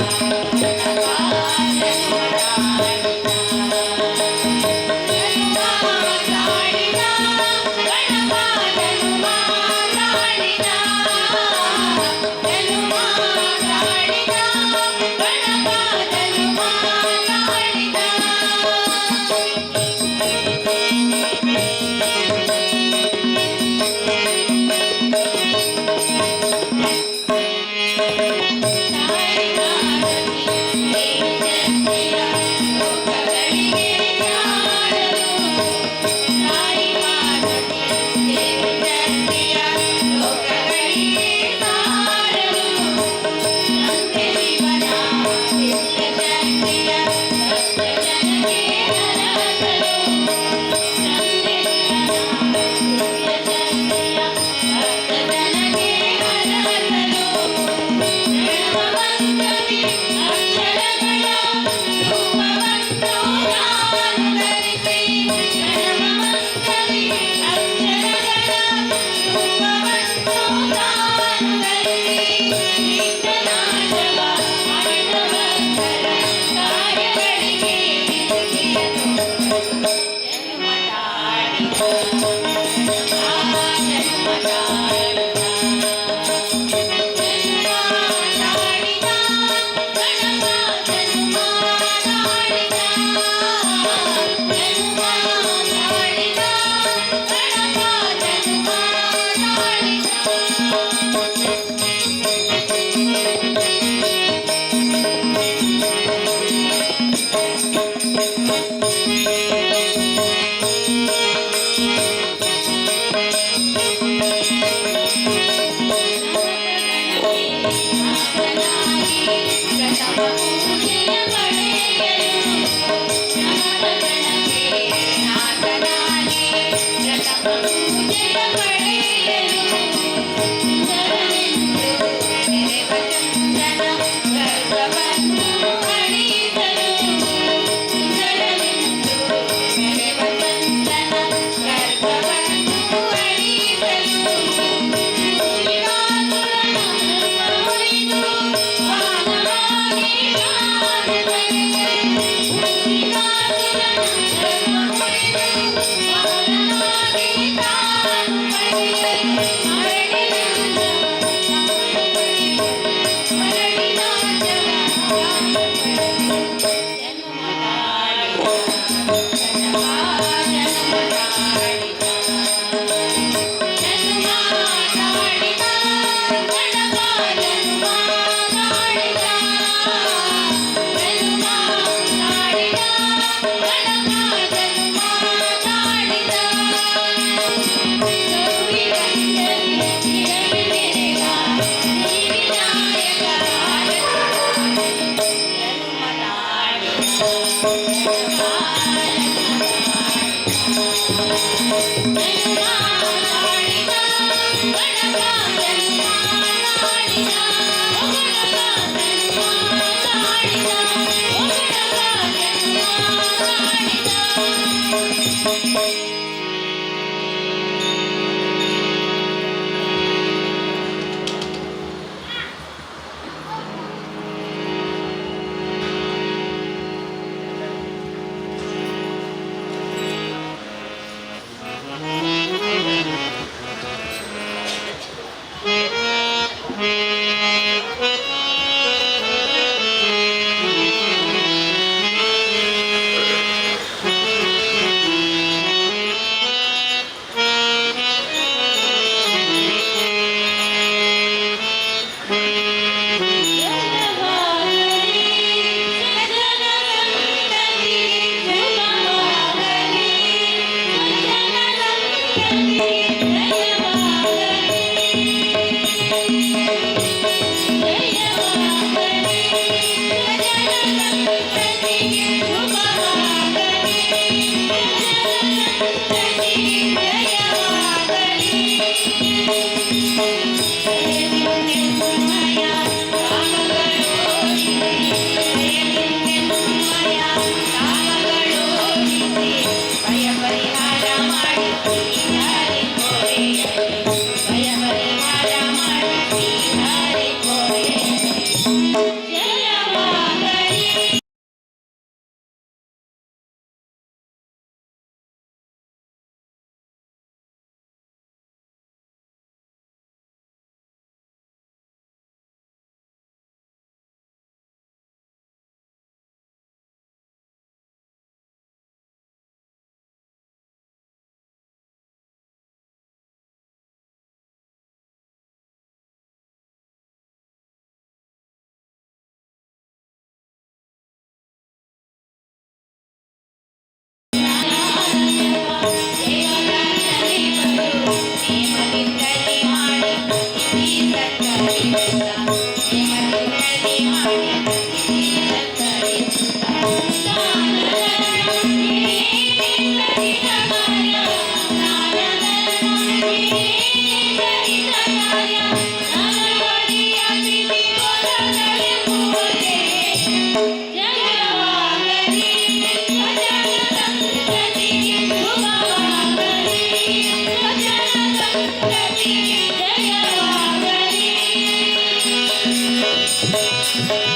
ಜನ್ಮ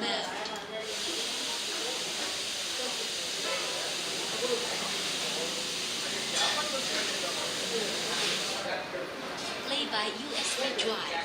Mode. Play by USB drive.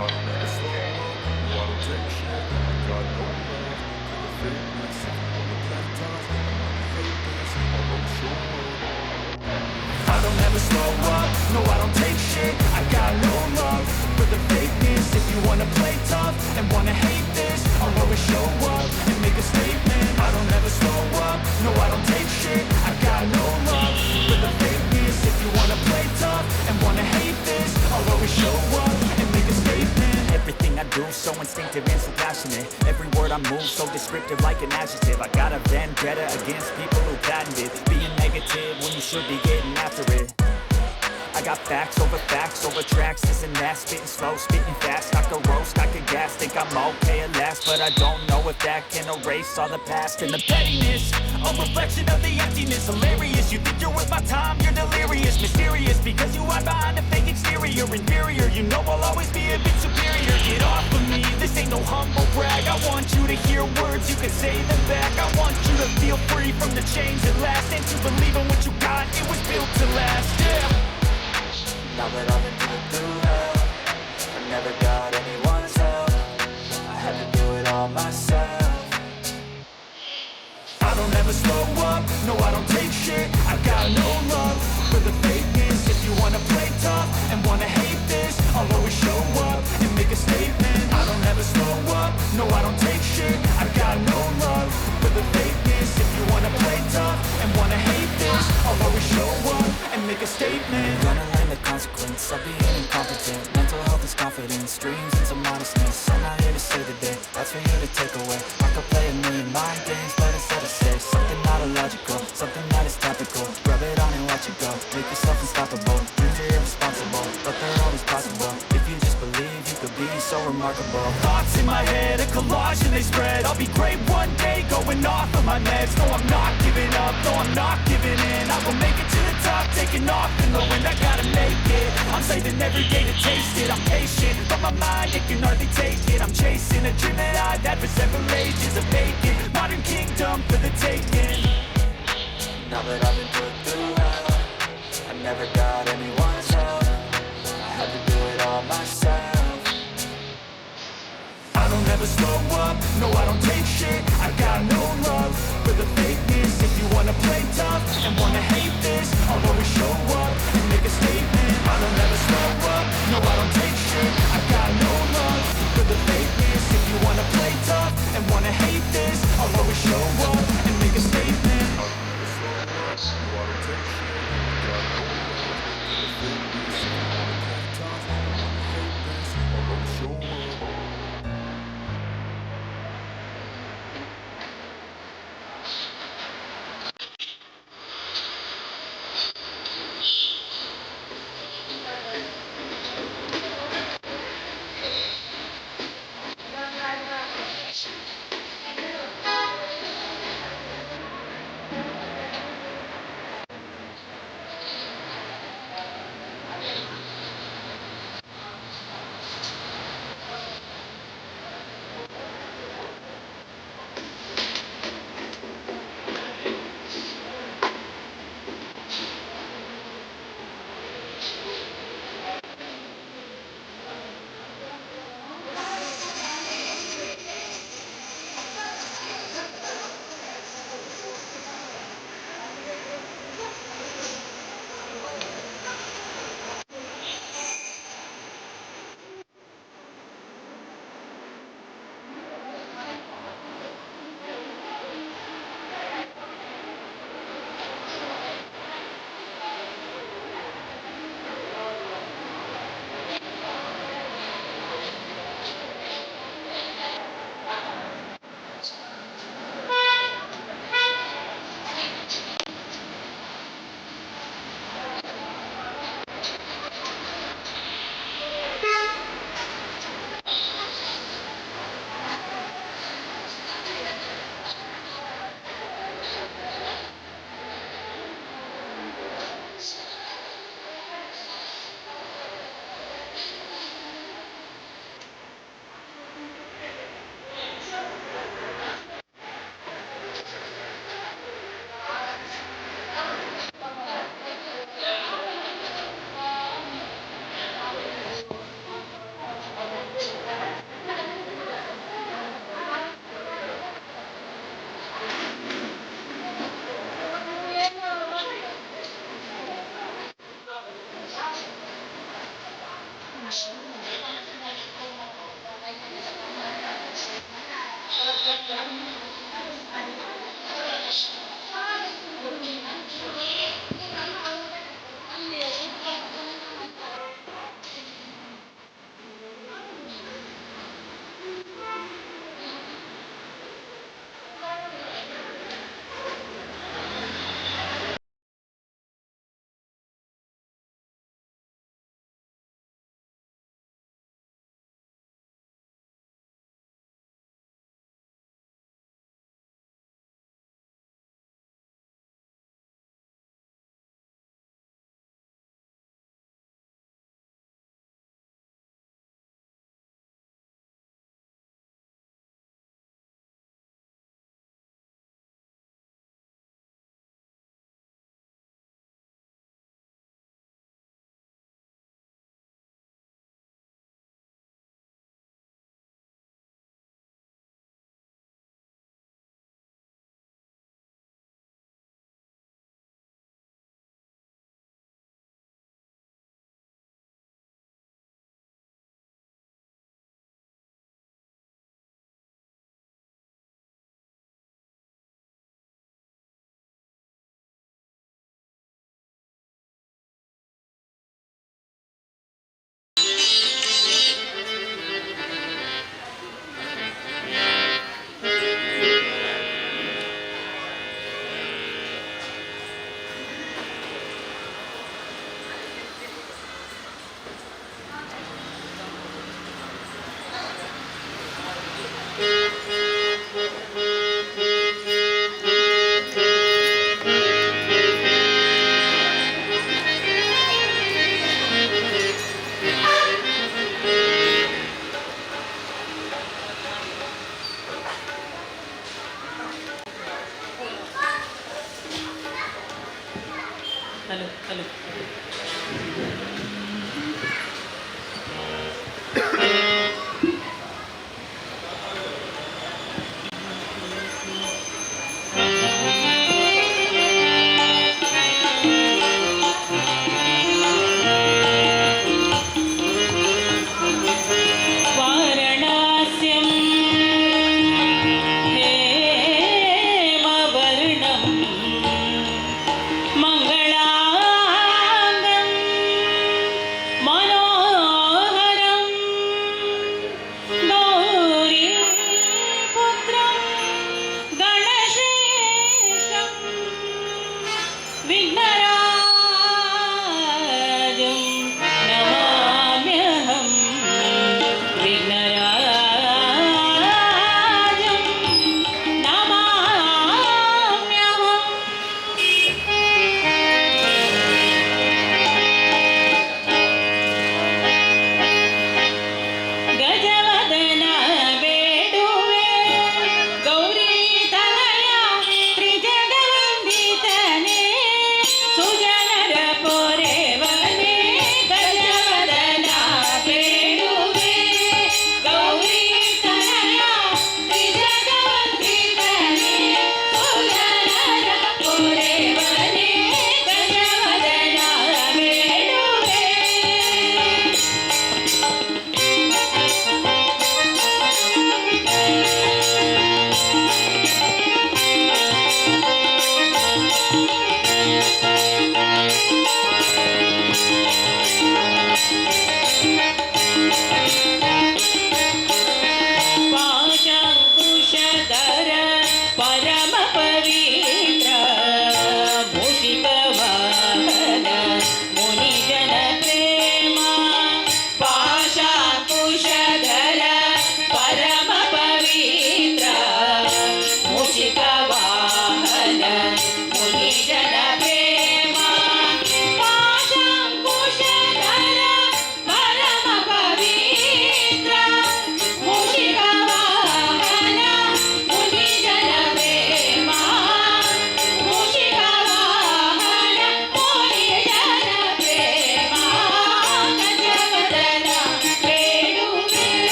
I don't ever slow up, no I don't take shit. I got no love for the fakeness. If you wanna play tough and wanna hate this, I'll always show up. I don't ever slow up, no I don't take shit. I got no love for the fakeness. If you wanna play tough and wanna hate this, I'll always show up and make a statement. I don't ever slow up, no I don't take shit. I got no love for the fakeness. If you wanna play tough and wanna hate this, I'll always show up and make a statement. Everything I do, so instinctive and so passionate. Every word I move, so descriptive like an adjective. I got a vendetta against people who patented being negative when you should be getting after it. I got facts over tracks, this and that. Spitting slow, spitting fast, I could roast, I could gas. Think I'm okay at last, but I don't know if that can erase all the past and the pettiness, a reflection of the emptiness. Hilarious, you think you're worth my time, you're delirious. Mysterious, because you hide behind a fake exterior. Inferior, you know I'll always be a bit superior. Get off of me, this ain't no humble brag. I want you to hear words, you can say them back. I want you to feel free from the chains at last, and to believe in what you got, it was built to last, yeah. Now that I've been put through hell, I never got anyone's help. I had to do it all myself. I don't ever slow up, no I don't take shit. I got no love for the fakeness. If you wanna play tough and wanna hate this, I'll always show up and make a statement. I don't ever slow up, no I don't take shit. I got no love for the fakeness. If you wanna play tough and wanna hate this, I'll always show up and make a statement. Gonna learn the consequence of being incompetent. Mental health is confidence, dreams and some modestness. I'm not here to save the day, that's for you to take away. I could play a million mind games, Anything is possible if you just believe. You could be so remarkable. Thoughts in my head, a collage and they spread. I'll be great one day, going off of my meds. No, I'm not giving up, no, I'm not giving in. I will make it to the top, taking off in the wind. I gotta make it, I'm saving every day to taste it. I'm patient, but my mind, it can hardly take it. I'm chasing a dream that I've had for several ages. A vacant, modern kingdom for the taking. Now that I've been put through hell, I never got anyone's help. I had to do it all myself. I don't ever slow up, no I don't take shit. I got no love for the fakeness. If you wanna play tough and wanna hate this, I'll always show up and make a statement. I don't ever slow up, no I don't take shit. I got no love for the fakeness. If you wanna play tough and wanna hate this, I'll always show up and make a statement. I don't ever slow up, no I don't take shit. I got no love for the fakeness. If you wanna play tough and wanna hate this, I'll always show up.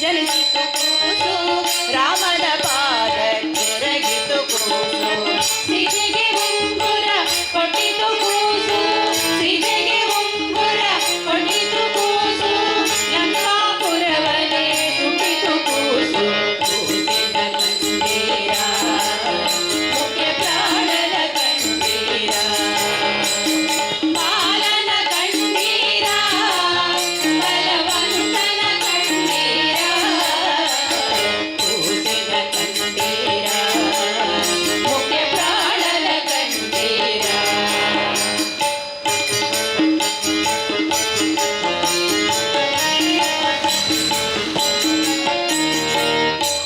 ಜನಿಸಿತು ಕೂಸು, ರಾಮನ ಪಾದಕ್ಕೊರಗಿತು ಕೂಸು. ಸೀತೆಗೆ ಉಂಗುರ ಕೊಟ್ಟಿತು ಕೂಸು, ಸೀತೆಗೆ ಉಂಗುರ ಕೊಟ್ಟಿತು ಕೂಸು, ಲಂಕಾಪುರವನೇ ಸುಟ್ಟಿತು ಕೂಸು. ಕೂಸಿನ ಕಂಡೀರ, ಮುಖ್ಯ ಪ್ರಾಣನ ಕಂಡೀರ, ಬಾಲನ ಕಂಡೀರ, ಬಲವಂತನ ಕಂಡೀರ, ಕೂಸಿನ ಕಂಡೀರ, ಮುಖ್ಯ ಪ್ರಾಣನ ಕಂಡೀರ.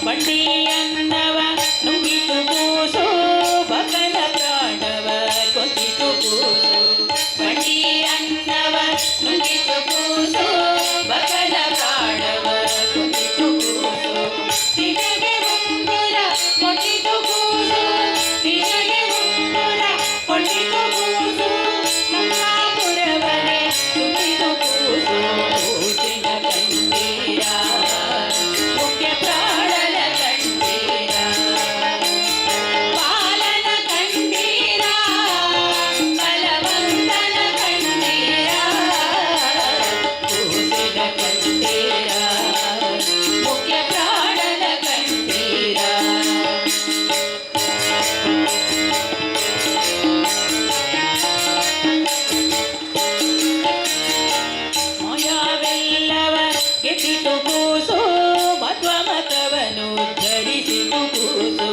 ಬಂಡಿಯನ್ನವ ನುಂಗಿತು ಕೂಸು, ಬಕನ ಪ್ರಾಣವ ಕೊಂದಿತು ಕೂಸು. ಬಂಡಿಯನ್ನವ ನುಂಗಿತು ಕೂಸು, ಬಕನ ಪ್ರಾಣವ ಕೊಂದಿತು ಕೂಸು. ಸೀತೆಗೆ ಉಂಗುರ ಕೊಟ್ಟಿತು ಕೂಸು, ಸೀತೆಗೆ ಉಂಗುರ ಕೊಟ್ಟಿತು ಕೂಸು, ಲಂಕಾಪುರವನೇ ಸುತ್ತಿತು ಕೂಸು. ಕೂಸಿನ ಕಂಡೀರ, ಮುಖ್ಯ ಪ್ರಾಣನ ಕಂಡೀರ, ಬಾಲನ ಕಂಡೀರ, ಬಲವಂತನ ಕಂಡೀರ, ಕೂಸಿನ ಕಂಡೀರ, ಮುಖ್ಯ ಪ್ರಾಣನ ಕಂಡೀರ. ಮಾಯಾವೆಲ್ಲವ ಗೆದ್ದಿತು ಕೂಸು, ಮಧ್ವಮತವನು ಧರಿಸಿತು ಕೂಸು.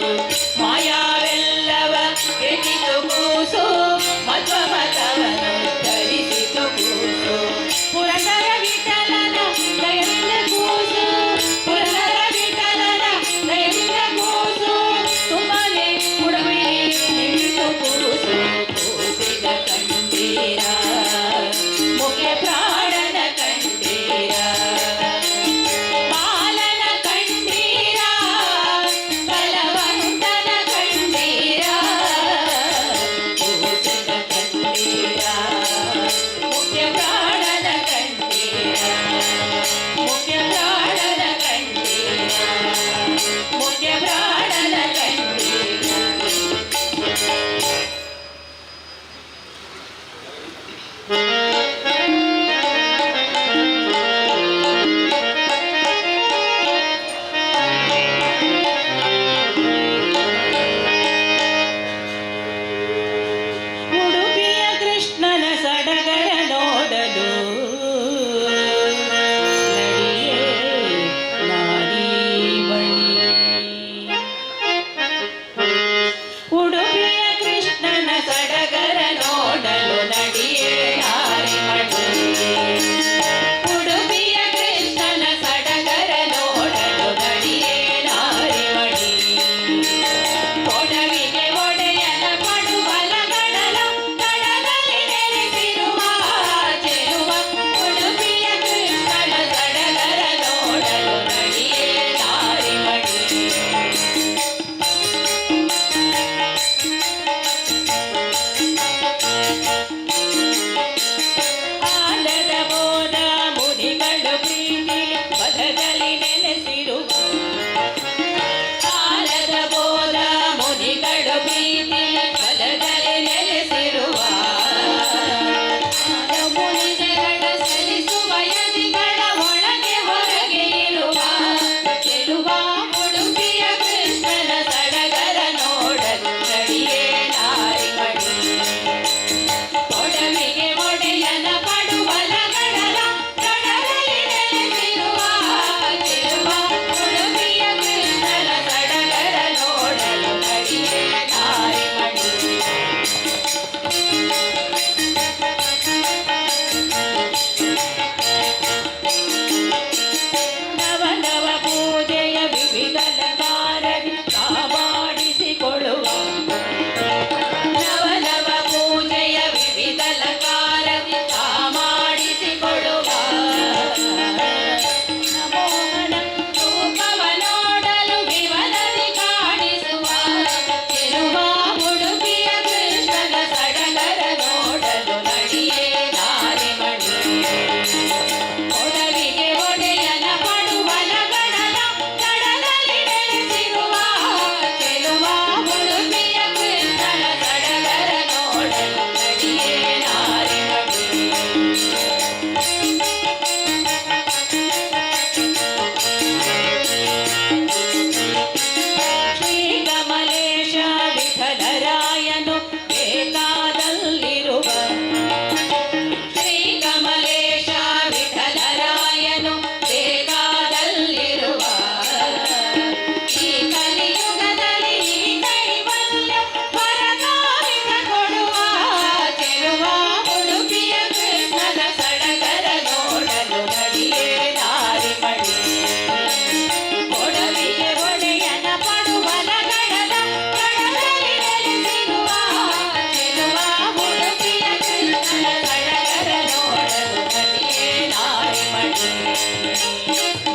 ಮಾಯಾವೆಲ್ಲವ ಗೆದ್ದಿತು ಕೂಸು, ಮಧ್ವಮತವನು ಧರಿಸಿತು ಕೂಸು. ಪುರಂದರ ವಿಠಲನ ದಯವಿಲ್ಲ ಕೂಸು, ಪುರಂದರ ವಿಠಲನ ದಯವಿಲ್ಲ ಕೂಸು, ತುಂಬಾನೇ ಉಡಗುಯಿ ನಿಂತು ಕೂಸು. ಕೂಸಿನ ಕಂಡೀರ, ಮುಖ್ಯ ಪ್ರಾಣನ ಕಂಡೀರ.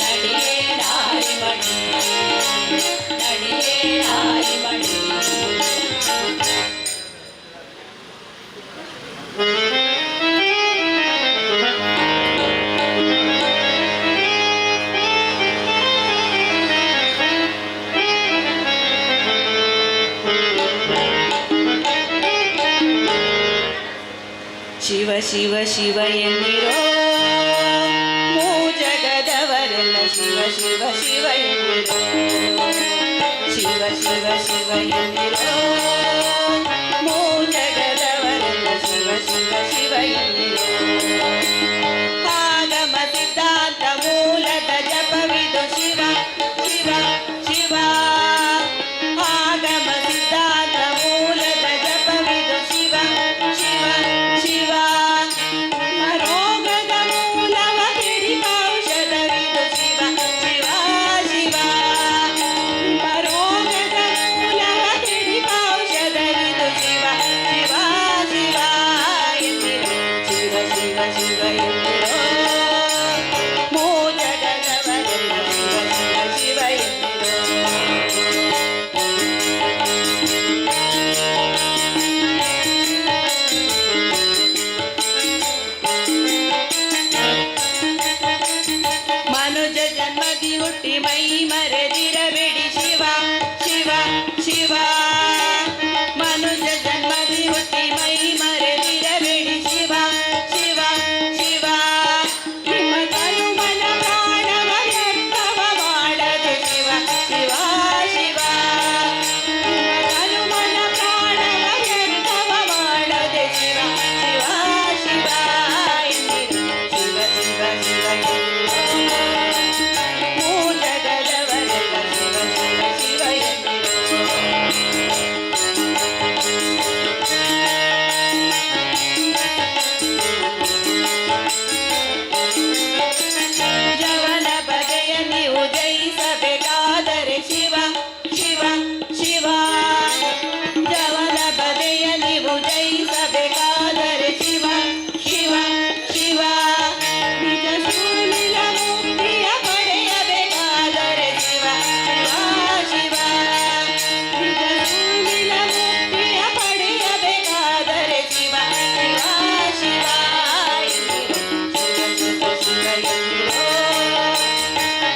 ನಡಿಯೇ ನಾರಿಮಣಿ, ನಡಿಯೇ ನಾರಿಮಣಿ. ಶಿವ ಶಿವ ಶಿವ ಎನ್ನಿರೋ, ಮೂಜಗದವರೆಲ್ಲ ಶಿವ ಶಿವ ಶಿವ ಎನ್ನಿರೋ. ಶಿವ ಶಿವ ಶಿವ ಎನ್ನಿರೋ, ಮೂಜಗದವರೆಲ್ಲ ಶಿವ ಶಿವ ಶಿವ ಎನ್ನಿರೋ. ಆಗಮ ಸಿದ್ಧಾಂತ ಮೂಲದ ಜಪವಿದು ಶಿವ ಶಿವ ಶಿವ. ಆಗಮ ಸಿದ್ಧಾಂತ ಮೂಲದ ಜಪವಿದು ಶಿವ ಶಿವ ಶಿವ. ರೋಗದ ಮೂಲವ ಔಷಧವಿದು ಶಿವ ಶಿವ ಶಿವ. ರೋಗದ ಮೂಲವ ಔಷಧವಿದು ಶಿವ ಶಿವ ಶಿವ ಎಂದಿರು. ಶಿವ ಶಿವ ಶಿವ ಎಂದಿರೋ, ಮೂಜಗದವರೆಲ್ಲ ಶಿವ ಶಿವ ಶಿವ ಎಂದಿರೋ. ಮನುಜ ಜನ್ಮದಿ ಹುಟ್ಟಿ ಮೈ ಮರೆದಿರಬೇಡಿ ಶಿವ ಶಿವ ಶಿವ. ಮನುಜ ಜನ್ಮದಿ ಹುಟ್ಟಿ ಮೈ ಮರೆದಿರಬೇಡಿ ಶಿವ ಶಿವ ಶಿವ. ನಿಮ್ಮ ತನು ಮನ ಪ್ರಾಣವ ವ್ಯರ್ಥವ ಮಾಡದೆ ಶಿವ ಶಿವ ಶಿವ. ನಿಮ್ಮ ತನು ಮನ ಪ್ರಾಣವ ವ್ಯರ್ಥವ ಮಾಡದೆ ಶಿವ ಶಿವ ಶಿವ ಎಂದಿರು. ಶಿವ ಶಿವ ಶಿವ ಎಂದಿರು, ಮೂಜಗದವರೆಲ್ಲ ಶಿವ ಶಿವ ಶಿವ ಎಂದಿರು. ಜವನ ಬಗೆಯ ನೀವು ಜಯಿಸಬೇಕಾದರೆ ಶಿವ ಶಿವ ಶಿವ. ಜವನ ಬಗೆಯ ನೀವು ಜಯಿಸಬೇಕಾದರೆ ಶಿವ ಶಿವ ಶಿವ. ನಿಜ ಸುನಿಲ ಮುಕ್ತಿಯ ಪಡೆಯಬೇಕಾದರೆ ಶಿವ ಶಿವ ಶಿವ. ನಿಜ ಸುನಿಲ ಮುಕ್ತಿಯ ಪಡೆಯಬೇಕಾದರೆ ಶಿವ ಶಿವ ಶಿವ ಎಂದಿರು. ಶಿವ ಶಿವ ಶಿವ ಎಂದಿರೋ,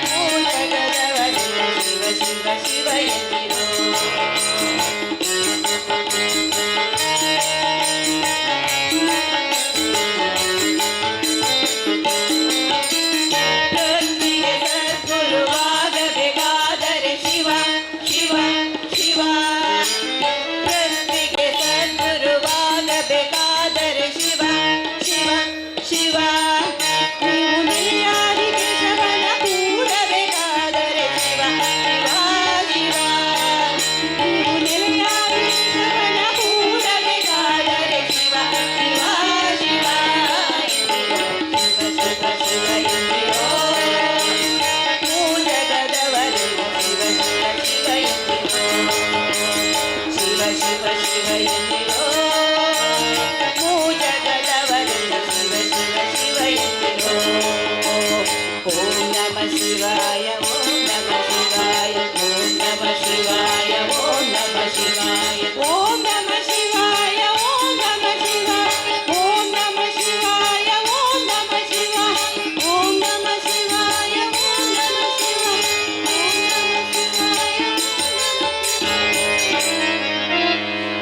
ಮೂಜಗದವರೆಲ್ಲ ಶಿವ ಶಿವ ಶಿವ ಎಂದಿರೋ. ಪೃಥ್ವಿಗೆ ಸದ್ಗುರುವಾಗಬೇಕಾದರೆ ಶಿವ ಶಿವ ಶಿವ. ಪೃಥ್ವಿಗೆ ಸದ್ಗುರುವಾಗಬೇಕಾದರೆ ಶಿವ ಶಿವ ಶಿವ. ನೀವು ನೆಲೆಯಾಗಿ ಕೇಶವನ ಕೂಡಬೇಕಾದರೆ ಶಿವ ಶಿವ ಶಿವ. ನೀವು ನೆಲೆಯಾಗಿ ಕೇಶವನ ಕೂಡಬೇಕಾದರೆ ಶಿವ ಶಿವ ಶಿವ ಎಂದಿರೋ. ಶಿವ ಶಿವ ಶಿವ ಎಂದಿರೋ, ಮೂಜಗದವರೆಲ್ಲ ಶಿವ ಶಿವ ಶಿವ ಎಂದಿರೋ. ಶಿವ ಶಿವ ಶಿವ ಎಂದಿರೋ, ಮೂಜಗದವರೆಲ್ಲ ಶಿವ ಶಿವ ಶಿವ ಎಂದಿರೋ. ಓಂ ನಮ ಶಿವಾಯ, ಓಂ ನಮ ಶಿವಾಯ, ಓಂ ನಮ ಶಿವಾಯ, ಓಂ ನಮ ಶಿವಾಯ, ಓಂ ನಮ ಶಿವಾಯ, ಓಂ ನಮ ಶಿವಾಯ, ಓಂ ನಮ ಶಿವಾಯ, ಓಂ ನಮ ಶಿವಾಯ, ಓಂ ನಮ ಶಿವಾಯ, ಓಂ ನಮ ಶಿವಾಯ, ಓಂ ನಮ ಶಿವಾಯ, ಓಂ ನಮ.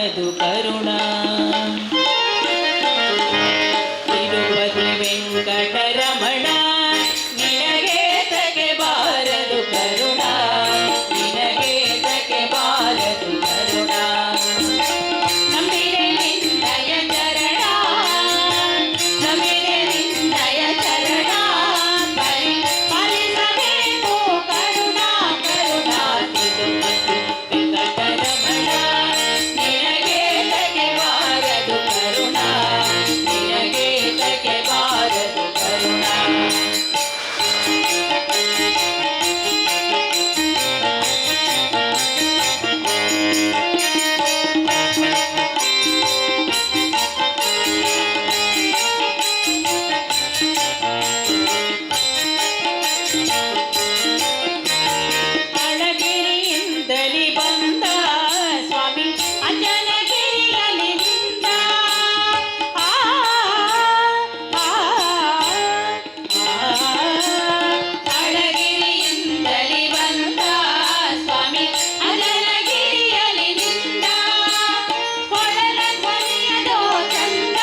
ಬಾರದು ಕರುಣ. ತಿರುಪತಿ ವೆಂಕಟರಮಣ, ನಿನಗೇತಕ್ಕೆ ಬಾರದು ಕರುಣ? ನಿನಗೇತಕ್ಕೆ ಬಾರದು ಕರುಣ? ನಂಬಿದೆ ನಿನ್ನಯ ಚರಣ, ನಂಬಿದೆ ನಿನ್ನಯ ಚರಣ, ಪರಿ ಪಾಲಿಸಬೇಕು ಕರುಣ ಕರುಣ. ತಿರುಪತಿ ವೆಂಕಟರಮಣ, ನಿನಗೇತಕ್ಕೆ ಬಾರದು ಕರುಣ? ನಿನಗೇತಕ್ಕೆ ಬಾರದು ಕರುಣ? ಅಳಗಿರಿಯಿಂದಲಿ ಬಂದ ಸ್ವಾಮಿ, ಅಂಜನಗಿರಿಯಲ್ಲಿ ನಿಂತ. ಆ, ಆ, ಆ. ಅಳಗಿರಿಯಿಂದಲಿ ಬಂದ ಸ್ವಾಮಿ, ಅಂಜನಗಿರಿಯಲ್ಲಿ ನಿಂತ. ಕೊಳಲ ಧ್ವನಿಯದೋ ಚಂದ,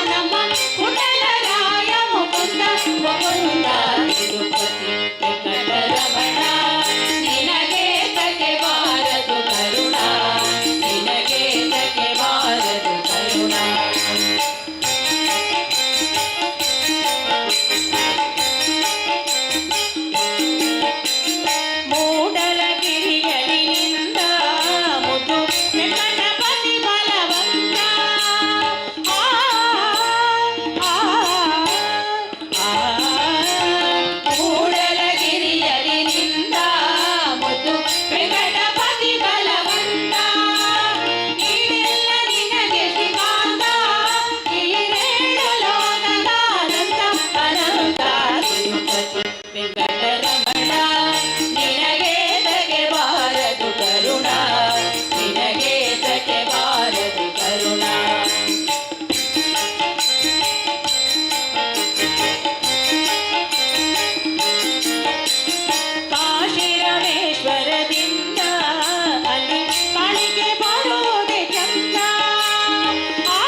ನಮ್ಮ ಕುಟಲರಾಯ ಮುಕುಂದ ಮುಕುಂದ. ತಿರುಪತಿ ವೆಂಕಟರಮಣ, ನಿನಗೇತಕ್ಕೆ ಬಾರದು ಕರುಣ? ನಿನಗೇತಕ್ಕೆ ಬಾರದು ಕರುಣ? ಮೂಡಲಗಿರಿಯಲಿ ನಿಂದ ಮುದ್ದು ವೆಂಕಟಪತಿ ಬಲವಂತ. ಆ, ಆ, ಆ. ಮೂಡಲಗಿರಿಯಲಿ ನಿಂದ ಮುದ್ದು ವೆಂಕಟಪತಿ ಬಲವಂತ. ಈಡೆಲ್ಲ ನಿನಗೆ ಶ್ರೀಕಾಂತ, ಈರೇಳು ಲೋಕದ ಅನಂತ ಅನಂತ. ತಿರುಪತಿ ವೆಂಕಟರಮಣ, ನಿನಗೇತಕ್ಕೆ ಬಾರದು ಕರುಣ? ನಿನಗೇತಕ್ಕೆ ಬಾರದು ಕರುಣ? ಕಾಶಿ ರಮೇಶ್ವರದಿಂದ ಅಲ್ಲಿ ಕಾಣಿಕೆ ಬರೋದೆ ಚಂದ. ಆ,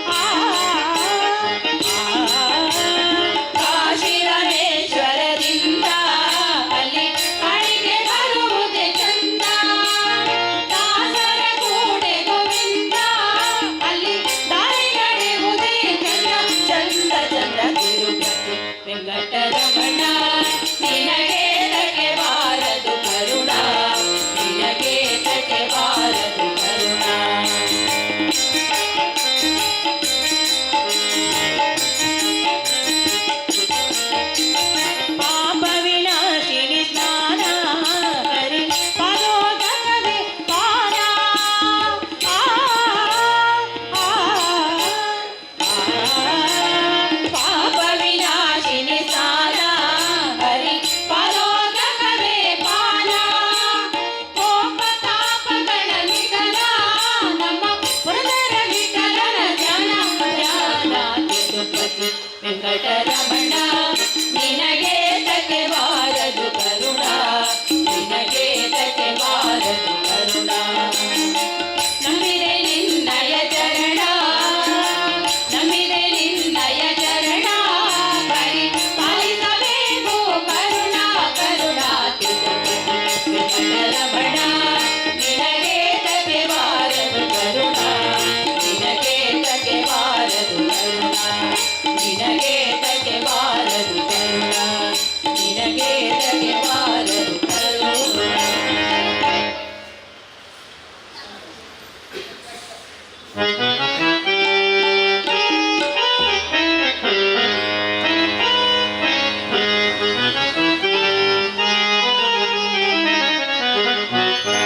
ಆ, ಆ. ಕಾಶಿ ರಮೇಶ್ವರದಿಂದ ಅಲ್ಲಿ ಕಾಣಿಕೆ ಬರುವುದೇ ಚಂದ. ದಾಸರ ಕೂಡೆ ಗೋವಿಂದ ಅಲ್ಲಿ ದಾರಿ ನಡೆಯುವುದೇ ಚಂದ ಚಂದ ಚಂದ. ತಿರುಪತಿ ವೆಂಕಟರಮಣ, ನಿನಗೇತಕ್ಕೆ ಬಾರದು ಕರುಣ? ನಿನಗೇತಕ್ಕೆ ಬಾರದು ಕರುಣ? ಪಾಪ ವಿನಾಶಿನಿ ಸ್ನಾನ, ಹರಿ ಪಾದೋದಕವೇ ಪಾನ. ಆ, ಆ, ಆ. ಪಾಪ ವಿನಾಶಿನಿ ಸ್ನಾನ, ಹರಿ ಪಾದೋದಕವೇ ಪಾನ. ಕೋಪ ತಾಪಗಳ ನಿಧನ, ನಮ್ಮ ಪುರಂದರ ವಿಠಲನ ಧ್ಯಾನ ಧ್ಯಾನ. ತಿರುಪತಿ ವೆಂಕಟರಮಣ, ನಿನಗೇತಕ್ಕೆ ಬಾರದು ಕರುಣ? ನಿನಗೇತಕ್ಕೆ ಬಾರದು ಕರುಣ? ನಂಬಿದೆ ನಿನ್ನಯ ಚರಣ, ನಂಬಿದೆ ನಿನ್ನಯ ಚರಣ, ಹರಿ ಪಾಲಿಸಬೇಕು ಕರುಣ ಕರುಣ. ತಿರುಪತಿ ವೆಂಕಟರಮಣ, ನಿನಗೇತಕ್ಕೆ ಬಾರದು ಕರುಣ? ನಿನಗೇತಕ್ಕೆ ಬಾರದು ಕರುಣ? ನಿನಗೇತಕ್ಕೆ ಬಾರದು ಕರುಣ? ನಿನಗೇತಕ್ಕೆ ಬಾರದು ಕರುಣ? Thank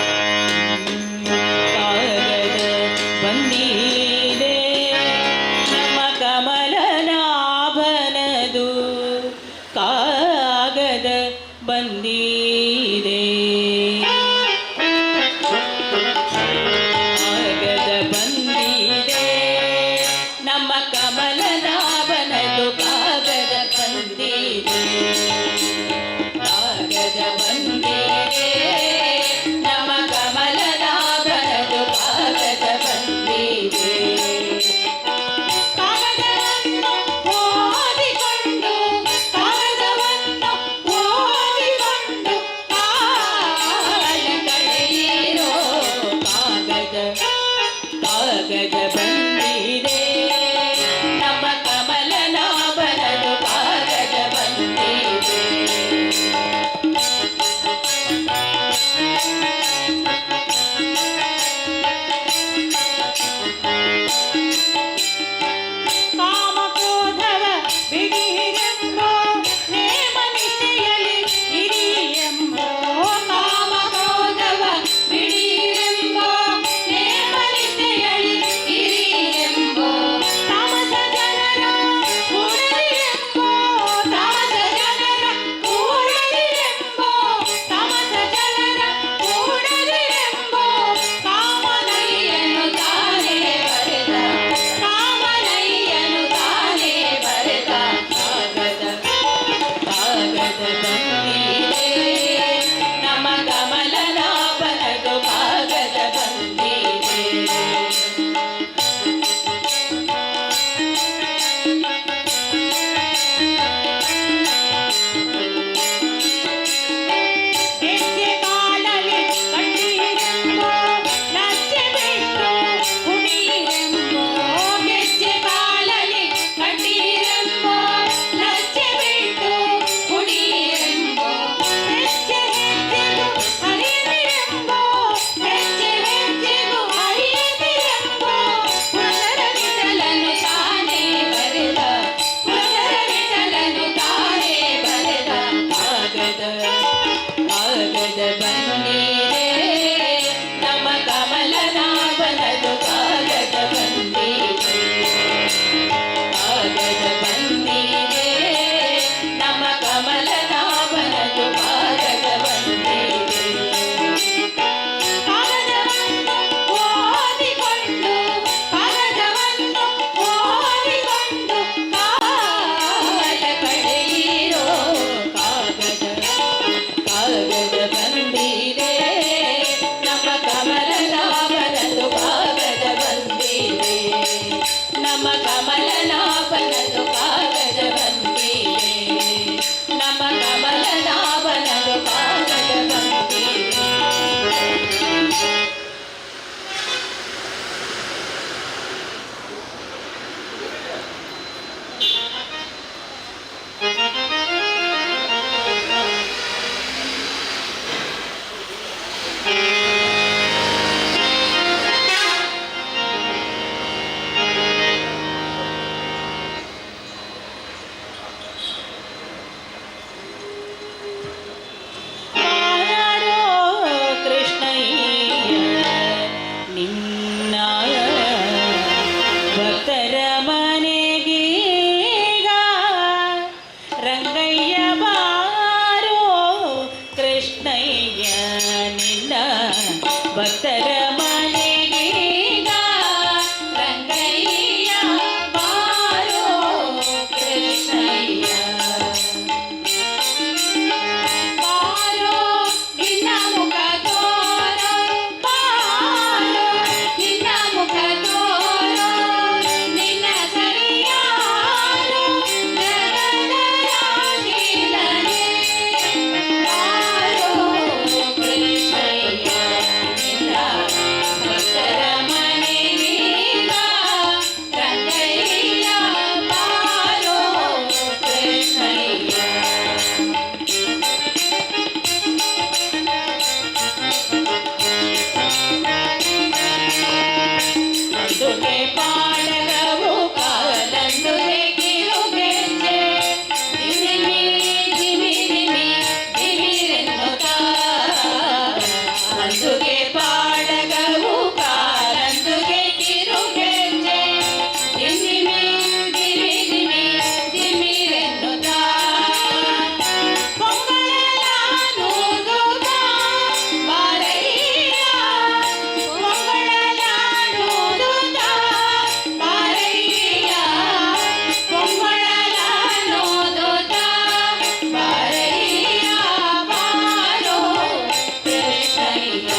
ಕೃಷ್ಣಯ್ಯ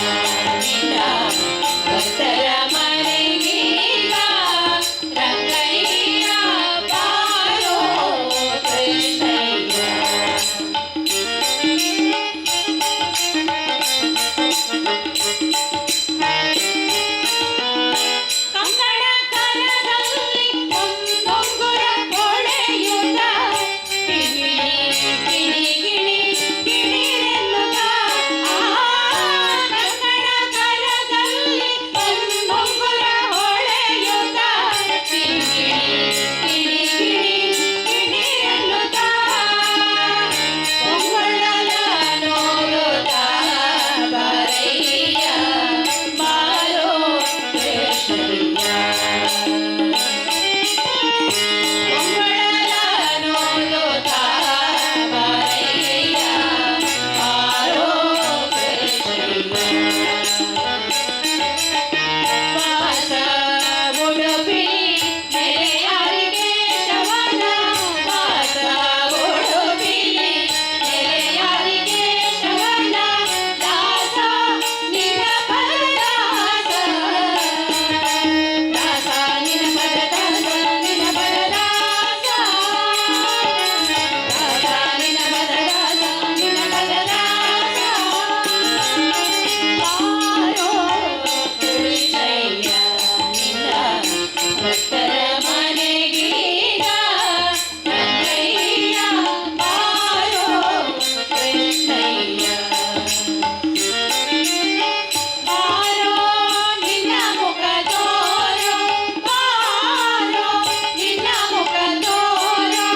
ನಿನ್ನ ಭಕ್ತರ ಮನೆಗೀಗ ರಂಗಯ್ಯ ಬಾರೋ ಕೃಷ್ಣಯ್ಯ. ಕಂಕಣ ಕರದಲ್ಲಿ ಒಂದೊಂಗುರ ಹೊಳೆಯುತ್ತ ಕಿಣಿ ಕಿಣಿ ಕಿಣಿ ಕಿಣಿರೆನ್ನುತ್ತ, ಆ ಕಂಕಣ ಕರದಲ್ಲಿ ಒಂದೊಂಗುರ ಹೊಳೆಯುತ್ತ ಕಿಣಿ ಕಿಣಿ ಕಿಣಿ ಕಿಣಿರೆನ್ನುತ್ತ ಹೊಂಗೊಳಲ ನೋಡುತ್ತ ಬಾರಯ್ಯ ಬಾರೋ ಕೃಷ್ಣಯ್ಯ, ಹೊಂಗೊಳಲ ನೋಡುತ್ತ ಬಾರಯ್ಯ ಬಾರೋ ಕೃಷ್ಣಯ್ಯ. ವಾಸ ಉಡುಪಿ ನೆಲೆಯಾರಿಗೆ ಶವನ, ವಾಸ ಉಡುಪಿ ನೆಲೆಯಾರಿಗೆ ಶವನ, ದಾಸ ನಿನ ಪರದಾಸ, ದಾಸ ನಿನ ಪರದಾಸ, ನಿನ ಪರದಾಸ, ದಾಸ ನಿನ ಪರದಾಸ, ನಿನ ಪರದಾಸ ಬಾರೋ ಕೃಷ್ಣಯ್ಯ ನಿನ್ನ ಭಕ್ತರ ಮನೆಗೀಗ ರಂಗಯ್ಯ ಬಾರೋ ಕೃಷ್ಣಯ್ಯ. ಬಾರೋ ನಿನ್ನ ಮುಖ ತೋರೋ, ಬಾರೋ ನಿನ್ನ ಮುಖ ತೋರೋ,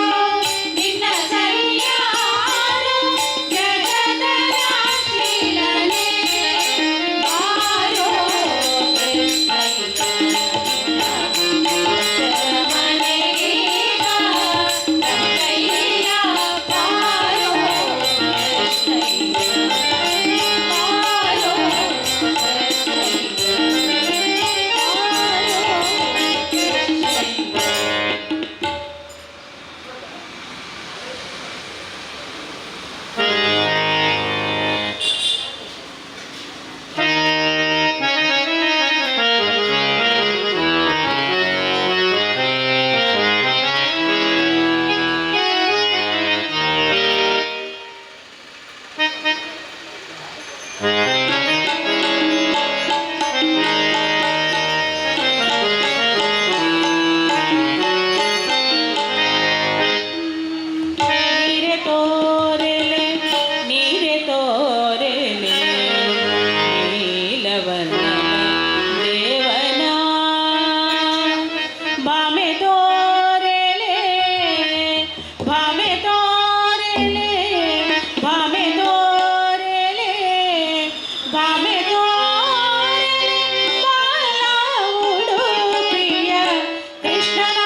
ನಿನ್ನ ಸರಿಯಾರು ಜಗದ ಶ್ರೀಲನೆ. ಬಾರೋ ಕೃಷ್ಣಯ್ಯ ಭಕ್ತರ ಮನೆಗೀಗ ರಂಗಯ್ಯ ಬಾರೋ ಕೃಷ್ಣಯ್ಯ, ಬಾರೋ ಕೃಷ್ಣಯ್ಯ, ಬಾರೋ ಕೃಷ್ಣಯ್ಯ. ನೀರೆ ತೋರೆಲೆ ನೀರೆ ತೋರೆಲೆ ನೀಲವನ ದೇವನ, ಭಾಮೆ ತೋರೆಲೆ ಭಾಮೆ ತೋರೆಲೆ ಭಾಮೆ ತೋರೆಲೆ ಭಾಮೆ ತೋರೆಲೆ ಬಾಲ ಉಡುಪಿಯ ಕೃಷ್ಣನ.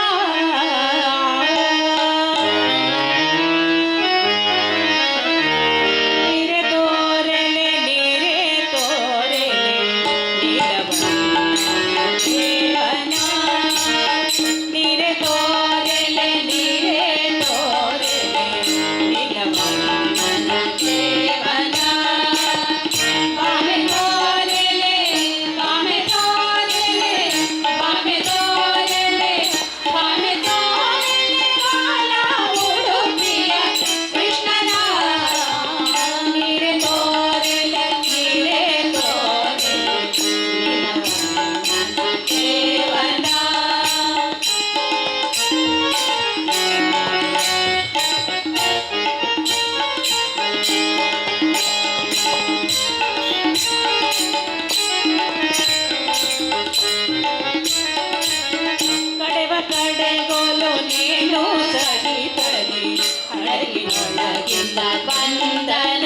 ನೀರೆ ತೋರೆಲೆ ನೀರೆ ತೋರೆಲೆ ನೀಲವನ ದೇವನ, ನೀರೆ ತೋರೆಲೆ ನೀರೆ ತೋರೆಲೆ ನೀಲವನ ದೇವನ, ಬಾಮೆ ತೋರೆಲೆ ಬಾಮೆ ತೋರೆಲೆ ಬಾಮೆ ತೋರೆಲೆ ಬಾಮೆ ತೋರೆಲೆ ಬಾಲ ಉಡುಪಿಯ ಕೃಷ್ಣನ. ನೀರೆ ತೋರೆಲೆ ನೀರೆ ತೋರೆಲೆ ನೀಲವನ ದೇವನ. ಕಡೆವ ಕಡೆಗೋಲು ನೀನು ಸಹಿತದಿ ಹಡಗಿನೊಳಗಿಂದ ಬಂದನ,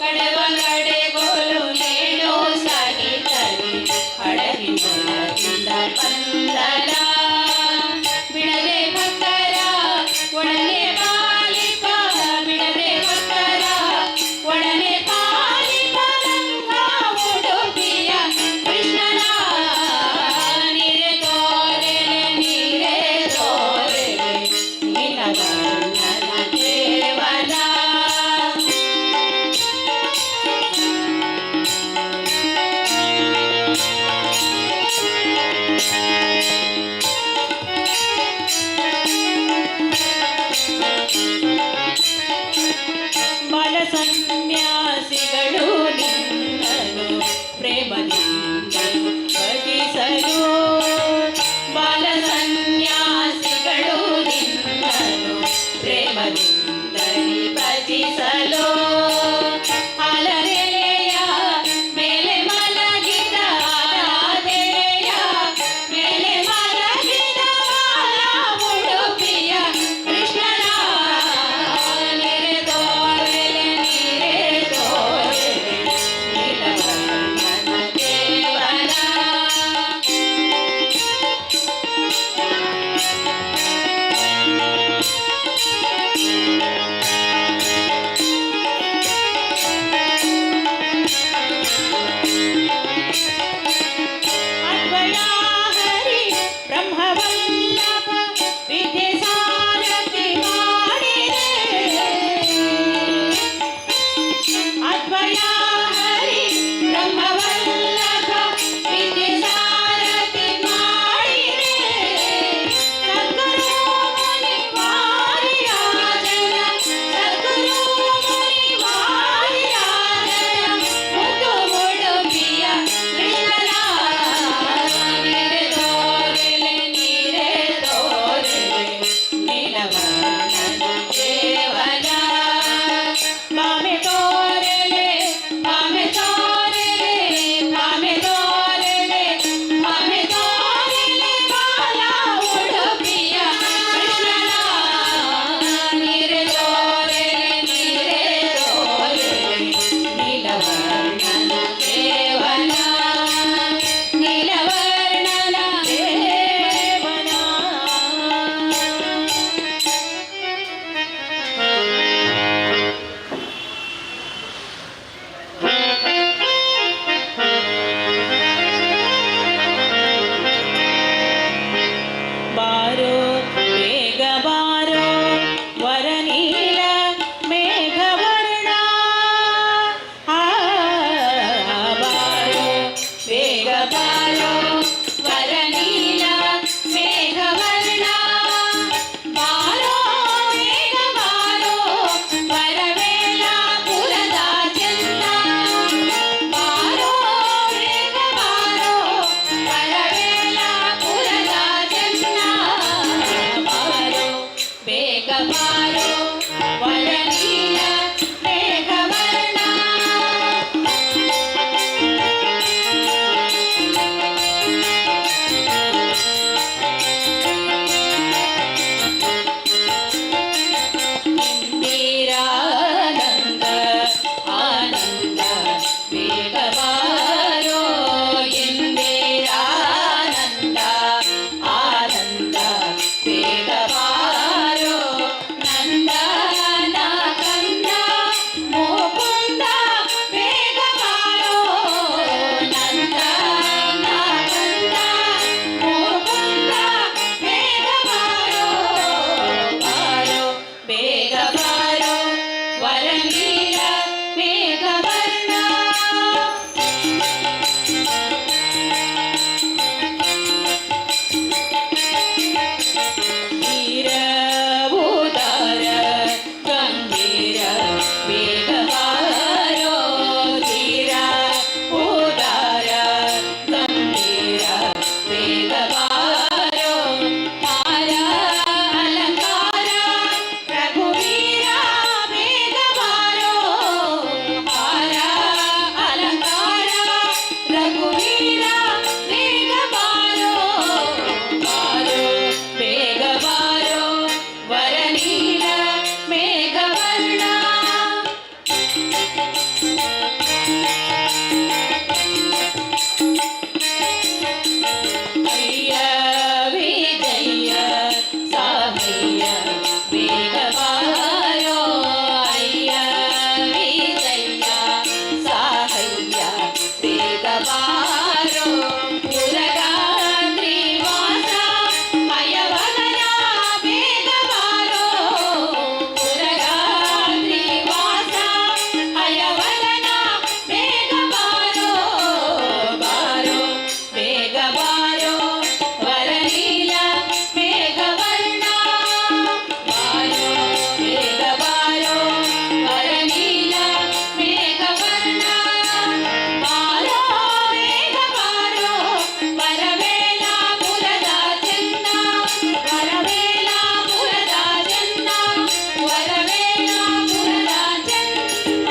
ಕಡೆವ ಕಡೆಗೋಲು ನೀನು ಸಹಿತದಿ ಹಡಗಿನೊಳಗಿಂದ ಬಂದನ, ಬಿಡದೆ ಭಕ್ತರ ಒಡನೆ ಪಾಲಿಪ, ಬಿಡದೆ ಭಕ್ತರ ಒಡನೆ ಪಾಲಿಪ ರಂಗ ಉಡುಪಿಯ ಕೃಷ್ಣನ. ನೀರೆ ತೋರೆಲೆ ನೀರೆ ತೋರೆಲೆ ನೀಲವರ್ಣನ ದೇವನ. ಬಾರೋ ವರನೀಲ ಮೇಘವರ್ಣ, ಬಾರೋ ಬೇಗ ಬಾರೋ ವರವೇಲಾಪುರದ ಚೆನ್ನ, ಬಾರೋ ಬೇಗ ಬಾರೋ ವರವೇಲಾಪುರದ ಚೆನ್ನ, ಬಾರೋ ಬೇಗ ಬಾರೋ ವರನೀಲ ಮೇಘವರ್ಣ. ಇಂದಿರಾನಂದ ಆನಂದ ಬೇಗ ಬಾರೋ, ಇಂದಿರಾನಂದ ಆನಂದ ಬೇಗ ಬಾರೋ, ನಂದನ ಕಂದ ಮುಕುಂದ ಬೇಗ ಬಾರೋ, ನಂದನ ಕಂದ ಮುಕುಂದ ಬೇಗ ಬಾರೋ, ಬಾರೋ ಬೇಗ ಬಾರೋ ವರನೀಲ ಮೇಘವರ್ಣ. ಧೀರ ಉದಾರ ಗಂಭೀರ ಬೇಗ ಬಾರೋ, ಧೀರ ಉದಾರ ಗಂಭೀರ ಬೇಗ ಬಾರೋ, ಹಾರ ಅಲಂಕಾರ ರಘುವೀರ ಬೇಗ ಬಾರೋ, ಹಾರ ಅಲಂಕಾರ ರಘುವೀರ ಬೇಗ ಬಾರೋ, ಬಾರೋ ಬೇಗ ಬಾರೋ ವರನೀಲ ಮೇಘವರ್ಣ. ಅಯ್ಯ ವಿಜಯ ಸಾಹಯ್ಯ ಬೇಗ ಬಾರೋ, ಅಯ್ಯ ವಿಜಯ ಸಾಹಯ್ಯ ಬೇಗ ಬಾರೋ, ಪುರಗಾತ್ರಿವಾಸ ಹಯವದನ ಬೇಗ ಬಾರೋ, ಪುರಗಾತ್ರಿವಾಸ ಹಯವದನ ಬೇಗ ಬಾರೋ, ಬಾರೋ ಬೇಗ ಬಾರೋ ವರನೀಲ ಮೇಘವರ್ಣ, ಬಾರೋ ಬೇಗ ಬಾರೋ ವರನೀಲ ಮೇಘವರ್ಣ, ಬಾರೋ ಬೇಗ ಬಾರೋ ವರವೇಲಾಪುರದ ಚೆನ್ನ, ವರವೇಲಾಪುರದ ಚೆನ್ನ, ವರವೇಲಾಪುರದ ಚೆನ್ನ.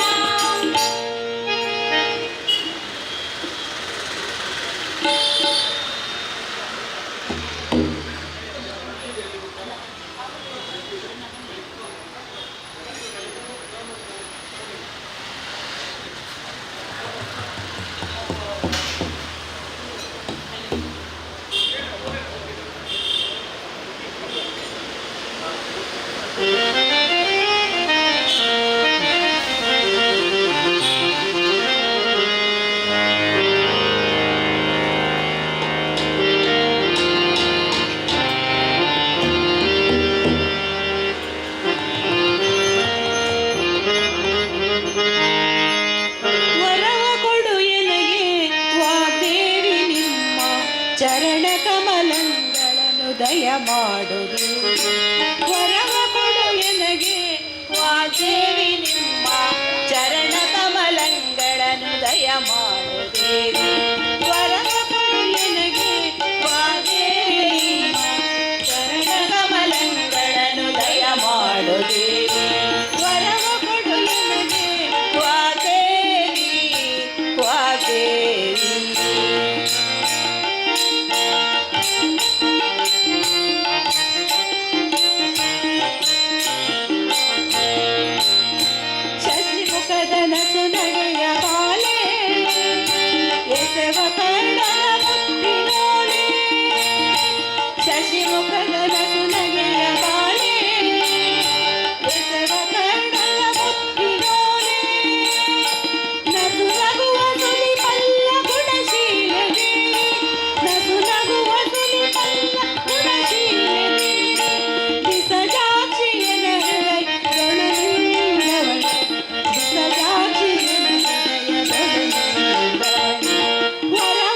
ವರವ ಕೊಡು ಎನಗೆ ವಾಗ್ದೇವಿ, ನಿಮ್ಮ ಚರಣ ಕಮಲಗಳನ್ನು ದಯ ಮಾಡುದು. ವರವ ಕೊಡು ಎನಗೆ ವಾಗ್ದೇವಿ, ನಿಮ್ಮ ಚರಣ ಕಮಲಗಳನ್ನು ದಯ ಮಾಡು ದೇವಿ. ವರವ ಕೊಡು ಎನಗೆ ವಾಗ್ದೇವಿ, ನಿಮ್ಮ ಚರಣ ಕಮಲಗಳನ್ನು ದಯ ಮಾಡು ದೇವಿ. ವರವ ಕೊಡು ಎನಗೆ ವಾಗ್ದೇವಿ, ವಾಗ್ದೇವಿ. ಶಶಿಮುಖದ ನಸು ನಗೆಯ ಬಾಲೆ, ಎಸೆವ ಕರ್ಣನ ಮುತ್ತಿನೋಲೆ. ಶಶಿಮುಖದ ನಸು ನಗೆಯ ಬಾಲೆ, ಎಸೆವ ಕರ್ಣನ ಮುತ್ತಿನೋಲೆ. ನಸು ನಗುವ ಸುಲಿ ಪಲ್ಲ ಗುಣಶೀಲ ದೇವಿ, ನಸು ನಗುವ ಸುಲಿ ಪಲ್ಲ ಗುಣಶೀಲ ದೇವಿ. ಬಿಸಜಾಕ್ಷಿಯನ ಹೃದಯ ಬಿಸಜಾಕ್ಷಿಯನ ಹೃದಯ. ವರವ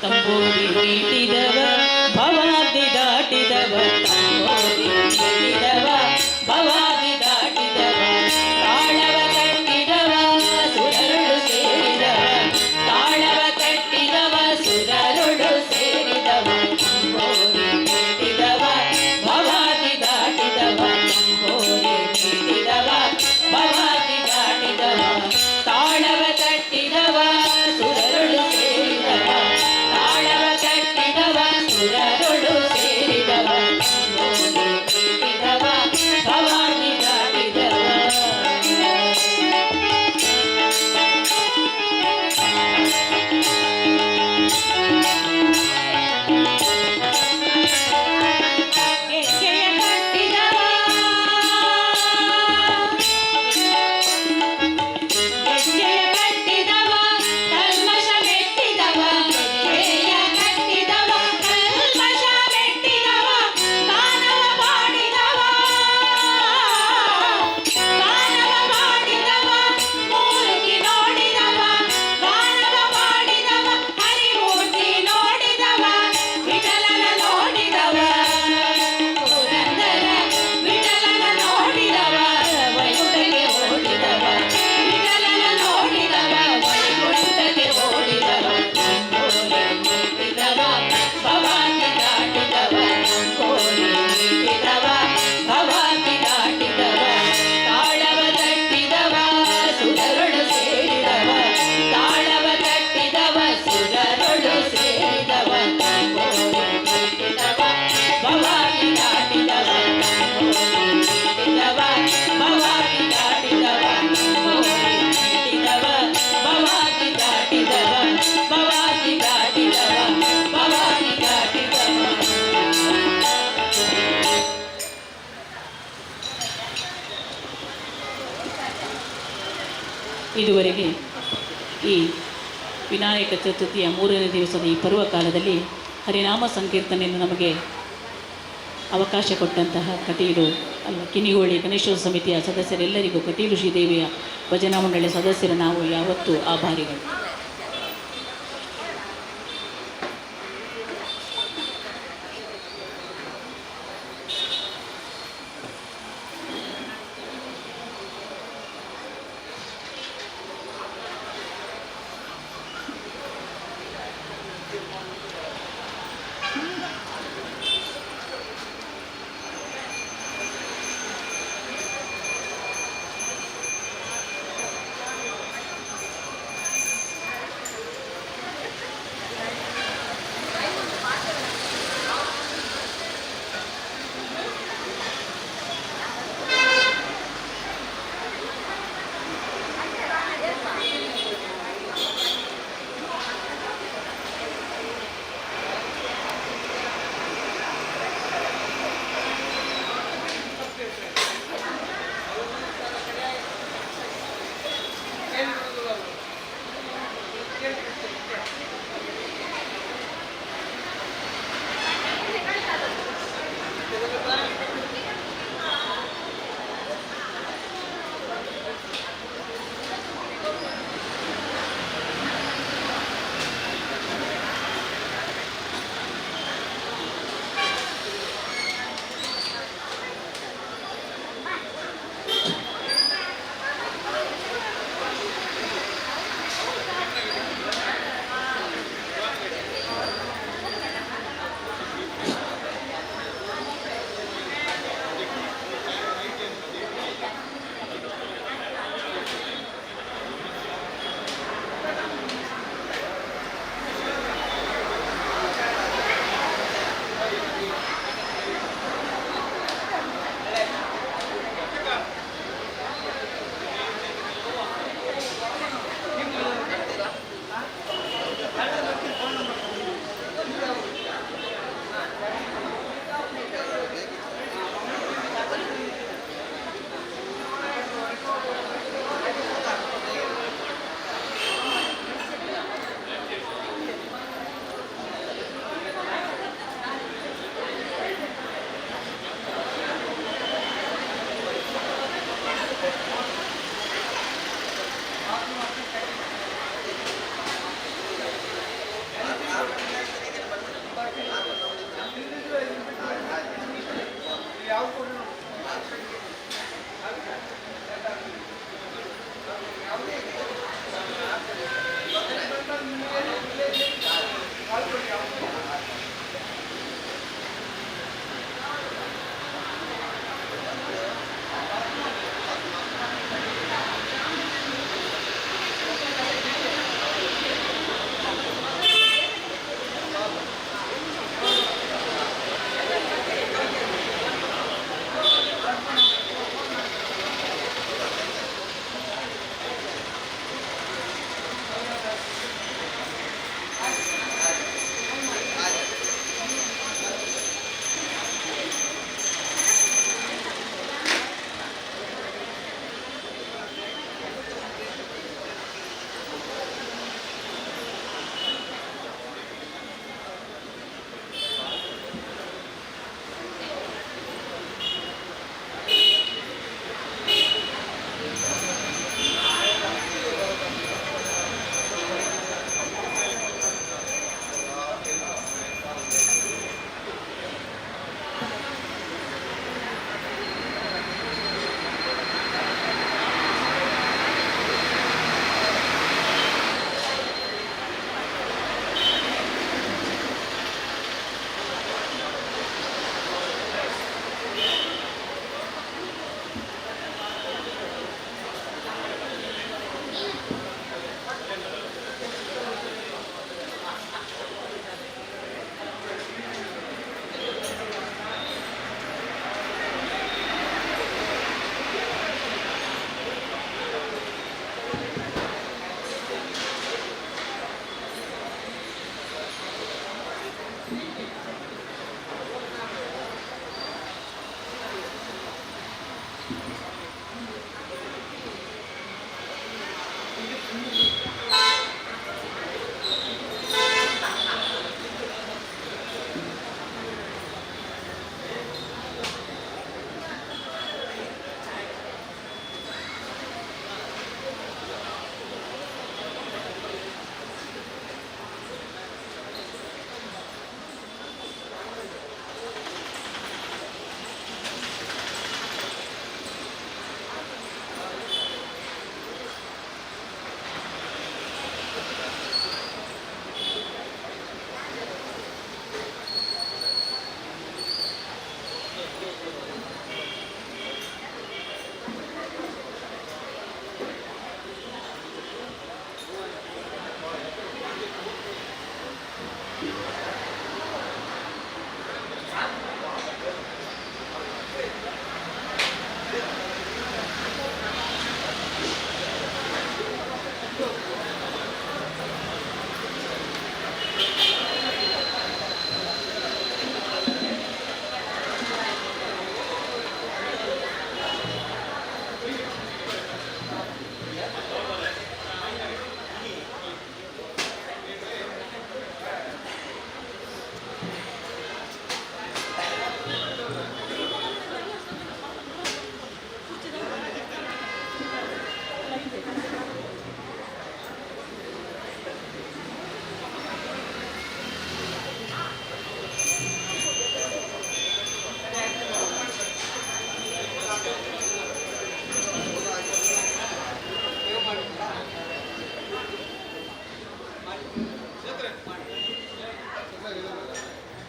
ತಂಬೂರಿ ಮೀಟಿದವ ಭವಾದಿ ದಾಟಿದವ, ತಂಬೂರಿ ಮೀಟಿದವ ಭವಾದಿ ದಾಟಿದವ, ತಾಳವ ತಟ್ಟಿದವ ಸುರರುಳು ಸೇರಿದವ, ತಾಳವ ತಟ್ಟಿದವ ಸುರರುಳು ಸೇರಿದವ, ತಂಬೂರಿ ಮೀಟಿದವ ಭವಾದಿ ದಾಟಿದವ, ತಂಬೂರಿ ಮೀಟಿದವ ಭವಾದಿ ದಾಟಿದವ, ತಾಳವ ತಟ್ಟಿದವ ಸುರರುಳು ಸೇರಿದವ, ತಾಳವ ತಟ್ಟಿದವ ಸುರರುಳು ಸೇರಿದವ, ತಂಬೂರಿ ಮೀಟಿದವ ಭವಾನಿ ದಾಟಿದವ. ಗೆಜ್ಜೆಯ ಕಟ್ಟಿದವ, ಗೆಜ್ಜೆಯ ಕಟ್ಟಿದವ ಕಲ್ಮಶ ಮೆಟ್ಟಿದವ, ಗೆಜ್ಜೆಯ ಕಟ್ಟಿದವ ಕಲ್ಮಶ ಮೆಟ್ಟಿದವ, ಗಾನವ ಪಾಡಿದವ, ಗಾನವ ಪಾಡಿದವ ಮೂರ್ತಿ ನೋಡಿದವ, ಗಾನವ ಪಾಡಿದವ ಹರಿಮೂರ್ತಿ ನೋಡಿದವ, ವಿಠಲನ ನೋಡಿದವ ಪುರಂದರ, ವಿಠಲನ ನೋಡಿದವ ವೈಕುಂಠಕ್ಕೆ ಓಡಿದವ, ವಿಠಲನ ನೋಡಿದವ ವೈಕುಂಠಕ್ಕೆ ಓಡಿದವ, ತಂಬೂರಿ ಮೀಟಿದವ ಭವಾನಿ ದಾಟಿದವ, ತಂಬೂರಿ ಮೀಟಿದವ ಭವಾನಿ ದಾಟಿದವ, ತಾಳವ ತಟ್ಟಿದವ ಸುರರುಳು ಸೇರಿದವ, ತಾಳವ ತಟ್ಟಿದವ ಸುರರುಳು ಸೇರಿದವ, ತಂಬೂರಿ ಮೀಟಿದವ ಭವಾನಿ ದಾಟಿದವ, ತಂಬೂರಿ ಮೀಟಿದವ ಭವಾನಿ ದಾಟಿದವ, ತಂಬೂರಿ ಮೀಟಿದವ ಭವಾನಿ ದಾಟಿದವ, ಭವಾನಿ ದಾಟಿದವ, ಭವಾನಿ ದಾಟಿದವ. ಇದುವರೆಗೆ ಈ ವಿನಾಯಕ ಚತುರ್ಥಿಯ ಮೂರನೇ ದಿವಸದ ಈ ಪರ್ವಕಾಲದಲ್ಲಿ ಹರಿನಾಮ ಸಂಕೀರ್ತನೆಯನ್ನು ನಮಗೆ ಅವಕಾಶ ಕೊಟ್ಟಂತಹ ಕಟೀಲು ಅಲ್ಲ ಕಿನಿಗೋಳಿ ಗಣೇಶೋತ್ಸವ ಸಮಿತಿಯ ಸದಸ್ಯರೆಲ್ಲರಿಗೂ ಕಟೀಲು ಶ್ರೀದೇವಿಯ ಭಜನಾ ಮಂಡಳಿಯ ಸದಸ್ಯರು ನಾವು ಯಾವತ್ತೂ ಆಭಾರಿಗಳು.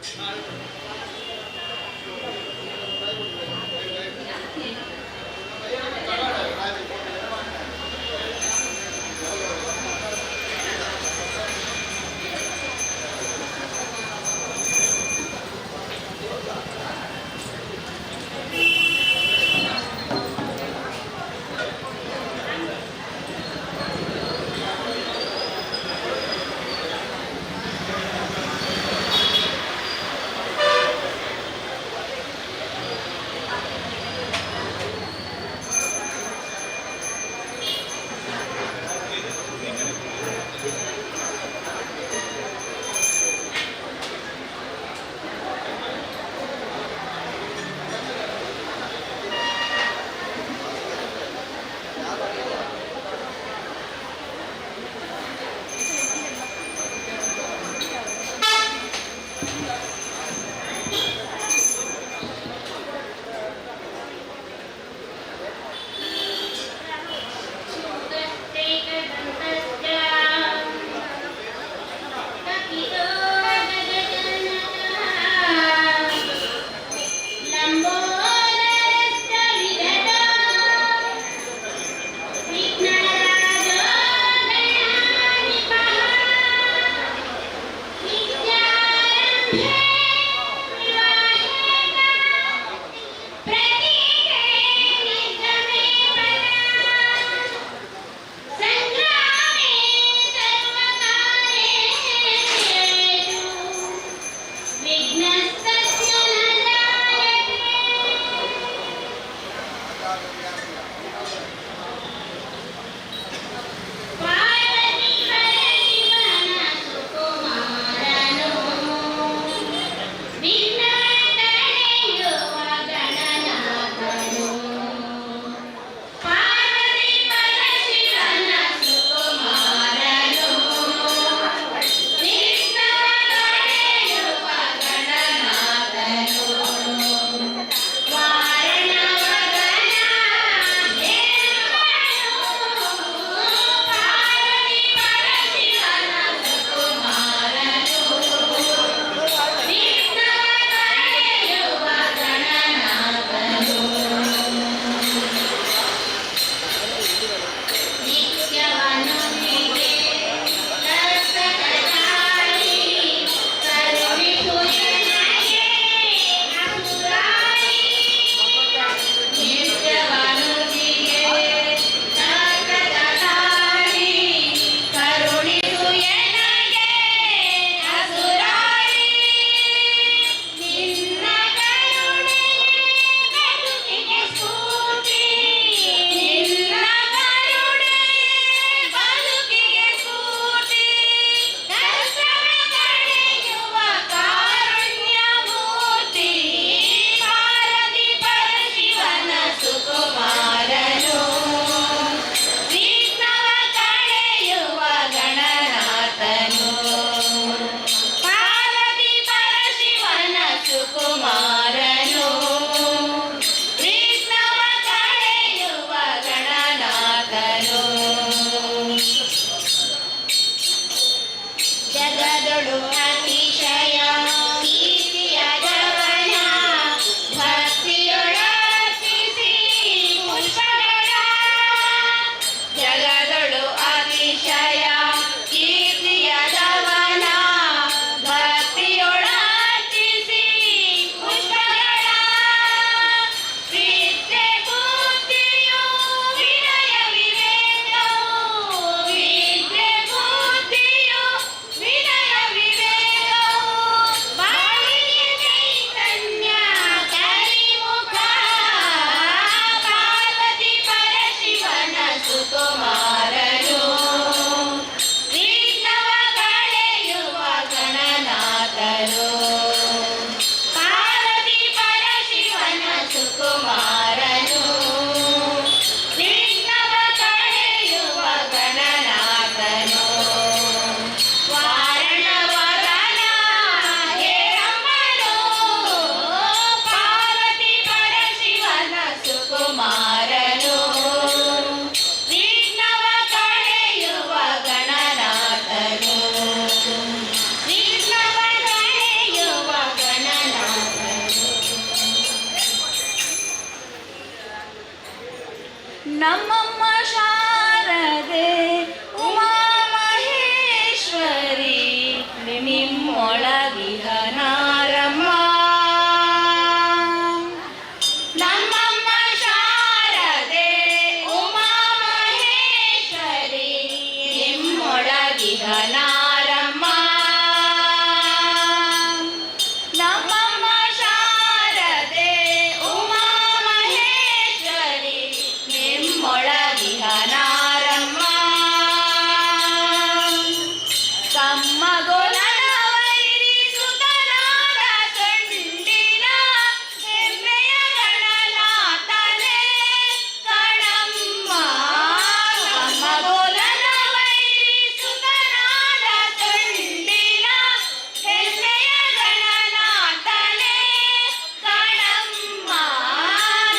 ಸುಕುಮಾರನು. ನಮ್ಮಮ್ಮ ಶಾರದೆ ಉಮಾ ಮಹೇಶ್ವರಿ ನಿಮ್ಮೊಳಗಿಹನಾರಮ್ಮ. ನಮ್ಮಮ್ಮ ಶಾರದೆ ಉಮಾ ಮಹೇಶ್ವರಿ ನಿಮ್ಮೊಳಗಿಹನಾರಮ್ಮ. ನಮ್ಮಮ್ಮ ಶಾರದೆ ಉಮಾ ಮಹೇಶ್ವರಿ ನಿಮ್ಮೊಳಗಿಹನಾರಮ್ಮ. ಕಮ್ಮಗೊಲನ ವೈರಿ ಸುತನಾದ ಸೊಂಡಿಲ ಹೆಮ್ಮೆಯ ಗಣನಾಥನೇ ಕಣಮ್ಮ. ಕಮ್ಮಗೊಲನ ವೈರಿ ಸುತನಾದ ಸೊಂಡಿಲ ಹೆಮ್ಮೆಯ ಗಣನಾಥನೇ ಕಣಮ್ಮ.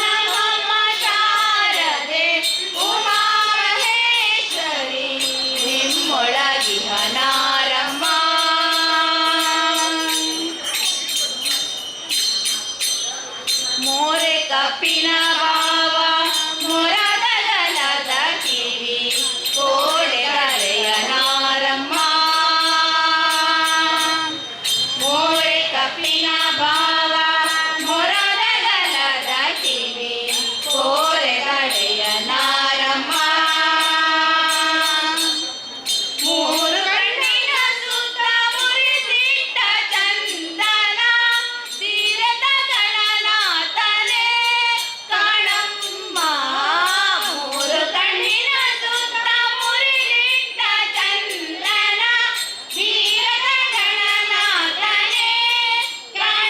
ನಮ್ಮಮ್ಮ ಶಾರದೆ ಉಮಾ ಮಹೇಶ್ವರಿ ನಿಮ್ಮೊಳಗಿಹನಾರಮ್ಮ. ಮೋರೆ ಕಪ್ಪಿನ ಭಾವ ಮೊರದಗಲದ ಕಿವಿ ಕೋಡೆ ಕರೆಯ ನಾರಮ್ಮ. ಮೋರೆ ಕಪ್ಪಿನ ಭಾವ ಮೊರದಗಲದ ಕಿವಿ ಕೋರೆ ಕಡೆಯ ನಾರಮ್ಮ. ಮೂರು ಕಣ್ಣಿನ ಸುತ್ತ ಮುರಿದಿಟ್ಟ ಚಂದನ ತೀರದ ಗಣನಾಥನೇ ಕಣಮ್ಮ. ಮೂರು ಕಣ್ಣಿನ ಸುತ್ತ ಮುರಿದಿಟ್ಟ ಚಂದನ ತೀರದ ಗಣನಾಥನೇ ಕಣಮ್ಮ.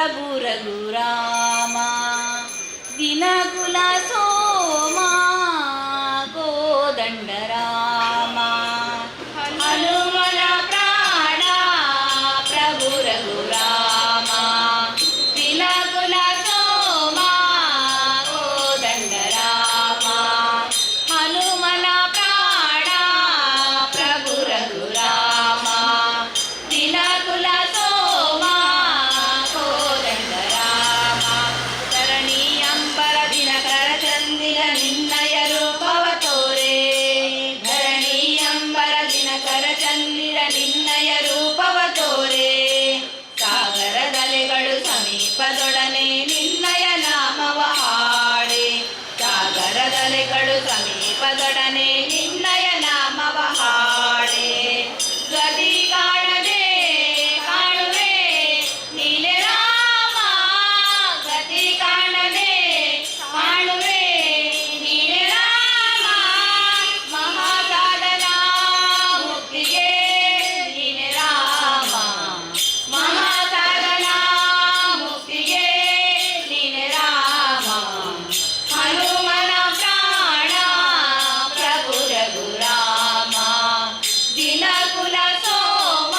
ಪ್ರಭು ರಘುರಾಮ ದಿನಕುಲ ಸೋಮ ಕೋದಂಡ ರಾಮ ಹನುಮನ ಪ್ರಾಣ ಪ್ರಭು ರಘುರಾಮ ದಿನಕುಲ ಸೋಮ ಕೋದಂಡ ರಾಮ ಹನುಮನ ಪ್ರಾಣ ಪ್ರಭು ರಘುರಾಮ ದಿನಕುಲ ಸೋಮ ಕೋದಂಡ ರಾಮ ಧರಣಿ ಅಂಬರ ದಿನಕರ ಚಂದಿರ ನಿನ್ನಯ ರೂಪವ ತೋರೆ. ಧರಣಿ ಅಂಬರ ದಿನಕರ ಚಂದಿರ ನಿನ್ನಯ ರೂಪವ ತೋರೆ. ಸಾಗರದಲೆಗಳು ಸಮೀಪದೊಡನೆ ನಿನ್ನಯ ನಾಮವ ಹಾಡೆ. ಸಾಗರದಲೆಗಳು ಸಮೀಪದೊಡನೆ ನಿನ್ನಯ ನಾಮವ ಹಾಡೆ. ಗತಿ ಕಾಣದೆ ಕಾಣುವೆ ನೀನೆ ರಾಮ. ಗತಿ ಕಾಣದೆ ಕಾಣುವೆ ನೀನೆ ರಾಮ. ಮಹಾಸಾಧನ ಮುಕ್ತಿಗೆ ನೀನೆ ರಾಮ. ಮಹಾಸಾಧನ ಮುಕ್ತಿಗೆ ನೀನೆ ರಾಮ. ಹನುಮನ ಪ್ರಾಣ ಪ್ರಭು ರಘುರಾಮ ದಿನಕುಲ ಸೋಮ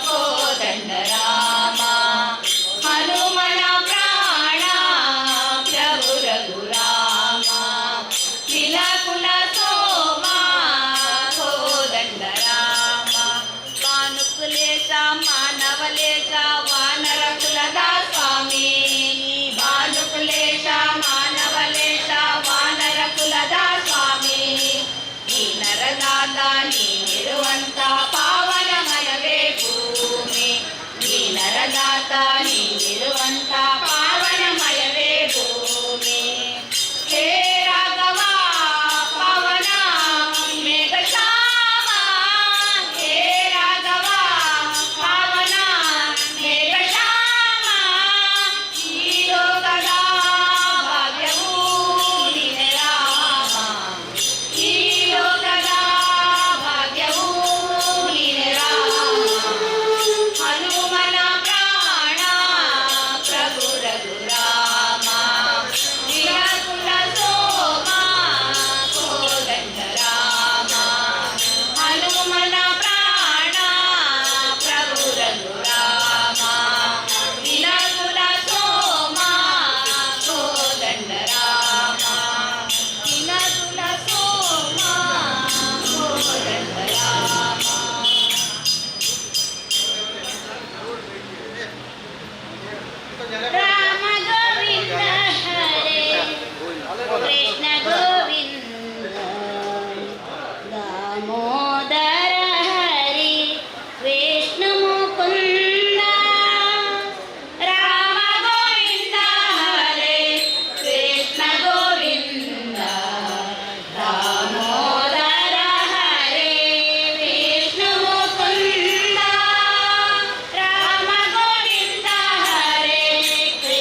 ಕೋದಂಡ ರಾಮ. ಹನುಮನ ಪ್ರಾಣ ಪ್ರಭು ರಘುರಾಮ ದಿನಕುಲ ಸೋಮ ಕೋದಂಡ ರಾಮ. ಭಾನುಕುಲೇಶ ಮಾನವಲೇಶ ವಾನರ ಕುಲದ ಸ್ವಾಮಿ. ಭಾನುಕುಲೇಶ ಮಾನವಲೇಶ ವಾನರ ಕುಲದ ಸ್ವಾಮಿ. ನೀ ನರದಾತ ನೀನಿರುವಂತ ಪಾವನಮಯವೇ ಭೂಮಿ. ನೀ ನರದಾತ ನೀನಿರುವಂತ ಪಾವನಮಯವೇ ಭೂಮಿ. ಹೇ ರಾಘವ ಪವನ ಮೇಘಶ್ಯಾಮ. ಹೇ ರಾಘವ ಪಾವನ ಮೇಘಶ್ಯಾಮ. ಈ ಲೋಕದ ಭಾಗ್ಯವೂ ನೀನೆ ರಾಮ. ಈ ಲೋಕದ ಭಾಗ್ಯವೂ ನೀನೆ ರಾಮ. ಹನುಮನ ಪ್ರಾಣ ಪ್ರಭು ರಘುರಾಮ ದಿನಕುಲ ಸೋಮ ಕೋದಂಡ ರಾಮ. ಹನುಮನ ಪ್ರಾಣ ಪ್ರಭು ರಘುರಾಮ ದಿನಕುಲ ಸೋಮ ಕೋದಂಡ ರಾಮ. ದಿನಕುಲ ಸೋಮ ಕೋದಂಡ ರಾಮ. ರಾಮ ಗೋವಿಂದ ಹರೇ, ಕೃಷ್ಣ ಗೋವಿಂದ ದಾಮೋದರ ಹರಿ, ವಿಷ್ಣು ಮುಕುಂದ. ರಾಮ ಗೋವಿಂದ ಹರೇ, ಕೃಷ್ಣ ಗೋವಿಂದ ದಾಮೋದರ ಹರೇ, ವಿಷ್ಣು ಮುಕುಂದ. ರಾಮ ಗೋವಿಂದ ಹರೇ, ಕೃಷ್ಣ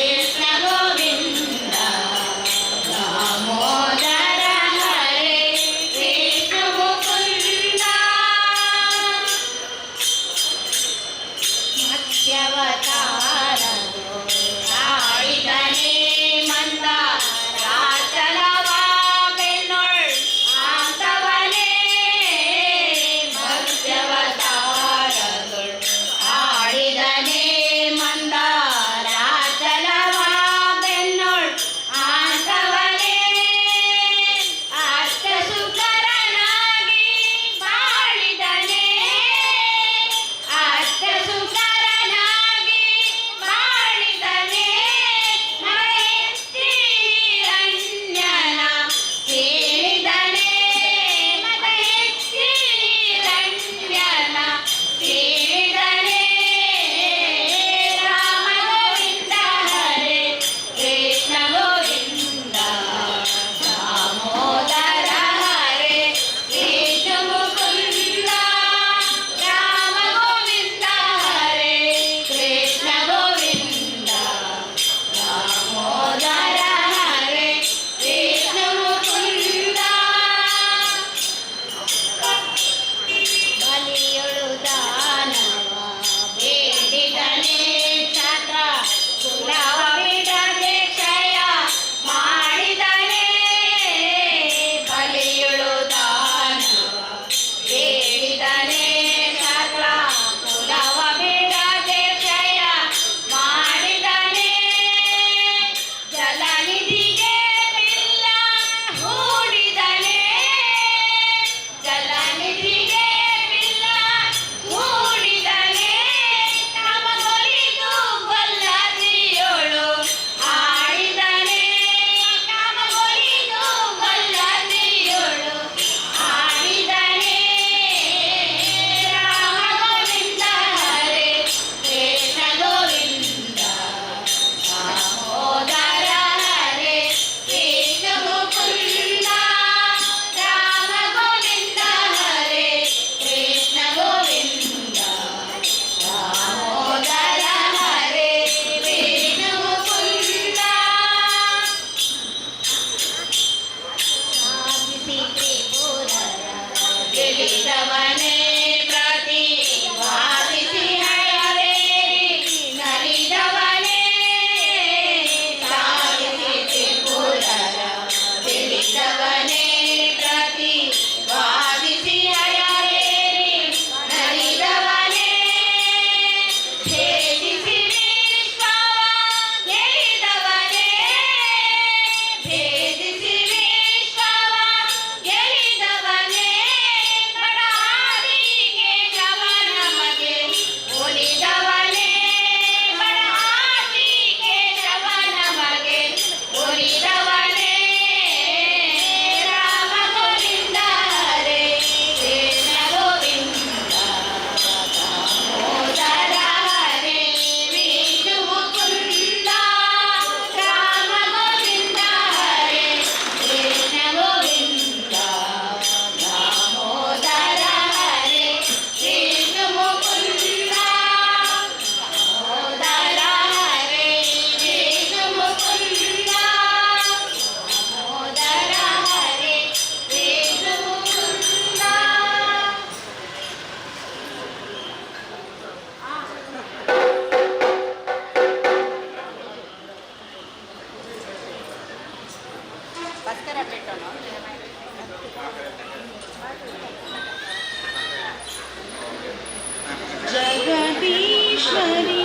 Jagadishwari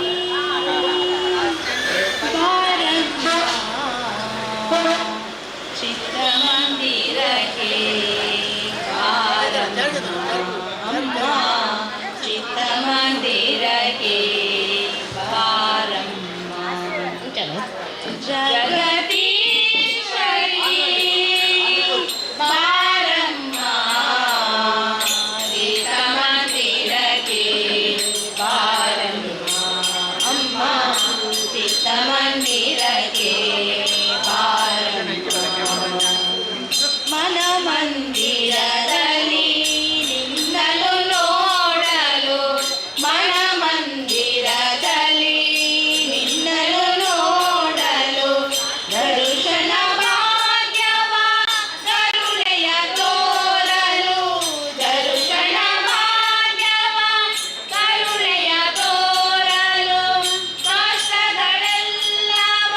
ಬಾರಮ್ಮ ಚಿತ್ರಮಂದಿರಕ್ಕೆ ಬಾರಮ್ಮ, ಚಿತ್ರಮಂದಿರಕ್ಕೆ ಬಾರಮ್ಮ. ಜಗದೀಶ್ವರಿ ಬಾರಮ್ಮ, ಚಿತ್ರಮಂದಿರಕ್ಕೆ ಬಾರಮ್ಮ. ಅಮ್ಮ, ಚಿತ್ರಮಂದಿರಕ್ಕೆ ಬಾರಮ್ಮ. ಮನಮಂದಿರದಲ್ಲಿ ನಿನ್ನನು ನೋಡಲು, ಮನಮಂದಿರದಲ್ಲಿ ನಿನ್ನನು ನೋಡಲು, ದರುಶನ ಭಾಗ್ಯವ ಕರುಣೆಯ ತೋರಲು, ದರುಶನ ಭಾಗ್ಯವ ಕರುಣೆಯ ತೋರಲು, ಕಷ್ಟಗಳೆಲ್ಲವ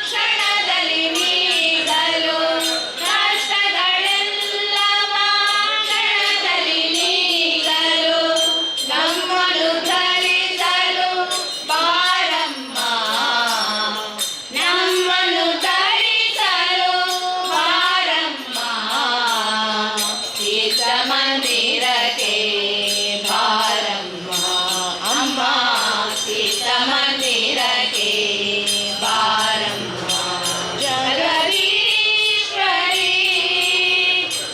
ಕ್ಷಣದಲ್ಲಿ ನೀಗಲು, ಕಷ್ಟಗಳೆಲ್ಲವ ಕ್ಷಣದಲ್ಲಿ ನೀಗಲು, ನಮ್ಮನ್ನು ಧರಿಸಲು ಬಾರಮ್ಮ, ನಮ್ಮನ್ನು ಧರಿಸಲು ಬಾರಮ್ಮ. ಚಿತ್ರಮಂದಿರಕ್ಕೆ ಬಾರಮ್ಮ. ಅಮ್ಮ, ಚಿತ್ರಮಂದಿರಕ್ಕೆ ಬಾರಮ್ಮ. ಜಗದೀಶ್ವರಿ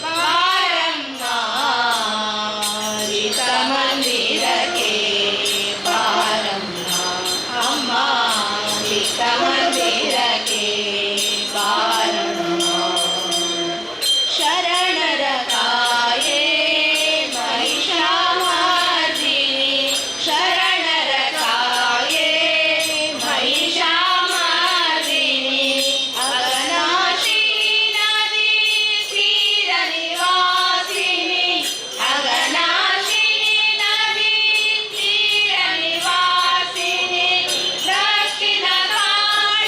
ಬಾರಮ್ಮ, ಚಿತ್ರಮಂದಿರಕ್ಕೆ ಬಾರಮ್ಮ. ಅಮ್ಮ, ಚಿತ್ರಮಂದಿರಕ್ಕೆ ಬಾರಮ್ಮ. ಶರಣರ ಕಾಯೇ ಮಹಿಷಾಮರ್ದಿನಿ, ಶರಣರ ಕಾಯೇ ಮಹಿಷಾಮರ್ದಿನಿ, ಅಘನಾಶಿನಿ ನದಿ ತೀರ ನಿವಾಸಿನಿ, ಅಘನಾಶಿನಿ ನದಿ ತೀರ ನಿವಾಸಿನಿ, ದಕ್ಷಿಣ ಕಾಳಿ.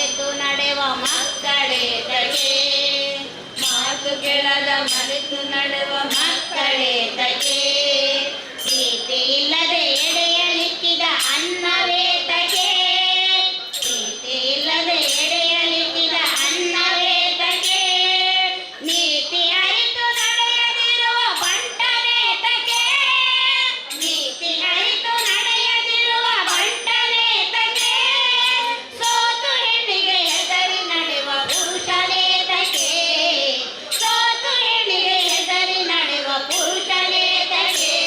ಮರೆತು ನಡೆವ ಮಕ್ಕಳೇತಕ್ಕೆ? ಮಾತು ಕೇಳದ ಮರೆತು ನಡೆವ ಮಕ್ಕಳೇತಕ್ಕೆ? ಪ್ರೀತಿ ಇಲ್ಲದೆ ಎಡೆಯಲಿಕ್ಕಿದ ಅನ್ನವೇತಕ್ಕೆ? ಪ್ರೀತಿ ಇಲ್ಲದೆ ಎಡೆಯಲಿಕ್ಕಿದ ಅನ್ನವೇತಕ್ಕೆ? ನೀತಿ ಅರಿತು ನಡೆಯದಿರುವ ಬಂಟನೇತಕ್ಕೆ? ನೀತಿ ಅರಿತು ನಡೆಯದಿರುವ ಬಂಟನೇತಕ್ಕೆ? ಸೋತು ಹೆಣ್ಣಿಗೆ ಹೆದರಿ ನಡೆವ ಪುರುಷನೇತಕ್ಕೆ? ಸೋತು ಹೆಣ್ಣಿಗೆ ಹೆದರಿ ನಡೆವ ಪುರುಷನೇತಕ್ಕೆ?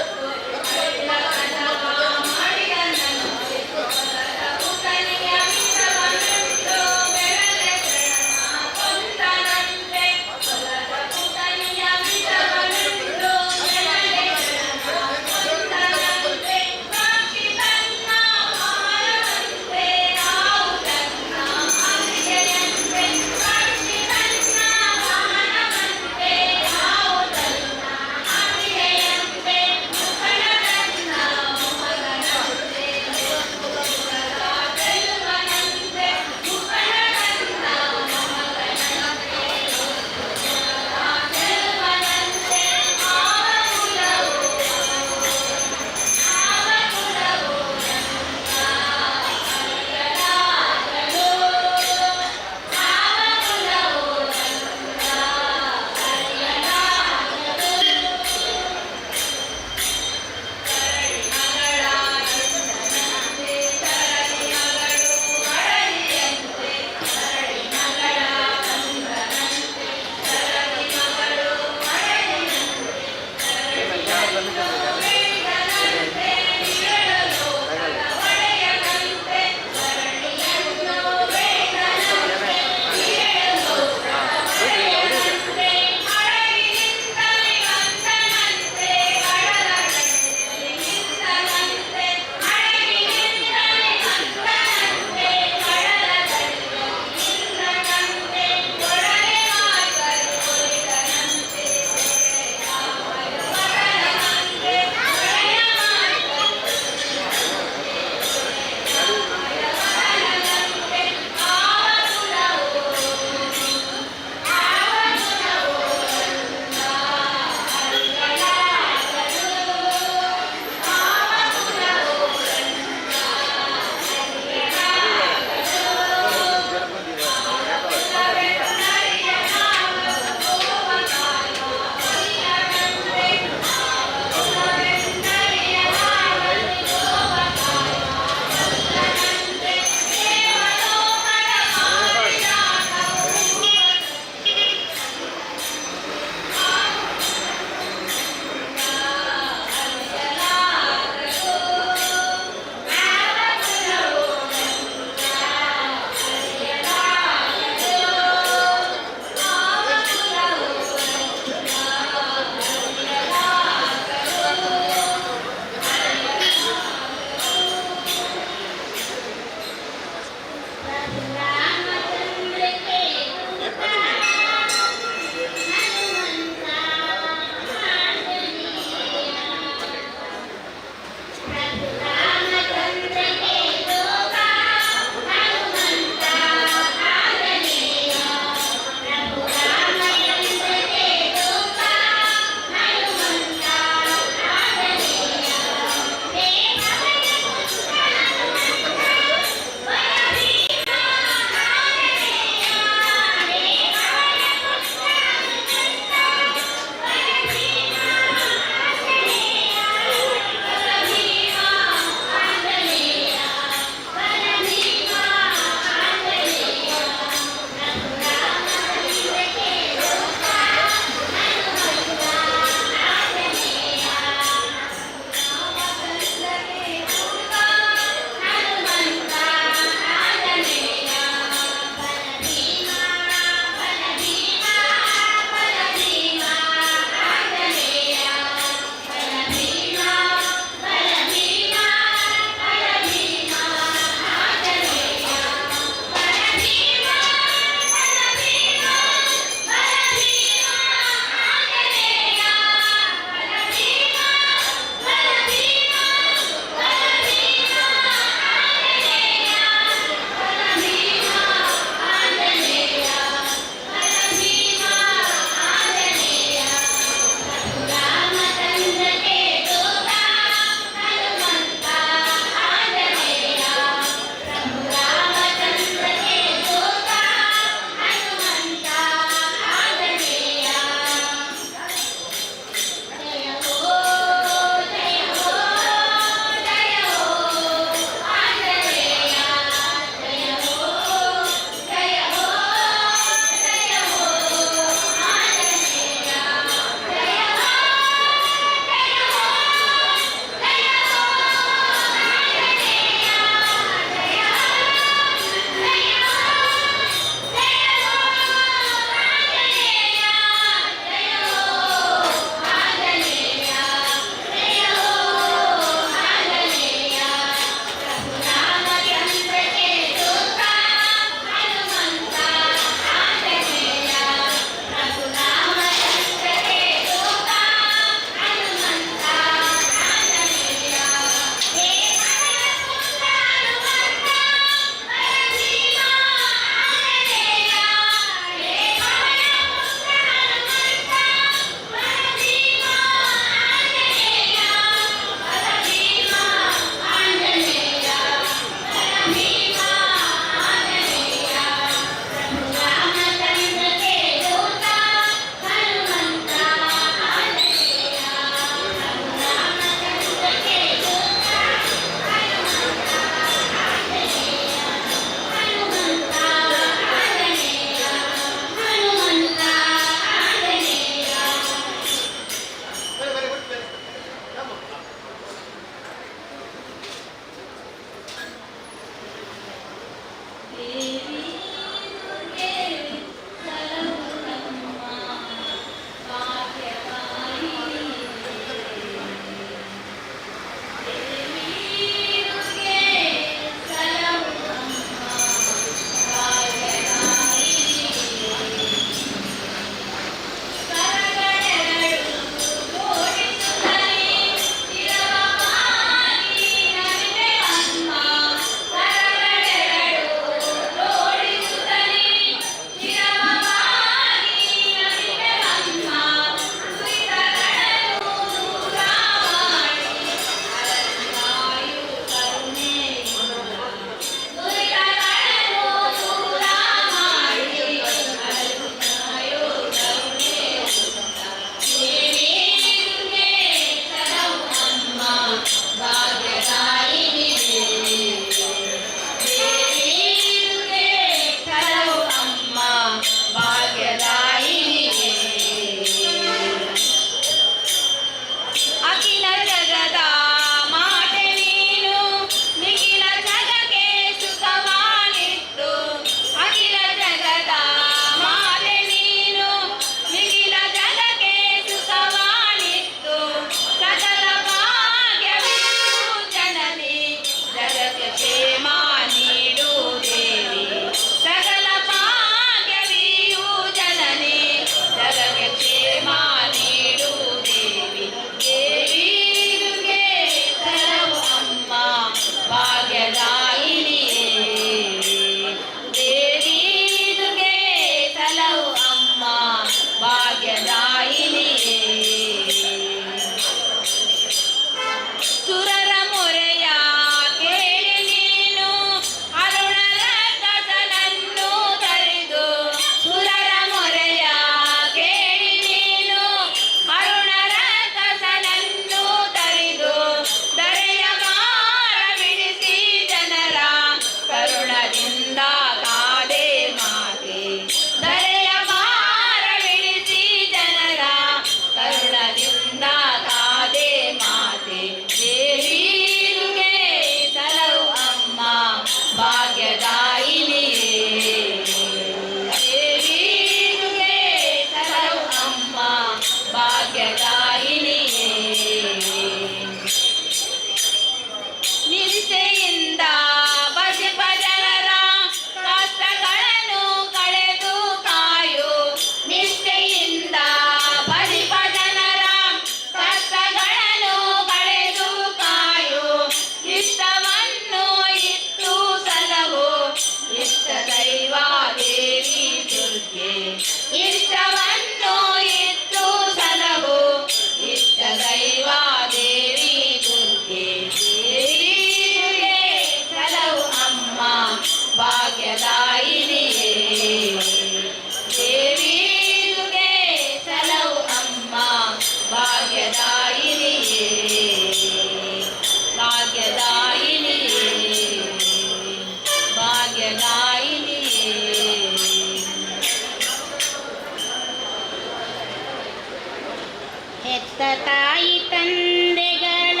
ಹೆತ್ತ ತಾಯಿ ತಂದೆಗಳ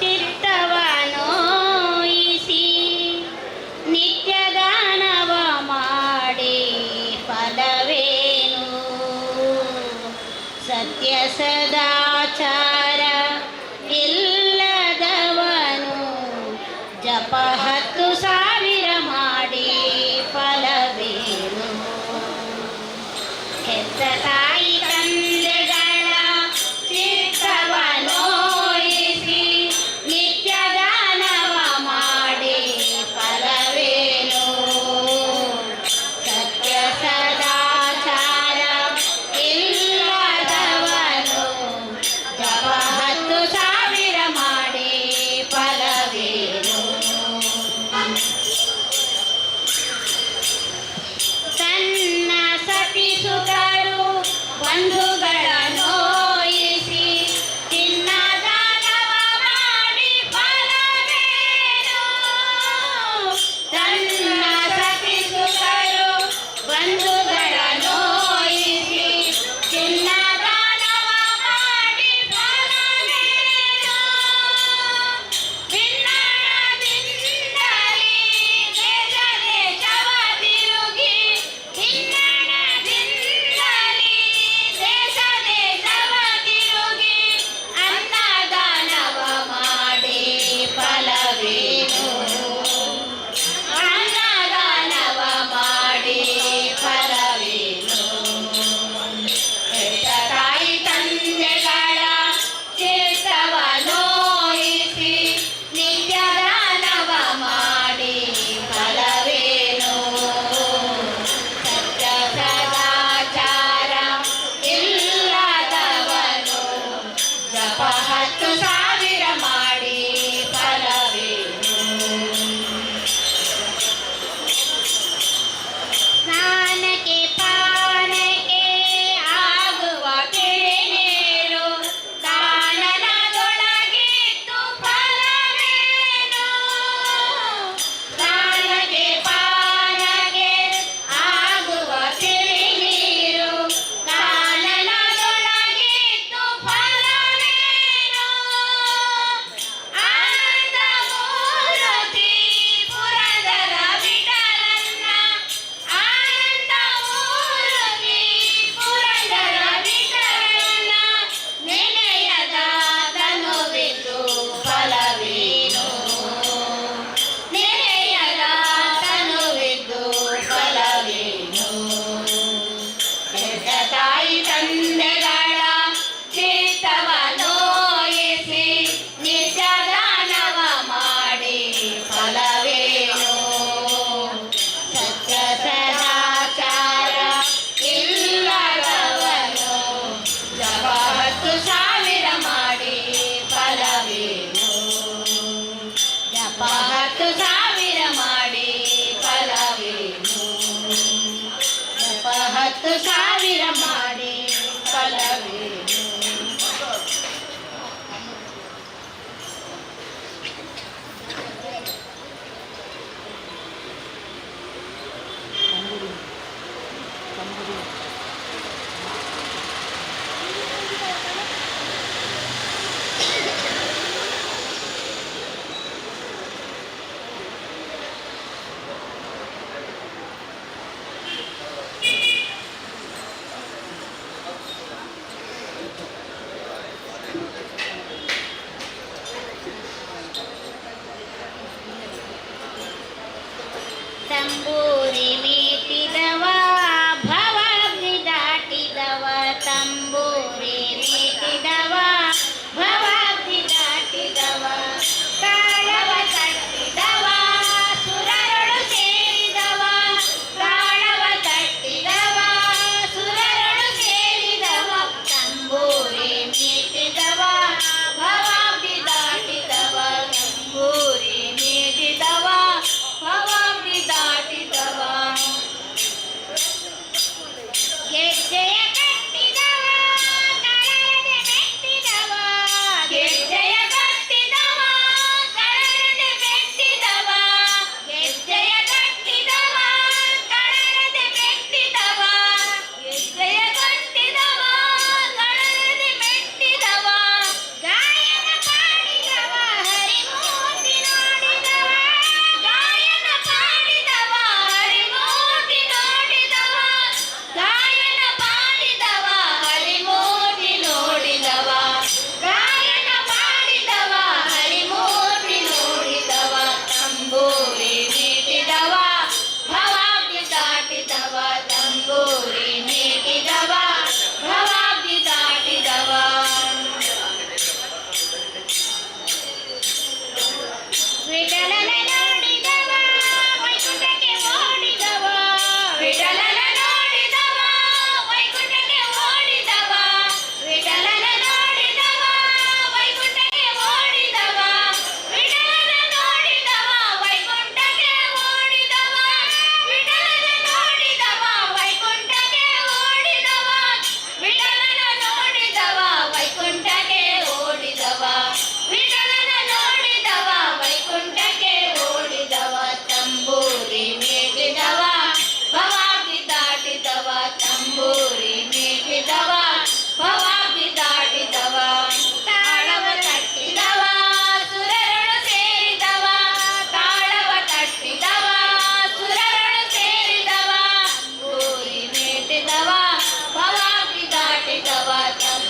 ಚಿತ್ತವ ನೋಯಿಸಿ ನಿತ್ಯ ದಾನವ ಮಾಡಿ ಫಲವೇನು? ಸತ್ಯ ಸದಾಚಾರ ಇಲ್ಲದವನು ಜಪ 10,000 ಮಾಡಿ ಫಲವೇನು? ಹೆತ್ತ ತಾಯಿ ತಂದೆಗಳ ಚಿತ್ತವ ನೋಯಿಸಿ ನಿತ್ಯ ದಾನವ ಮಾಡಿ ಫಲವೇನು? ಸತ್ಯ ಸದಾಚಾರ ಇಲ್ಲದವನು ಜಪ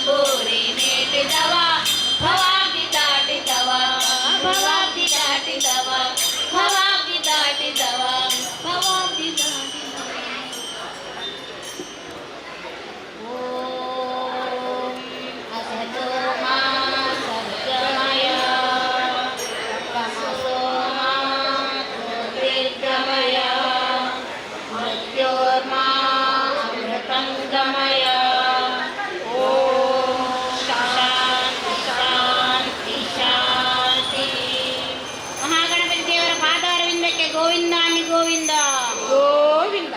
ಕೋರಿ ನೀಟಿದವ, ಭವಾಬ್ದಿ ದಾಟಿದವ, ಭವಾಬ್ದಿ ದಾಟಿದವ, ಭವಾಬ್ದಿ ದಾಟಿದವ, ಭವಾಬ್ದಿ ದಾಟಿದವ. ಓಂ असतो मा सद्गमय, तमसो मा ज्योतिर्गमय, मृत्योर्मा अमृतं गमय. ॐ ಶಾಂತಿ ಶಾಂತಿ ಶಾಂತಿ. ಮಹಾಗಣಪತಿ ದೇವರ ಪಾದಾರವಿಂದಕ್ಕೆ ಗೋವಿಂದಾನಿ ಗೋವಿಂದ ಗೋವಿಂದ.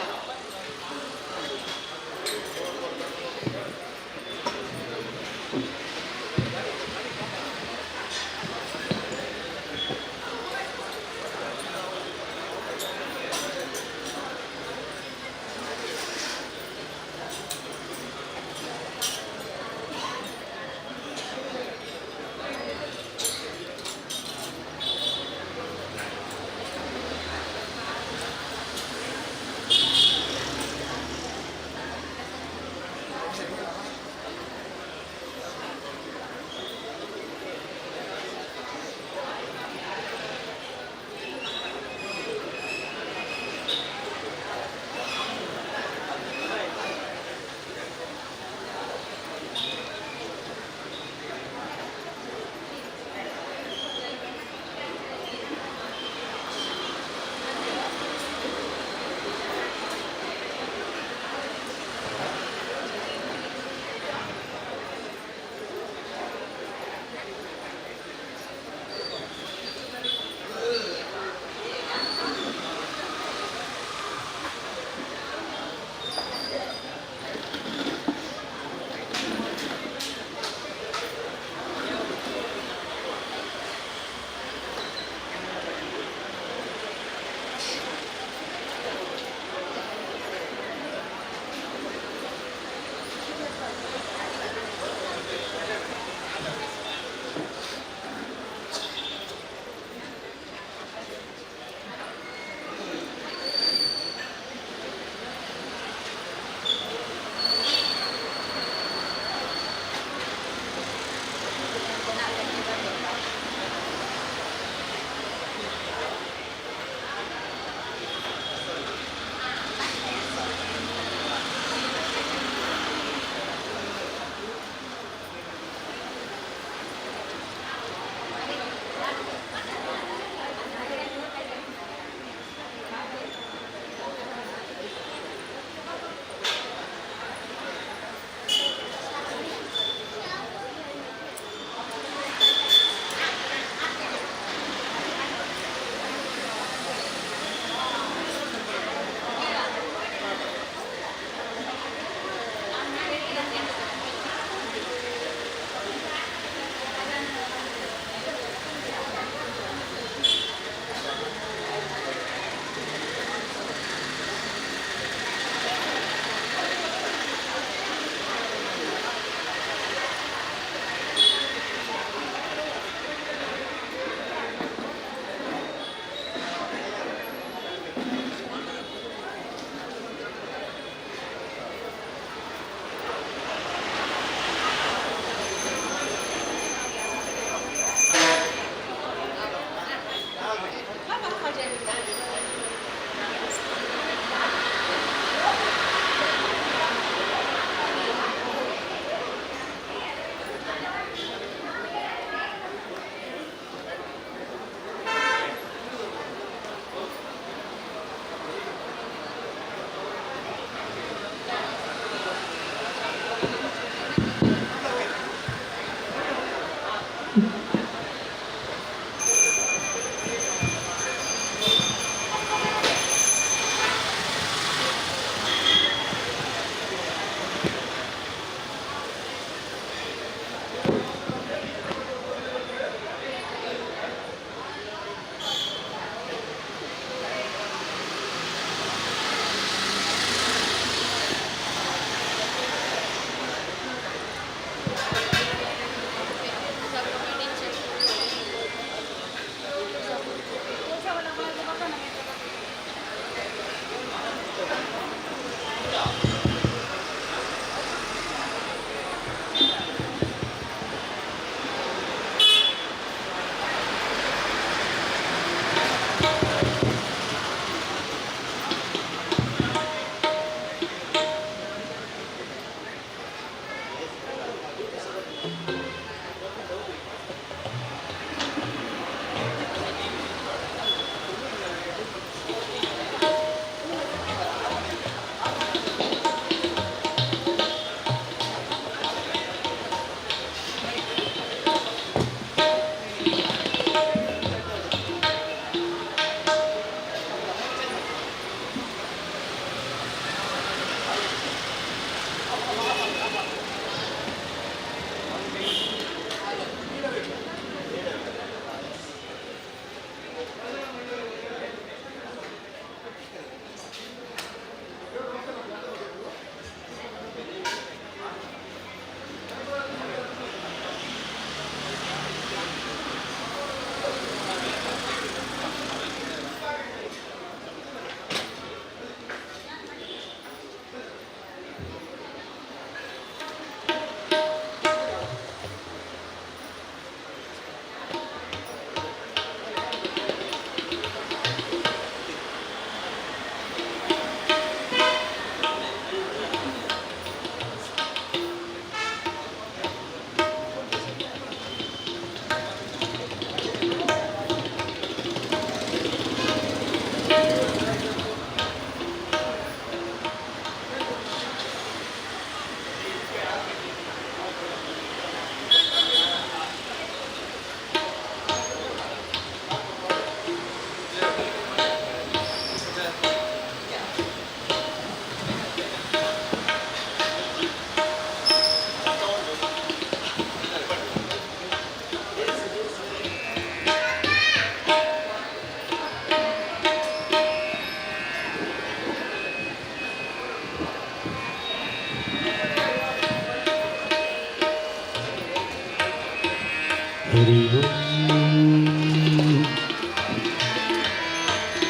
ಹರಿ ಓಂ.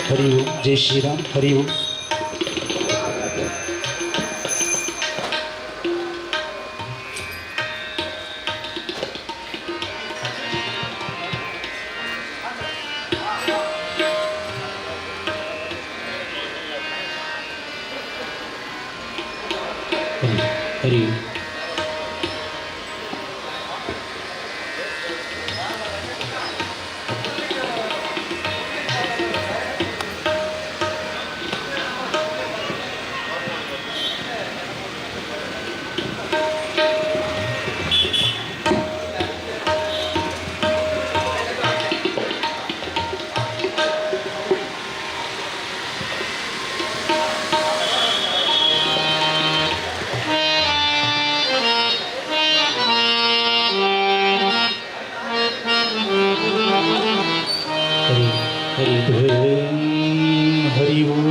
ಹರಿ ಓಂ. ಜೈ ಶ್ರೀರಾಮ್. ಹರಿ ಓಂ. ಹರಿ ಹರಿ ಓಂ. ಹರಿ ಹರಿ ಓಂ. ಹರಿ ಓಂ.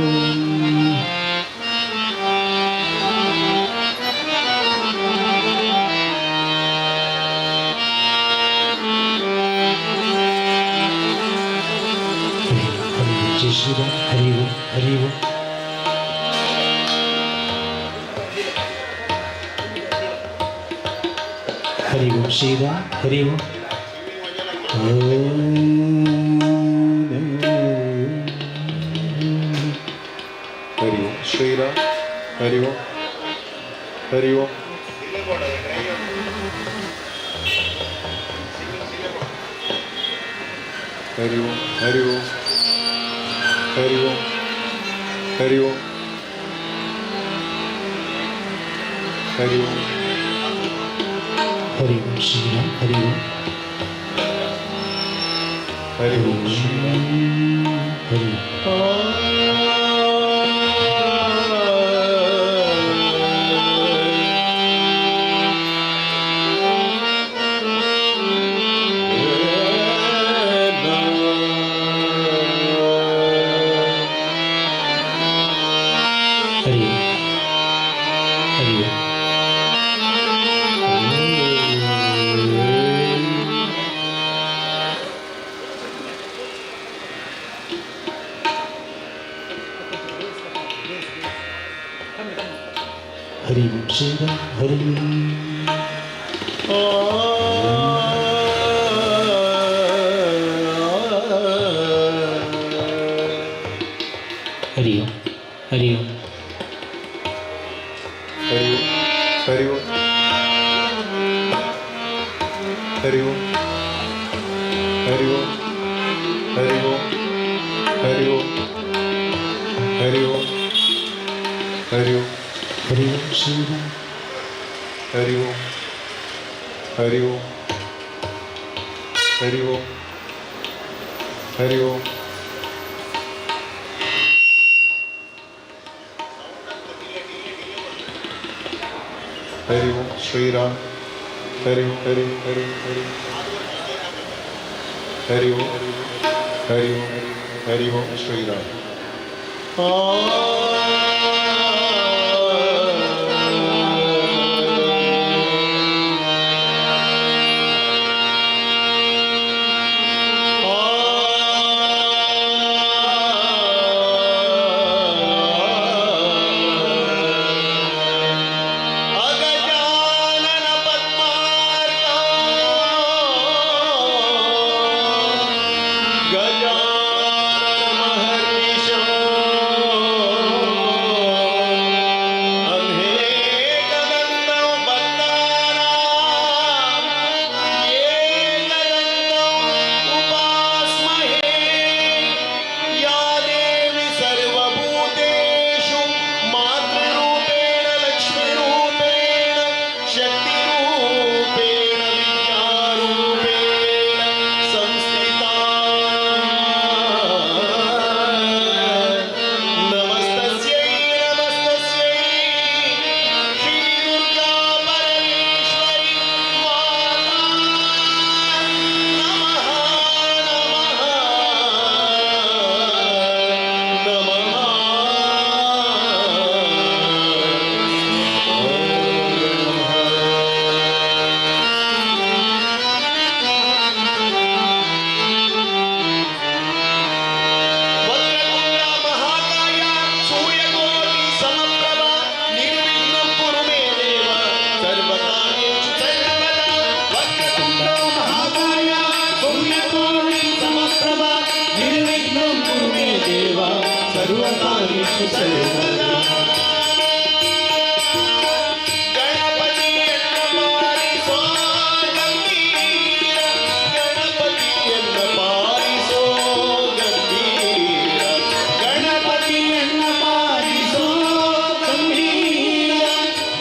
ಹರಿ ಹರಿ ಓಂ. ಜೈ ಶ್ರೀರಾಮ್. ಹರಿ ಓಂ. ಹರಿ ಓಂ. ಹರಿ ಓಂ ಶ್ರೀರಾಮ್. ಹರಿ ಓಂ. ಹರಿ ಓಂ ಶ್ರೀರಾಮ್. ಹರಿ ಓಂ. ಹರಿ ಓಂ. ಹರಿ ಓಂ. ಹರಿ ಓಂ. ಹರಿ ಓಂ. ಹರಿ ಓಂ. ಹರಿ ಓಂ. ಹರಿ ಓಂ ಶ್ರೀರಾಮ್. ಹರಿ ಓಂ. ಹರಿ ಓಂ ಶ್ರೀರಾಮ್. ಹರಿ ಹರಿ ಓಂ. ಹರಿ ಓಂ. ಹರಿ ಓಂ ಶ್ರೀರಾಮ್. ಹರಿ ಓಂ. ಹರಿ ಓಂ. ಹರಿ ಓಂ. ಹರಿ ಓಂ. ಹರಿ ಓಂ. ಹರಿ ಓಂ ಹರಿ ಓಂ ಹರಿ ಓಂ ಹರಿ ಓಂ ಹರಿ ಓಂ ಹರಿ ಓಂ ಹರಿ ಓಂ ಶ್ರೀರಾಮ್. ಹರಿ ಓಂ ಹರಿ ಓಂ ಹರಿ ಓಂ ಹರಿ ಓಂ. ಹರಿ ಓಂ ಶ್ರೀರಾಮ್. ಹರಿ ಹರಿ ಹರಿ ಹರಿ ಹರಿ ಓಂ ಹರಿ ಓಂ ಹರಿ ಓಂ ಶ್ರೀರಾಮ್. ಅಗಜಾನನ ಪದ್ಮಾರ್ಕ ಗಜಾನನ ಮಹರ್ನಿಶ ಅನೇಕದಂತಂ ಭಕ್ತಾನಾಂ ಏಕದಂತಂ ಉಪಾಸ್ಮಹೇ. ಯಾ ದೇವಿ ಸರ್ವಭೂತೇಷು ಮಾತೃರೂಪೇಣ ಲಕ್ಷ್ಮೀರೂಪೇಣ ಶಕ್ತಿರೂಪೇಣ ವಿದ್ಯಾರೂಪೇಣ ಸಂಸ್ಥಿತಾ. ನಮಸ್ತಸ್ಯೈ ನಮಸ್ತಸ್ಯೈ ಶ್ರೀ ದುರ್ಗಾ ಪರಮೇಶ್ವರಿ ಮಾತಾ ನಮಃ ನಮಃ ನಮಃ. ವಕ್ರತುಂಡ ಮಹಾಕಾಯ ಸೂರ್ಯಕೋಟಿ ಸಮಪ್ರಭ ನಿರ್ವಿಘ್ನಂ ಕುರು ಮೇ ದೇವ ಸರ್ವಕಾರ್ಯೇಷು ಸರ್ವದಾ. ವಕ್ರತುಂಡ ಮಹಾಕಾಯ ಸೂರ್ಯಕೋಟಿ ಸಮಪ್ರಭ ನಿರ್ವಿಘ್ನಂ ಕುರು ಮೇ ದೇವ ಸರ್ವಕಾರ್ಯೇಷು ಸರ್ವದಾ. ಗಣಪತಿಯನ್ನ ಪಾಲಿಸೋ ಗಂಭೀರ, ಗಣಪತಿಯನ್ನ ಪಾಲಿಸೋ ಗಂಭೀರ, ಗಣಪತಿಯನ್ನ ಪಾಲಿಸೋ ಗಂಭೀರ,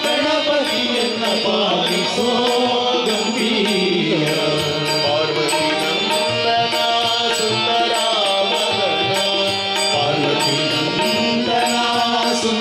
ಗಣಪತಿಯನ್ನ ಪಾಲಿಸೋ ಗಂಭೀರ. ಪಾರ್ವತಿ ನಂದನ ಸುಂದರ ಮದನ, ಪಾರ್ವತಿ ನಂದನ ಸುಂದರ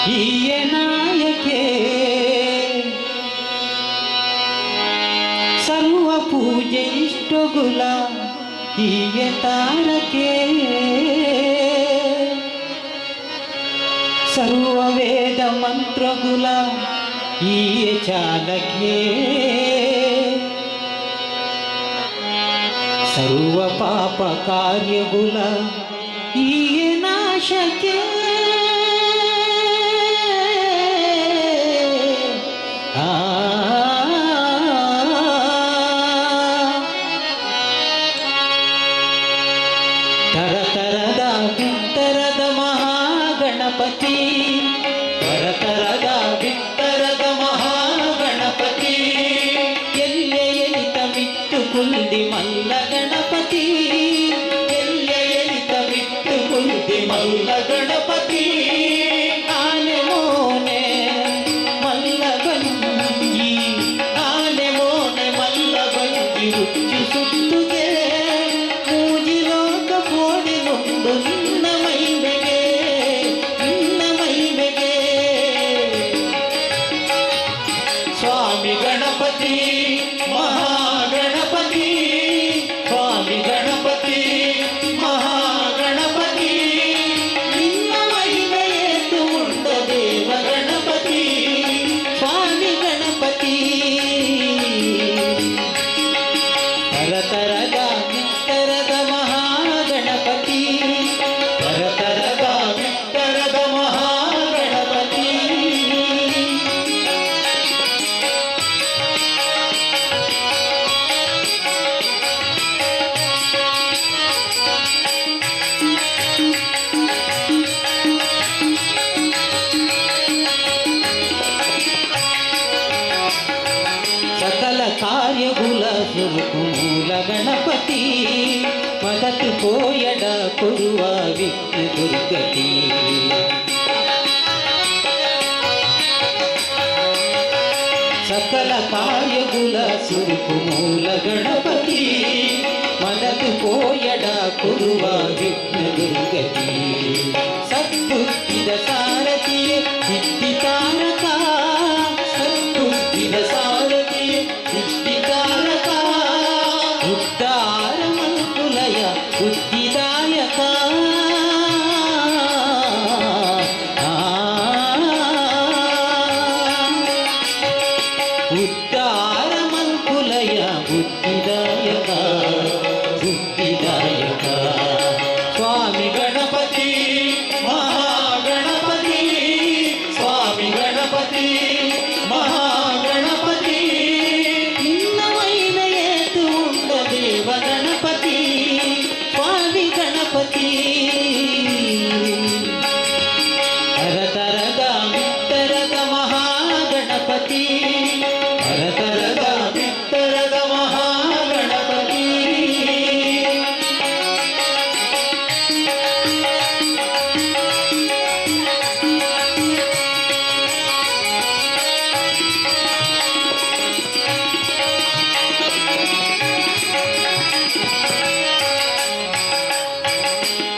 ಈಯ ನಾಯಕೆ. ಸರ್ವ ಪೂಜೆ ಇಷ್ಟಗುಲ ಈಯ ತಾರಕೆ. ಸರ್ವ ವೇದ ಮಂತ್ರಗುಲ ಈಯ ಚಾಲಕೆ. ಸರ್ವ ಪಾಪ ಕಾರ್ಯಗುಲ ಈಯ ನಾಶಕೆ. ಆ ತರತರದ ಬಿತ್ತರದ ಮಹಾಗಣಪತಿ, ತರತರದ ಬಿತ್ತರದ ಮಹಾಗಣಪತಿ, ಎಲ್ಲೆ ಎಲಿತ ಮಿತ್ತು ಕುಲ್ದಿ ಮಲ್ಲ ಗಣಪತಿ, ಎಲ್ಲೆ ಎಲಿತ ಮಿತ್ತು ಕುಲ್ದಿ ಮಲ್ಲ ಗಣಪತಿ. ಆನೆ ಮೋನೆ ಮಲ್ಲ ಬಂಜಿ, ಆನೆ ಮೋನೆ ಮಲ್ಲ ಬಂಜಿ ರುಚಿ ಸುತ್ತುಗೆ, ಮೂಜಿಲೋಕ ಪೋಡಿನುಂಡು ನಿನ್ನ ಮೈಮೆಗೆ, ನಿನ್ನ ಮೈಮೆಗೆ. ಸ್ವಾಮಿ ಗಣಪತಿ ಮಹಾಗಣಪತಿ, ಸ್ವಾಮಿ ಗಣಪತಿ ಮಹಾಗಣಪತಿ, ನಿನ್ನ ಮಹಿಮೆಯೇತು ಉಂಡ ದೇವ ಗಣಪತಿ, ಸ್ವಾಮಿ ಗಣಪತಿ. ತರತರದ ಬಿತ್ತರದ ಮಹಾಗಣಪತಿ, ತರತರದ ಬಿತ್ತರದ ಮಹಾಗಣಪತಿ. ಸಕಲ ಕಾರ್ಯಗುಲ ಸುರುಕುಮೂಲ ಗಣಪತಿ, ಮದತು ಪೋಯಡ ಕೊಡುವ ವಿಘ್ನ ದುರ್ಗತಿ. ಸಕಲ ಕಾರ್ಯಗುಲ ಸುರುಕುಮೂಲ ಗಣಪತಿ, ಮದತು ಪೋಯಡ ಕೊಡುವ ವಿಘ್ನ ದುರ್ಗತಿ. ಸದ್ಬುದ್ಧಿದ ಸಾರಥಿಯೇ ಸಿದ್ಧಿ ತಾರಕ, ಸದ್ಬುದ್ಧಿದ ಸಾರಥಿಯೇ ಸಿದ್ಧಿ ತಾರಕ, ಉದ್ಧಾರ ಮಂಕುಲಯ ಬುದ್ಧಿದಾಯಕ. ಉದ್ಧಾರ ಮಂಕುಲಯ ಬುದ್ಧಿದಾಯಕ, ಬುದ್ಧಿದಾಯಕ. ಸ್ವಾಮಿ ಗಣಪತಿ ಮಹಾಗಣಪತಿ, ಸ್ವಾಮಿ ಗಣಪತಿ ಮಹಾಗಣಪತಿ, ನಿನ್ನ ಮಹಿಮೆಯೇತು ಉಂಡ ದೇವ ಗಣಪತಿ, ಸ್ವಾಮಿ ಗಣಪತಿ. ತರತರದ ಬಿತ್ತರದ ಮಹಾಗಣಪತಿ, ತರತರದ ಬಿತ್ತರದ ಮಹಾಗಣಪತಿ.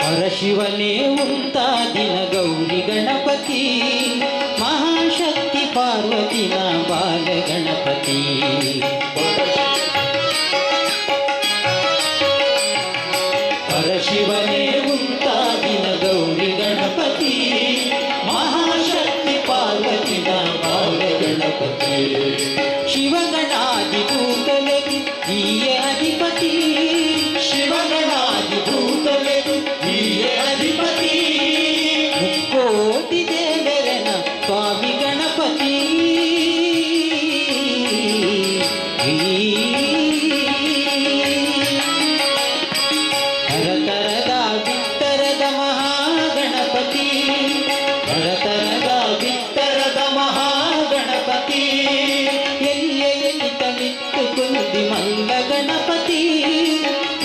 ಪರಶಿವನೇ ಉಂತಾದಿನ ಗೌರಿ ಗಣಪತಿ, ಮಹಾಶಕ್ತಿ ಪಾರ್ವತಿನ ಬಾಲ ಗಣಪತಿ. ಪರಶಿವನೇ ಉಂತಾದಿನ ಗೌರಿ ಗಣಪತಿ, ಮಹಾಶಕ್ತಿ ಪಾರ್ವತಿನ ಬಾಲ ಗಣಪತಿ. ಶಿವಗಣಾದಿ ಭೂತಲೆಗು ಈಯ ಅಧಿಪತಿ, ಶಿವಗಣಾದಿ ಭೂತಲೆಗು ಈಯ ಅಧಿಪತಿ, ಮುಕ್ಕೋಟಿ ದೇವರನ ಸ್ವಾಮಿ ಗಣಪತಿ. ತರತರದ ಬಿತ್ತರದ ಮಹಾಗಣಪತಿ, ತರತರದ ಬಿತ್ತರದ ಮಹಾಗಣಪತಿ, ಎಲ್ಲೆ ಎಲಿತ ಮಿತ್ತು ಕುಂದಿ ಮಲ್ಲ ಗಣಪತಿ,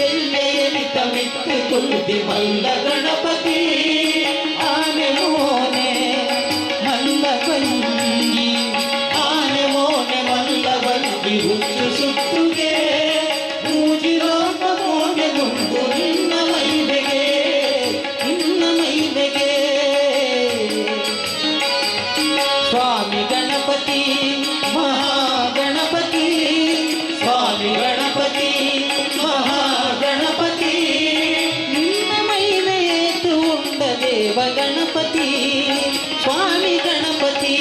ಎಲ್ಲೆ ಎಲಿತ ಮಿತ್ತು ಕುಂದಿ ಮಲ್ಲ ಗಣಪತಿ. ಆನೆ ಮೋನೆ ಮಲ್ಲ ಬಂಗಿ, ಆನೆ ಮೋನೆ ಮಲ್ಲ ಬಂಗಿ ಹುಚ್ಚು ಸುತ್ತುಗೆ, ಮೂಜಿಲೋಕ ಮೋನೆ ದುಂಡು ನಿನ್ನ ಮೈಮೆಗೆ, ನಿನ್ನ ಮೈಮೆಗೆ. ಗಣಪತಿ ಮಹಾಗಣಪತಿ, ಸ್ವಾಮಿ ಗಣಪತಿ ಮಹಾಗಣಪತಿ, ನಿನ್ನ ಮಹಿಮೆಯೇತು ಉಂಡ ದೇವ ಗಣಪತಿ, ಸ್ವಾಮಿ ಗಣಪತಿ.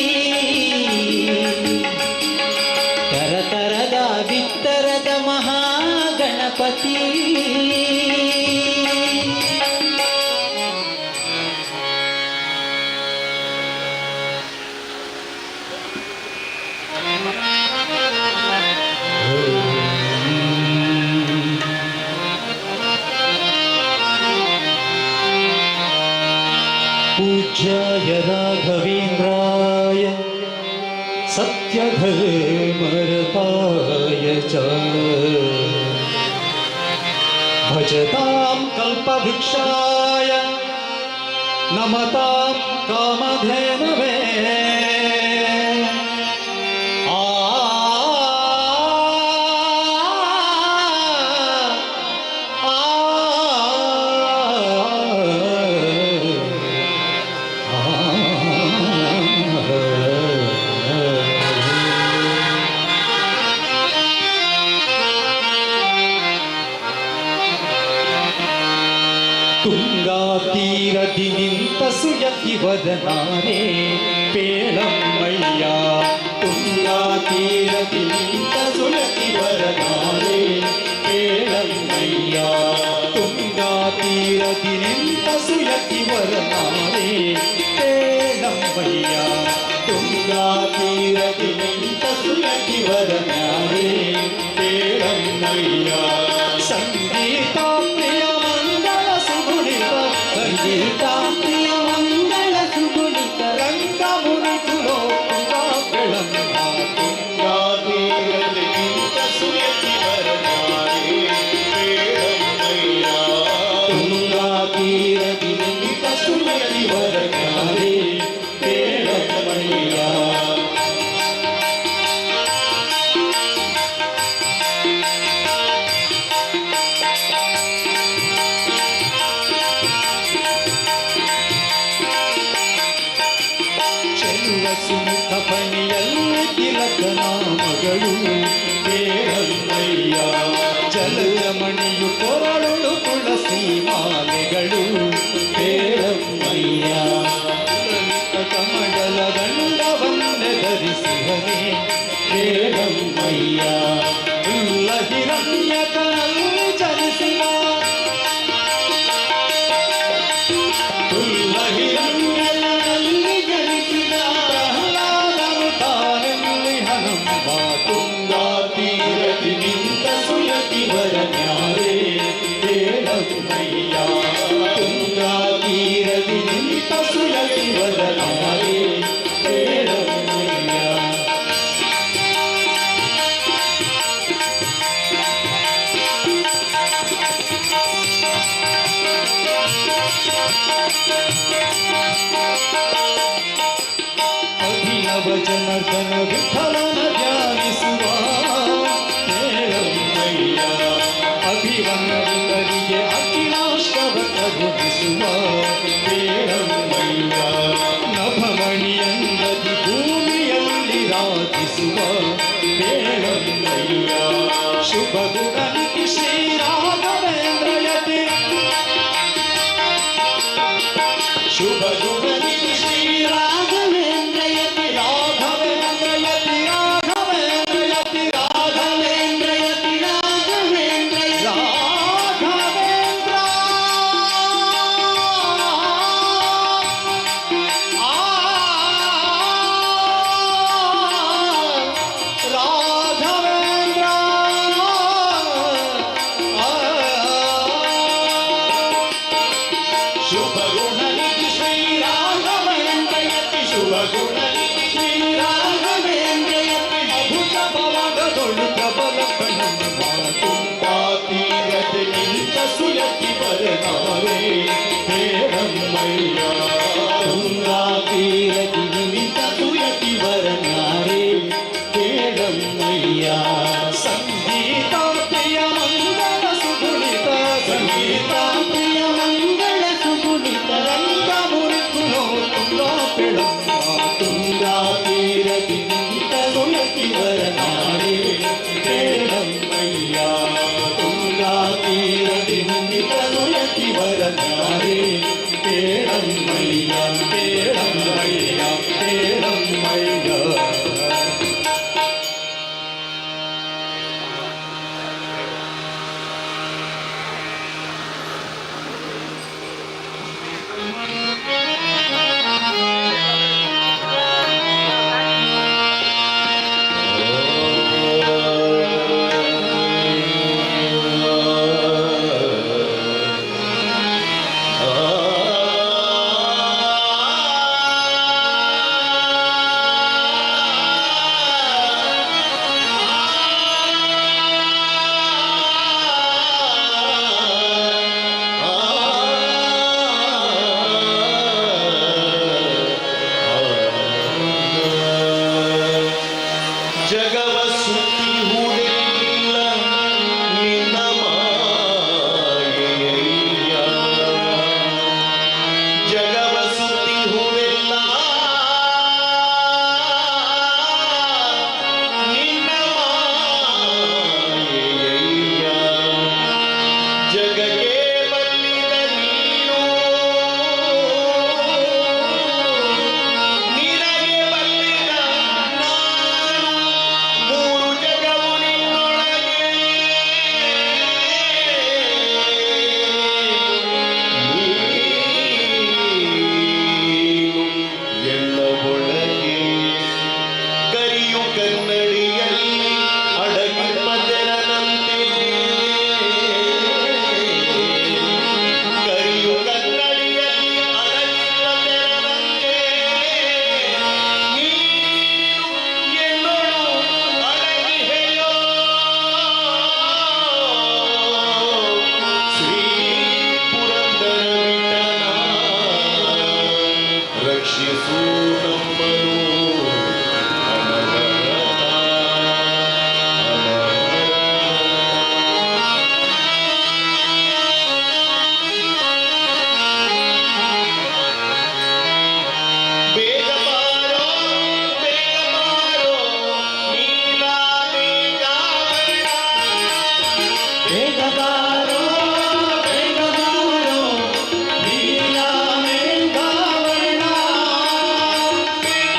ತರತರದ ಬಿತ್ತರದ ಮಹಾಗಣಪತಿ. पूज्याय राघवेन्द्राय सत्यधर्मरताय च भजतां कल्पवृक्षाय नमतां कामधेनवे. आ आ ತುಂಗಾ ತೀರದಿ ನಿಂತ ಸುಯತಿ ವದನಾರೆ ಪೇಳಮ್ಮಯ್ಯ, ತುಂಗಾ ತೀರದಿ ನಿಂತ ಸುಯತಿ ವರನಾರೆ ಪೇಳಮ್ಮಯ್ಯ, ತುಂಗಾ ತೀರದಿ ನಿಂತ ಸುಯತಿ ವರನಾರೆ ಪೇಳಮ್ಮಯ್ಯ, ತುಂಗಾ ತೀರದಿ ನಿಂತ ಸುಯತಿ ವರನಾರೆ ಪೇಳಮ್ಮಯ್ಯ. ಸಂಗೀತ ಪ್ರಿಯ ಮಂಗಳ ಸುಗುಣಿತ, ಸಂಗೀತ ಪ್ರಿಯ ಮಂಗಳ ಸುಗುಣಿತ, ರಂಗಮುನಿತುಲೋ ಬೆಳಮ್ಮ. ತುಂಗಾ ತೀರದಿ ನಿಂತ ಸುಯತಿ ವರನಾರೆ ಪೇಳಮ್ಮಯ್ಯ, ತುಂಗಾ ತೀರದಿ ನಿಂತ ಸುಯತಿ ವರನಾರೆ ಪೇಳಮ್ಮಯ್ಯ. ಚೆಲುವ ಸುಮುಖ ಫಣಿಯಲ್ಲಿ ತಿಲಕನ ಮಗಳು ಪೇಳಮ್ಮಯ್ಯ, ಜಲಜಮಣಿಯು ಕೊರಳುಳು ತುಳಸಿ ಮಾಲೆಗಳು ಪೇಳಮ್ಮಯ್ಯ, ಲಲಿತ ಕಮಂಡಲ ದಂಡವನ್ನೆ ಧರಿಸಿಹನೆ ಪೇಳಮ್ಮಯ್ಯ, ಉಲ್ಲ ಹಿರಣ್ಯಕನಲ್ಲಿ ಜನಿಸಿದ, ಉಲ್ಲ ಹಿರಣ್ಯನಲ್ಲಿ ಜನಿಸಿದ ಪ್ರಹ್ಲಾದನು ತಾನೆಲ್ಲಿ ಹನುಮ. ತುಂಗಾ ತೀರದಿ ನಿಂತ ಸುಯತಿ ವರನಾರೆ ಪೇಳಮ್ಮಯ್ಯ, ತುಂಗಾ ತೀರದಿ ನಿಂತ ಸುಯತಿ ವರನಾರೆ ಪೇಳಮ್ಮಯ್ಯ. ಅಭಿನವ ಜನಾರ್ದನ ವಿಠಲನ ಧ್ಯಾನಿಸುವ ಪೇಳಮ್ಮಯ್ಯ, ಅಭಿವಂದಿತರಿಗೆ ಅಖಿಲಾಷ್ಟವ ಕರುಣಿಸುವ ಪೇಳಮ್ಮಯ್ಯ, ನಭಮಣಿಯಂಗದಿ ಭೂಮಿಯಲ್ಲಿ ರಾಜಿಸುವ ಪೇಳಮ್ಮಯ್ಯ, ಶುಭ ಗುಣನಿಧಿ ಶ್ರೀ ರಾಘವೇಂದ್ರಯತಿ, ಶುಭ ಗುಣನಿಧಿ ಶ್ರೀ ರಾಘವೇಂದ್ರಯತಿ, ರಾಘವೇಂದ್ರಯತಿ, ರಾಘವೇಂದ್ರಯತಿ, ರಾಘವೇಂದ್ರಯತಿ, ರಾಘವೇಂದ್ರಯತಿ, ರಾಘವೇಂದ್ರ ಆ ರಾಘವೇಂದ್ರ ಆ. ಶುಭ ಗುಣನಿಧಿ ಶ್ರೀ ರಾಘವೇಂದ್ರಯತಿ, ಶುಭ ಗುಣನಿಧಿ ಶ್ರೀ ರಾಘವೇಂದ್ರಯತಿ, ಅಭುಜ ಪವನದೊಳು ಪ್ರಬಲ ಪ್ರಣಮ್ಮ. ತುಂಗಾ ತೀರದಿ ನಿಂತ ಸುಯತಿ ವರನಾರೆ ಪೇಳಮ್ಮಯ್ಯ, ತುಂಗಾ ತೀರದಿ ನಿಂತ ಸುಯತಿ ವರನಾರೆ ಪೇಳಮ್ಮಯ್ಯ. ಸಂಗೀತ ಪ್ರಿಯ ಮಂಗಳ ಸುಗುಣಿತ, ಸಂಗೀತ ಪ್ರಿಯ ಮಂಗಳ ಸುಗುಣಿತ, ರಂಗಮುರಿತುಲೋ ತುಂಗಾ ಪೆಳಮ್ಮ. ತುಂಗಾ ತೀರದಿ ಕೇಳಮ್ಮಯ್ಯ ಕೇಳಮ್ಮಯ್ಯ. ಜಗವ ಸುತ್ತಿಹುದೆಲ್ಲ ನಿನ್ನ ಮಾಯೆಯಯ್ಯ. ಜಗವ ಸುತ್ತಿಹುದೆಲ್ಲ ನಿನ್ನ ಮಾಯೆಯಯ್ಯ. ಜಗಕ್ಕೆ ಬಲ್ಲಿದ ನೀನು, ನಿನಗೆ ಬಲ್ಲಿದ ನಾನು, ಮೂರು ಜಗವು ನಿನ್ನೊಳಗೆ. ನೀನು ಎಲ್ಲ ಒಳಗೆ. ಕರಿಯು ಕನ್ನಡಿಯಲ್ಲಿ ಅಡಗಿರುವ ತೆರನಂತೆ, ಕರಿಯು ಕನ್ನಡಿಯಲ್ಲಿ ಅಡಗಿರುವ ತೆರನಂತೆ ನೀನು ಎನ್ನೊಳು ಅಡಗಿಹೆಯೋ. ಶ್ರೀ ಪುರಂದರ ವಿಠಲ, ರಕ್ಷಿಸು ನಮ್ಮನು ಅನವರತ, ಅನವರತ. ಬೇಗ ಬಾರೋ, ಬೇಗ ಬಾರೋ, ನೀಲಾ ಮೇಘಾವರಣ. ಬೇಗ ಬಾರೋ, ಬೇಗ ಬಾರೋ, ನೀಲಾ ಮೇಘಾವರಣ. ಬೇಗ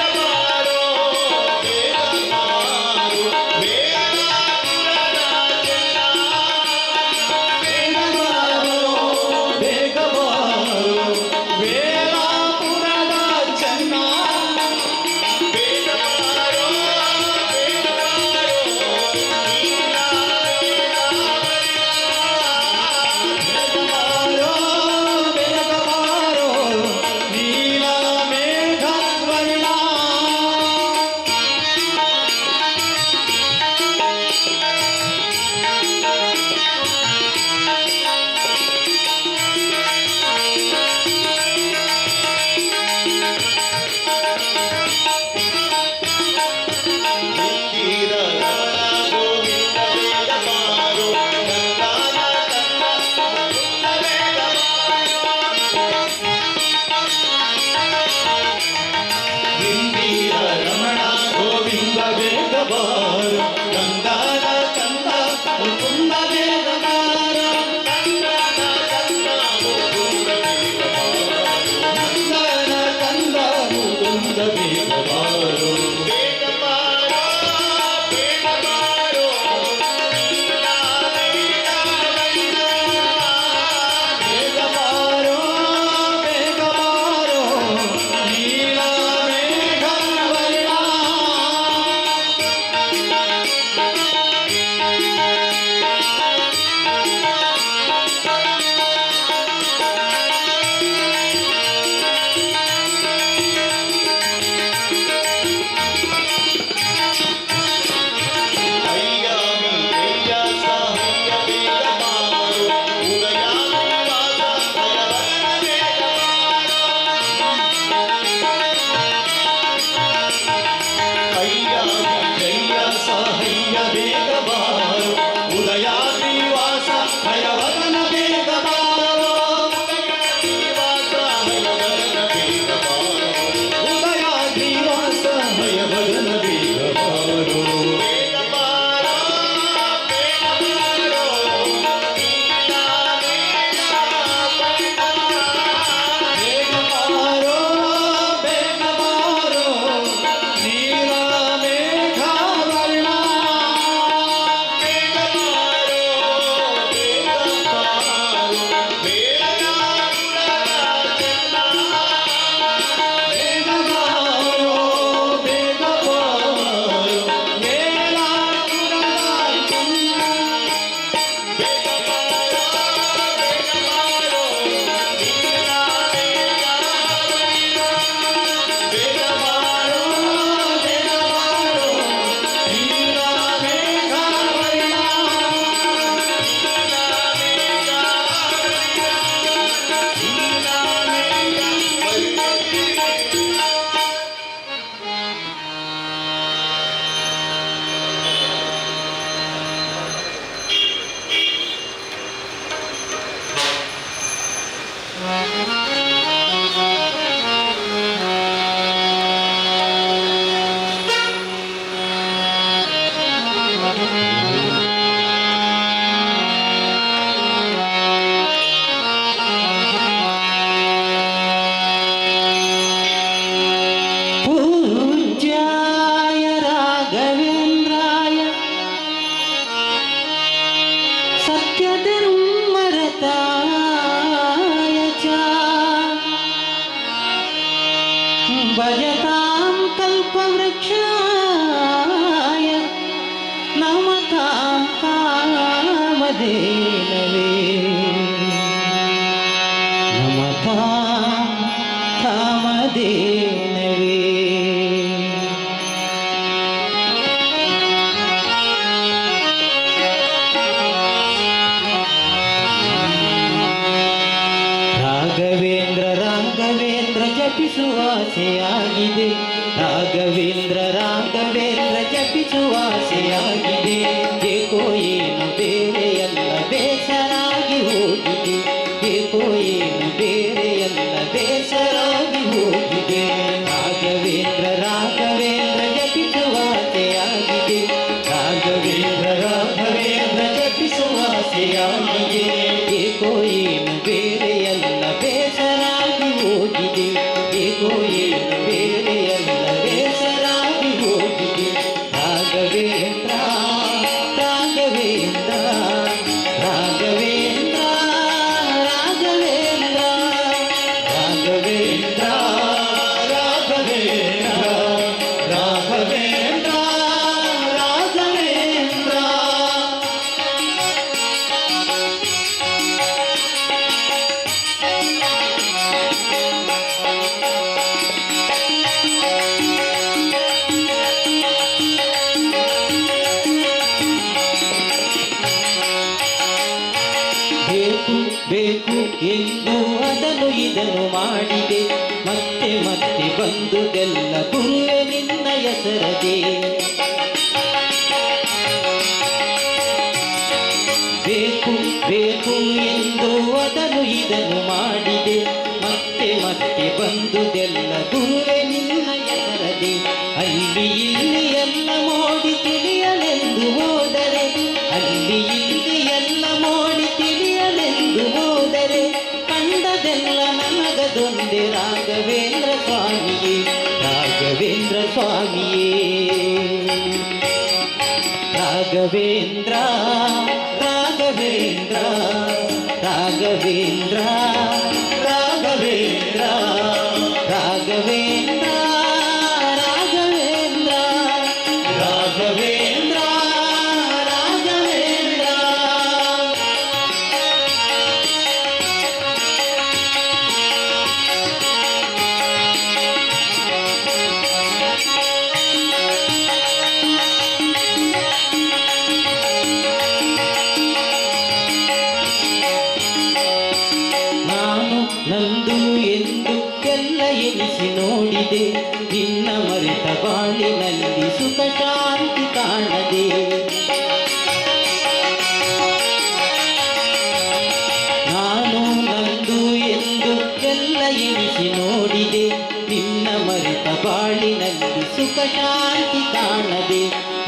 ಭಜತಾಂ ಕಲ್ಪವೃಕ್ಷಾಯ ನಮತಾಂ ಕಾಮಧೇನವೇ ನಮತಾಂ ಕಾಮಧೇನವೇ. ರಾಘವೇಂದ್ರ ರಾಘವೇಂದ್ರ ಜಪಿಸುವ ಆಸೆಯಾಗಿದೆ, ರಾಘವೇಂದ್ರ ರಾಘವೇಂದ್ರ ಜಪಿಸುವ ಆಸೆಯಾಗಿದೆ. ಏಕೋ ಏನು ಬೇರೆಯಲ್ಲ ಬೇಸರಾಗಿ ಹೋಗಿದೆ, ಏಕೋ ಏನು ಬೇರೆಯಲ್ಲ ಬೇಸರಾಗಿ ಹೋಗಿದೆ. ರಾಘವೇಂದ್ರ ರಾಘವೇಂದ್ರ ಜಪಿಸುವ ಆಸೆಯಾಗಿದೆ, ರಾಘವೇಂದ್ರ ರಾಘವೇಂದ್ರ ಜಪಿಸುವ ಆಸೆಯಾಗಿದೆ. ಏಕೋ ಏನು ಬೇರೆಯಲ್ಲ ಬೇಸರಾಗಿ ಹೋಗಿದೆ, ಏಕೋ ಏನು ಬೇರೆಯಲ್ಲ ಬೇಸರಾಗಿ ಹೋಗಿದೆ. ರಾಘವೇಂದ್ರ ರಾಘವೇಂದ್ರ ರಾಘವೇಂದ್ರ ರಾಘವೇಂದ್ರ ರಾಘವೇಂದ್ರ ರಾಘವೇಂದ್ರ ರಾಘವೇಂದ್ರ ರಾಘವೇಂದ್ರ. ಬೇಕು ಬೇಕು ಎಂದು ಅದನ್ನು ಇದನ್ನು ಮಾಡಿದೆ, ಮತ್ತೆ ಮತ್ತೆ ಬಂದುದೆಲ್ಲ ಗುರುವೆ ನಿನ್ನ ಹೆಸರದೆ. ಬೇಕು ಬೇಕು ಎಂದು ಅದನ್ನು ಇದನ್ನು ಮಾಡಿದೆ, ಮತ್ತೆ ಮತ್ತೆ ಬಂದುದೆಲ್ಲ ಗುರುವೆ ನಿನ್ನ ಹೆಸರದೆ. ಅಲ್ಲಿ ಇಲ್ಲಿ ಎಲ್ಲ ಮೋಡಿ ತಿಳಿಯಲೆಂದು ಹೋದರೆ, ಅಲ್ಲಿ ಇಲ್ಲಿ ಎಲ್ಲ ಮೋಡಿ ತಿಳಿಯಲೆಂದು ಹೋದರೆ, ಕಂಡದೆಲ್ಲ ನನಗದೊಂದೇ ರಾಘವೇಂದ್ರ ಸ್ವಾಮಿಯೇ, ರಾಘವೇಂದ್ರ ಸ್ವಾಮಿಯೇ. ರಾಘವೇಂದ್ರ ರಾಘವೇಂದ್ರ ರಾಘವೇಂದ್ರ ರಾಘವೇಂದ್ರ ರಾಘವೇಂದ್ರ ರಾಘವೇಂದ್ರ ರಾಘವೇಂದ್ರ ರಾಘವೇಂದ್ರ. ನಾನು ನಂದು ಎಂದು ಎಲ್ಲ ಎನಿಸಿ ನೋಡಿದೆ, ನಿನ್ನ ಮರೆತ ಬಾಳಿನಲ್ಲಿ ಸುಖ ಶಾಂತಿ ಕಾಣದೆ. ನಾನು ನಂದು ಎಂದು ಎಲ್ಲ ಎನಿಸಿ ನೋಡಿದೆ, ನಿನ್ನ ಮರೆತ ಬಾಳಿನಲ್ಲಿ ಸುಖ ಶಾಂತಿ ಕಾಣದೆ.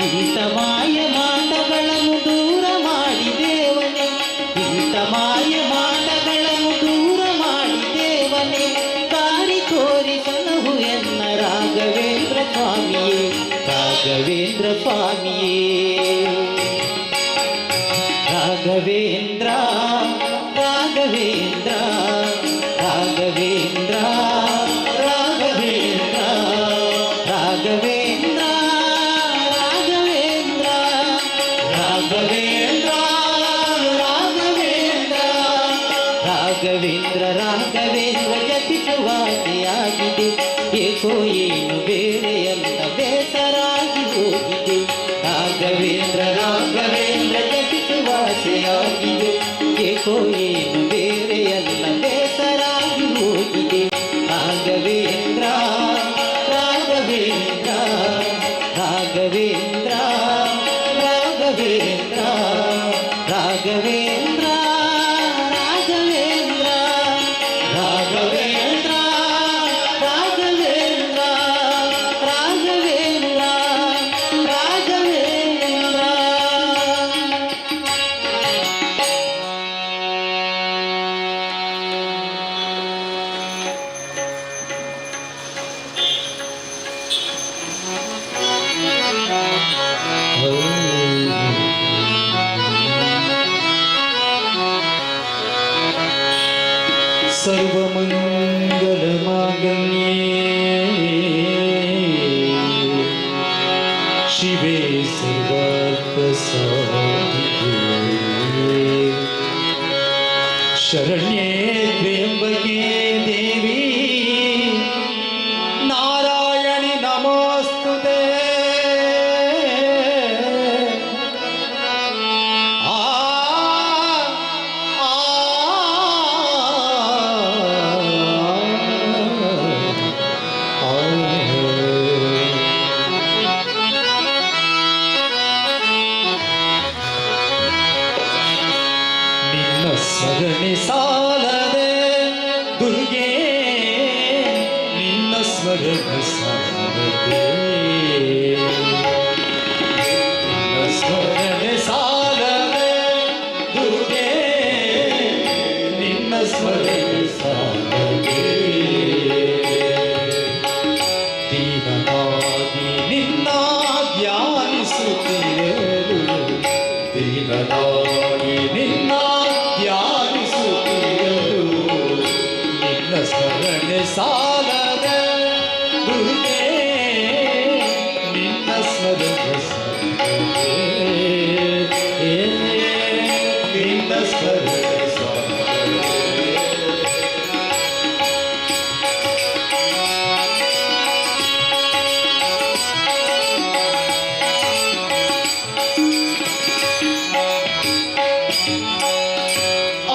ಇಂಥ ಮಾಯ ಮಾಟಗಳನ್ನು ದೂರ ಮಾಡಿ ದೇವನೇ, ಇಂಥ ಮಾಯ ಮಾಟಗಳನ್ನು ದೂರ ಮಾಡಿ ದೇವನೇ, ದಾರಿ ತೋರಿಸಲಹು ಎನ್ನ ರಾಘವೇಂದ್ರ ಸ್ವಾಮಿಯೇ, ರಾಘವೇಂದ್ರ ಸ್ವಾಮಿಯೇ. ರಾಘವೇಂದ್ರ ರಾಘವೇಂದ್ರ ರಾಘವೇಂದ್ರ ರಾಘವೇಂದ್ರ ರಾಘವೇಂದ್ರ ರಾಘವೇಂದ್ರ ರಾಘವೇಂದ್ರ ರಾಘವೇಂದ್ರ ರಾಘವೇಂದ್ರ ರಾಘವೇಂದ್ರ ಜಪಿಸುವ ಆಸೆಯಾಗಿದೆ, ಏಕೋ ಏನು ಬೇರೆಯಲ್ಲ ಬೇಸರಾಗಿ ಹೋಗಿದೆ. ರಾಘವೇಂದ್ರ ರಾಘವೇಂದ್ರ ಜಪಿಸುವ ಆಸೆಯಾಗಿದೆ, ಏಕೋ ಏನು ಬೇರೆಯಲ್ಲ ಬೇಸರಾಗಿ ಹೋಗಿದೆ. ರಾಘವೇಂದ್ರ ರಾಘವೇಂದ್ರ ರಾಘವೇಂದ್ರ ರಾಘವೇಂದ್ರ ರಾಘವೇಂದ್ರ ರಾಘವೇಂದ್ರ ರಾಘವೇಂದ್ರ ರಾಘವೇಂದ್ರ ರಾಘವೇಂದ್ರ ರಾಘವೇಂದ್ರ. सर्वमङ्गलमाङ्गल्ये. ಸರ್ವಾರ್ಥ ಸಾಧಿಕೆ. ಶರಣ್ಯೇ ತ್ರ್ಯಂಬಕೆ ದೇವಿ ನಾರಾಯಣಿ ನಮೋಸ್ತುತೆ. ಆ ಆ ನಿನ್ನ ಸ್ಮರಣೆ ಸಾಲದೆ ದುರ್ಗೆ, ನಿನ್ನ ಸ್ಮರಣೆ ಸಾಲದೆ, ನಿನ್ನ ಸ್ಮರಣೆ ಸಾಲದೆ ದುರ್ಗೆ, ನಿನ್ನ ಸ್ಮರಣೆ ಸಾಲದೆ. ದೀನನಾಗಿ ನಿನ್ನ ಧ್ಯಾನಿಸುತ್ತಿರಲು, ದೀನನಾಗಿ ನಿನ್ನ ಧ್ಯಾನಿಸುತ್ತಿರಲು, ನಿನ್ನ ಸ್ಮರಣೆ ಸಾಲದ ದುರ್ಗೆ, ನಿನ್ನ ಸ್ಮರಣೆ ಸಾಲದೆ, ನಿನ್ನ ಸ್ಮರಣೆ ಸಾಲದೆ.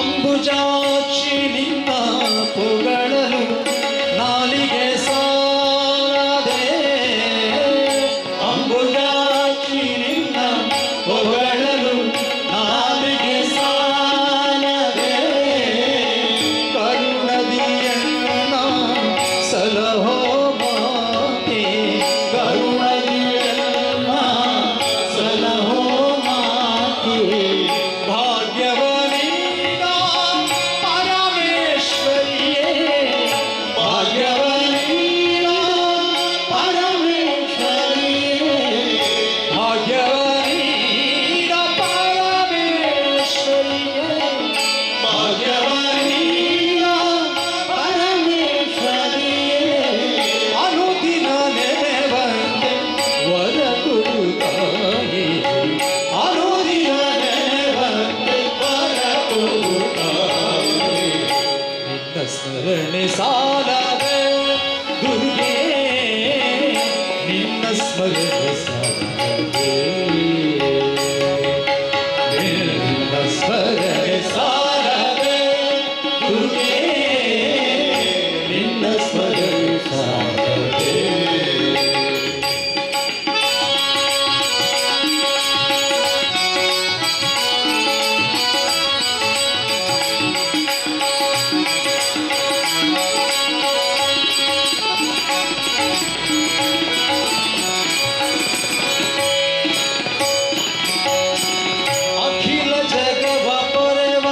ಅಂಬುಜಾಕ್ಷಿ ನಿನ್ನ ಪುಗಳಲು ನಾಲಿಗೆ ಸಾಲದೆ, ಅಂಬುಜಾಕ್ಷಿ ನಿನ್ನ ಪುಗಳಲು ನಾಲಿಗೆ ಸಾಲದೆ. ಕರುಣದಿಯನ್ನ ಸಲಹೋ ಮಾತೆ, ಕರುಣದಿಯನ್ನ ಸಲಹೋ ಮಾತೆ. ಭಾಗ್ಯವನೀಗ ಪರಮೇಶ್ವರಿಯೇ, ಭಾಗ್ಯವನೀಗ ಪರಮೇಶ್ವರಿಯೇ, ಭಾಗ್ಯವನೀಗ ಪರಮೇಶ್ವರಿಯೇ, ಭಾಗ್ಯವನೀಗ ಪರಮೇಶ್ವರಿಯೇ. ಅನುದಿನ ನೆನೆವಂತೆ ವರ ಕೊಡುತ್ತಾಯೇ, ಅನುದಿನ ನೆನೆವಂತೆ ವರ ಕೊಡುತ್ತಾಯೇ. ನಿನ್ನ ಸ್ಮರಣೆ ಸಾಲದೆ ದುರ್ಗೆ, ನಿನ್ನ ಸ್ಮರಣೆ ಸಾಲದೆ, ನಿನ್ನ ಸ್ಮರಣೆ ಸಾಲದೆ ದುರ್ಗೆ, ನಿನ್ನ ಸ್ಮರಣೆ ಸಾಲದೆ. ಅಖಿಲ ಜಗವ ಪೊರೆವ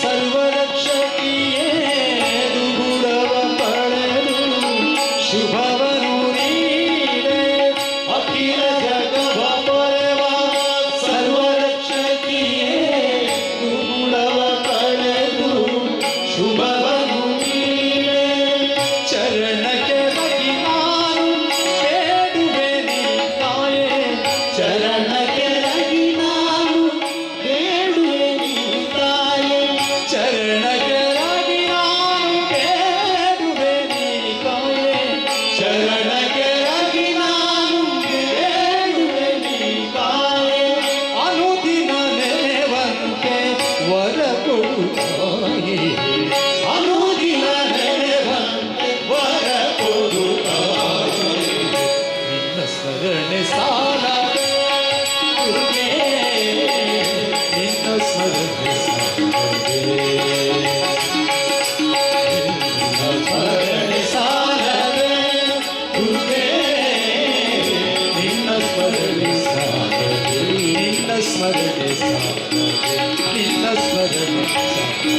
ಸರ್ವರಕ್ಷಕಿಯೇ, ದುಗುಡವ ಪಡೆದು ಶುಭವನು ನೀಡೆ. ಅಖಿಲ ಜಗವ ಪೊರೆವ ಸರ್ವರಕ್ಷಕಿಯೇ, ದುಗುಡವ ಪಡೆದು ಶುಭವನು ನೀಡೆ. ಚರಣಕ್ಕೆ ಬಗಿ ನಾನು ಬೇಡುವೆ ನೀ ತಾಯೇ, ಚರಣಕ್ಕೆ ರಗಿ ನಾನು ಬೇಡುವೆ ನೀ ತಾಯೇ, ಚರಣಕ್ಕೆ ರಗಿ ನಾನು ಬೇಡುವೆ ನೀ ತಾಯೇ, ಚರಣಕ್ಕೆ ರಗಿ ನಾನು ಬೇಡುವೆ ನೀ ತಾಯೇ. ಅನುದಿನ ನೆನೆವಂತೆ ವರ ಕೊಡು ತಾಯೇ, ಅನುದಿನ ನೆನೆವಂತೆ ವರ ಕೊಡು ತಾಯೇ. ನಿನ್ನ ಸ್ಮರಣೆ ಸಾಲದೆ ದುರ್ಗೆ, ನಿನ್ನ ಸ್ಮರಣೆ ಸಾಲದೆ, ನಿನ್ನ ಸ್ಮರಣೆ ಸಾಲದೆ ದುರ್ಗೆ, ನಿನ್ನ ಸ್ಮರಣೆ ಸಾಲದೆ, ನಿನ್ನ ಸ್ಮರಣೆ ಸಾಲದೆ, ನಿನ್ನ ಸ್ಮರಣೆ ಸಾಲದೆ.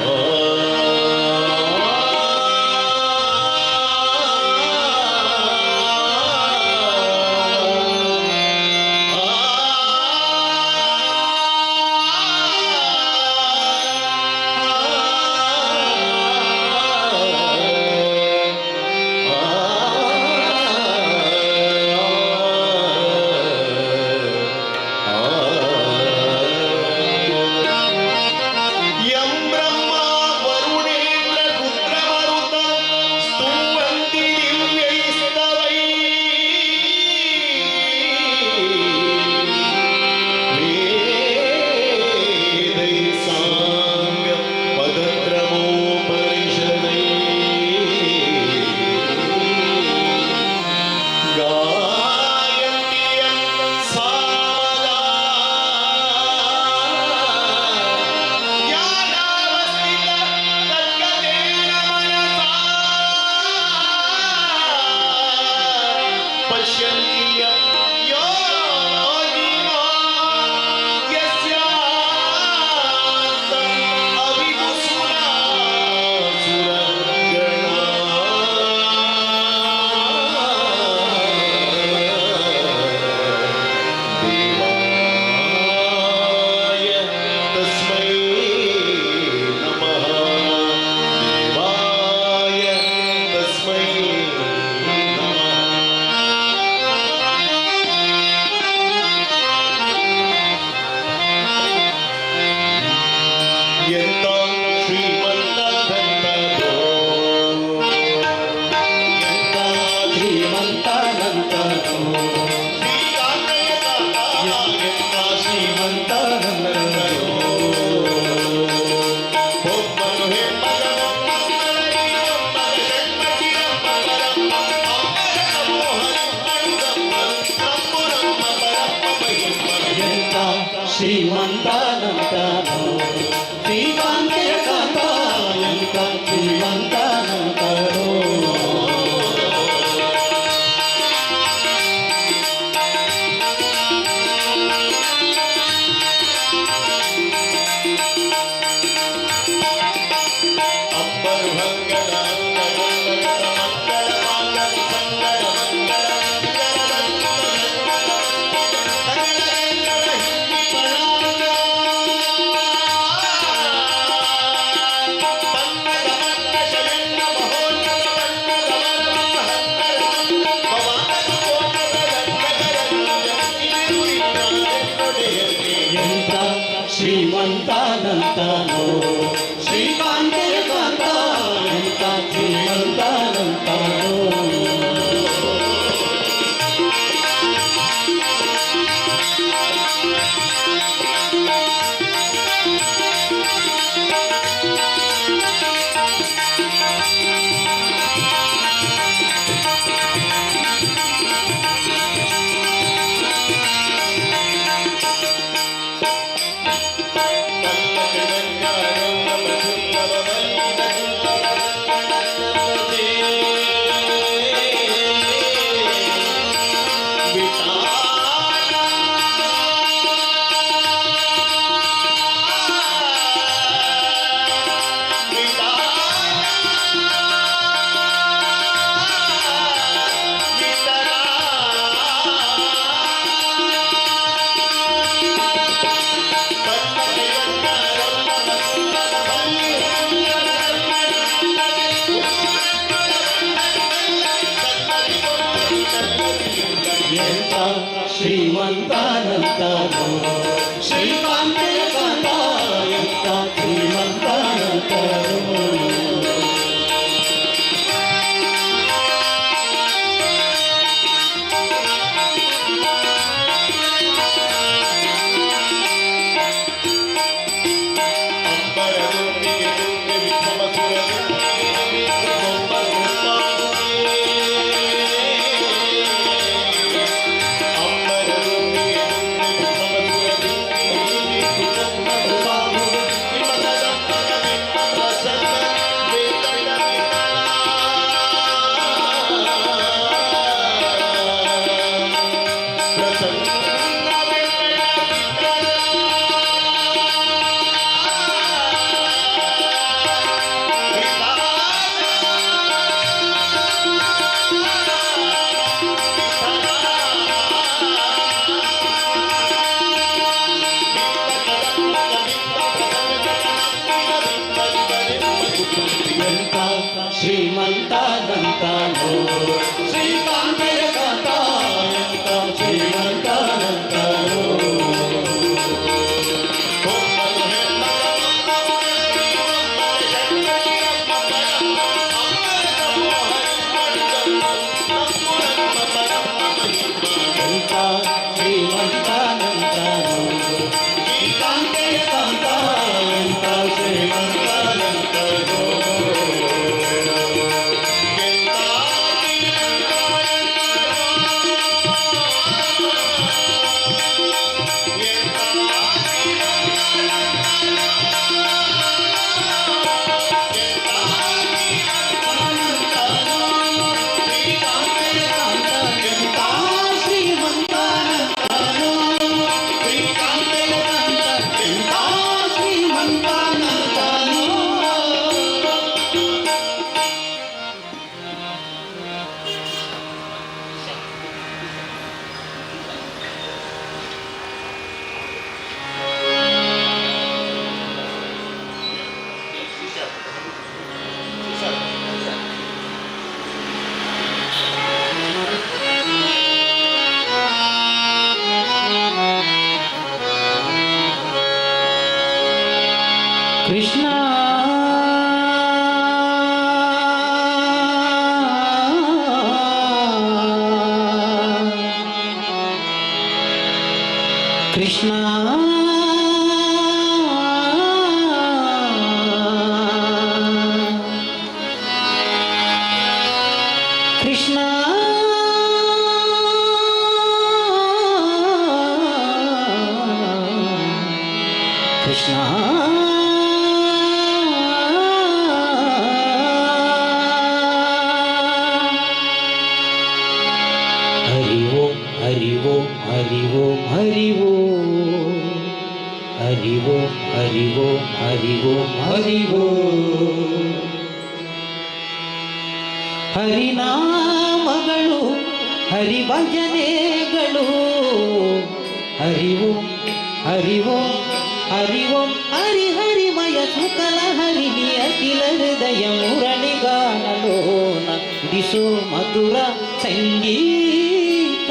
ಆ ಎಂತ ಶ್ರೀಮಂತನಂತರೋ. ಎಂತ ಶ್ರೀಮಂತನಂತನೋ ಶ್ರೀಕಾಂತೆಯ ಕಾಂತ, ಎಂತ ಶ್ರೀಮಂತನಂತನೋ. ಎಂತ ಶ್ರೀಮಂತನಂತನೋ ಶ್ರೀಕಾಂತೆಯ ಕಾಂತ, ಎಂತ ಶ್ರೀಮಂತನಂತನೋ. ಎಂತ ಶ್ರೀಮಂತನಂತನೋ ಶ್ರೀಕಾಂತೆಯ ಕಾಂತ, ಎಂತ ಶ್ರೀಮಂತನಂತನೋ. ಎಂತ ಶ್ರೀಮಂತನಂತನೋ ಶ್ರೀಕಾಂತೆಯ ಕಾಂತ, ಎಂತ ಶ್ರೀಮಂತನಂತನೋ. ಕೃಷ್ಣ ಕೃಷ್ಣ ಕೃಷ್ಣ ಕೃಷ್ಣ. ಹರಿ ಓಂ ಹರಿ ಓಂ ಹರಿ ಓಂ ಹರಿ ಓಂ ಹರಿ ಓಂ ಹರಿ ಓಂ. ಹರಿನಾಮಗಳು ಹರಿಭಜನೆಗಳು ಹರಿ ಓಂ ಹರಿ ಓಂ ಹರಿ ಓಂ ಹರಿ ಹರಿಮಯ ಸುಕಲ ಹರಿಣಿ ಅಖಿಲ ಹೃದಯ ಮುರಳಿಗಾನಲೋನ ದಿಸೋ ಮಧುರ ಸಂಗೀತ.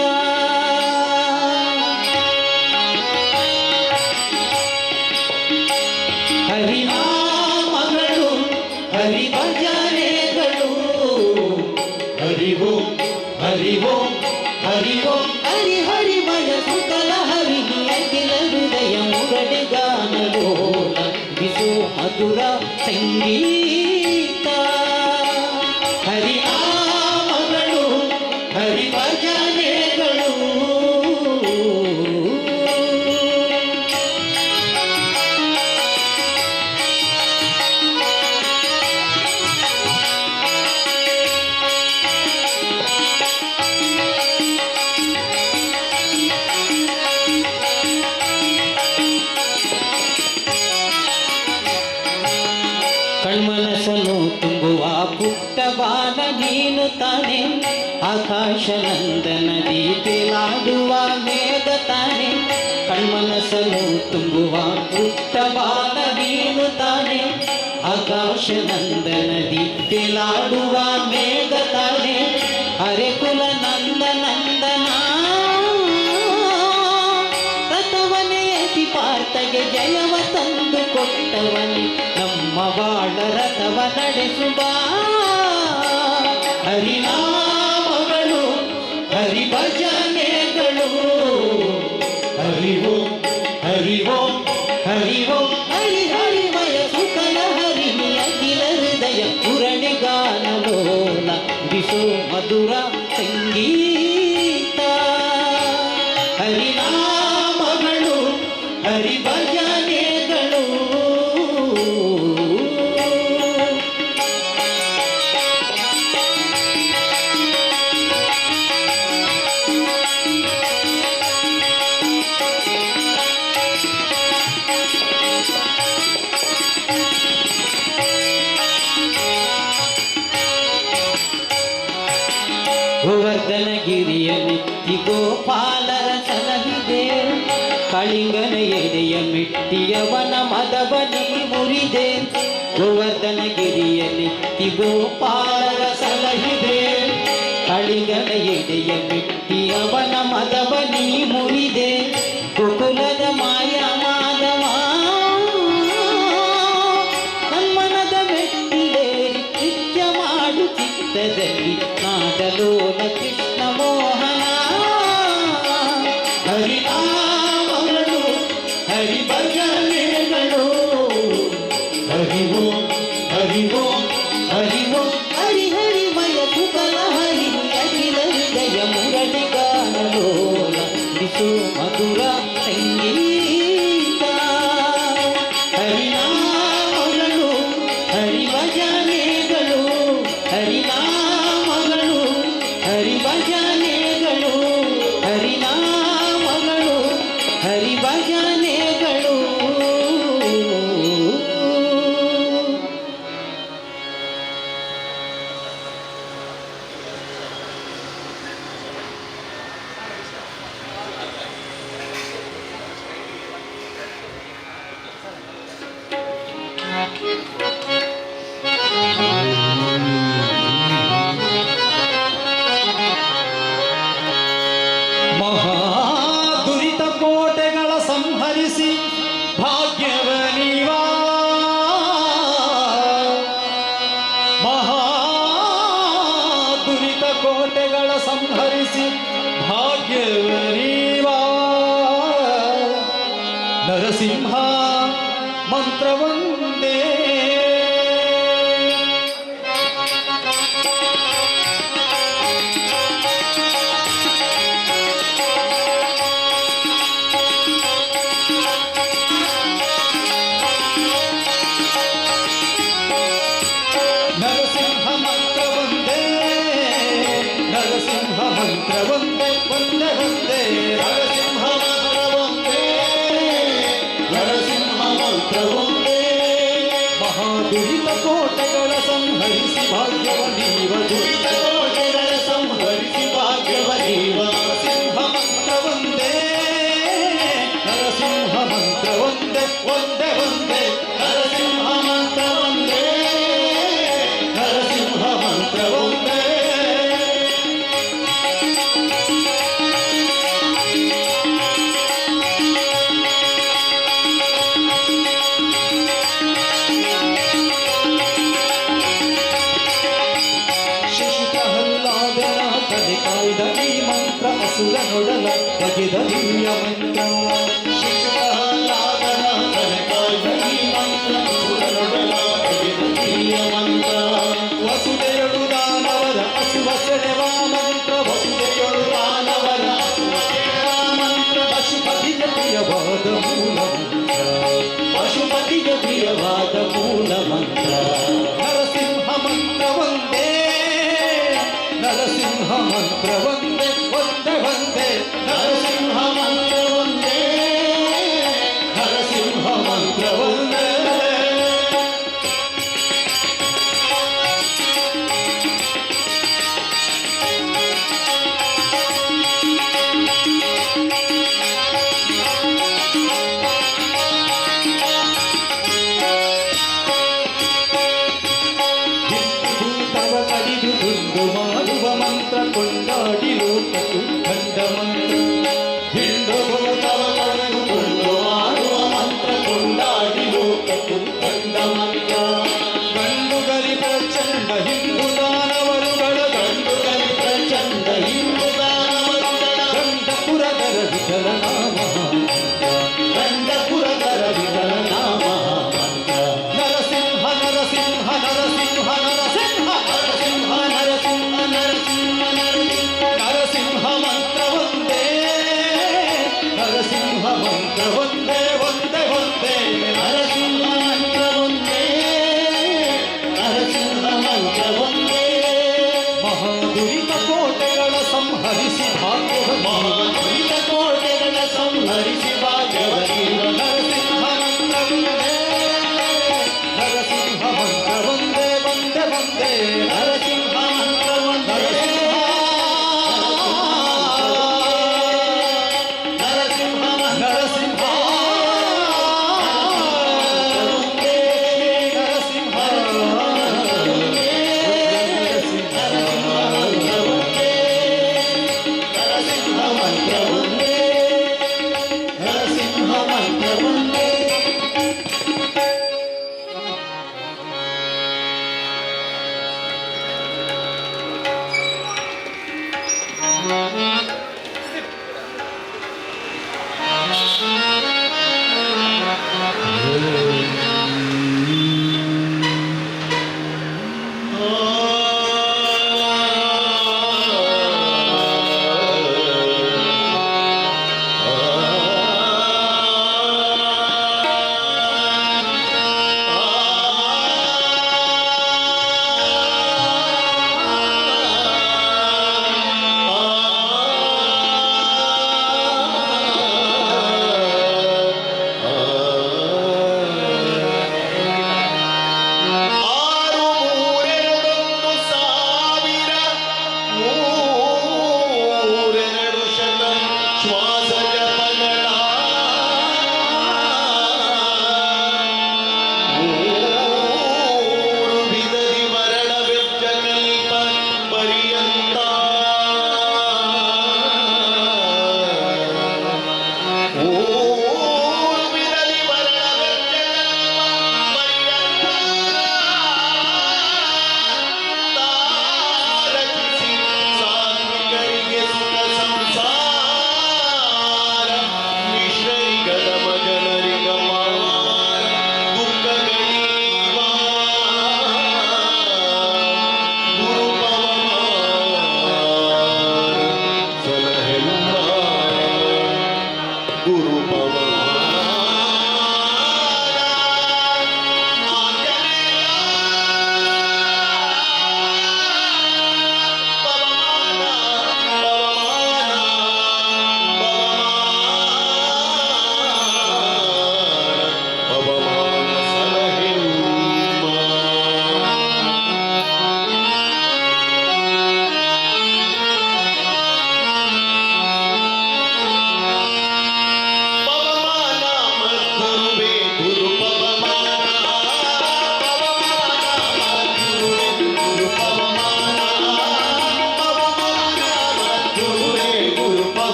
ಹರಿನಾಮಗಳು ಹರಿಭಜನೆಗಳು ಹರಿ ಓಂ ಹರಿ ಓಂ ಹರಿ ಓಂ ಹರಿ ಹರಿಮಯ ಸುಕಲ ಹರಿಣಿ ಅಖಿಲ ಹೃದಯ ಮುರಳಿಗಾನಲೋನ ದಿಸೋ ಮಧುರ ಸಂಗೀತ. ಹರಿನಾಮಗಳು ಹರಿಭಜನೆಗಳು. ಕಣ್ಮನಸ್ಸನ್ನು ತುಂಬುವ ಪುಟ್ಟ ಬಾಲ ನೀನು ತಾನೆ, ಆಕಾಶ ನಂದನದಿ ತೇಲಾಡುವ ಮೇಘ ತಾನೆ. ಕಣ್ಮನಸ್ಸನ್ನು ತುಂಬುವ ಪುಟ್ಟ ಬಾಲ ನೀನು ತಾನೆ, ಆಕಾಶ ನಂದನದಿ ತೇಲಾಡುವ ಮೇಘ ತಾನೆ. ಹರೆಕುಲ ನಂದ ನಂದನ ರಥವನೆಯತಿ ಪಾರ್ಥಗೆ ಜಯವ ತಂದು ಕೊಟ್ಟವನಿ, ನಮ್ಮ ಬಾಳ ರಥವ ನಡೆಸುವ. ಹರಿನಾಮಗಳು ಹರಿಭಜನೆಗಳು ಹರಿ ಓಂ ಹರಿ ಓಂ ಹರಿ ಓಂ ಹರಿ ಹರಿಮಯ ಸುಕಲ ಹರಿಣಿ ಅಖಿಲ ಹೃದಯ ಮುರಳಿಗಾನಲೋಲ ದಿಸೋ ಮಧುರ ಸಂಗೀತ. ಹರಿನಾಮಗಳು ಹರಿಭಜನೆಗಳು. ಗೋವರ್ಧನಗಿರಿಯ ನಿತ್ಯ ಗೋಪಾಲರ ಸಲಹಿದೆ, ಕಳಿಂಗನ ಎಡೆಯ ಮೆಟ್ಟಿಯವನ ಮದವನಿ ಮುರಿದೆ. ಗೋವರ್ಧನಗಿರಿಯ ನಿತ್ಯ ಗೋಪಾಲರ ಸಲಹಿದೆ, ಕಳಿಂಗನ ಎಡೆಯ ಮೆಟ್ಟಿಯವನ ಮದವನಿ ಮುರಿದೆ. ಗೋಕುಲದ ಮಾಯ ಮಾಧವ ನನ್ಮನದ ಮೆಟ್ಟಿಲೇರಿ ನೃತ್ಯ ಮಾಡು ಚಿತ್ತದಲ್ಲಿ ನಾದಲೋಲ ಕೃಷ್ಣ ಮೋಹನ. ಹರಿನಾಮಗಳು ಹರಿಭಜನೆಗಳು ಹರಿ ಓಂ ಹರಿ ಓಂ ಹರಿ ಓಂ ಹರಿ ಹರಿಮಯ ಸುಕಲ ಹರಿ ಅಖಿಲ ಹೃದಯ ಮುರಳಿಗಾನಲೋಲ ದಿಸೋ ಮಧುರ ಸಂಗೀತ. ಹರಿನಾಮಗಳು ಹರಿಭಜನೆಗಳು ಹರಿನಾಮಗಳು ಹರಿಭಜನೆಗಳು ಹರಿನಾಮಗಳು ಹರಿಭಜನೆಗಳು. ಮಹಾ ದುರಿತ ಕೋಟೆಗಳ ಸಂಹರಿಸಿ ಭಾಗ್ಯವನಿವ, ಮಹಾ ದುರಿತ ಕೋಟೆಗಳ ಸಂಹರಿಸಿ ಭಾಗ್ಯವನಿವ. ನರಸಿಂಹ ಮಂತ್ರವಂದೇ. ನರಸಿಂಹ ಮಂತ್ರ ಒಂದೇ, ನರಸಿಂಹ ಮಂತ್ರ ಒಂದೇ, ಒಂದೇ ಒಂದೇ. ನರಸಿಂಹ ಕೋಟೆಗಳ ಸಂಹರಿಸಿ ಭಾಗ್ಯವ ನೀವ, ದುರಿತ ಕೋಟೆಗಳ ಸಂಹರಿಸಿ ಭಾಗ್ಯವ ನೀವ. ನರಸಿಂಹ ಮಂತ್ರ ಒಂದೇ, ನರಸಿಂಹ ಮಂತ್ರ ಒಂದೇ, ಒಂದೇ ಒಂದೇ. ನರಸಿಂಹ ಮಂತ್ರ ಒಂದೇ, ನರಸಿಂಹ ಮಂತ್ರ ಒಂದೇ. ಶಿಶು ಪ್ರಹ್ಲಾದನ ತಲೆ ಕಾಯ್ದ ಈ ಮಂತ್ರ, ಅಸುರನೊಡಲ ಬಗೆದ ದಿವ್ಯ ಮಂತ್ರ. ಶಿಶು ಪ್ರಹ್ಲಾದನ ತಲೆ ಕಾಯ್ದ ಈ ಮಂತ್ರ, ಅಸುರನೊಡಲ ಬಗೆದ ದಿವ್ಯ ಮಂತ್ರ. ವಸುದೆಯೊಳು ದಾನವರ ಅಸುವ ಸೆಳೆವ ಮಂತ್ರ, ವಸುದೆಯೊಳು ದಾನವರ ಅಸುವ ಸೆಳೆವ ಮಂತ್ರ. ಪಶುಪತಿಯ ಪ್ರಿಯವಾದ ಮೂಲ ಮಂತ್ರ, ಪಶುಪತಿಯ ಪ್ರಿಯವಾದ ಮೂಲ ಮಂತ್ರ. ನರಸಿಂಹ ಮಂತ್ರ ಒಂದೇ, ನರಸಿಂಹ ಮಂತ್ರ ಒಂದೇ, ಒಂದೇ ಒಂದೇ. ನರಸಿಂಹ ಮಂತ್ರ ಒಂದೇ, ನರಸಿಂಹ ಮಂತ್ರ ಒಂದೇ. ಭೂತವ ಕಡಿದು ದುಂಡು ಮಾಡುವ ಮಂತ್ರ, ಕೊಂಡಾಡಿ ಲೋಕಕ್ಕೆ ಖಂಡ ಮಂತ್ರ. ಹಿಂಡು ಭೂತವ ಕಡಿದು ದುಂಡು ಮಾಡುವ ಮಂತ್ರ, ಕೊಂಡಾಡಿ ಲೋಕಕ್ಕೆ ಖಂಡ ಮಂತ್ರ. ಗಂಡುಗಲಿ ಪ್ರಚಂಡ ಹಿಂದೂ ದಾನವರುಗಳ, ಗಂಡುಗಲಿ ಪ್ರಚಂಡ ಹಿಂದೂ ದಾನವರುಗಳ. ಗಂಡಪುರದರ ವಿಠಲ ನಾಮ, ಗಂಡಪುರದರ ವಿಠಲ ನಾಮ ಮಂತ್ರ. ನರಸಿಂಹ ನರಸಿಂಹ ನರಸಿಂಹ ನರಸಿಂಹ ನರಸಿಂಹ ನರಸಿಂಹ ನರಸಿಂಹ ನರಸಿಂಹ. ನರಸಿಂಹ ಮಂತ್ರ ಒಂದೇ, ನರಸಿಂಹ ಮಂತ್ರ ಒಂದೇ, ಒಂದೇ ಒಂದೇ. ನರಸಿಂಹ ಮಂತ್ರ ಒಂದೇ, ನರಸಿಂಹ ಮಂತ್ರ ಒಂದೇ. ಮಹಾದುರಿತ ಕೋಟೆಗಳ ಸಂಹರಿಸಿ ಭಾಗ್ಯವ, ಮಹಾದುರಿತ ಕೋಟೆಗಳ ಸಂಹರಿಸಿ ಭಾಗ್ಯವ ನೀವ. ನರಸಿಂಹ ಮಂತ್ರ ಒಂದೇ, ನರಸಿಂಹ ಮಂತ್ರ ಒಂದೇ, ಒಂದೇ ಒಂದೇ. ನರಸಿಂಹ ಮಂತ್ರ ಒಂದೇ. ನರಸಿಂಹ ನರಸಿಂಹ ನರಸಿಂಹ ನರಸಿಂಹ ಮಂತ್ರ ಒಂದೇ, ನರಸಿಂಹ ಮಂತ್ರ ಒಂದೇ.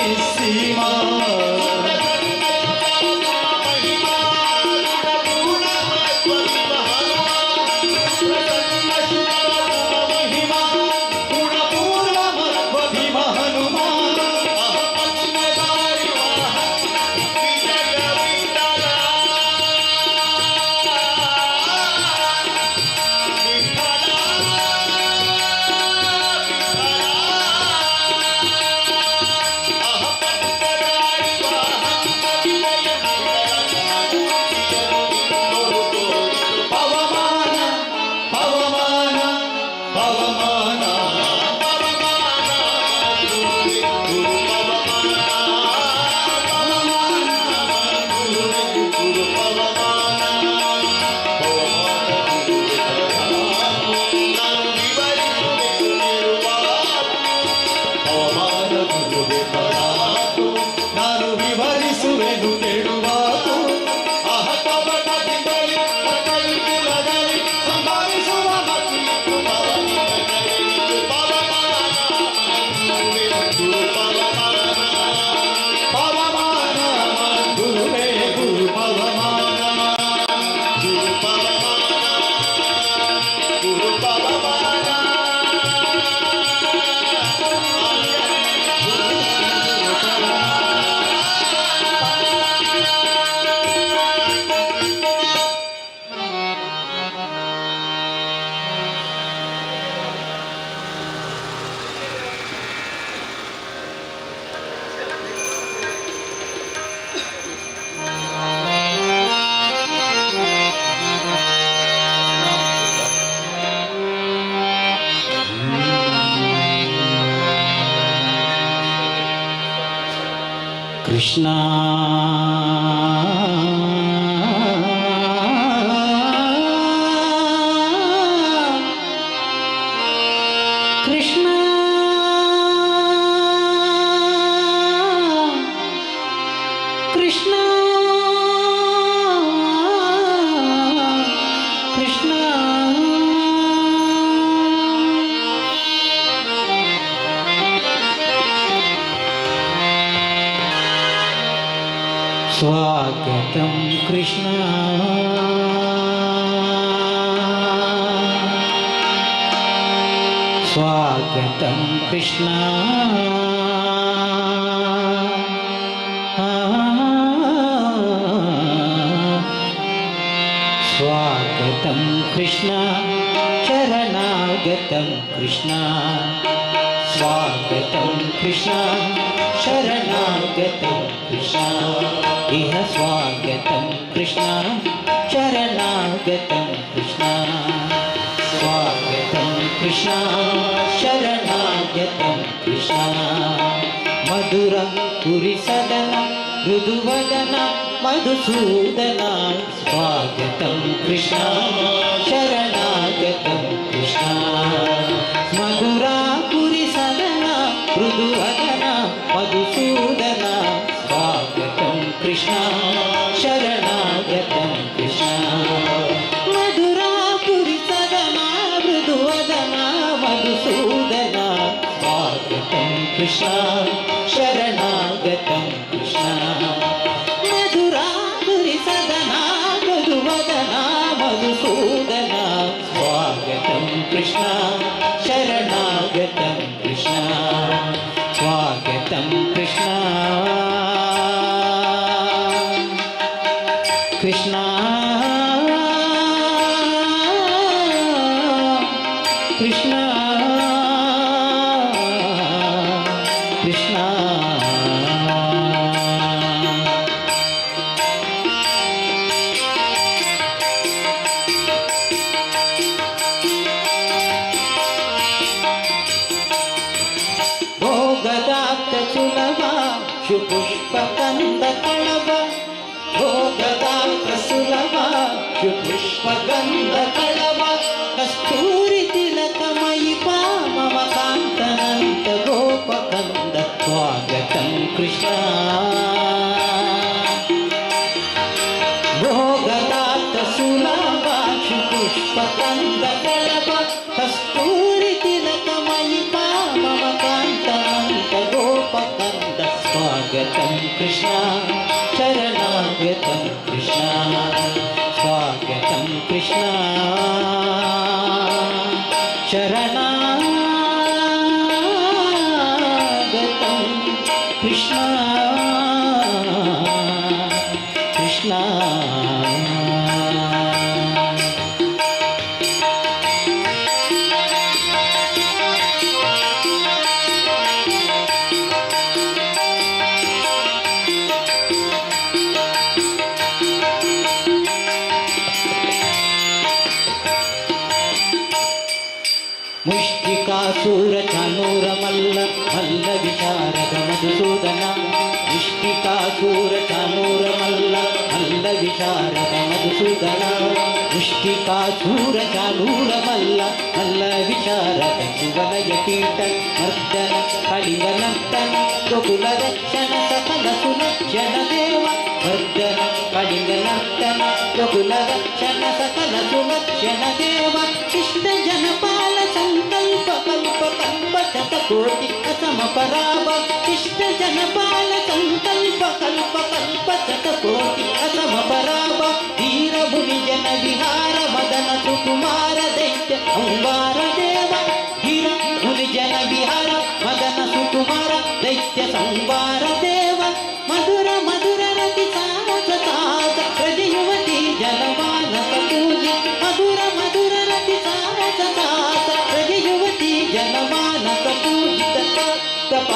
ನಿಸ್ಸೀಮಾ. ಮಹಿಮಾ ಗುಣಪೂರ್ಣ ಮಧ್ವ ಭೀಮ ಹನುಮ. ಪವಮಾನ ಪವಮಾನ ಪವಮಾನ ನಾನು ವಿವರಿಸುವೆನು ಕೇಳುವಾತು. ಅಹ ಕಪಟದಿಂದಲೇ ಕಟಲಿ ಕುಲದಲ್ಲಿ ಸಂಭಾವಿಸುವ ಮತಿಯಿತ್ತು ಪವಮಾನ ಗುರುವೇ ಗುರು ಪವಮಾನ ಗುರು ಪವಮಾನ ಗುರು ಪವಮಾನ. ಕೃಷ್ಣ ಕೃಷ್ಣ ಕೃಷ್ಣ ಕೃಷ್ಣ. स्वागतं कृष्ण, स्वागतं कृष्ण, स्वागतं कृष्ण, शरणागतं कृष्ण, स्वागतं कृष्ण, शरणागतं कृष्ण, इह स्वागतं कृष्ण, शरणागतं कृष्ण, स्वागतं कृष्ण, शरणागतं कृष्ण. मधुर पुरिसदन मृदुवदन मधुसूदन, स्वागतं कृष्ण, शरणागतं कृष्ण. मधुरा पुरिसदन मृदुवदन मधुसूदन, स्वागतं कृष्ण, शरणागतं कृष्ण. मधुरा पुरिसदन मृदुवदन मधुसूदन, स्वागतं कृष्ण, शरणागतं कृष्ण. मधुरा पुरिसदन मृदुवदन मधुसूदन, स्वागतं कृष्ण, शरणागतं कृष्ण, स्वागतं कृष्ण, कृष्ण कृष्ण कृष्ण. ಭೋಗದಾಪ್ತ ಸುಲಭ ಶುಪುಷ್ಪ ಕಂದ ಕಳವ, ಭೋಗದಾಪ್ತ ಸುಲಭ ಶುಪುಷ್ಪ ಗಂಧ ಕಳವ, ಕಸ್ತೂರಿ ತಿಲಕಮಯಿ ಮಮ ಕಾಂತನಂತ ಗೋಪಕಂದ, ಸ್ವಾಗತಂ ಕೃಷ್ಣ. ಭೋಗದಾಪ್ತ ಸುಲಭ ಶುಪುಷ್ಪ ಕಂದ ಕಳವ, ಕಸ್ತೂರಿ ತಿಲಕಮಯಿ ಮಮ ಕಾಂತನಂತ ಗೋಪಕಂದ, ಸ್ವಾಗತಂ ಸ್ವಾಗತಂ ಕೃಷ್ಣ ಶರಣಾಗತಂ ಕೃಷ್ಣ ಸ್ವಾಗತಂ ಕೃಷ್ಣ ಶರಣಾಗತಂ ಕೃಷ್ಣ ಕೃಷ್ಣ. ಮುಷ್ಟಿಕಾಸುರ ಚಾನೂರ ಮಲ್ಲ ಮಲ್ಲ ವಿಶಾರದ ಮಧುಸೂದನ. ಮುಷ್ಟಿಕಾಸುರ ಚಾನೂರ ಮಲ್ಲ ಮಲ್ಲ ವಿಶಾರದ ಮಧುಸೂದನ. ಮುಷ್ಟಿಕಾಸುರ ಚಾನೂರ ಮಲ್ಲ ಮಲ್ಲ ವಿಶಾರದ ಕುವಲಯ ಪೀಠ ಮರ್ದನ ಕಳಿಂಗ ನರ್ತನ ಗೋಕುಲ ರಕ್ಷಣ ಸಕಲ ಸುಲಕ್ಷಣ ದೇವ. ಮರ್ದನ ಕಳಿಂಗ ನರ್ತನ ಗೋಕುಲ ರಕ್ಷಣ ಸಕಲ ಸುಲಕ್ಷಣ ದೇವ. ಶಿಷ್ಟ ಜನಪಾಲ ಸಂಕಲ್ಪ ಕಲ್ಪ ಕಲ್ಪ ಶತಕೋಟಿ ಅಸಮ ಪರಾಭ. ಶಿಷ್ಟ ಜನಪಾಲ ಸಂಕಲ್ಪ ಕಲ್ಪ ಕಲ್ಪ ಶತಕೋಟಿ ಅಸಮ ಪರಾಭ. ಧೀರ ಮುನಿ ಜನ ವಿಹಾರ ಮದನ ಸುಕುಮಾರ ದೈತ್ಯ ಅಂಬಾರ ದೇವ. ಧೀರ ಮುನಿ ಜನ ವಿಹಾರ ಮದನ ಸುಕುಮಾರ ದೈತ್ಯ ಸಂವಾರ ದೇವ. ಮಧುರ ಮಧುರ ರತಿ ಸಾಹಸ ಸಾಹಸ ಪ್ರಜಯುವತಿ ಜನಮಾನಸ ಪೂಜೆ. ಮಧುರ ಮಧುರ ರತಿ ಸಾಹಸ ಸಾಹಸ ಪ್ರಜಯುವತಿ ಜನಮಾನಸ ಪೂಜಿತ. ತಪ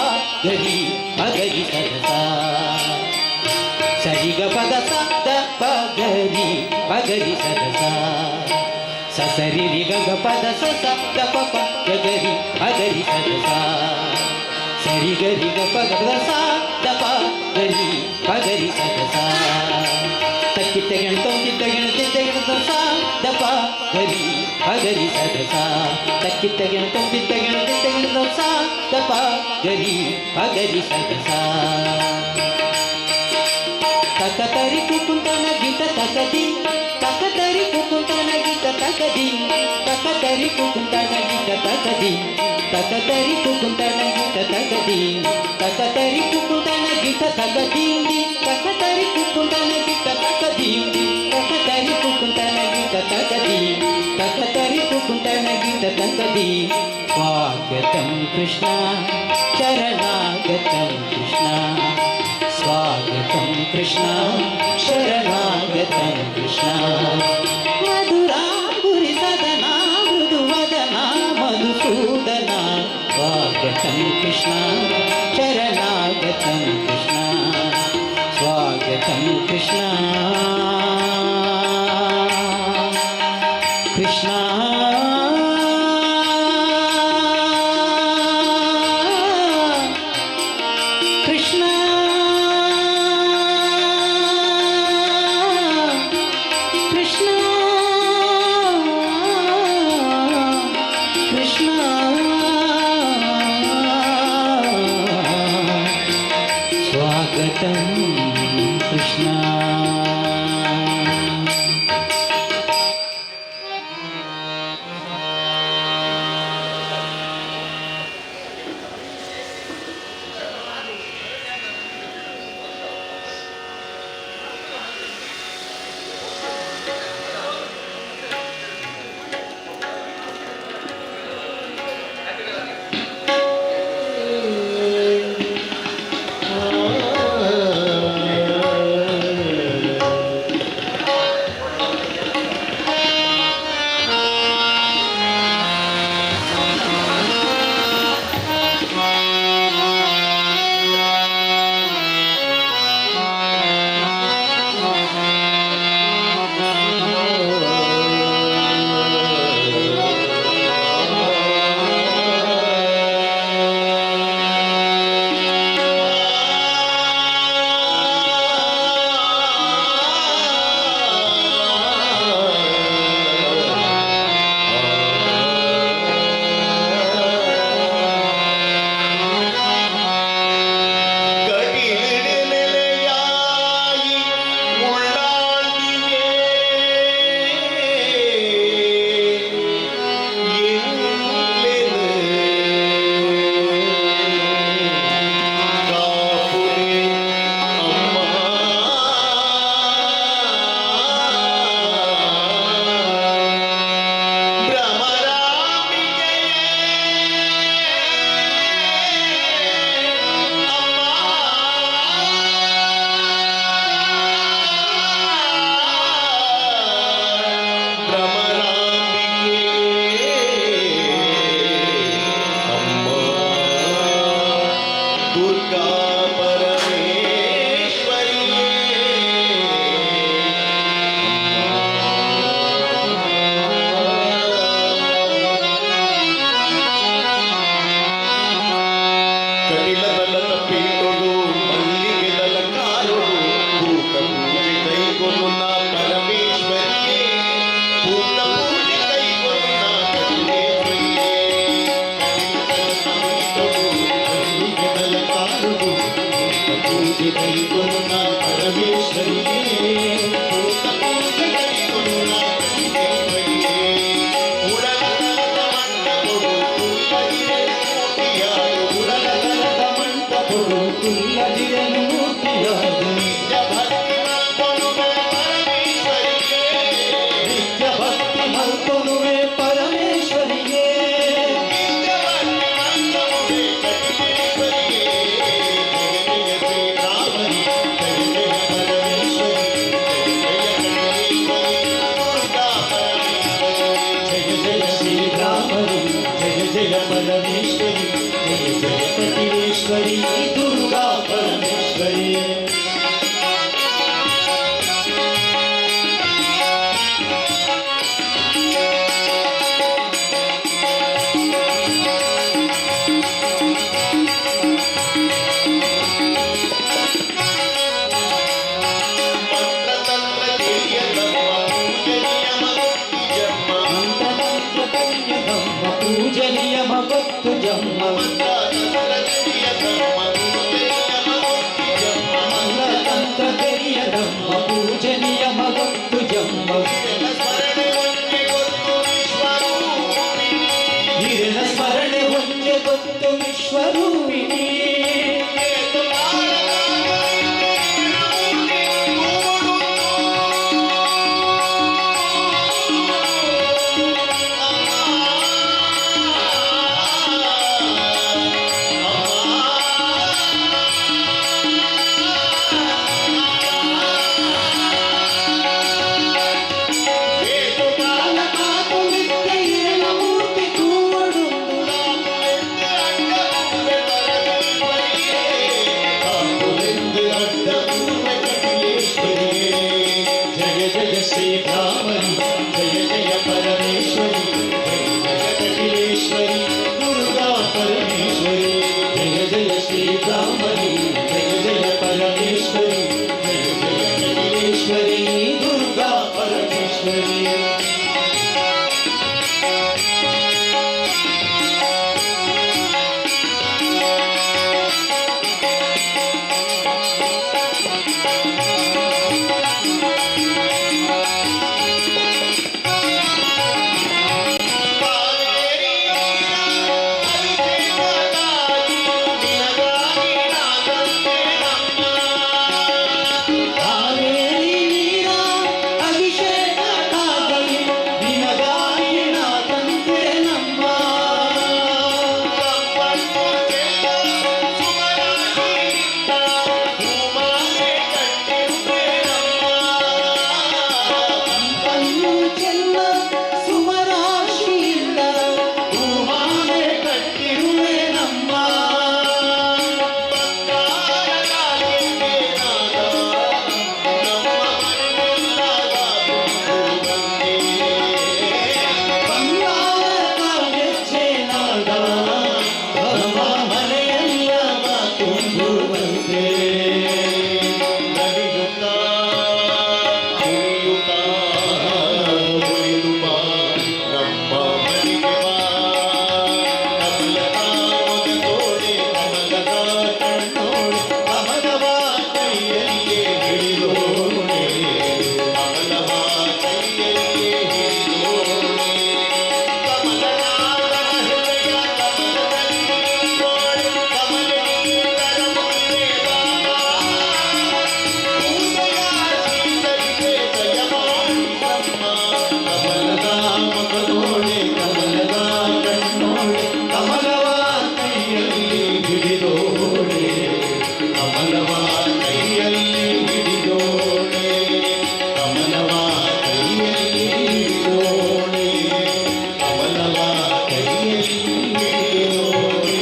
ಗರಿ ಅಗರಿ ಸರಸ ಸರಿಗ ಪದ ಸ the ಪ ಗರಿ ಪಗರಿ ಸರಸ ಸ ಸರಿ ರಿ ಗ ಗ ಪದ ಸ ಸ the ಪ ಪ ಗ ಗರಿ ಅಗರಿ ಸರಸ ಸರಿ ಗರಿ ಗ ಪ ಗ ಸ the ಪ ಗರಿ ಪಗರಿ ಸರಸ ತಕ್ಕಿಟ್ಟಗೆಣ ತೊಂಕಿಟ್ಟಗೆಣ ತಿಟ್ಟಗೆಣ ಸ the ಪ ಗರಿ ಪಗರಿ ಸರಸ ತಕ್ಕಿಟ್ಟಗೆಣ ತೊಂಕಿಟ್ಟಗೆಣ ತಿಟ್ಟಗೆಣ ಸ the ಪ ಗರಿ ಪಗರಿ ಸರಸ. ತಕತರಿ ಕುಕುಂತನ ಗೀತ ತಕದಿ ತಕತರಿ ಕುಕುಂತನ ಗೀತ ತಕದಿ ತಕತರಿ ಕುಕುಂತನ ಗೀತ ತಕದಿ ತಕತರಿ ಕುಕುಂತನ ಗೀತ ತಕದಿ ತಕತರಿ ಕುಕುಂತನ ಗೀತ ತಕದಿ ತಕತರಿ ಕುಕುಂತನ ಗೀತ ತಕದಿ ತಕತರಿ ಕುಕುಂತನ ಗೀತ ತಕದಿ ತಕತರಿ ಕುಕುಂತನ ಗೀತ ತಕದಿ. ಸ್ವಾಗತಂ ಕೃಷ್ಣ ಶರಣಾಗತಂ ಕೃಷ್ಣ ಸ್ವಾಗತಂ ಕೃಷ್ಣ ಶರಣಾಗತಂ ಕೃಷ್ಣ. ಮಧುರಾಪುರಿ ಸದನ ಮೃದುವದನ ಮಧುಸೂದನ. ಸ್ವಾಗತಂ ಕೃಷ್ಣ ಶರಣಾಗತಂ ಕೃಷ್ಣ ಸ್ವಾಗತಂ ಕೃಷ್ಣ ಕೃಷ್ಣ ಕೃಷ್ಣ ಕೃಷ್ಣ ಕೃಷ್ಣ. ಸ್ವಾಗತಂ ಕೃಷ್ಣ. ಆ ಪೂಜೆ ಕೈಗೊಳ್ಳ ಪರಮೇಶ್ವರಿಯೇ. ಭೂತ ಪೂಜೆ ಕೈಗೊಳ್ಳ ಕಟಿಲೇಶ್ವರಿಯೇ. ಉಡಲ ತಲದ ಮಂಟಪೊಡು ಕುಲ್ಲದಿರೆನು ಮೂರ್ತಿಯಾದು. ಉಡಲ ತಲದ ಮಂಟಪೊಡು ಕುಲ್ಲದಿರೆನು ಮೂರ್ತಿಯಾದು. ನಿತ್ಯ ಭಕ್ತಿ ಮಲ್ಪೊನುವೆ ಪರಮೇಶ್ವರಿಯೇ. ನಿತ್ಯ ಭಕ್ತಿ ಮಲ್ಪೊನುವೆ ಪರಮೇಶ್ವರಿಯೇ. ನಿತ್ಯ ಭಕ್ತಿ ಮಲ್ಪೊನುವೆ ಕಟಿಲೇಶ್ವರಿಯೇ. ಜಯ ಜಯ ಶ್ರೀರಾಮನಿ, ಜಯ ಜಯ ಪರಮೇಶ್ವರಿ, ಜಯ ಜಯ ಕಟಿಲೇಶ್ವರಿ, ದುರ್ಗಾ ಪರಮೇಶ್ವರಿ. ಜಯ ಜಯ ಶ್ರೀರಾಮನಿ, ಜಯ ಜಯ ಪರಮೇಶ್ವರಿ, ಜಯ ಜಯ ಕಟಿಲೇಶ್ವರಿ, ದುರ್ಗಾ ಪರಮೇಶ್ವರಿ. ಮಂತ್ರತಂತ್ರ ತಿಳಿಯದಮ್ಮ ಪೂಜೆ ನಿಯಮ ಗೊತ್ತು ಜಮ್ಮ. ಮಂತ್ರತಂತ್ರ ತಿಳಿಯದಮ್ಮ ಪೂಜೆ ನಿಯಮ ಗೊತ್ತು ಜಮ್ಮ. ಮಂತ್ರತಂತ್ರ ತಿಳಿಯದಮ್ಮ ಪೂಜೆ ನಿಯಮ ಗೊತ್ತು ಜಮ್ಮ. ಮಂತ್ರತಂತ್ರ ತಿಳಿಯದಮ್ಮ ಪೂಜೆ ನಿಯಮ ಗೊತ್ತು ಜಮ್ಮ. ಸ್ಮರಣೆ ಒಂಜೆ ಗೊತ್ತು ವಿಶ್ವರೂಪಿಣಿ. ಹಿರಣ ಸ್ಮರಣೆ ಒಂಜೆ ಗೊತ್ತು ವಿಶ್ವರೂಪಿಣಿ. ಮೂರ್ತಿ ತೂವಡು. ಜಯ ಜಯ ಶ್ರೀರಾಮನಿ, ಜಯ ಜಯ ಪರಮೇಶ್ವರಿ, ಜಯ ಜಯ ಕಟಿಲೇಶ್ವರಿ, ದುರ್ಗಾ ಪರಮೇಶ್ವರಿ. ಜಯ ಜಯ ಶ್ರೀರಾಮನಿ, ಜಯ ಜಯ ಪರಮೇಶ್ವರಿ, ಜಯ ಜಯ ಕಟಿಲೇಶ್ವರಿ, ದುರ್ಗಾ ಪರಮೇಶ್ವರಿ. ಕಾವೇರಿ ನೀರ ಅಭಿಷೇಕಕ್ಕಾಗಲಿ ನಿನಗಾಗಿ ನಾ ತಂದೆ ನಮ್ಮ. ಕಂಪನ್ನು ಚೆಲ್ಲ ಸುಮರಾಶಿಯಿಂದ ಹೂಮಾಲೆ ಕಟ್ಟಿರುವೆ ನಮ್ಮ. ಬಂಗಾರ ಕಾಗೆಚ್ಚೆನಾದ ನಮ್ಮ ಮನೆಯೆಲ್ಲ ತುಂಬುವಂತೆ. ನಲಿಯುತ್ತಾ ಕುಣಿಯುತ್ತಾ ಒಲಿದು ಬಾ, ನಮ್ಮ ಮನೆಗೆ ಬಾ. ಕಮಲದ ಮೊಗದೋಳೆ, ಕಮಲದ ಕಣ್ಣೋಳೆ, ಕಮಲವ ಕೈಯಲ್ಲಿಯೇ ಹಿಡಿದೋಳೆ, ಕಮಲವ ಕೈಯಲ್ಲಿಯೇ ಹಿಡಿದೋಳೆ. ಕಮಲನಾದನ ಹೃದಯ ಕಮಲದಲ್ಲಿ ನಿಂತೋಳೆ, ಕಮಲನೀತರ ಮುಂದೆ ಬಾಬಾ. ಪೂಜೆಯ ಶೀತಲಿಗೆ ದಯ ಮಾಡಿಸಮ್ಮ. ಕಮಲದ ಮುಖದೋಳೆ, ಕಮಲದ ಕಣ್ಣೋಳೆ, ಕಮಲವ ಕೈಯಲ್ಲಿ ಹಿಡಿದೋಳೆ, ಕಮಲವ ಕೈಯಲ್ಲಿ ಹಿಡಿದೋಳೆ, ಕಮಲವ ಕೈಯಲ್ಲಿ ಹಿಡಿದೋಳೆ, ಕಮಲವ ಕೈಯಲ್ಲಿ ಹಿಡಿದೋಳೆ.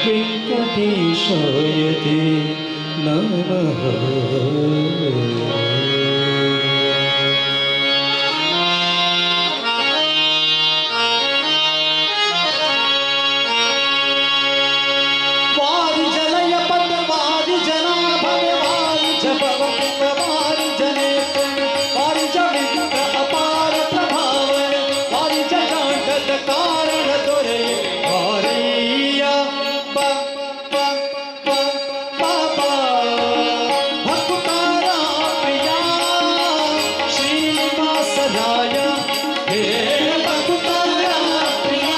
ವೆಂಕಟೇಶಾಯ ತೇ ನಮಃ. ವಾರಿ ಜಲಯ ಪದ ವಾರಿ ಜನಾಭವ ವಾರಿ ಜಪವ ವಾರಿ ಜನೇತನ ವಾರಿ ಜವಿಂದ್ರ ಅಪಾರ ಪ್ರಭಾವನ ವಾರಿ ಜಟಾಂಡದ ಕಾರಣ ದೊರೆ ವಾರಯ್ಯ ಪ ಪ ಪ ಪ ಪ ಭಕ್ತಾರ ಪ್ರಿಯ ಶ್ರೀನಿವಾಸರಾಯ ಹೇ ಭಕ್ತಾರ ಪ್ರಿಯ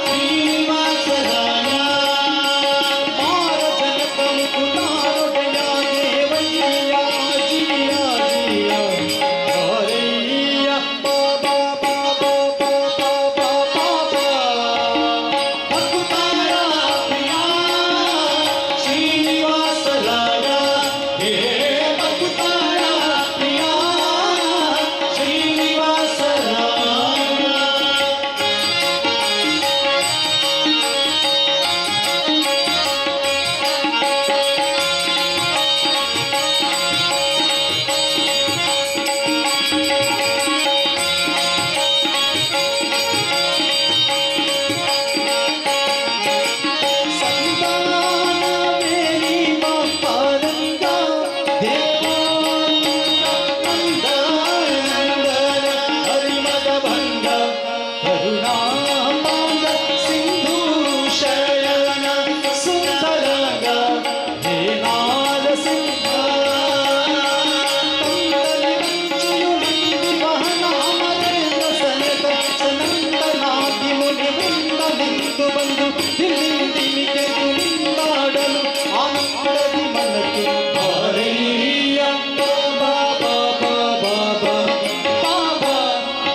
ಶ್ರೀನಿವಾಸರಾಯ ಮಾರ ಜನಕ ಮುಕುಟಾರೊಡೆಯ ದೇವಯ್ಯ ಜಿಯ ಜಿಯ ಹರಯ್ಯ ಬಾಬಾ ಬಾಬಾ ಬಾಬಾ ಬಾಬಾ ಭಕ್ತಾರ ಪ್ರಿಯ ಶ್ರೀನಿವಾಸರಾಯ ಹೇ ಭಕ್ತಾರ ಪ್ರಿಯ ಶ್ರೀನಿವಾಸರಾಯ. ಸಂತಾನವೇರಿ ಪಾರಂಗ ದೇವಾನಂದ ನಂದನಂದನ ಹರಿಮದ ಭಂಗ ಕರುಣಾಂಬ ಸಿಂಧು ಶಯನ ಸುಂದರಂಗ ಹೇ ನಾರಸಿಂಹ ಸನಂದನಾದಿ ಮುನಿ ವೃಂದ ನಿಂತು ಬಂದು ದಿಲ್ಲಿಂದಿಮಿಗೆದು ನಿಂದಾಡಲು ಆನಂದದಿ ಮನಕ್ಕೆ ಬಾರಯ್ಯ ಬಾಬಾ ಬಾಬಾ ಬಾಬಾ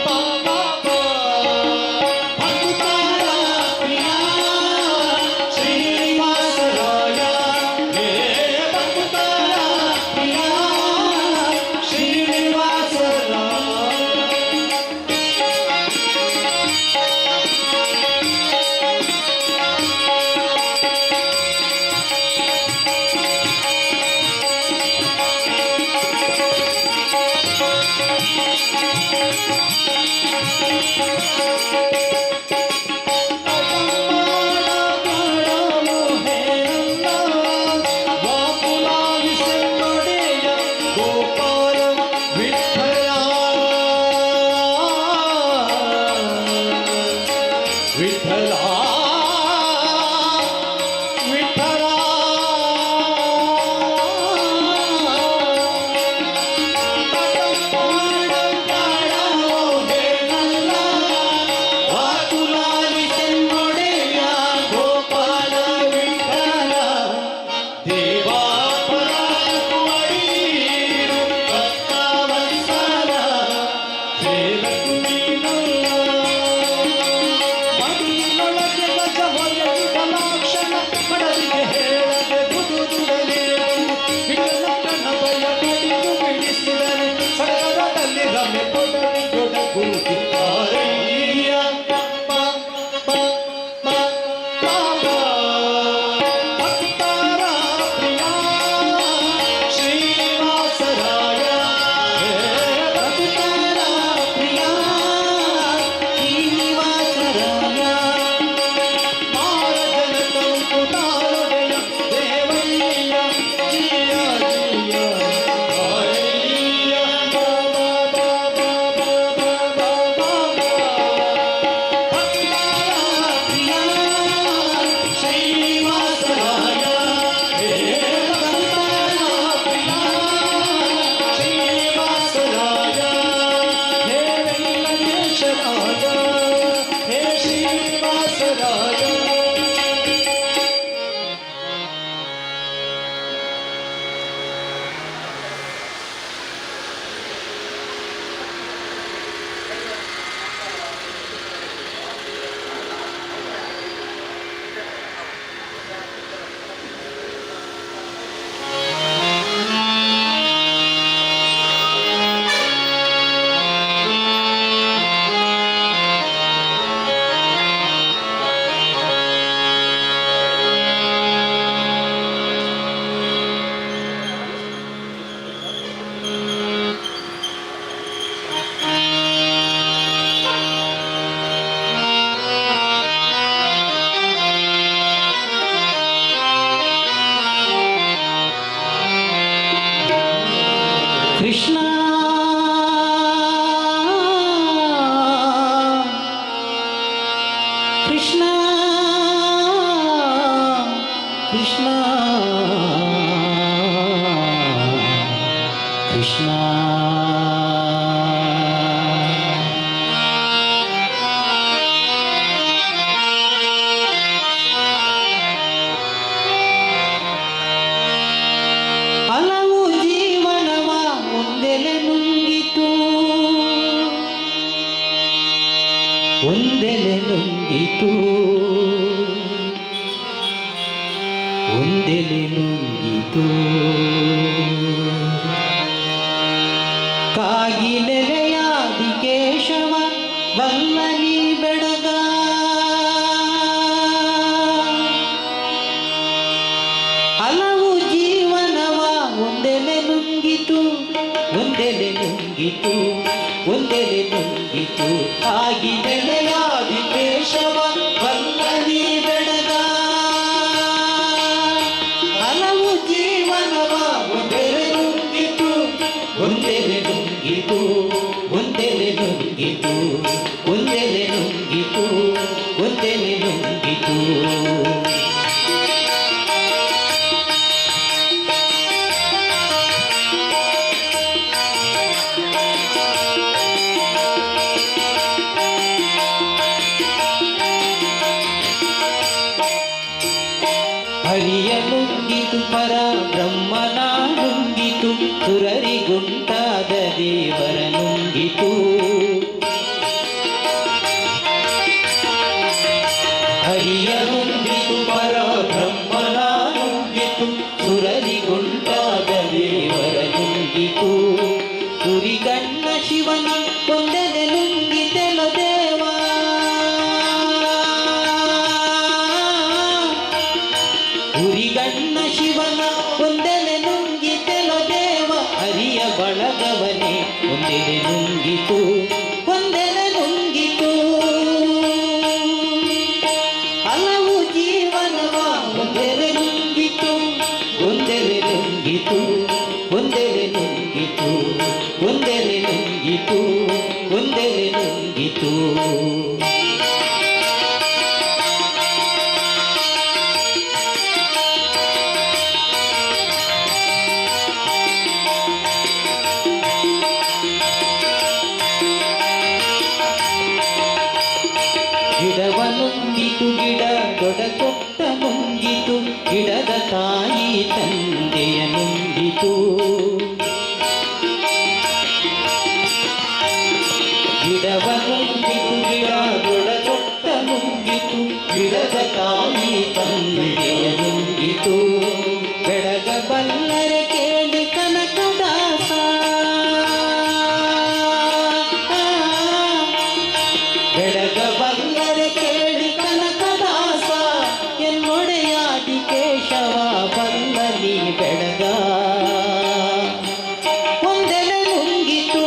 ಬಾಬಾ ಬಾಬಾ ಭಕ್ತಾರ ಪ್ರಿಯ ಶ್ರೀನಿವಾಸರಾಯ ಹೇ ಭಕ್ತಾರ ಪ್ರಿಯ ಶ್ರೀನಿವಾಸರಾಯ. ಗೋಪಾಲ ವಿಠಲ ವಿಠಲ ವಿಠಲ ಕೃಷ್ಣ ಕೃಷ್ಣ. ಹಲವು ಜೀವನವ ಒಂದೆಲೆ ನುಂಗಿತು, ಒಂದೆಲೆ ನುಂಗಿತು, ಒಂದೆಲೆ ನುಂಗಿತು. ಕಾಗಿನೆಲೆಯಾದಿ ಕೇಶವ ಬಲ್ಲನಿ ಬೆಡಗ, ಹಲವು ಜೀವನವ ಒಂದೆಲೆ ನುಂಗಿತು, ಒಂದೆಲೆ ನುಂಗಿತು, ಒಂದೆಲೆ ನುಂಗಿತು. ಕಾಗಿನೆಲೆಯಾದಿ ಕೇಶವ ಬಲ್ಲನಿ ಬೆಡಗ, ಹಲವು ಜೀವನವ ಒಂದೆಲೆ ನುಂಗಿತು, ಒಂದೆಲೆ ನುಂಗಿತು, ಒಂದೆಲೆ ನುಂಗಿತು, ಒಂದೆಲೆ ನುಂಗಿತು, ಒಂದೆಲೆ ನುಂಗಿತು. ಹರಿಯ ನುಂಗಿತು, ಪರ ಬ್ರಹ್ಮನ ನುಂಗಿತು, ಸುರರಿಗುಂಟಾದ ದೇವರ ನುಂಗಿತು. ಹರಿಯ ನುಂಗಿತು, ಪರ ಬ್ರಹ್ಮನ ನುಂಗಿತು, ಸುರರಿಗುಂಟಾದ ದೇವರ ನುಂಗಿತು. ಗುರಿಗಣ್ಣ ಶಿವನ ಒಂದೆಲೆ ನುಂಗಿತೆಲ ದೇವ, ಗುರಿಗಣ್ಣ ಶಿವನ ಒಂದೆಲೆ ನುಂಗಿತೆಲ ದೇವ. ಹರಿಯ ಬಳಗವನೇ ಒಂದೆಲೆ ನುಂಗಿತು, ಒಂದೆಲೆ ನುಂಗಿತು. ಹಲವು ಜೀವನವ ಒಂದೆಲೆ ನುಂಗಿತು, ಒಂದೆಲೆ ನುಂಗಿತು, ಒಂದೆಲೆ ನುಂಗಿತು, ಒಂದೆಲೆ ನುಂಗಿತು, ಒಂದೆಲೆ ನುಂಗಿತು. ಗಿಡವ ನುಂಗಿತು, ಗಿಡ ದೊಡ ಕೊಟ್ಟ ನುಂಗಿತು, ಗಿಡದ ತಾಯಿ ತಂದೆಯ ನುಂಗಿತು. ಗಿಡವ ನುಂಗಿತು, ಗಿಡ ದೊಡ ಕೊಟ್ಟ ನುಂಗಿತು, ಗಿಡದ ತಾಯಿ ತಂದೆಯ ನುಂಗಿತು. ಬೆಳಗ ಬಲ್ಲರೆ ಕೇಳಿ ಕನಕದಾಸ, ಬೆಳಗ ಬಲ್ಲರೆ ಕೇಳಿ ಕನಕದಾಸ, ಎನ್ನೊಡೆಯಾದಿ ಕೇಶವ ಬಲ್ಲನಿ ಬೆಳಗ. ಒಂದೆಲೆ ನುಂಗಿತು,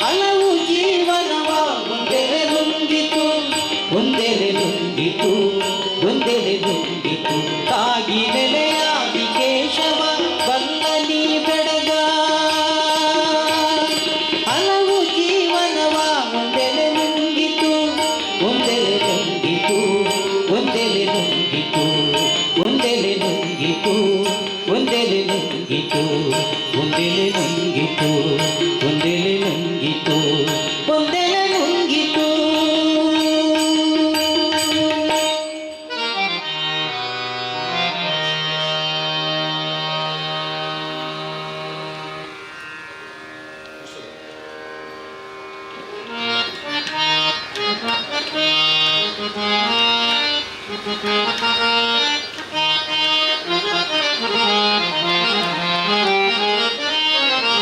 ಹಲವು ಜೀವನವ ಒಂದೆಲೆ ನುಂಗಿತು, ಒಂದೆಲೆ ನುಂಗಿತು, ಒಂದೆಲೆ ನುಂಗಿತು. ತಾಗಿ ನೆಲೆಯಾದಿ ಕೇಶವ ಬಲ್ಲನಿ ಬೆಳಗ, ಹಲವು ಜೀವನವ ಒಂದೆಲೆ ನುಂಗಿತು, ಒಂದೆಲೆ ನುಂಗಿತು, ಒಂದೆಲೆ ನುಂಗಿತು, ಒಂದೆಲೆ ನುಂಗಿತು, ಒಂದೆಲೆ ನುಂಗಿತು, ಒಂದೆಲೆ ನುಂಗಿತು, ಒಂದೆಲೆ ನುಂಗಿತು, ಒಂದೆಲೆ ನುಂಗಿತು. Thank you.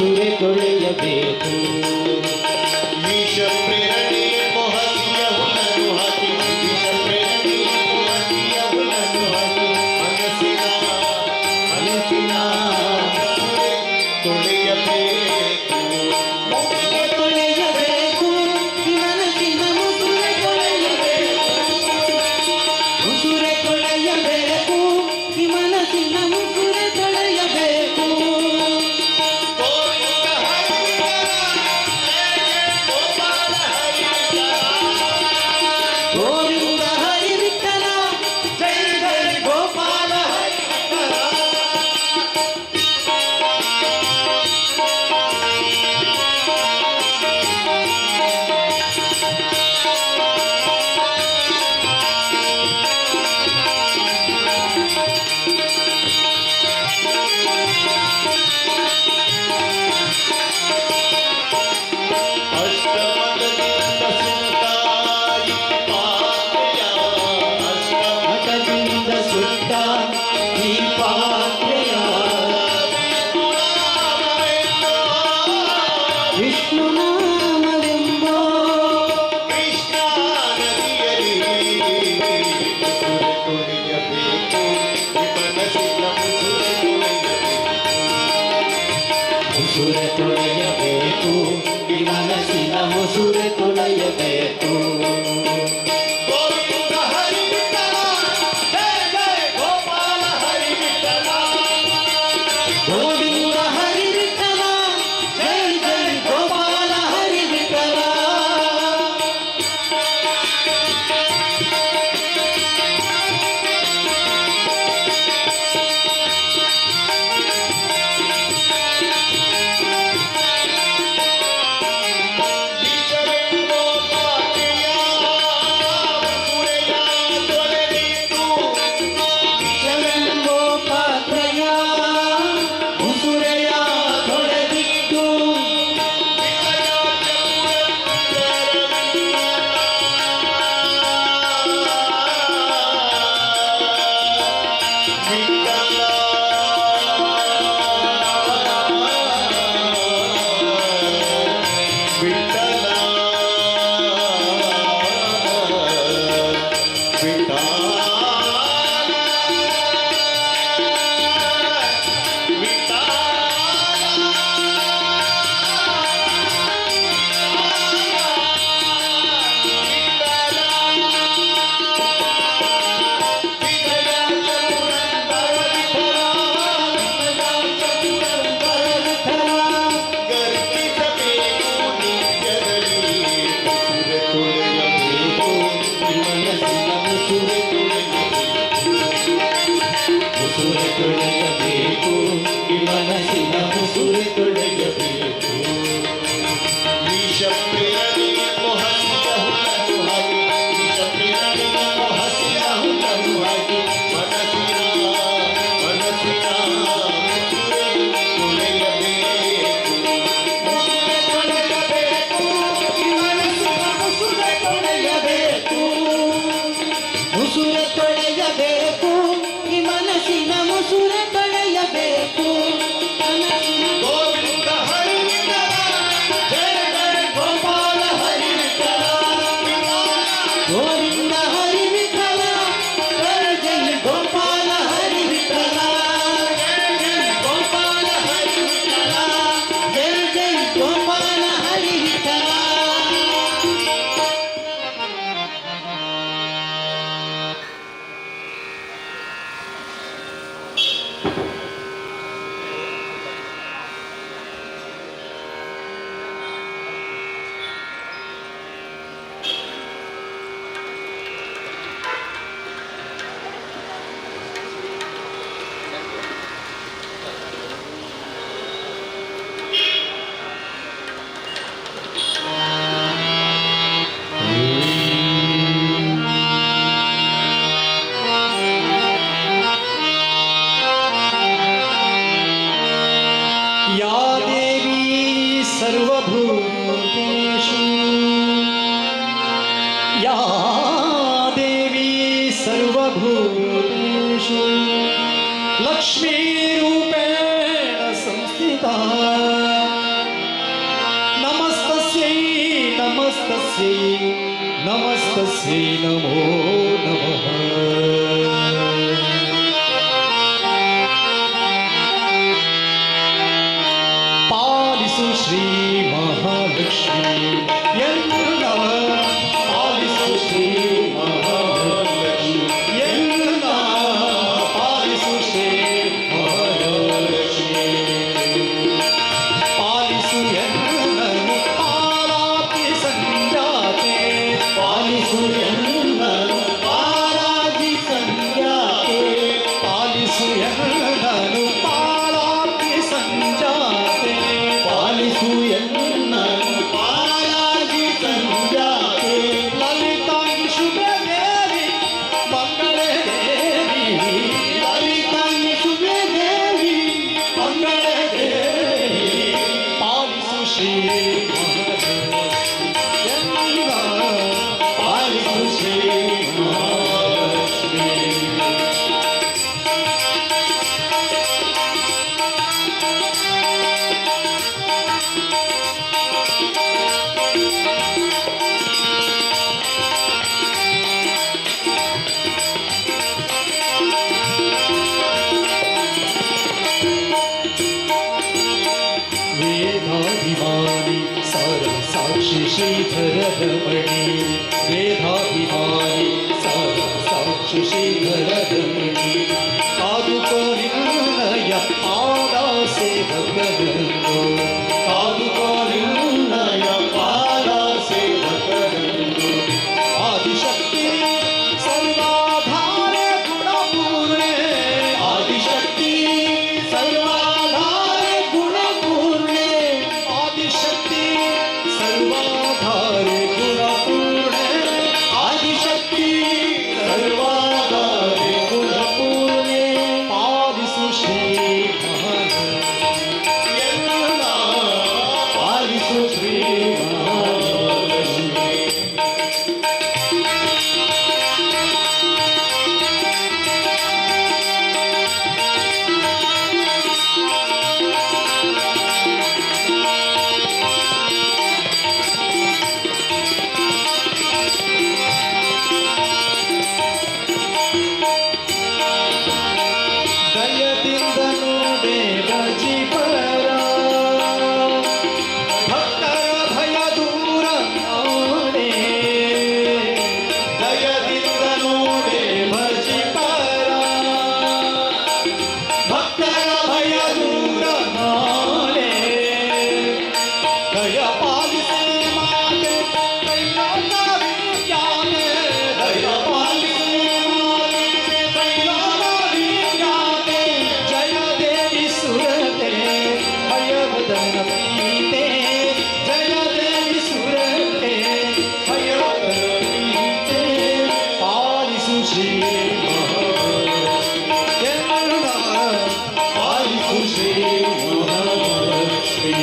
ಮುಸುರೆ ತೊಳೆಯಬೇಕು. ವಿಷ ಪ್ರೇರಣೆ ಮೊಹಸಿಯ ಹುಲ್ಲನ್ನು ಹಾಕಿ, ವಿಷ ಪ್ರೇರಣೆ ಮೊಹಸಿಯ ಹುಲ್ಲನ್ನು ಹಾಕಿ, ಮನಸ್ಸಿನ ಮನಸ್ಸಿನ ಮುಸುರೆ ತೊಳೆಯಬೇಕು. ಮುಸುರೆ ತೊಳೆಯಬೇಕು, ಈ ಮನಸ್ಸಿನ ಮುಸುರೆ ತೊಳೆಯಬೇಕು. ಮುಸುರೆ ತೊಳೆಯಬೇಕು, ಈ ಮನಸ್ಸಿನ ಮುಸುರೆ ತೊಳೆಯಬೇಕು. ಗೋವಿಂದ ಹರಿ ವಿಠಲ, ಜಯ ಜಯ ಗೋಪಾಲ ಹರಿ ವಿಠಲ. ಗೋವಿಂದ ಹರಿ ವಿಠಲ, ಜಯ ಜಯ ಗೋಪಾಲ ಹರಿ ವಿಠಲ. ಅಷ್ಟಮದದಿಂದ ಸುತ್ತಾಯಿ ಪಾತ್ರೆಯ, ಮಠದಿಂದ ಸುತ್ತ ಈ ಪಾತ್ರೆಯ, ವಿಷ್ಣು ನಾಮವೆಂಬೋ ಕೃಷ್ಣ ನದಿಯಲ್ಲಿ ಮುಸುರೆ ತೊಳೆಯಬೇಕು. ಈ ಮನಸ್ಸಿನ ಮುಸುರೆ ತೊಳೆಯಬೇಕು. ಮುಸುರೆ ತೊಳೆಯಬೇಕು, ಈ ಮನಸ್ಸಿನ ಮುಸುರೆ ತೊಳೆಯಬೇಕು. ಗೋವಿಂದ ಹರಿ ವಿಠಲ, ಜಯ ಜಯ ಗೋಪಾಲ ಹರಿ ವಿಠಲ. ಗೋವಿಂದ ಹರಿ ವಿಠಲ, ಜಯ ಜಯ ಗೋಪಾಲ ಹರಿ ವಿಠಲ. ಬೀಜವೆಂಬೋ ಪಾತ್ರೆಯ ಮುಸುರೆಯ ತೊಳೆದಿಟ್ಟು, ವಿಷವೆಂಬೋ ಪಾತ್ರೆಯ ಮುಸುರೆಯ ತೊಳೆದಿಟ್ಟು, ವಿಠಲ ವಿಠಲ ವಿಠಲ ಗರ್ಭಿಸಬೇಕು ನಿತ್ಯದಲ್ಲಿ ಮುಸುರೆ ತೊಳೆಯಬೇಕು. ಈ ಮನಸ್ಸಿನ ಮುಸುರೆ ತೊಳೆಯಬೇಕು. ಮುಸುರೆ ತೊಳೆಯಬೇಕು, ಈ ಮನಸ್ಸಿನ ಮುಸುರೆ ತೊಳೆಯಬೇಕು. ವಿಷ ಪ್ರೇರಣೆ ಮೊಹಸಿಯ ಹುಲ್ಲನ್ನು ಹಾಕಿ, ವಿಷ ಪ್ರೇರಣೆ ಮೊಹಸಿಯ ಹುಲ್ಲನ್ನು ಹಾಕಿ, ಮನಸ್ಸಿನ ಮನಸ್ಸಿನ ಮುಸುರೆ ತೊಳೆಯಬೇಕು. ಮುಸುರೆ ತೊಳೆಯಬೇಕು, ಈ ಮನಸ್ಸಿನ ಮುಸುರೆ ತೊಳೆಯಬೇಕು. ಮುಸುರೆ ತೊಳೆಯಬೇಕು, ಈ ಮನಸ್ಸಿನ ಮುಸುರೆ ತೊಳೆಯಬೇಕು. ಮನಸ್ಸಿನ ಗೋವಿಂದ ಹರಿ ವಿಠಲ, ಜಯ ಜಯ ಗೋಪಾಲ ಹರಿ ವಿಠಲ. ಗೋವಿಂದ ಹರಿ ವಿಠಲ, ಜಯ ಜಯ ಗೋಪಾಲ ಹರಿ ವಿಠಲ. ಜಯ ಗೋಪಾಲ ಹರಿ ವಿಠಲ, ಜಯ ಜಯ ಗೋಪಾಲ ಹರಿ ವಿಠಲ. ಯಾ ದೇವಿ ಸರ್ವಭೂತೇಷು, ಯಾ ದೇವಿ ಸರ್ವಭೂತೇಷು ಲಕ್ಷ್ಮೀರೂಪೇಣ ಸಂಸ್ಥಿತಾ. ನಮಸ್ತಸ್ಯೈ ನಮಸ್ತಸ್ಯೈ ನಮೋ ನಮಃ. ಪಾಲಿಸು ಶ್ರೀ ಮಹಾಲಕ್ಷ್ಮಿ ಎನ್ನ, ಪಾಲಿಸು ಶ್ರೀ ಮಹಾಲಕ್ಷ್ಮಿ ಎನ್ನ, ಪಾಲಿಸು ಶ್ರೀ ಮಹಾಲಕ್ಷ್ಮಿ. ಪಾಲಿಸು ಎನ್ನನು ಪಾಲಾತಿ ಸಂಜಾತೆ, ಪಾಲಿಸು ಎನ್ನನು ಪಾಲಾದಿ ಸಂಜಾತೆ, ಪಾಲಿಸು ಎನ್ನನು ಪಾಲಾತಿ ಸಂಜಾತೆ, ಪಾಲಿಸು ಎನ್ನನು ಪಾಲಾದಿ ಸಂಜಾತೆ. ಲಲಿತಾಂಗಿ ಶುಭ ದೇವಿ ಮಂಗಳ ದೇವಿ, ಲಲಿತಾಂಗಿ ಶುಭ ದೇವಿ ಮಂಗಳ ದೇವಿ, ಪಾಲಿಸು ಶ್ರೀ ಮಹಾಲಕ್ಷ್ಮಿ, ಪಾಲಿಸು ಶ್ರೀ ಮಹಾಲಕ್ಷ್ಮಿ. ವೇದಾಭಿಮಾನಿ ಸಾರ ಸಾಕ್ಷಿ ಶ್ರೀಧರ ರಮಣಿ, ವೇದಾಭಿಮಾನಿ ಸಾರ ಸಾಕ್ಷಿ ಶ್ರೀಧರ ರಮಣಿ, ಕಾದುಕೋ ನಿನ್ನಯ ಪಾದ ಸೇವಕರನ್ನು, ಕಾದುಕೋ ನಿನ್ನಯ ಪಾದ ಸೇವಕರನ್ನು. ಆದಿಶಕ್ತಿ ಸರ್ವಾಧಾರೆ ಗುಣಪೂರ್ಣೆ, ಆದಿಶಕ್ತಿ ಸರ್ವಾಧಾರೆ ಗುಣಪೂರ್ಣೆ, ಆದಿಶಕ್ತಿ ಸರ್ವಾಧಾರೆ ಗುಣಪೂರ್ಣೆ, ಆದಿಶಕ್ತಿ ಸರ್ವಾಧಾರೆ ಗುಣಪೂರ್ಣೆ, ಪಾಲಿಸು ಶ್ರೀ ಮಹಾಲಕ್ಷ್ಮಿ ಎಲ್ಲ, ಪಾಲಿಸು ಶ್ರೀ ಮಹಾಲಕ್ಷ್ಮಿ. ದಯದಿಂದ ನೋಡೆ ರಜಿಪರ, ಭಕ್ತರ ಭಯ ದೂರ ನೋಡೆ. ದಯದಿಂದ ನೋಡೆ ಭಜಿಪರ, ಭಕ್ತರ ಭಯ ದೂರ ನೋಡೆ. ದಯ ಪಾಲಿಸೆ ಮಾತೆ ತ್ರೈಲೋಕ್ಯ ವಿಖ್ಯಾತೆ, ದಯ ಪಾಲಿಸೆ ಮಾತೆ ತ್ರೈಲೋಕ್ಯ ವಿಖ್ಯಾತೆ. ಜಯ ದೇವಿ ಸುರತೆ ಭಯವದನ ಪ್ರೀತೆ, ಜಯ ದೇವಿ ಸುರತೆ ಭಯವದನ ಪ್ರೀತೆ, ಪಾಲಿಸು ಶ್ರೀ ಮಹಾಲಕ್ಷ್ಮಿ ಎಲ್ಲ, ಪಾಲಿಸು ಶ್ರೀ ಮಹಾಲಕ್ಷ್ಮಿ.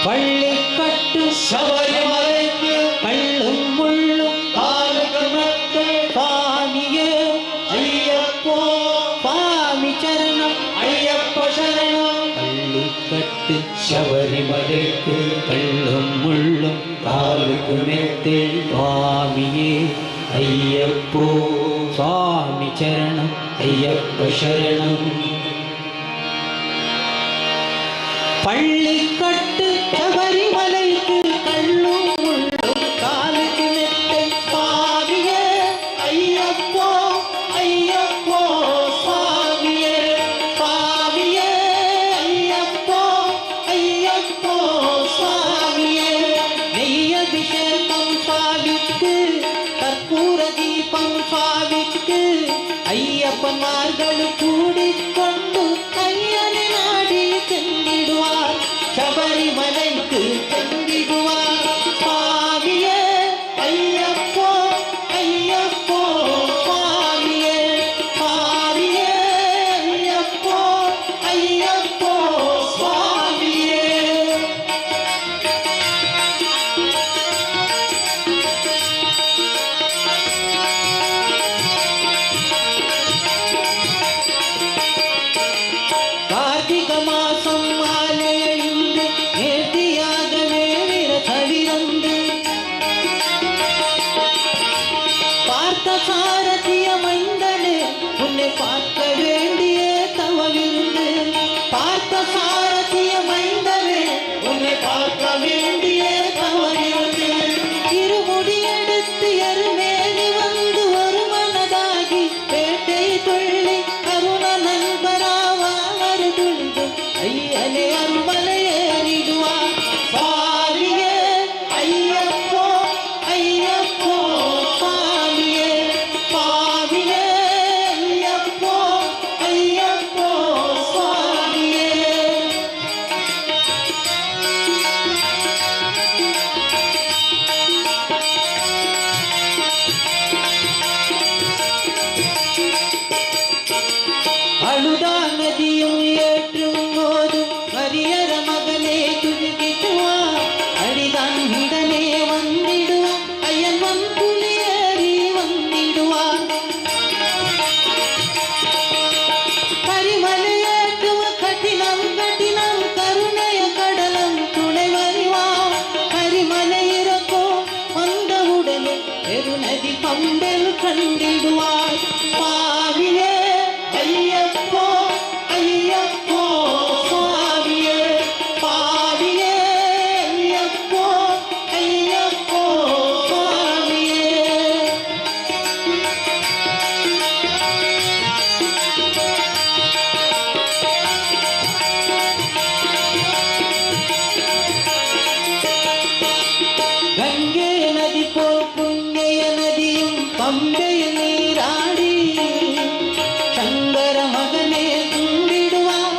பள்ளிக்கட்டு சபரிமலைக்கு கள்ளும் முள்ளும் காலுக்கு மெத்தை. சுவாமியே ஐயப்போ சுவாமி சரணம் ஐயப்ப சரணம். பள்ளிக்கட்டு சபரிமலைக்கு கள்ளும் முள்ளும் காலுக்கு மெத்தை. சுவாமியே ஐயப்போ சுவாமி சரணம் ஐயப்ப சரணம். பள்ளிக்கட்டு சபரிமலைக்கு கள்ளும் முள்ளும் காலுக்கு மெத்தை. சுவாமியே ஐயப்போ ஐயப்போ சுவாமியே சுவாமியே ஐயப்போ ஐயப்போ சுவாமியே. நெய் அபிஷேகம் சுவாமிக்கு, கற்பூர தீபம் சுவாமிக்கு. ஐயப்பன்மார்கள் கூடிக்கொண்டு ஐயனை நாடி சென்றிடுவார், சபரிமலைக்கு சென்றிடுவார். சுவாமியே ஐயப்போ ஐயப்போ சுவாமியே சுவாமியே ஐயப்போ ஐயப்போ சுவாமியே. கார்த்திக மாசம் மாலையழிந்து நேர்த்தியாகவே விரதவிருந்து பார்த்த சாரதிய மைந்தனே உன்னை பார்க்க வேண்டிய தவவிருந்து. பார்த்த சாரதிய மைந்தனே உன்னை பார்க்க வேண்டிய தவறிருந்து. இருமுடி எடுத்து எருமேலி வந்து ஒரு மனதாகி பேட்டை துள்ளி அருண நண்பராவார் துளிது ஐயனே அருமலை ஏறிடுவார். சுவாமியே ஐயப்போ ஐயப்போ சுவாமியே சுவாமியே ஐயப்போ ஐயப்போ சுவாமியே. அழுதா நதியும் ஏற்றும் போதும் ஹரியர மகனே துதிக்குவான். அடிதான் உடனே வந்திடுவான், ஐயன் வன்புலி ஏறி வந்திடுவான். கரிமலை ஏற்றுவ கடினம் கடினம் கருணைய கடலம் துணை வருவான். கரிமலை இறக்கோ வந்தவுடனே பெருநதி பம்பெல் கண்டிடுவார். பாவியே ஐயப்போ ஐயப்போ சுவாமியே சுவாமியே ஐயப்போ ஐயப்போ சுவாமியே. கங்கை நதி போல் புண்ணிய நதியும் பம்பையில் நீராடி சங்கர மகனே கும்பிடுவார்,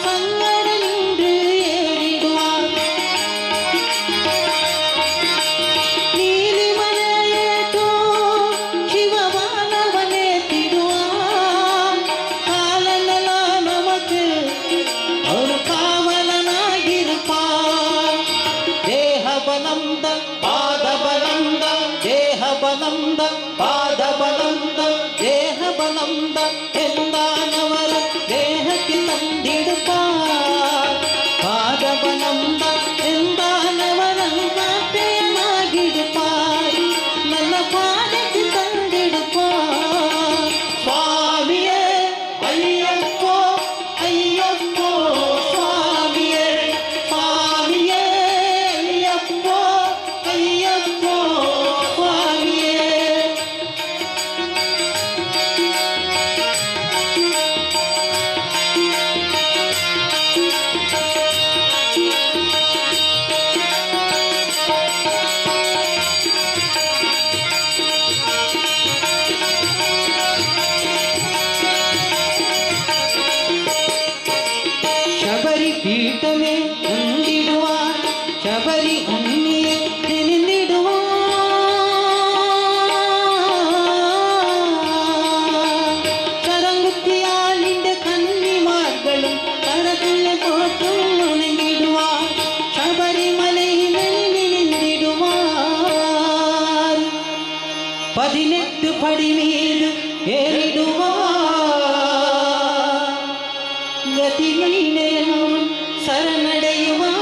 சங்கர நின்று ஏறிடுவார். நீலிமலையேட்டோ சிவமானவனே திடுவான். காலனெல்லாம் நமக்கு ஒரு காவலனாகிருப்பான். தேகபலந்த பாதபலந்த தேகபலந்த பாதபலந்த தேகபலந்த ಎಂದಾನವರ ದೇಹಕ್ಕೆ ತಂದಿಡುತ್ತಾர். ಪಾದಬಲಂದ ಎಂದಾನವರ ಮಾತೆಯನಾಗಿಡುತ್ತಾರ್, ನನ್ನ ಪಾದಕ್ಕೆ ತಂದಿಡುತ್ತಾರ್. சுவாமியே ஐயப்போ ஐயப்போ சுவாமியே சுவாமியே ஐயப்போ ஐயப்போ சுவாமியே. ಪಡಿ ಮೀದು ಏರಿಡುವ ಗತಿ ನೀನೆಯನ್ನು சரணடையுவா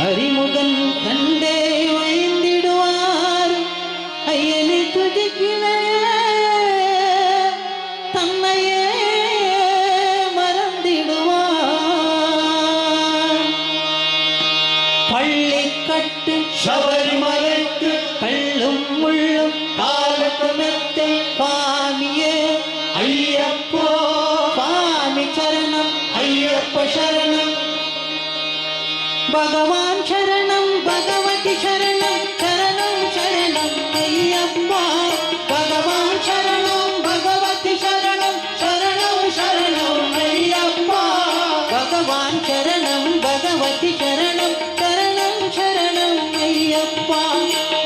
அறிமுகன் கண்டே வைந்திடுவார் ஐயனை துதிக்கினே தன்னையே மறந்திடுவார். பள்ளிக்கட்டு சபரிமலைக்கு கள்ளும் முள்ளும் காலுக்கு மெத்தை சுவாமியே ஐயப்போ சுவாமி சரணம் ஐயப்ப சரணம். பகவான் சரணம் பகவதி சரணம் சரணம் சரணம் ஐயப்பா. பகவான் சரணம் பகவதி சரணம் சரணம் சரணம் ஐயப்பா. பகவான் சரணம் பகவதி சரணம் சரணம் சரணம் ஐயப்பா.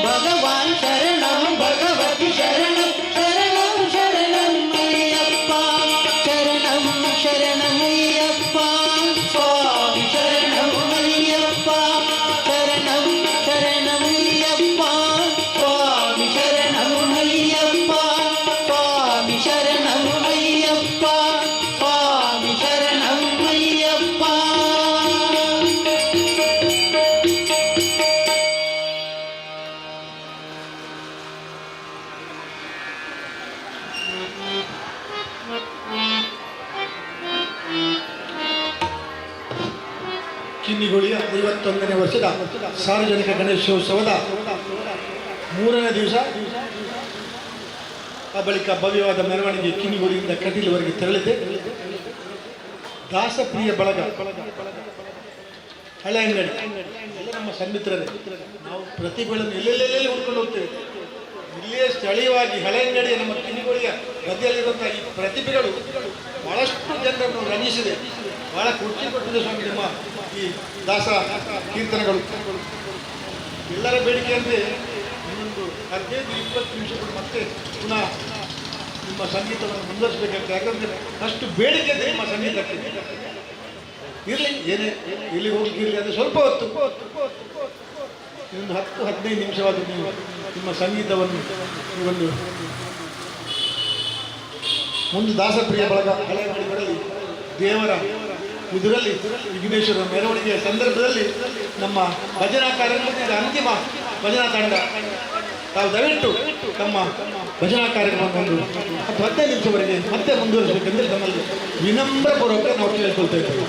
பகவான் சரணம் பகவதி சரணம் சரணம் சரணம் ஐயப்பா. சரணம் சரணம் ஐயப்பா. சுவாமி சரணம் ஐயப்பா. சரணம் சரணம் ஐயப்பா. சுவாமி சரணம் ஐயப்பா. சுவாமி சரணம் ஐயப்பா. சுவாமி சரணம் ஐயப்பா. ಕಿನ್ನಿಗೋಳಿಯ 51ನೇ ವರ್ಷದ ಸಾರ್ವಜನಿಕ ಗಣೇಶೋತ್ಸವದ ಮೂರನೇ ದಿವಸ, ಆ ಬಳಿಕ ಭವ್ಯವಾದ ಮೆರವಣಿಗೆ ಕಿನ್ನಿಗೋಳಿಯಿಂದ ಕಟೀಲುವರೆಗೆ ತೆರಳಿದೆ. ದಾಸಪ್ರಿಯ ಬಳಗ ಹಳೆ ಅಂಗಡಿ ಎಲ್ಲ ನಮ್ಮ ಸನ್ಮಿತ್ರರೇ. ನಾವು ಪ್ರತಿಭೆಗಳನ್ನು ಎಲ್ಲೆಲ್ಲೆಲ್ಲಿ ಹುಡ್ಕೊಂಡು ಹೋಗ್ತೇವೆ. ಇಲ್ಲಿಯೇ ಸ್ಥಳೀಯವಾಗಿ ಹಳೆ ಅಂಗಡಿಯ ನಮ್ಮ ಕಿನ್ನಿಗೋಳಿಯ ಬದಿಯಲ್ಲಿರುವಂಥ ಈ ಪ್ರತಿಭೆಗಳು ಬಹಳಷ್ಟು ಜನರನ್ನು ರಂಜಿಸಿದೆ, ಬಹಳ ಖುಷಿ ಕೊಟ್ಟಿದೆ ಸ್ವಾಮಿ ನಿಮ್ಮ ಈ ದಾಸ ಕೀರ್ತನೆಗಳು. ಎಲ್ಲರ ಬೇಡಿಕೆ ಅಂದರೆ ಇನ್ನೊಂದು 15-20 ನಿಮಿಷಗಳು ಮತ್ತೆ ಪುನಃ ನಿಮ್ಮ ಸಂಗೀತವನ್ನು ಮುಂದುವರಿಸಬೇಕಾಗ್ತದೆ. ಯಾಕಂದರೆ ಅಷ್ಟು ಬೇಡಿಕೆ ಇದೆ ನಿಮ್ಮ ಸಂಗೀತಕ್ಕೆ. ಇರಲಿ, ಏನೇ ಎಲ್ಲಿಗೆ ಹೋಗ್ಲಿಕ್ಕಿರಲಿ, ಅಂದರೆ ಸ್ವಲ್ಪ ಹೊತ್ತು, ಇನ್ನೊಂದು 10-15 ನಿಮಿಷವಾದರೂ ನೀವು ನಿಮ್ಮ ಸಂಗೀತವನ್ನು ಈ ಒಂದು ಮುಂದೆ ದಾಸಪ್ರಿಯ ಬಳಗ ಹಳೆ ಅಂಗಡಿಗಳಲ್ಲಿ ದೇವರ ಇದರಲ್ಲಿ ವಿಘ್ನೇಶ್ವರ ಮೆರವಣಿಗೆಯ ಸಂದರ್ಭದಲ್ಲಿ ನಮ್ಮ ಭಜನಾ ಕಾರ್ಯಕ್ರಮದ ಅಂತಿಮ ಭಜನಾ ತಂಡ, ತಾವು ದಯವಿಟ್ಟು ತಮ್ಮ ಭಜನಾ ಕಾರ್ಯಕ್ರಮವನ್ನು ಒಂದು 10-15 ನಿಮಿಷವರೆಗೆ ಮತ್ತೆ ಮುಂದುವರಿಸಬೇಕೆಂದರೆ ತಮ್ಮಲ್ಲಿ ವಿನಮ್ರಪೂರ್ವಕ ನಾವು ಕೇಳಿಕೊಳ್ತಾ ಇದ್ದೇವೆ.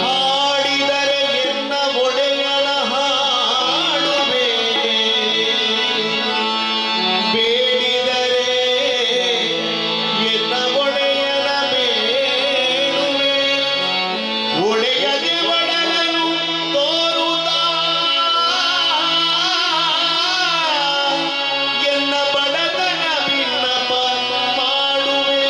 ಹಾಡಿದರೆ ಎನ್ನ ಒಡೆಯನ ಹಾಡುವೆ, ಬೇಡಿದರೆ ಎನ್ನ ಒಡೆಯನ ಬೇಡುವೆ, ಒಡೆಯಗೆ ಒಡಲನು ತೋರುತ್ತಾ ಎನ್ನ ಬಡತನ ಭಿನ್ನಪ ಮಾಡುವೆ.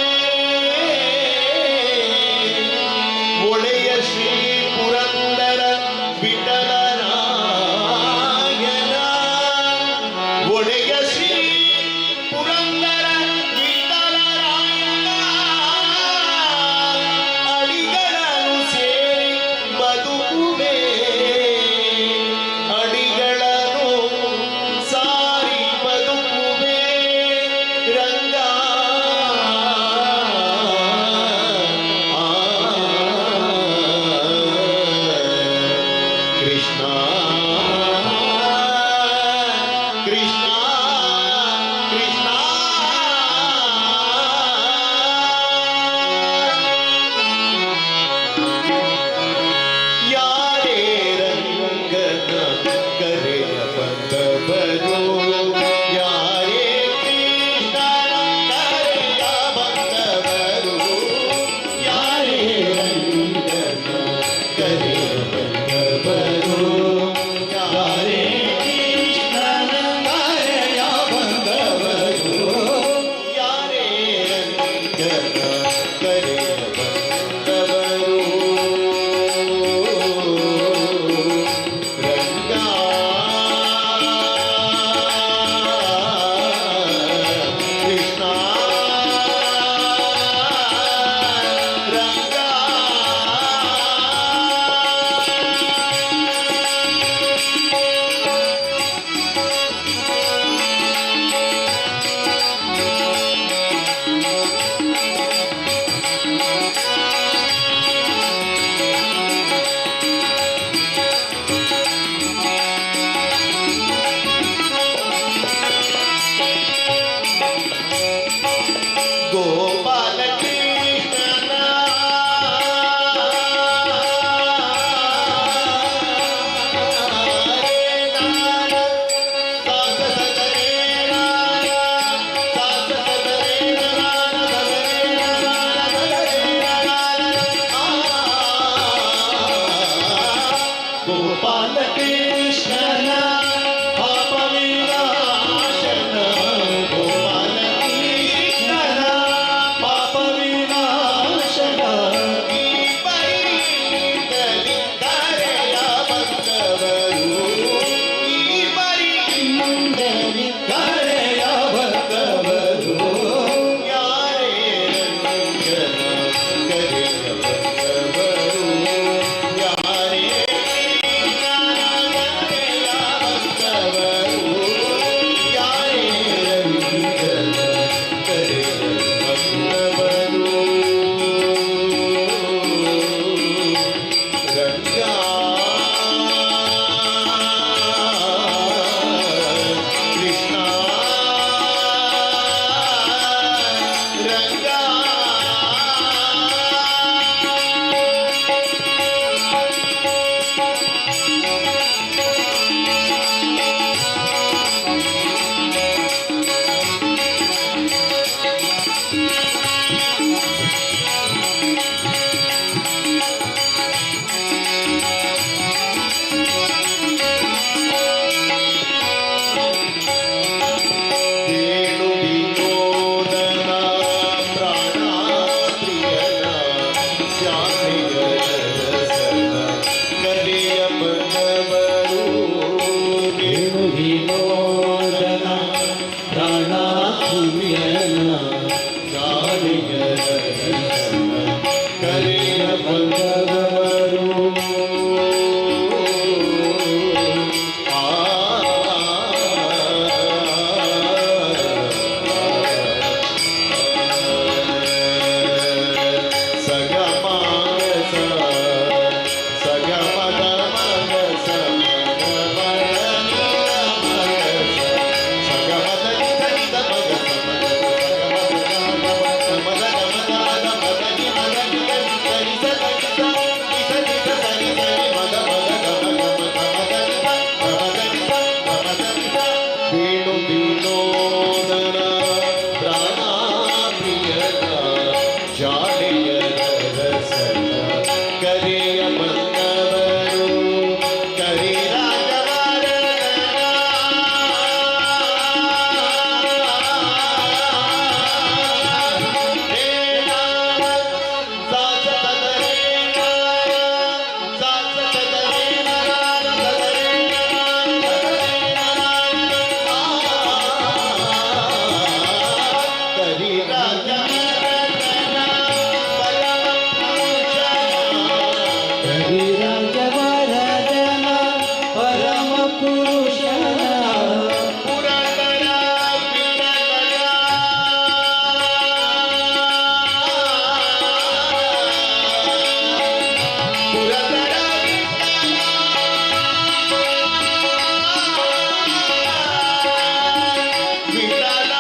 ಒಡೆಯ ಶ್ರೀ ಪುರಂದರ ವಿಠಲರಾಯನ, ಒಡೆಯ ಶ್ರೀ ಪುರಂದರ ವಿಠಲರಾಯನ ಅಡಿಗಳನ್ನು ಸೇರಿ ಬದುಕುವೆ, ಅಡಿಗಳನ್ನು ಸಾರಿ ಬದುಕುವೆ ರಂಗ. ಆ ಕರಿರಾಜವರದನ ಪರಮ ಪುರುಷನ. ಪುರಂದರ ವಿಠಲನ. ಪುರಂದರ ವಿಠಲ, ವಿಠಲ,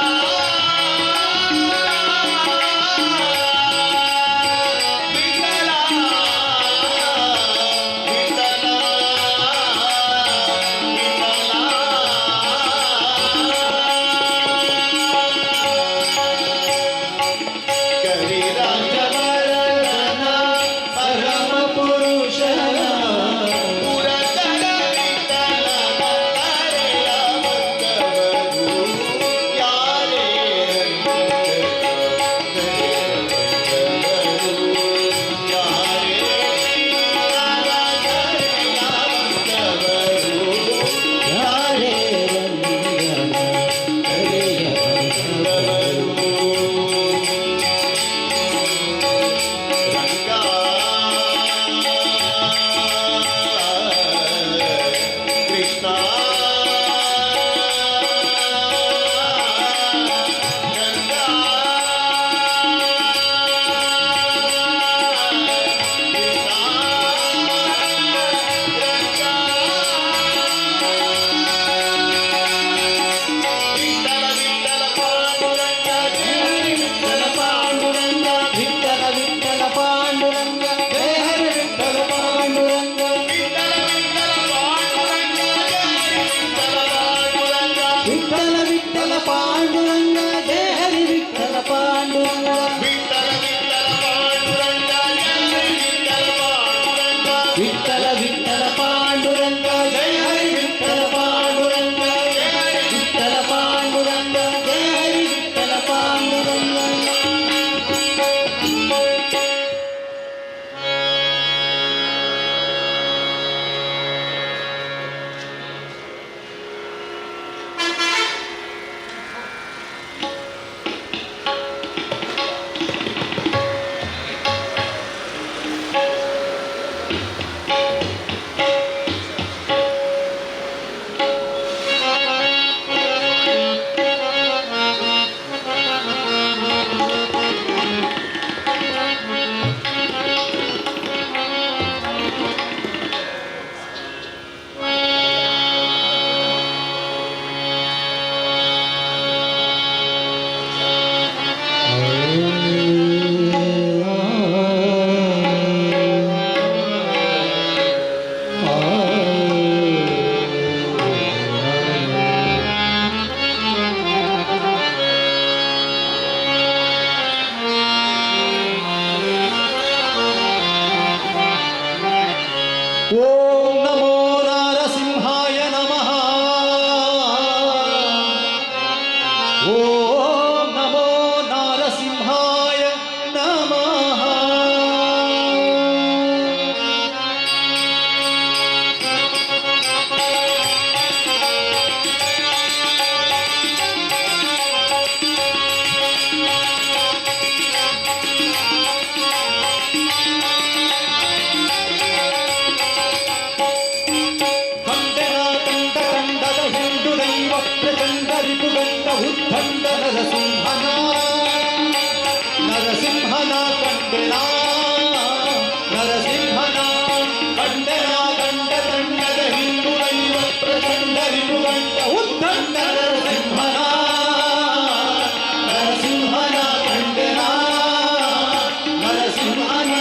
ವಿಠಲ, ಕರಿರಾಜವರದನ ಪರಮ ಪುರುಷನ. ಪುರಂದರ ವಿಠಲನ ಕರೆಯ ಬಂದವರು ಯಾರೇ ಯಾರೇ ರಂಗನ ಕರೆಯ ಬಂದವರು. ಕೃಷ್ಣ ವಿಠಲ ಪಾಂಡುರಂಗ, ವಿಠಲ ವಿಠಲ ಪಾಂಡುರಂಗ, ಜಯ ಹರಿ ವಿಠಲ ಪಾಂಡುರಂಗ. ವಿಠಲ ವಿಠಲ ಪಾಂಡುರಂಗ, ಜಯ ಹರಿ ವಿಠಲ ಪಾಂಡುರಂಗ. ವಿಠಲ ವಿಠಲ ಪಾಂಡುರಂಗ, ಜಯ ಹರಿ ವಿಠಲ ಪಾಂಡುರಂಗ. ವಿಠಲ ಪಾಂಡುರಂಗ, ಜಯ ಹರಿ ವಿಠಲ ಪಾಂಡುರಂಗ. ಓಂ ನಮೋ ನಾರಸಿಂಹಾಯ ನಮಃ. ಓಂ ನಮೋ ನಾರಸಿಂಹಾಯ ನಮಃ. ಖಂಡನ ಕಂಡ ಕಂಡದ ಹಿಂಡು ದೈವ ಪ್ರಚಂಡ ರಿಪುಗಂಡ ಉದ್ದಂಡ ನರಸಿಂಹನ, ನರಸಿಂಹನ ಕಂಡೆನ, ನರಸಿಂಹನ. ಕಂಡನ ಕಂಡ ಕಂಡದ ಹಿಂಡು ದೈವ ಪ್ರಚಂಡ ರಿಪುಗಂಡ ಉದ್ದಂಡ ನರಸಿಂಹನ, ನರಸಿಂಹನ ಕಂಡೆನ, ನರಸಿಂಹನ.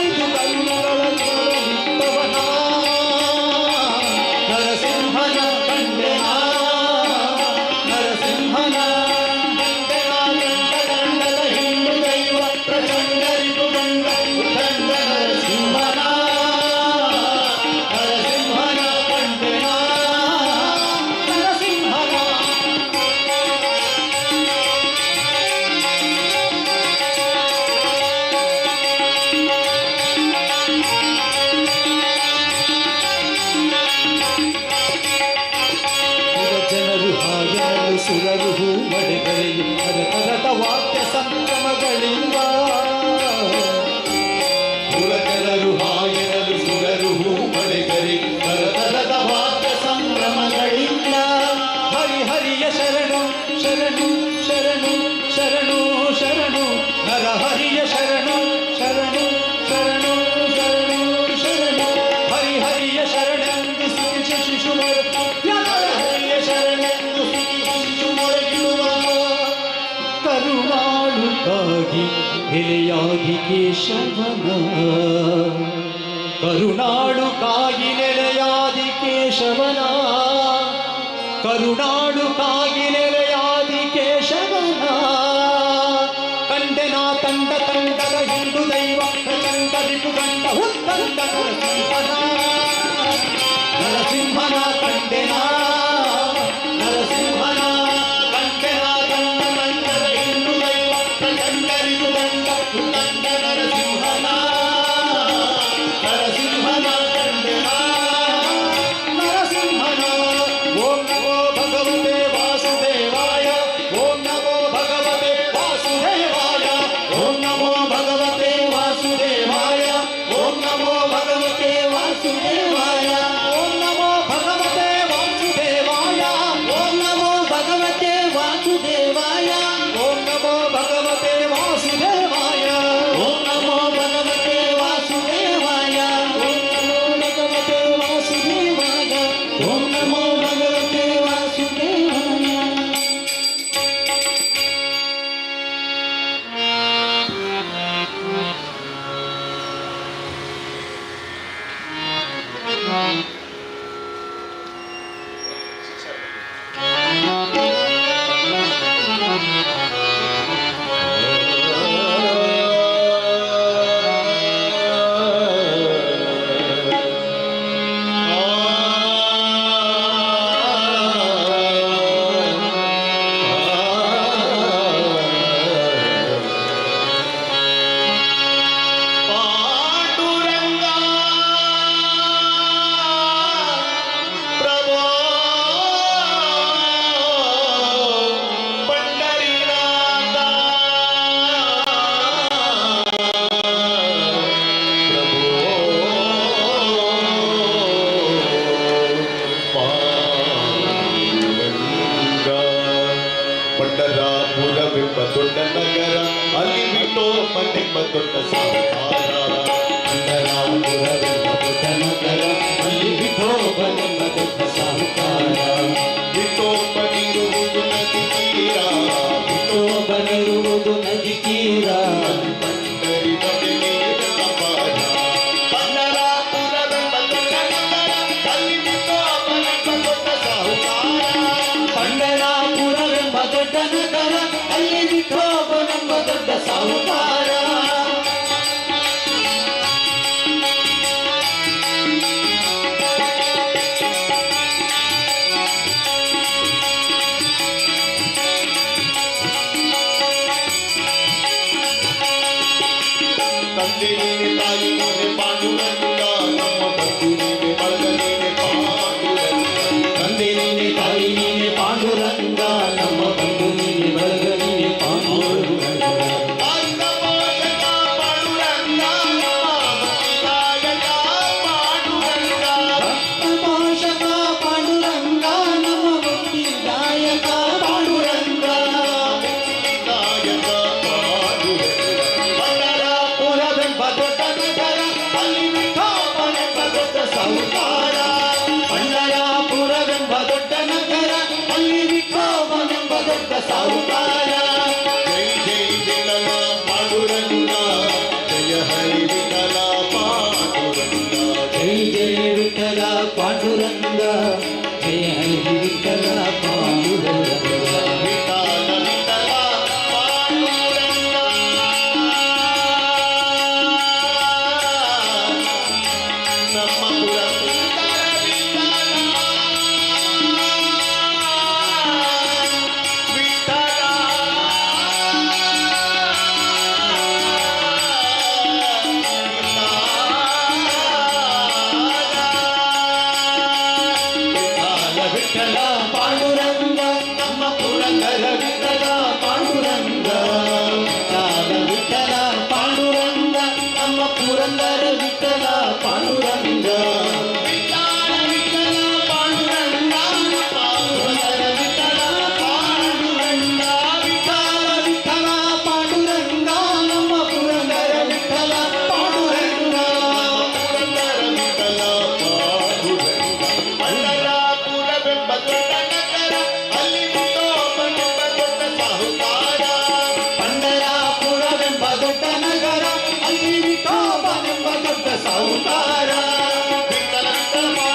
ಐದು ಕಣ್ಣುಗಳ ಕೊಡಲಿಟ್ಟವನ ನರಸಿಂಹನ ಕಂಡೆನ ನರಸಿಂಹನ ಕಂಡೆನ ಗಂಡ ಗಂಡದ ಹಿಂಡು ದೈವ ಪ್ರಚಂಡ ರಿಪುಗಂಡ ಉದ್ದಂಡ ನರಸಿಂಹನ ನರಸಿಂಹನ ಕಂಡೆನ ನರಸಿಂಹನ. ಜನರು ಹಾಗೆನಲು ಸುರರು ಹೂಮಳೆಗಳೆಯು ತರದ ವಾದ್ಯ ಸಂಭ್ರಮಗಳಿಂದ. ಪುರಜನರು ಹಾಯನಲು ಸುರರು ಹೂಮಳೆಗರೆ ತರದ ವಾದ್ಯ ಸಂಭ್ರಮಗಳಿಂದ. ಹರಿ ಹರಿಯ ಶರಣು ಶರಣು ಶರಣು ಶರಣು ಶರಣು ನರ ಹರಿಯ ಶರಣು ಶರಣು ಶರಣು ಶರಣು ಶರಣು ಹರಿ ಹರಿಯ ಶರಣೆಂದು ಸ್ತುತಿಸಿ ಶಿಶು ಹರಿಯ ಶರಣೆಂದು ಸ್ತುತಿಸಿ ಶಿಶು ಮೊರೆಗಿಡುವ ಕರುಣಾಳುಕಾಗಿ ನೆಲೆಯಾಗಿ ಕೇಶವನ ಕರುಣಾಳುಕಾಗಿ ನೆಲೆಯಾದಿ ಕೇಶವನ ಕರುಣಾಳುಕಾಗಿ ನೆಲೆಯಾದಿ ಕೇಶವನ ಕಂಡೆನ ತಂಡ ತಂಡದ ಹಿಂಡು ದೈವ ಪ್ರಚಂಡ ರಿಪುಗಂಡ ಉತ್ತಂಡ ನರಸಿಂಹನ ನರಸಿಂಹನ ಕಂಡೆನ ನರಸಿಂಹನ ಕಂಡೆನ ತಂಡ ತಂಡದ ಹಿಂಡು ದೈವ ಪ್ರಚಂಡ ರಿಪುಗಂಡ ಉತ್ತಂಡ ನರಸಿಂಹನ ನರಸಿಂಹನ ಕಂಡೆನ ನರಸಿಂಹನ. ಓಂ ನಮೋ ಭಗವತೆ ವಾಸುದೇವಾಯ ಓಂ ನಮೋ ಭಗವತೆ ವಾಸುದೇವಾಯ ಓಂ ನಮೋ ಭಗವತೆ ವಾಸುದೇವಾಯ ಓಂ ನಮೋ ಭಗವತೆ ವಾಸುದೇವಾಯ ಓಂ ನಮೋ ಭಗವತೆ ವಾಸುದೇವಾಯ ಓಂ ನಮೋ ಭಗವತೆ ವಾಸುದೇವಾಯ ಓಂ ನಮೋ ಭಗವತೆ ವಾಸುದೇವಾಯ ಓಂ ನಮೋ ಭಗವತೆ ವಾಸುದೇವಾಯ ಓಂ ನಮೋ ಭಗವತೆ ವಾಸುದೇವಾಯ ಓಂ ನಮೋ ಭಗವತೆ ವಾಸುದೇವಾಯ. ಪಾಂಡುರಂಗ ಪ್ರಭೋ ಪಂಡರೀನಾಥ ಪ್ರಭೋ ಪಾಂಡುರಂಗ. ಪಂಡರಾಪುರವೆಂಬ ದೊಡ್ಡ ನಗರ ಅಲ್ಲಿ ವಿಠೋಬನೆಂಬ ದೊಡ್ಡ ಸಾಹುಕಾರ. ಪಂಡರಾಪುರವೆಂಬ ದೊಡ್ಡ ನಗರ ಅಲ್ಲಿ ವಿಠೋಬನೆಂಬ ದೊಡ್ಡ ಸಾಹುಕಾರ. ವಿಠೋಬನಿರುವುದು ನದಿ ತೀರ ವಿಠೋಬನಿರುವುದು ನದಿ ತೀರ ಪಂಡರಿ ನದಿಗೆ ವ್ಯಾಪಾರ. ಪಂಡರಾಪುರವೆಂಬ ದೊಡ್ಡ ನಗರ ಅಲ್ಲಿ ವಿಠೋಬನೆಂಬ ದೊಡ್ಡ ಸಾಹುಕಾರ. ಪಂಡರಾಪುರವೆಂಬ ದೊಡ್ಡ ನಗರ ಅಲ್ಲಿ ವಿಠೋಬನೆಂಬ ದೊಡ್ಡ ಸಾಹುಕಾರ. ತಂದೆ ನೀನೆ ತಾಯಿ ನೀನೆ ಪಾಂಡುರಂಗ ನಮ್ಮ ಬಂಧು ನೀನೆ ಬಳಗ ನೀನೆ ಪಾಂಡುರಂಗ. ತಂದೆ ನೀನೆ ತಾಯಿ ನೀನೆ ಪಾಂಡುರಂಗ ನಮ್ಮ ಬಂಧು ನೀನೆ ಬಳಗ ನೀನೆ ಪಾಂಡುರಂಗ. ಭಕ್ತ ಪೋಷಕ ಪಾಂಡುರಂಗ ಭಕ್ತಿದಾಯಕ ಪಾಂಡುರಂಗ. ಭಕ್ತ ಪೋಷಕ ಪಾಂಡುರಂಗ ನಮ್ಮ ಮುಕ್ತಿದಾಯಕ ಪಾಂಡುರಂಗ. ಭಕ್ತಿದಾಯಕ ಪಾಂಡುರಂಗ. ಪಂಡರಾಪುರವೆಂಬ ದೊಡ್ಡ ನಗರ ಅಲ್ಲಿ ವಿಠೋಬನೆಂಬ ದೊಡ್ಡ ಸಾಹುಕಾರ. ಪಂಡರಾಪುರವೆಂಬ ದೊಡ್ಡ ನಗರ ಅಲ್ಲಿ ವಿಠೋಬನೆಂಬ ದೊಡ್ಡ ಸಾಹುಕಾರ. ಜೈ ಜೈ ವಿಠಲ ಪಾಂಡುರಂಗ ಜಯ ಜಯ ಹರಿ ವಿಠಲ ಪಾಂಡುರಂಗ. ಜೈ ಜಯ ವಿಠಲ ಪಾಂಡುರಂಗ, ಜಯ ಹರಿ ವಿಠಲ ಪಾಂಡುರಂಗ. ವಿಠಲ ವಿಠಲ ಪಾಂಡುರಂಗ, ನಮ್ಮ ಪುರಂದರ ವಿಠಲ, ವಿಠಲ. ವಿಠಲ ವಿಠಲ ಪಾಂಡುರಂಗ, ನಮ್ಮ ಪುರಂದರ ವಿಠಲ ಪಾಂಡುರಂಗ. ವಿಠಲ ವಿಠಲ ಪಾಂಡುರಂಗ, ನಮ್ಮ ಪುರಂದರ ವಿಠಲ ಪಾಂಡುರಂಗ. ವಿಠಲ ವಿಠಲ ಪಾಂಡುರಂಗ, ಪುರಂದರ ವಿಠಲ ಪಾಂಡುರಂಗ. ವಿಠಲ ವಿಠಲ ಪಾಂಡುರಂಗ, ನಮ್ಮ ಪುರಂದರ ವಿಠಲ ಪಾಂಡುರಂಗ. ಪುರಂದರ ವಿಠಲ ಪಾಂಡುರಂಗ. ಪಂಡರಾಪುರವೆಂಬ ದೊಡ್ಡ ನಗರ, ಅಲ್ಲಿ ವಿಠೋಬನೆಂಬ ದೊಡ್ಡ ಸಾಹುಕಾರ. ಪಂಡರಾಪುರವೆಂಬ ದೊಡ್ಡ ನಗರ, ಅಲ್ಲಿ ವಿಠೋಬನೆಂಬ ದೊಡ್ಡ ಸಾಹುಕಾರ. ವಿಠಲ ವಿಠಲ.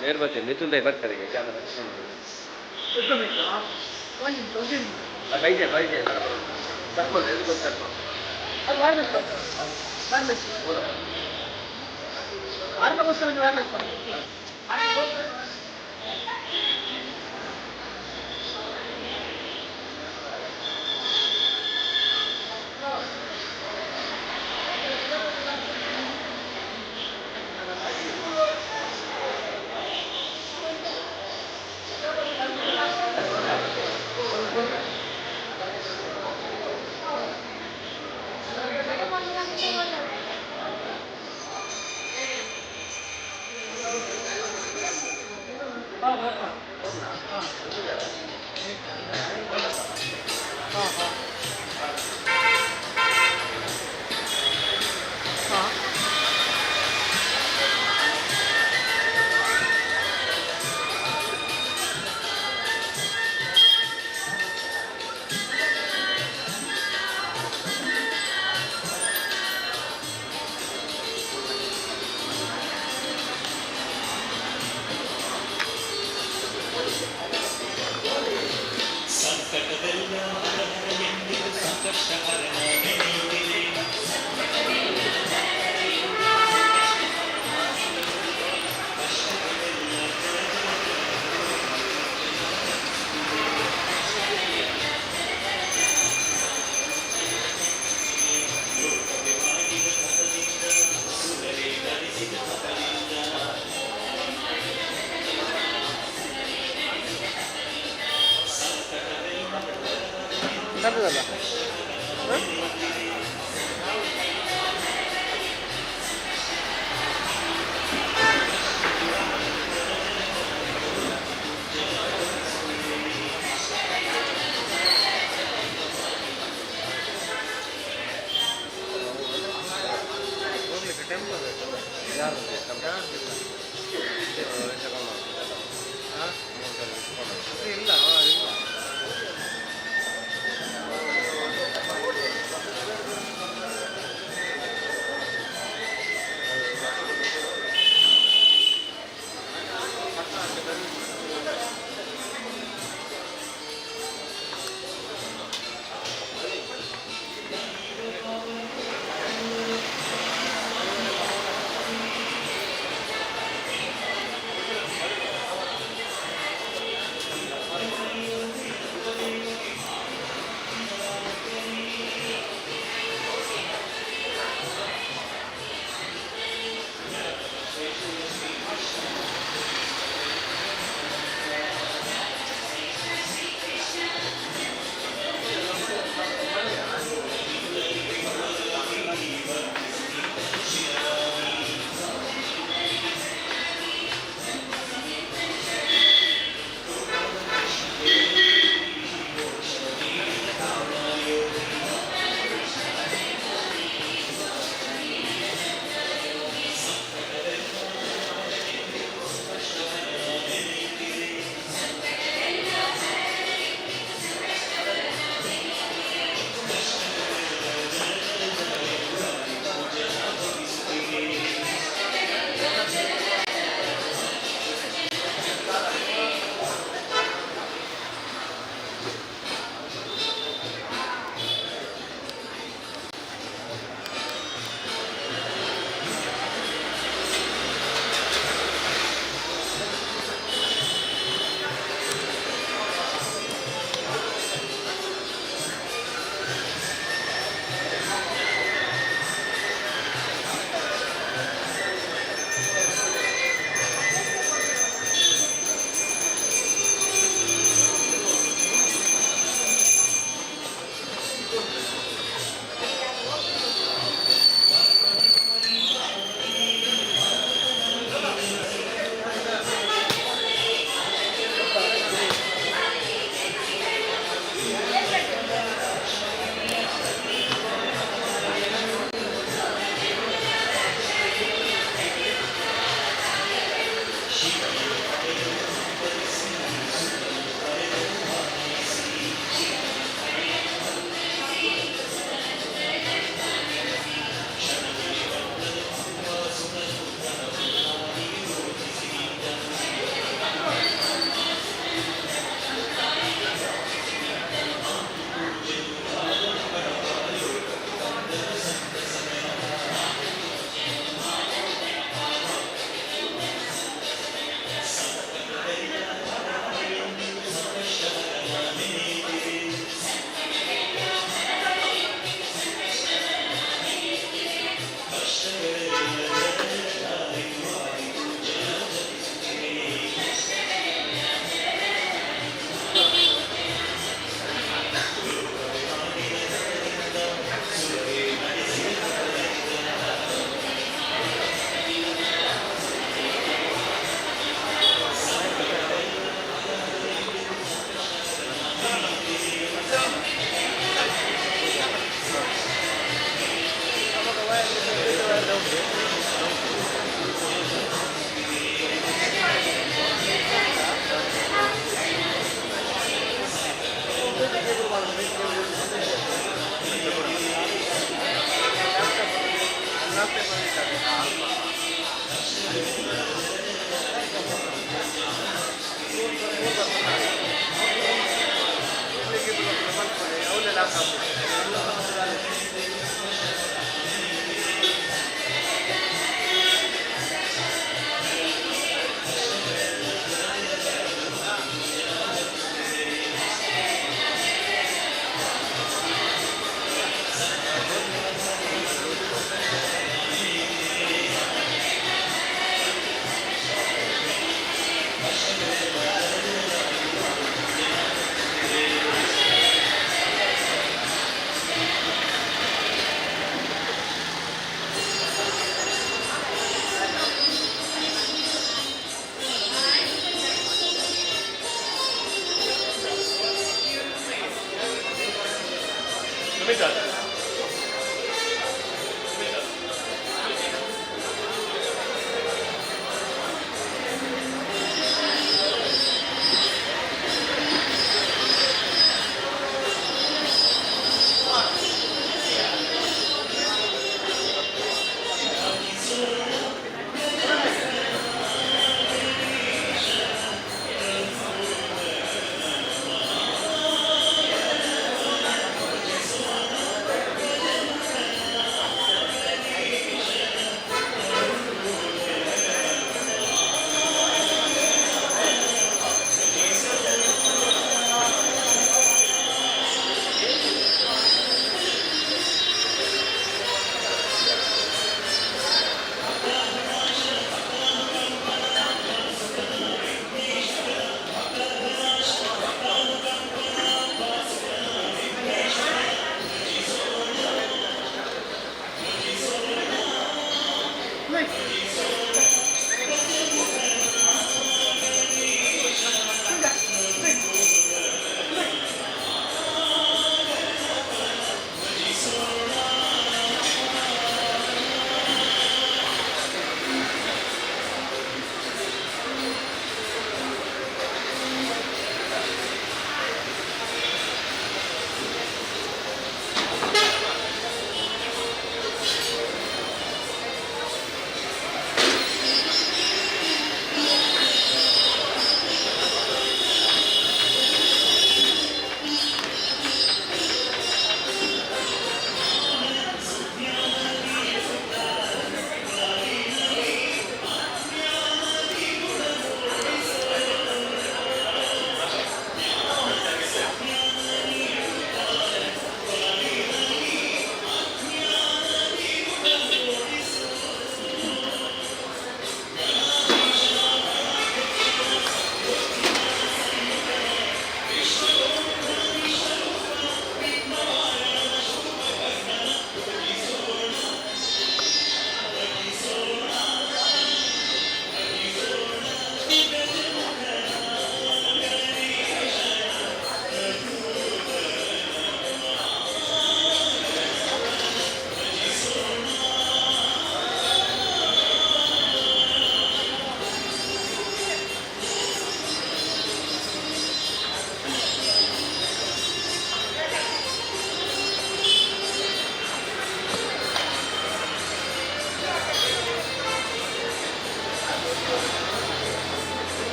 ನೇರ ಬರ್ತೀನಿ ಮಿಥುನ್ ದೈ ಬರ್ತಾರೆ ಈಗ ಕ್ಯಾಮರಾ ಬೈಜೆ ಬೈಜೆ ತರ್ಬೋದು ಎಲ್ಲಿ ಗೊತ್ತು ಸಂಕಟವೆಲ್ಲ ಎಂದಿಗೂ ಸಂಕಷ್ಟ ಹರಣ ನೆನೆಯುತ್ತಿದೆ. ಬರ್ತದಲ್ಲ. ಹೋಗ್ಲಿಕ್ಕೆ ಟೆಂಪೋ ಬೇಕಲ್ಲ ಯಾರು ಇಲ್ಲ ಇಲ್ಲ. ಿ.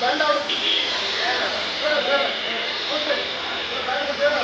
ಬ್ಯಾಂಡ್ ಬೇಡ ಬೇಡ ಓಕೆ ಬ್ಯಾಂಡ್ ಬೇಡ.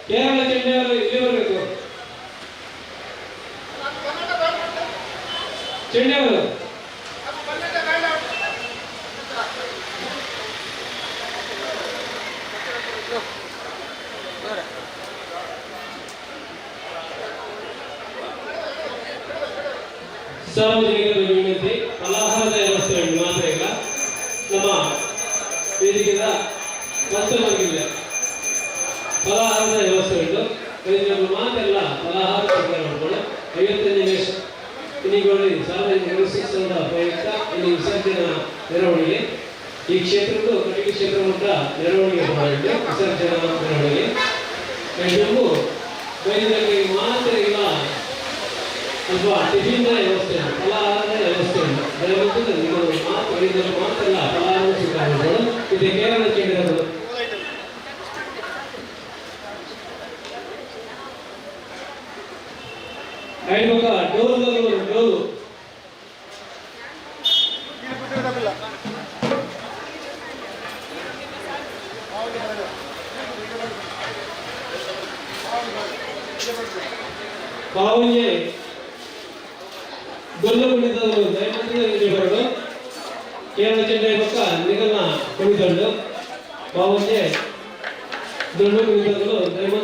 ಕೇರಳ ಚೆಂಡೆಯವರು ಇಲ್ಲಿ ಬರಬೇಕು. ಚೆಂಡೆಯವರು ಸಾರ್ವಜನಿಕರ ವಿನಂತಿ, ಫಲಾಹಾರದ ವ್ಯವಸ್ಥೆಯನ್ನು ಮಾತ್ರ ಇಲ್ಲ. ನಮ್ಮ ವೇದಿಕೆಯ ಮತ್ತೊಬ್ಬರಿಗಿಲ್ಲ ಫಲಾಹಾರದ ವ್ಯವಸ್ಥೆ ಉಂಟು. ವೈದ್ಯರು ಮಾತೆಲ್ಲ ಫಲಾಹಾರ ಸ್ವೀಕಾರ ಮಾಡಿಕೊಂಡು 50 ನಿಮಿಷ ಇನ್ನಿಗೊಳ್ಳಿ ಸಾರ್ವಜನಿಕ ಗಣೇಶೋತ್ಸವದ ಪ್ರಯುಕ್ತ ಇಲ್ಲಿ ವಿಸರ್ಜನಾ ಮೆರವಣಿಗೆ ಈ ಕ್ಷೇತ್ರದ್ದು ಕಟೀಲು ಕ್ಷೇತ್ರ ಮಟ್ಟ ಮೆರವಣಿಗೆ ಮಾಡಿದ್ದು ವಿಸರ್ಜನಾ ಮೆರವಣಿಗೆ. ಎಲ್ಲವೂ ವೈದ್ಯರಿಗೆ ಮಾತ್ರ ಇಲ್ಲ ಅಥವಾ ಟಿಫಿನ್ ವ್ಯವಸ್ಥೆ ಉಂಟು, ಫಲಾಹಾರದ ವ್ಯವಸ್ಥೆ ಉಂಟು. ದಯವಿಟ್ಟು ನೀವು ಮಾತು ವೈದ್ಯರು ಮಾತ್ರ ಫಲಾಹಾರ ಸ್ವೀಕಾರ ಮಾಡಿಕೊಂಡು ಇದು ಕೇರಳ ಚೆಂಡಿನವರು. ಐದು ಡೋಲು ಡೋಲು ಪಾವಂಜೆ ಡೊಳ್ಳು ಕುಣಿತದವರು ದಯಮಾಡಿ ಇಲ್ಲಿ ಬರೋದು. ಕೇರಳ ಚೆಂಡೆ ಪಕ್ಕ ನಿಗಮ ಕುಣಿತಂಡು ಪಾವಂಜೆ ಡೊಳ್ಳು ಕುಣಿತದವರು ದಯಮಾಡಿ.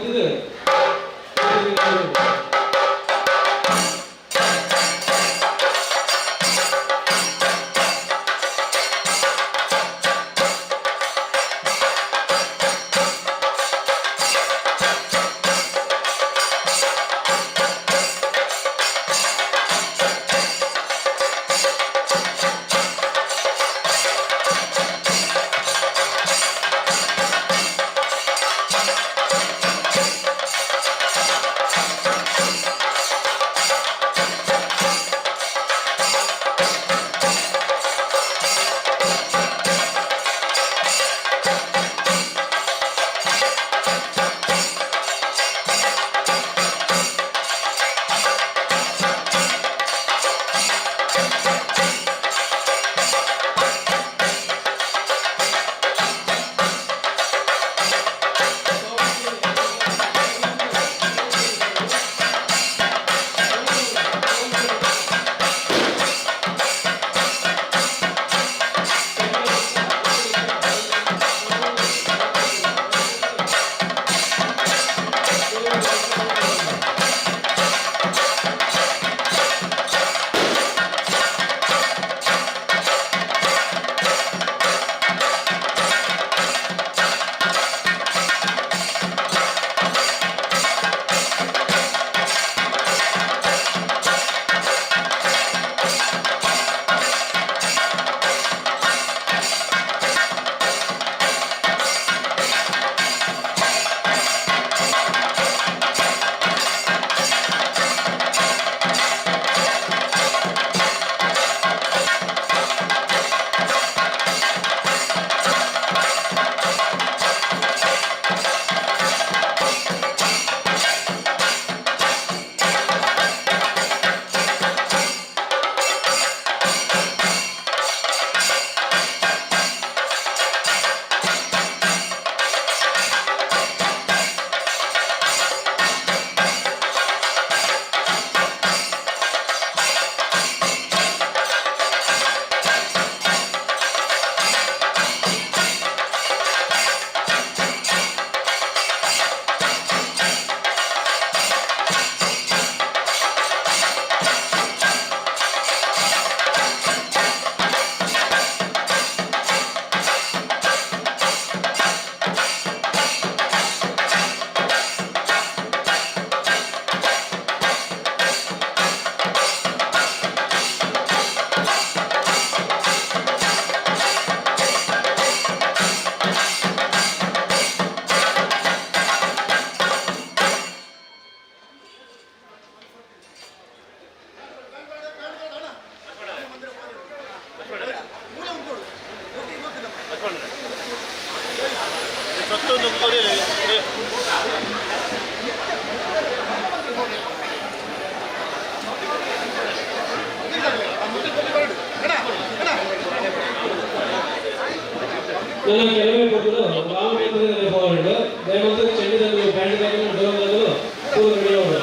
ನನ್ನ ಕೆಲವೇ ಕೊಟ್ಟರು ರಾಮೇಂದ್ರ ಪವಾಡ್ ದಯಮಾಡಿ ಚೆಂಡಿದಗಳು ಬ್ಯಾಂಡ್ಗಳು ಡೋಲ್ಗಳು ಪೂರ್ವ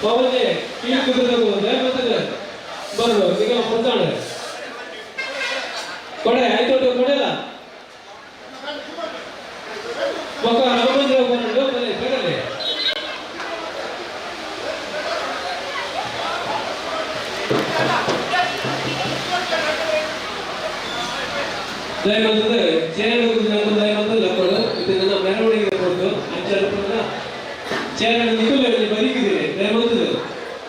ಪವನ್ಗೆ ಈ ಕುದುರೆಗಳು ದಯಮಾಡಿ ಬರೋದು ಈಗ ಕೊಡ್ತಾಳೆ ಕೊಡೆ ಆಯ್ತು ಕೊಡೆಲ್ಲ ಮಕ್ಕ ರಾಮೇಂದ್ರ ಬರೋದು ಬನ್ನಿ ಬೇಗನೆ. ದಯಮಾಡಿ ಚೇರ್ ದಯಮಾಡಿ ಲಕ್ಕೋಡು ಇದು ನನ್ನ ಮೆರವಣಿಗೆ ಕೊಟ್ಟು ಅಂಚಾರು ಚೇರ್ ನಿಖಿಲ್ ಬದುಕಿದ್ದೀರಿ. ದಯಮಾಡಿ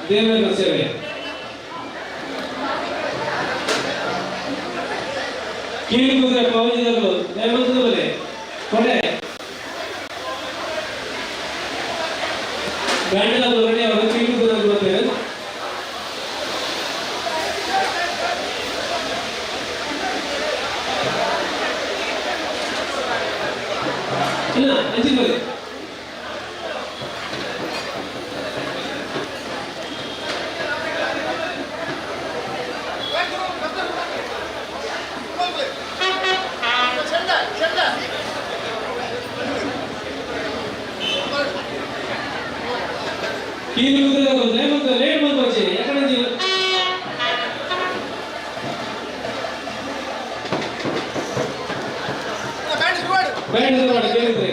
ದೇವರ ಸೇವೆ ಕೀಳು ಕುದುರೆ ಪವನಿದವರು ದಯಮಾಡಿ ಬಲೆ ಕೊಡೆ ಬ್ಯಾಂಡ್ ರೆಡಿ ಅವರು ಕೀಳು ಕುದುರೆ ಬರ್ತಾರೆ. ಇಲ್ಲ ಅಂಚಿನ ಬಲೆ ಕೀಲು ಕುದುರೆ ನೇಮಂತ ಲೇಟ್ ಬಂದು ಯಾಕಂದ್ರೆ ಬ್ಯಾಂಡ್ ಮಾಡಿ ಕೇಳಿದ್ರೆ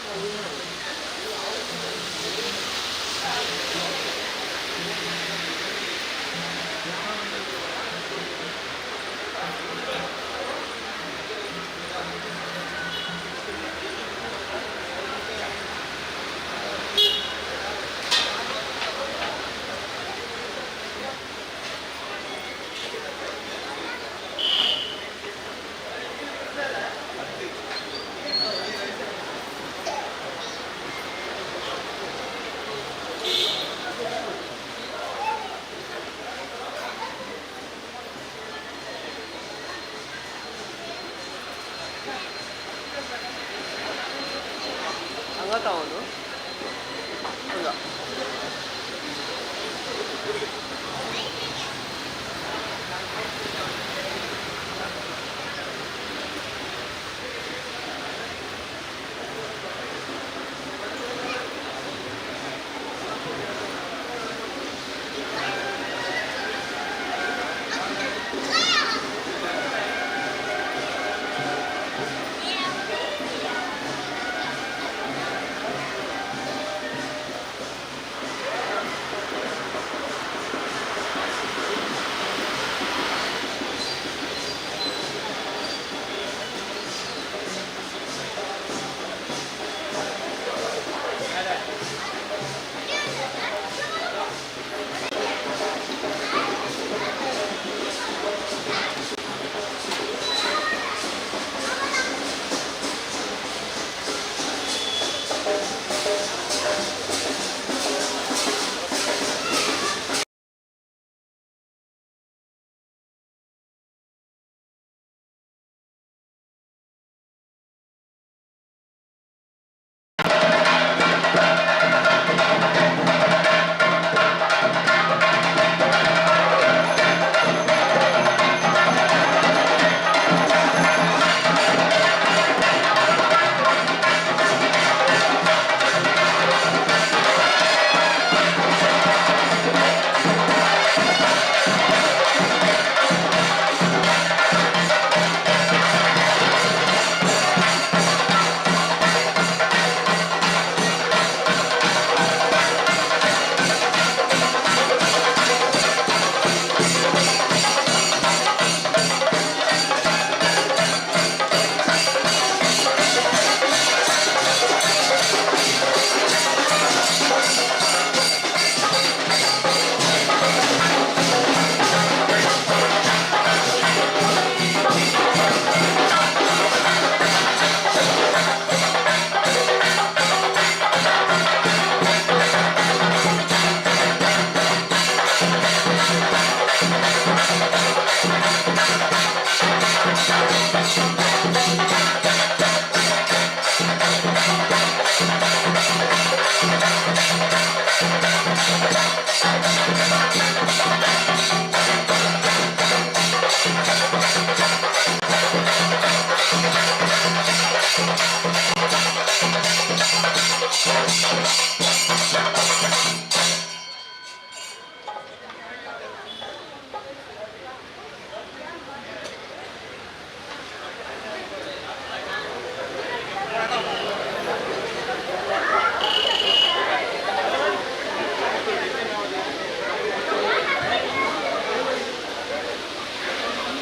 ಹಂಗ ಹಂಗ.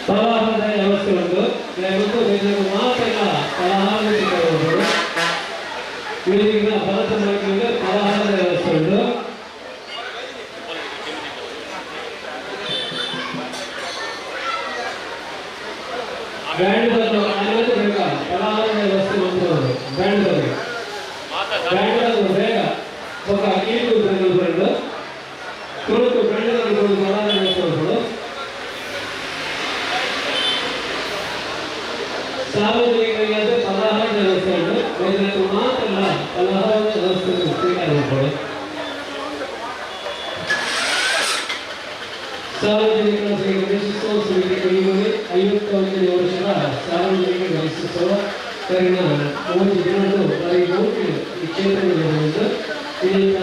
ಫಲಾಹಾರದ ವ್ಯವಸ್ಥೆ ಉಂಟು. ದಯವಿಟ್ಟು ನೀವು ಮಾತ್ರ ಫಲಾಹಾರ ಸಿಕ್ಕಬಹುದು. ಇವರಿಗೆ ಭರತ ಮಾರ್ಗದಲ್ಲಿ ಫಲಾಹಾರದ ವ್ಯವಸ್ಥೆ ಉಂಟು. ಬ್ಯಾಂಡ್ ಬಂದು ಅನಿವಾರ್ಯ ಬೇಗ ಫಲಾಹಾರದ ವ್ಯವಸ್ಥೆ ಉಂಟು. ಬ್ಯಾಂಡ್ ಬಂದು ಬ್ಯಾಂಡ್ ಬಂದು ಬೇಗ ఒక ಈಟು ಬೆಂಗಳೂರು ಬಂದು ತುಳುಕು ಬೆಂಗಳೂರು ಫಲಾಹಾರ ವ್ಯವಸ್ಥೆ ಉಂಟು. ಸಾರ್ವಜನಿಕರಿಗೆ ಫಲಾಹಾರ ವ್ಯವಸ್ಥೆ ಉಂಟು. ವೈದ್ಯರು ಮಾತ್ರ ಫಲಾಹಾರ ವ್ಯವಸ್ಥೆಯನ್ನು ಸ್ವೀಕಾರ ಮಾಡ್ಕೊಳ್ಳಿ. ಸಾರ್ವಜನಿಕರ ಶ್ರೀ ಗಣೇಶೋತ್ಸವ ಸಮಿತಿ ಕೈಗೊಳ್ಳಿ 51ನೇ ವರ್ಷದ ಸಾರ್ವಜನಿಕ ಗಣೇಶೋತ್ಸವ ಕರಿನ 30 ದಿನಗಳು ಬಾರಿ ಮೂರ್ತಿ ಈ ಕ್ಷೇತ್ರದಲ್ಲಿ ಉಂಟು. ಇದರಿಂದ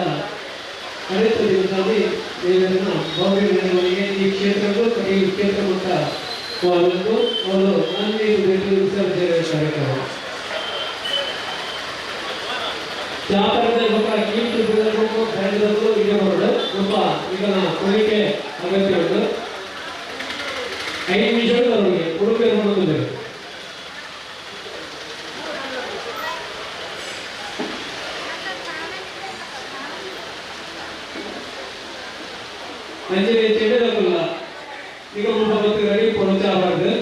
ಅನೇಕ ದಿನದಲ್ಲಿ ದೇವರನ್ನ ಭವ್ಯ ಮೆರವಣಿಗೆ ಈ ಕ್ಷೇತ್ರಕ್ಕೂ ಈ ಕ್ಷೇತ್ರ ಮಟ್ಟ ಒಂದು ಅಲ್ಲಿ ವಿಸರ್ಜನೆ ಕಾರ್ಯಕ್ರಮ. ಚಾಪರದ ಬೊಕ್ಕ ಕೀರ್ತಿ ಬೊಕ್ಕ ಬ್ಯಾಂಡ್ದಕ್ಕೂ ಇದೆ ಬರೋದು ಸ್ವಲ್ಪ ಈಗ ಕೊಡಲಿಕ್ಕೆ ಅಗತ್ಯ ಉಂಟು. 5 ನಿಮಿಷ ಅವರಿಗೆ ಉಡುಪಿ ಮಾಡೋದು. ಅಂಜನೆ ಚೆಂಡದಕ್ಕಲ್ಲ ಈಗ ಮುಲ್ಪ ಬತ್ತು ರೆಡಿ ಪೊಣಚಾಬಾರ್ದು.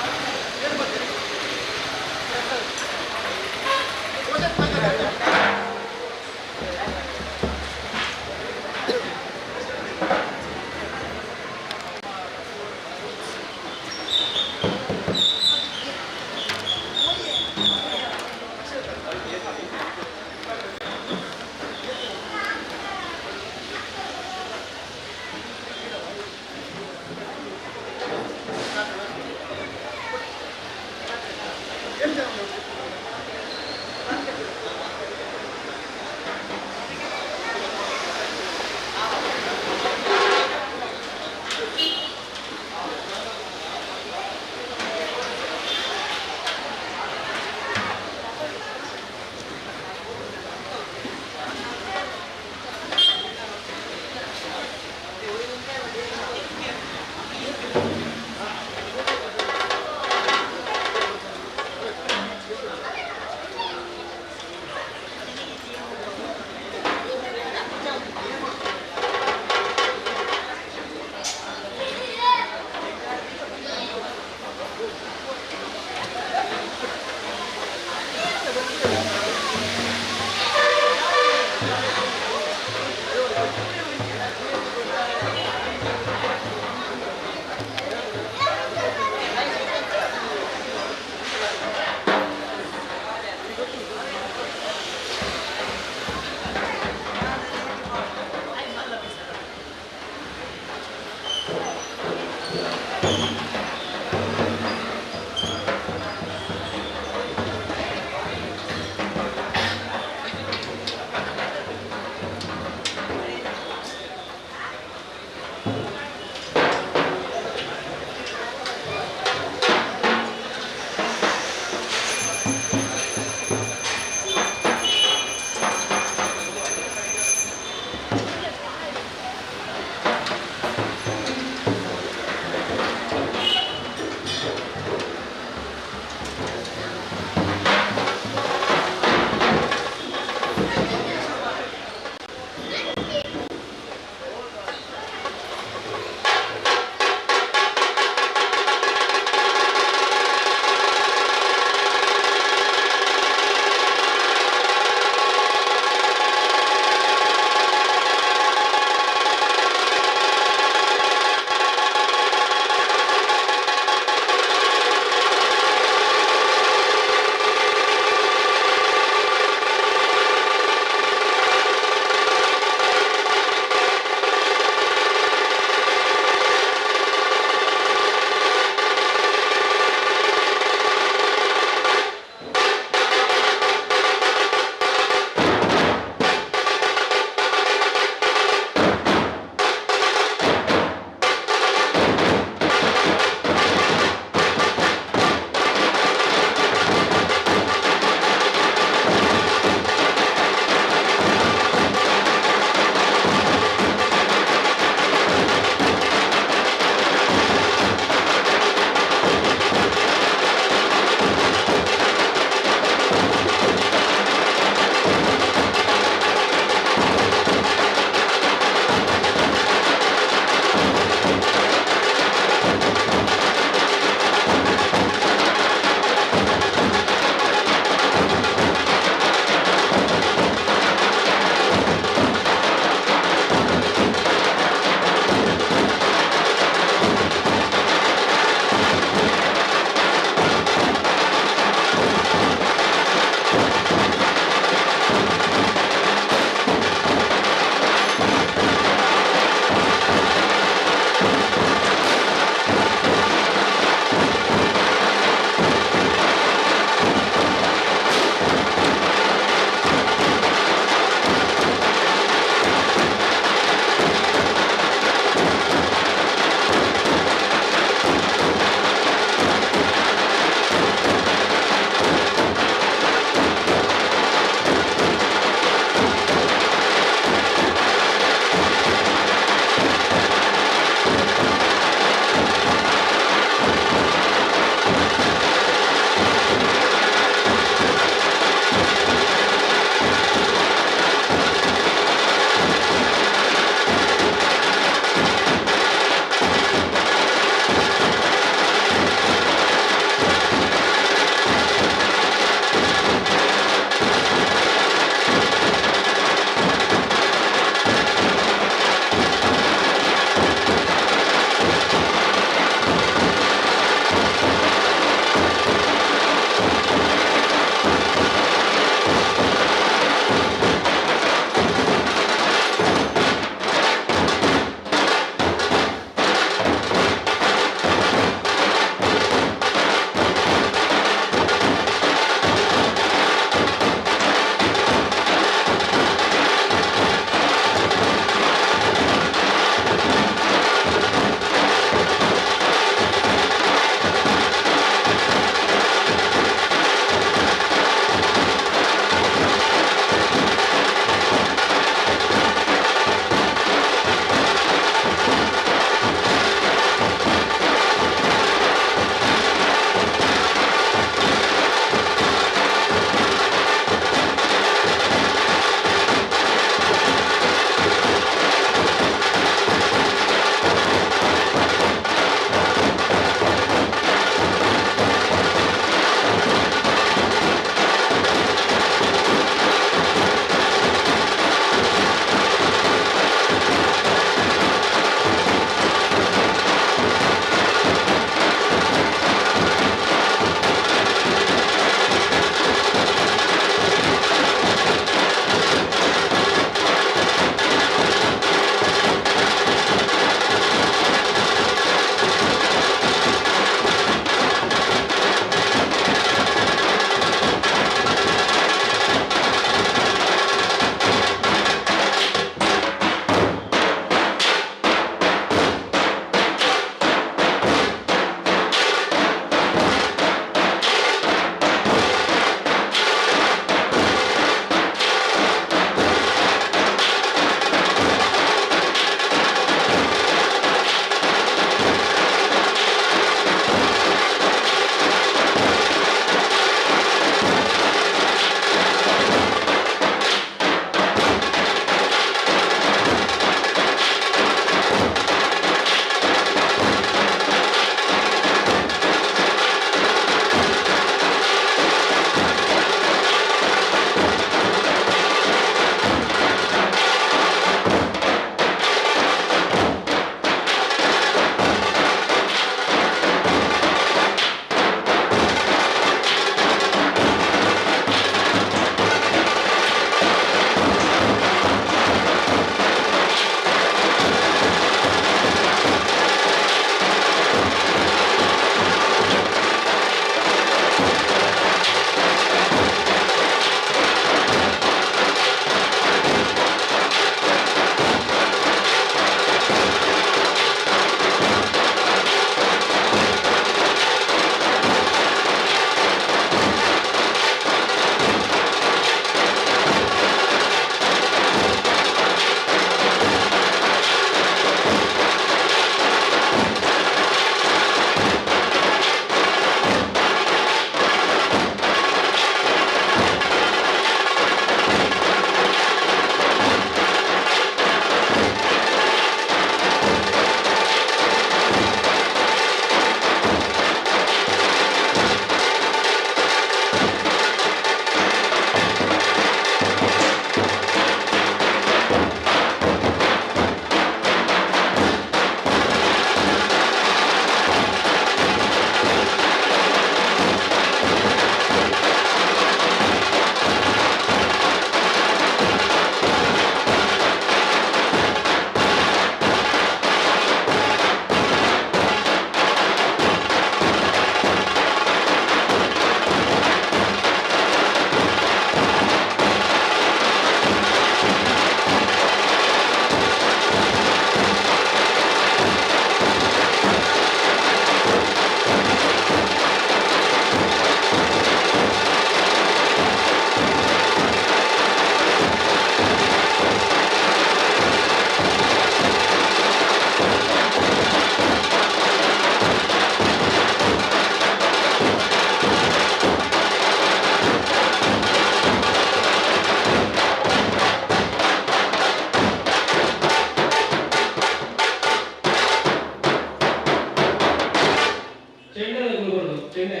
ಚೆಂಡೆದ ಗುರುಗಳು ಚೆಂಡೆ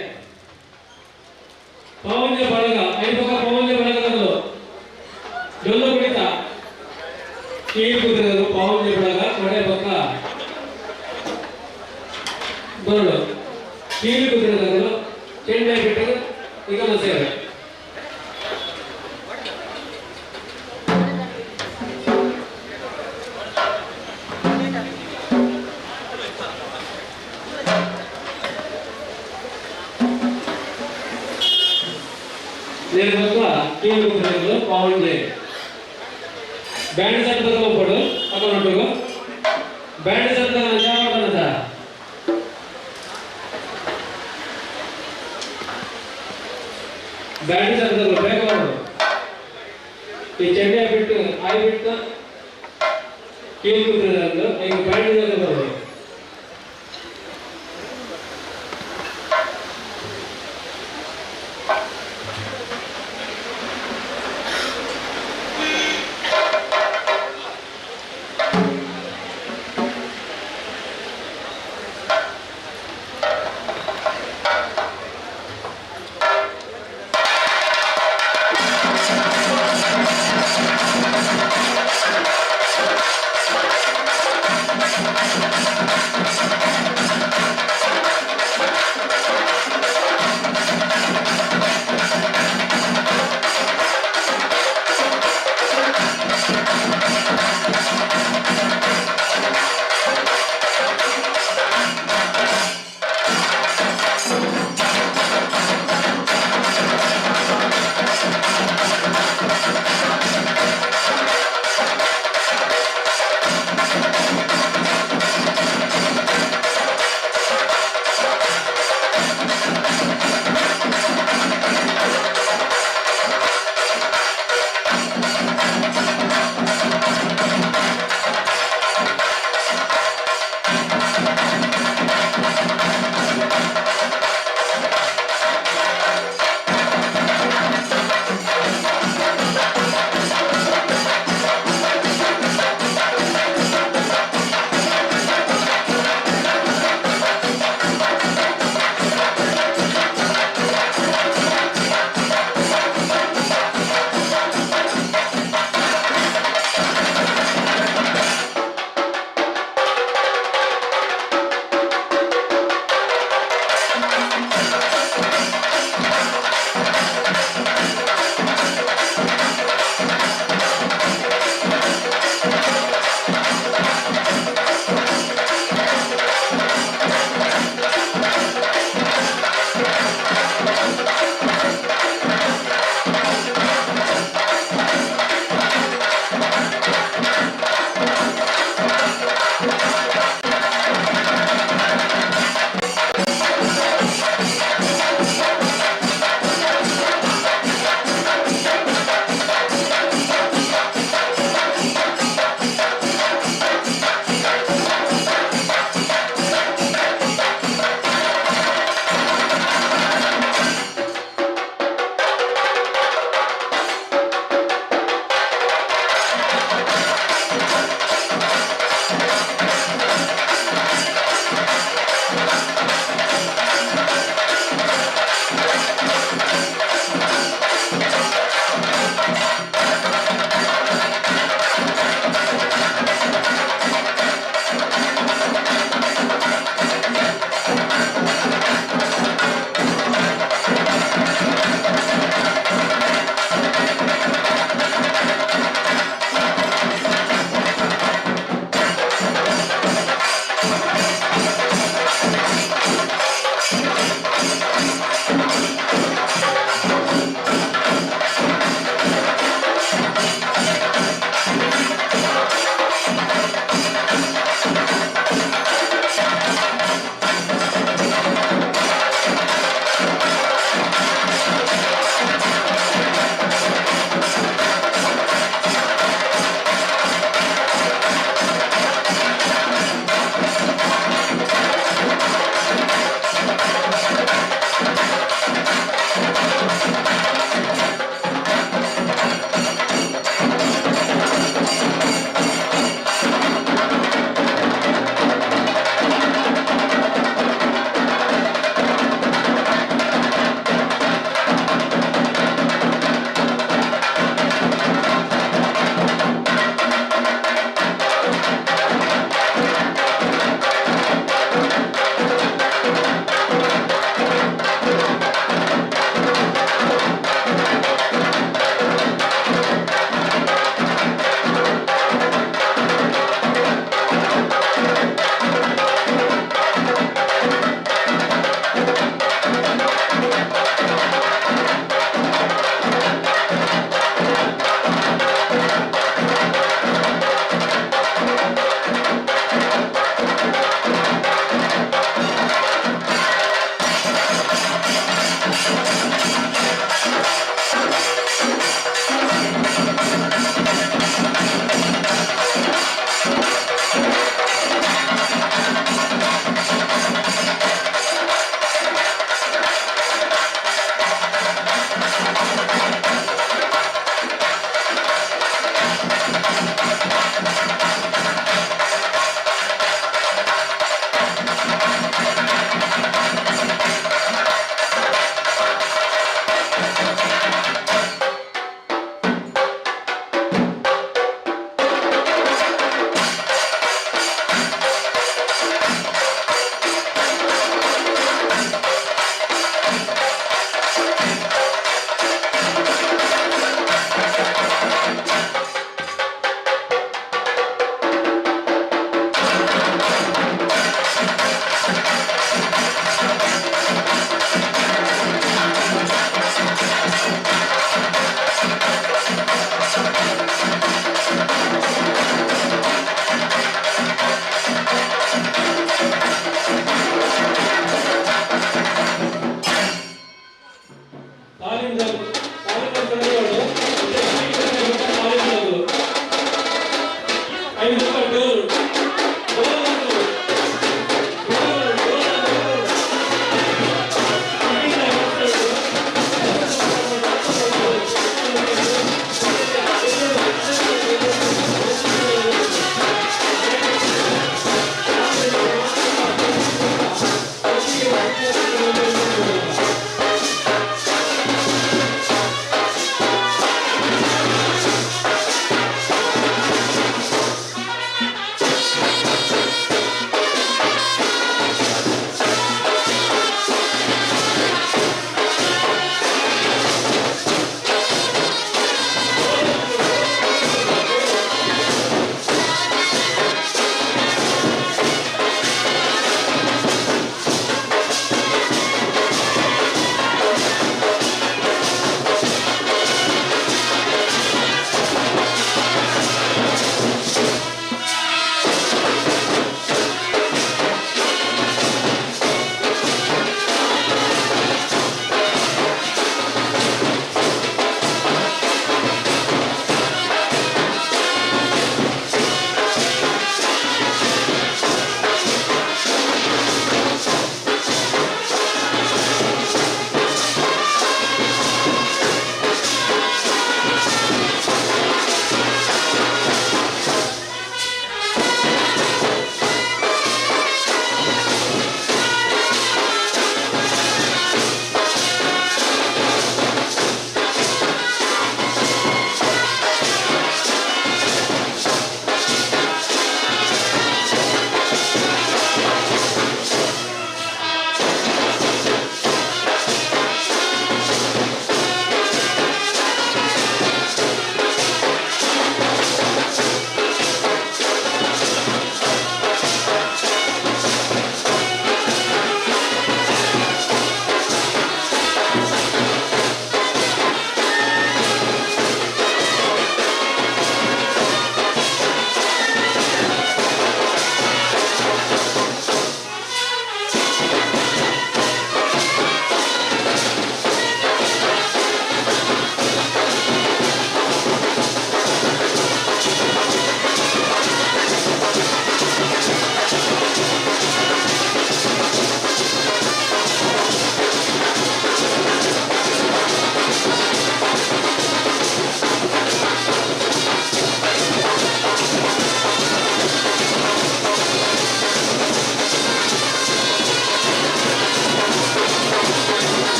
ಪಾವಂಜೆ ಬಳಗ ಐಬೊಕ ಪಾವಂಜೆ ಬಳಗದವರು ಡೊಳ್ಳು ಕುಣಿತ ಕೀಳು ಕುದುರೆಗಳು ಪಾವಂಜೆ ಬಳಗ ಕೊಡೆ ಬೊಕ್ಕ ಬರಡು ಕೀಳು ಕುದುರೆಗಳು ಚೆಂಡೆ ಬಿಟ್ಟು ನಿಗಮ ಸೇವೆ. ನೇರಬೊಕ್ಕ ಕೀಳು ಕುದುರೆಗಳು ಪಾವಂಜೆ ಬ್ಯಾಂಡ್ ಸೆಟ್ ಹೋಗ್ಬೋದು ಅక్కడ ಬ್ಯಾಂಡ್ ಸೆಟ್ ಜಾಗ ಬ್ಯಾಂಡ್ ಸೆಟ್ ಬೇಗ ಬರೋದು. ಈ ಚೆಂಡೆ ಬಿಟ್ಟು ಆಯ್ ಬಿಟ್ಟು ಕೀಳು ಕುದುರೆಗಳು ಈಗ ಬ್ಯಾಂಡ್ ಬರೋದು.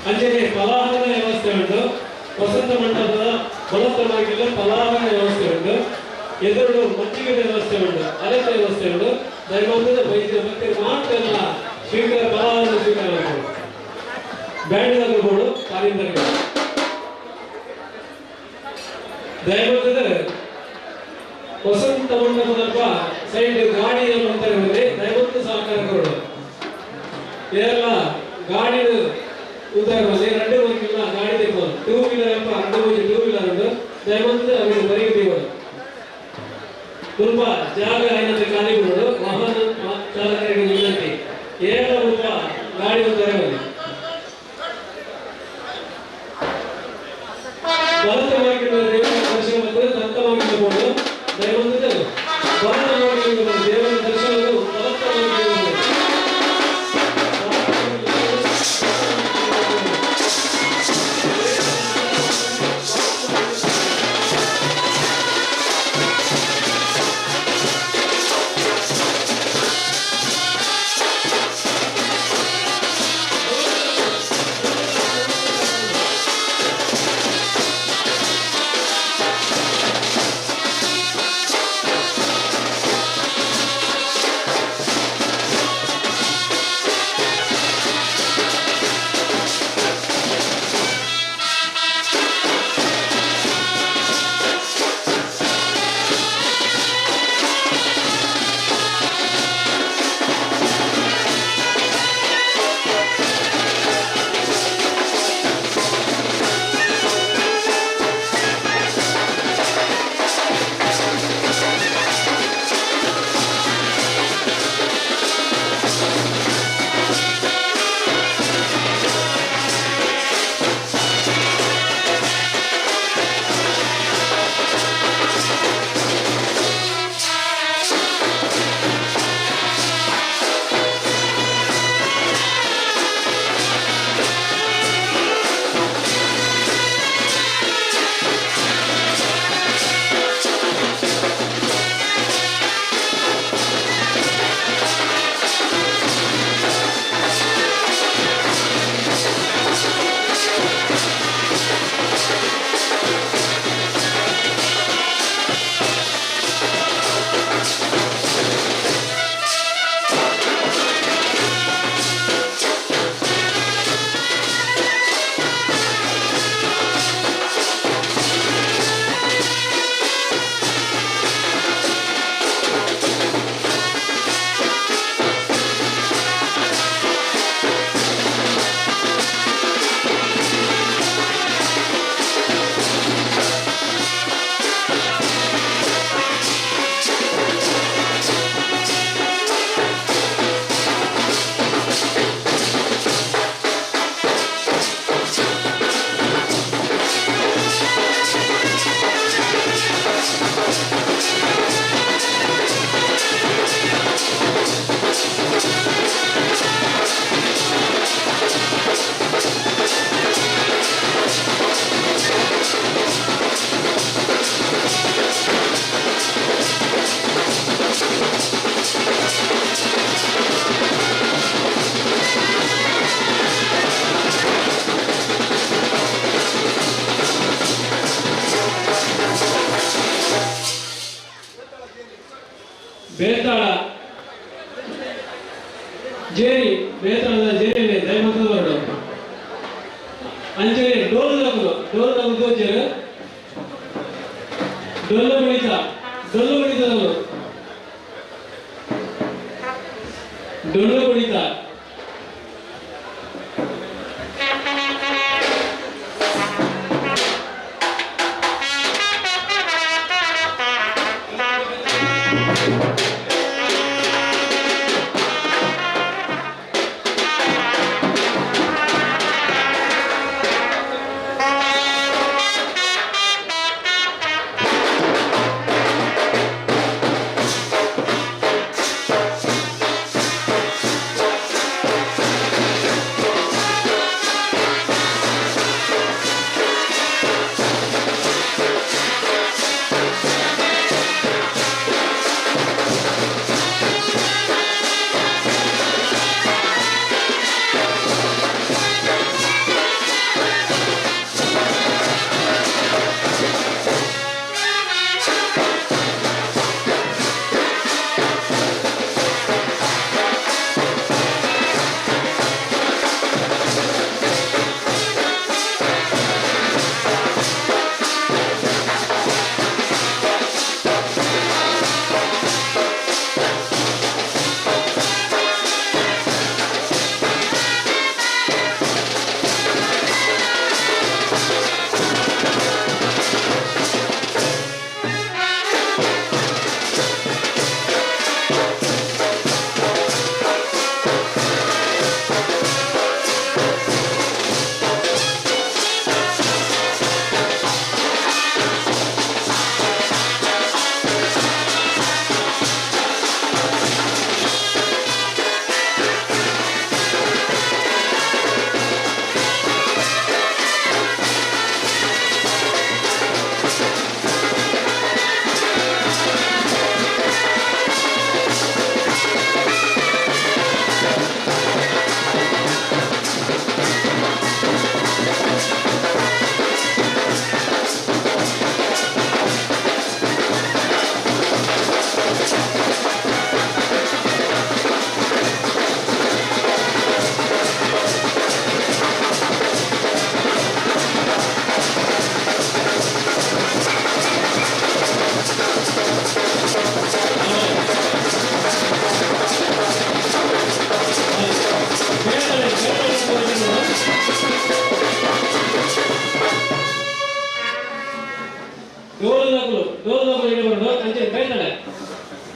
ಅಂಚನೆ ಫಲಾಹಾರದ ವ್ಯವಸ್ಥೆ ಉಂಟು. ವಸಂತ ಮಂಟಪದ ಬಲತ್ತ ಮಾರ್ಗಿಲ್ಲ ಫಲಾಹಾರ ವ್ಯವಸ್ಥೆ ಉಂಟು. ಎದುರು ಮಜ್ಜಿಗೆದ ವ್ಯವಸ್ಥೆ ಉಂಟು, ಅಲೆತ ವ್ಯವಸ್ಥೆ ಉಂಟು. ದೈವದ ವೈದ್ಯ ಭಕ್ತರು ಮಾತ್ರ ಎಲ್ಲ ಸ್ವೀಕಾರ ಫಲಾಹಾರ ಸ್ವೀಕಾರ ಮಾಡ್ತಾರೆ. ಬ್ಯಾಂಡ್ ಬೋರ್ಡು ಕಾಲಿಂದರ್ಗಳು ದಯಮಾಡಿದರೆ ವಸಂತ ಮಂಟಪದಪ್ಪ ಸೈಡ್ ಗಾಡಿಯನ್ನು ಅಂತ ಹೇಳಿದ್ರೆ ದಯವಿಟ್ಟು ಸಹಕಾರ ಕೊಡು. ಎಲ್ಲ ಗಾಡಿ ಉದ್ದಾರದಲ್ಲಿ రెండు ಮಂದಿಲ್ಲ ಗಾಡಿ ತೆಗೆದು ಟೂ ವೀಲರ್ ಅಪ್ಪ ಎರಡು ಮಂದಿ ಟೂ ವೀಲರ್ ಉಂಟು. ದಯಮಾಡಿ ಅವರಿಗೆ ಬರಿಗೆ ತೆಗೆದು ತುಂಬ ಜಾಗ అయినంత ಖಾಲಿ ಕೊಡು. ವಾಹನ ಚಾಲಕರಿಗೆ ವಿನಂತಿ, ಏಳ ರೂಪ ಗಾಡಿ ಉದ್ದಾರದಲ್ಲಿ ಭರತವಾಗಿರುವ ದೇವರ ದರ್ಶನ ಮತ್ತು ದತ್ತವಾಗಿರಬಹುದು. ದಯಮಾಡಿ ಭರತವಾಗಿರುವ ದೇವರ ದರ್ಶನವು ಭರತವಾಗಿರಬಹುದು. ಬೇತಾಳ ಜೇರಿ, ಬೇತಾಳದ ಜೇರಿ ದಯಮಂತದವರು ಅಂಜನೆ ಡೋಲು ತಗುದು, ಡೋಲು ತಗುದು ತೋಜರು ಡೊಲ್ಲು ಕುಣಿತ, ಡೊಲ್ಲು ಕುಣಿತದವರು ಡೊಳ್ಳು ಕುಣಿತ. Thank you.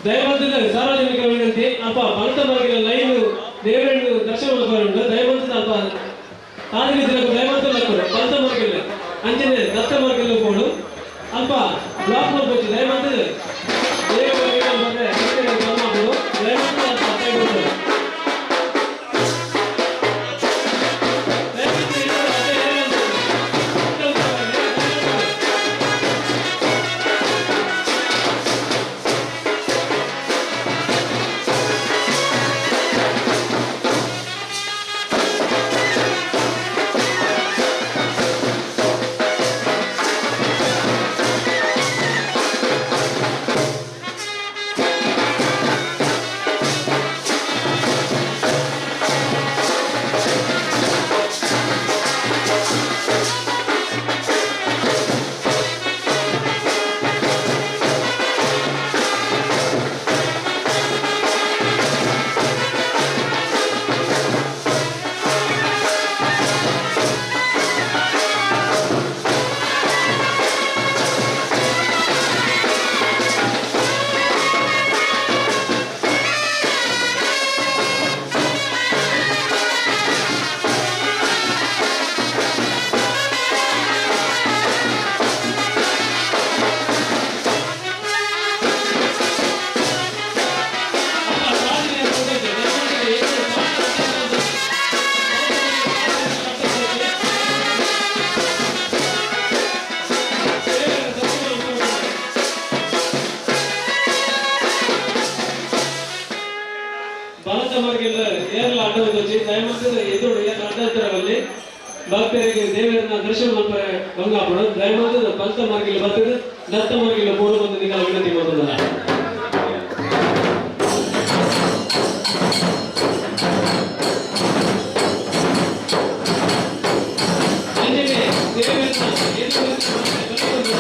ದಯವಂತದ ಸಾರ್ವಜನಿಕರ ವಿನಂತಿ, ಅಲ್ಪ ಬಲತ ಮಾರ್ಗಿನ ಲೈನ್ ದೇವರನ್ನು ದರ್ಶನ ಮಲ್ಪರೆ ದಯವಂತದ ಅಲ್ಪ ತಾದಿಗೆ ದಿನಕ್ಕೂ ದಯವಂತ ಲಕ್ಕರು ಬಲತ ಮಾರ್ಗಿಲ್ಲ ಅಂಚನೆ ದತ್ತ ಮಾರ್ಗಿಲ್ಲ ಬೋಡು ಅಲ್ಪ ಬ್ಲಾಕ್ ಮಲ್ಪೊಚ್ಚಿ ದಯವಂತದ ದೇವರ ಬಂದ್ರೆ ದಯವಂತದ ಅಲ್ಪ ಸೈಡ್ ಹೋಗ್ತಾರೆ. ಬಲತ ಮಾರ್ಗಿಲ್ಲ ಏರ್ಲ ಅಡ್ಡ ಹೋಗಿ ದಯಮಾಡಿ ಎದುರು ಏರ್ಲ ಅಡ್ಡ ಇದ್ದಾರಲ್ಲಿ ಭಕ್ತರಿಗೆ ದೇವರನ್ನ ದರ್ಶನ ಮಲ್ಪರೆ ಬಂಗಾಪುಡು ದಯಮಾಡಿ ಬಲತ ಮಾರ್ಗಿಲ್ಲ ಬರ್ತದೆ ದತ್ತ ಮಾರ್ಗಿಲ್ಲ ಮೂರು ಬಂದು ನಿಗಲ ವಿನಂತಿ ಮಾಡೋದಲ್ಲ. ಅಂಜನೆ ದೇವರನ್ನ ಎದುರು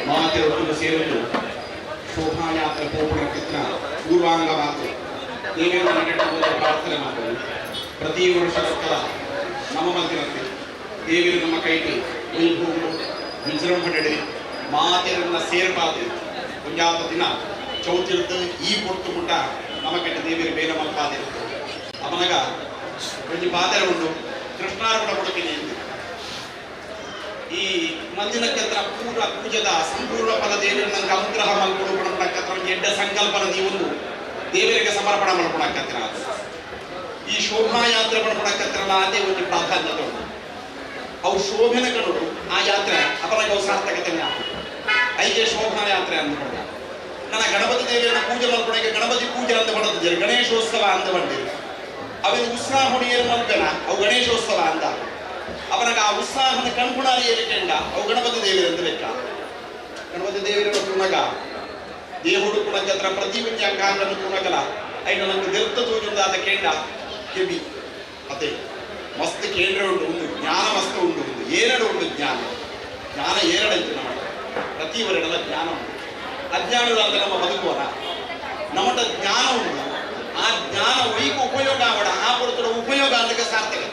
ಮಾತೆರೊಟ್ಟಿಗೆ ಸೇರಿದ್ದು ಶೋಭಾಯಾತ್ರೆ ಪೋಪುಣಕ್ಕಿತ್ರ ಪೂರ್ವಾಂಗ ಮಾತು ದೇವೇಂದ್ರ ನಡೆಯುವ ಪ್ರಾರ್ಥನೆ ಮಾಡ್ತೇವೆ. ಪ್ರತಿ ವರ್ಷದ ನಮ್ಮ ಮಧ್ಯದಲ್ಲಿ ದೇವರು ನಮ್ಮ ಕೈಗೆ ವೈಭೋಗರು ವಿಜೃಂಭಣೆ ಮಾತೆರನ್ನ ಸೇರ್ಪಾದೆ ಒಂಜಾತ ದಿನ ಚೌತಿರ್ದು ಈ ಪೊರ್ತು ಮುಟ್ಟ ನಮ್ಮ ಕೆಟ್ಟ ದೇವರು ಬೇರೆ ಮಲ್ಪಾದಿರುತ್ತೆ. ಅವನಗ ಒಂಜಿ ಪಾದರೆ ಉಂಟು ಕೃಷ್ಣಾರ್ಪಣ ಕೊಡುತ್ತೇನೆ ಎಂದು ಈ ಮಂದಿನಕ್ಷತ್ರ ಪೂರ್ಣ ಪೂಜದ ಸಂಪೂರ್ಣ ಫಲ ದೇವರು ನಂಗೆ ಅನುಗ್ರಹ ಮಲ್ಕೊಡು ಪಣಪಣಕ್ಕತ್ರ ಒಂಜಿ ಎಡ್ಡ ಸಂಕಲ್ಪನ ಒಂದು ದೇವರಿಗೆ ಸಮರ್ಪಣೆ ಮಲ್ಪಣಕ್ಕತ್ರ ಈ ಶೋಭಾಯಾತ್ರೆ ಪಣಪಣಕ್ಕತ್ರಲ್ಲ ಅದೇ ಒಂದು ಪ್ರಾಧಾನ್ಯತೆ ಉಂಟು. ಅವು ಶೋಭೆನ ಕಣಡು ಆ ಯಾತ್ರೆ ಅವರ ಸಾರ್ಥಕತೆ ಐಗೆ ಶೋಭಾಯಾತ್ರೆ ಅಂದ್ಕೊಂಡ ನನ್ನ ಗಣಪತಿ ದೇವಿಯನ್ನ ಪೂಜೆ ಮಲ್ಪಣಕ್ಕೆ ಗಣಪತಿ ಪೂಜೆ ಅಂತ ಪಡೆದಿದ್ದಾರೆ, ಗಣೇಶೋತ್ಸವ ಅಂತ ಬಂದಿದೆ. ಅವಿನ ಉತ್ಸಾಹ ಹೊಡಿಯಲು ಮಲ್ಪೆನ ಅವು ಗಣೇಶೋತ್ಸವ ಅಂತ ಅವನಾಗ ಆ ಉತ್ಸಾಹನ ಕಣ್ಪುಣಾರಿ ಏರಿಕೆಂಡ ಅವು ಗಣಪತಿ ದೇವಿಯರಂತ ಲೆಕ್ಕ. ಗಣಪತಿ ದೇವಿಯರ ತುಣಗ ದೇಹುಡು ಕುಣಕತ್ರ ಪ್ರತಿ ಒಂಜಿ ಅಂಗಾಂಗನ್ನು ತುಣಗಲ ಐನ ನಂಗೆ ದೆರ್ತ ತೋಜುಂದಾದ ಕೇಂಡ ಕೆಬಿ ಅದೇ ಮಸ್ತ್ ಕೇಂದ್ರ ಉಂಟು, ಒಂದು ಜ್ಞಾನ ಮಸ್ತ್ ಉಂಟು, ಒಂದು ಏರಡು ಉಂಟು ಜ್ಞಾನ. ಜ್ಞಾನ ಏರಡೈತು ನಮ್ಮ ಪ್ರತಿ ವರೆಡಲ ಜ್ಞಾನ ಉಂಟು. ಅಜ್ಞಾನದ ಅಂತ ನಮ್ಮ ಬದುಕುವನ ನಮ್ಮಟ ಜ್ಞಾನ ಉಂಟು. ಆ ಜ್ಞಾನ ಒಯ್ಕ ಉಪಯೋಗ ಆವಡ ಆ ಪುರತದ ಉಪಯೋಗ ಅದಕ್ಕೆ ಸಾರ್ಥಕ.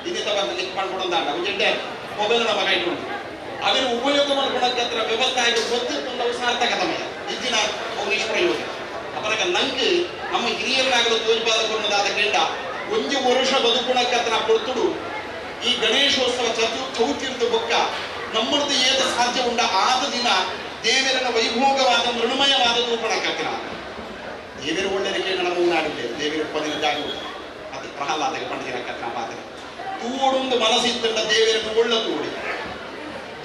ಇನ್ನಿತ ಬಂದು ನಿಕ್ ಮಾಡ್ಕೊಡೋದಾಂಡ ಒಂಜೆಡ್ಡೆ ಮೊಬೈಲ್ ನಮ್ಮ ಕೈ ಉಂಟು, ಅದನ್ನು ಉಪಯೋಗ ಮಾಡ್ಕೊಳಕ್ಕೆ ಹತ್ರ ವ್ಯವಸ್ಥೆ ಆಗಿ ಗೊತ್ತಿತ್ತು ಸಾರ್ಥಕತಮಯ ಇದ್ದಿನ ಅವು ನಿಷ್ಪ್ರಯೋಜನ. ಅಪರಕ ನಂಗೆ ನಮ್ಮ ಹಿರಿಯರನ್ನಾಗಲು ತೋಜ್ಪಾದ ಕೊಡುವುದಾದ ಕೆಂಡ ಒಂಜಿ ವರುಷ ಬದುಕುಣಕ್ಕತ್ರ ಪೊರ್ತುಡು ಈ ಗಣೇಶೋತ್ಸವ ಚೌತಿರ್ದು ಬೊಕ್ಕ ನಮ್ಮದು ಏತ ಸಾಧ್ಯ ಉಂಡ ಆದ ದಿನ ದೇವರನ ವೈಭೋಗವಾದ ಮೃಣ್ಮಯವಾದ ರೂಪಣಕ್ಕತ್ತಿನ ದೇವರು ಒಳ್ಳೆಯದಕ್ಕೆ ನಮ್ಮ ನಾಡಿದ್ದೇವೆ. ದೇವರು ಪದಿನ ಜಾಗ ಅದು ಪ್ರಹ್ಲಾದಕ್ಕೆ ಪಂಡಿತಿನಕ್ಕತ್ತಿನ ಪಾತ್ರ ತೂಡೊಂದು ಮನಸ್ಸಿತ್ತಂಡ ದೇವರನ್ನು ಒಳ್ಳ ತೂಡಿ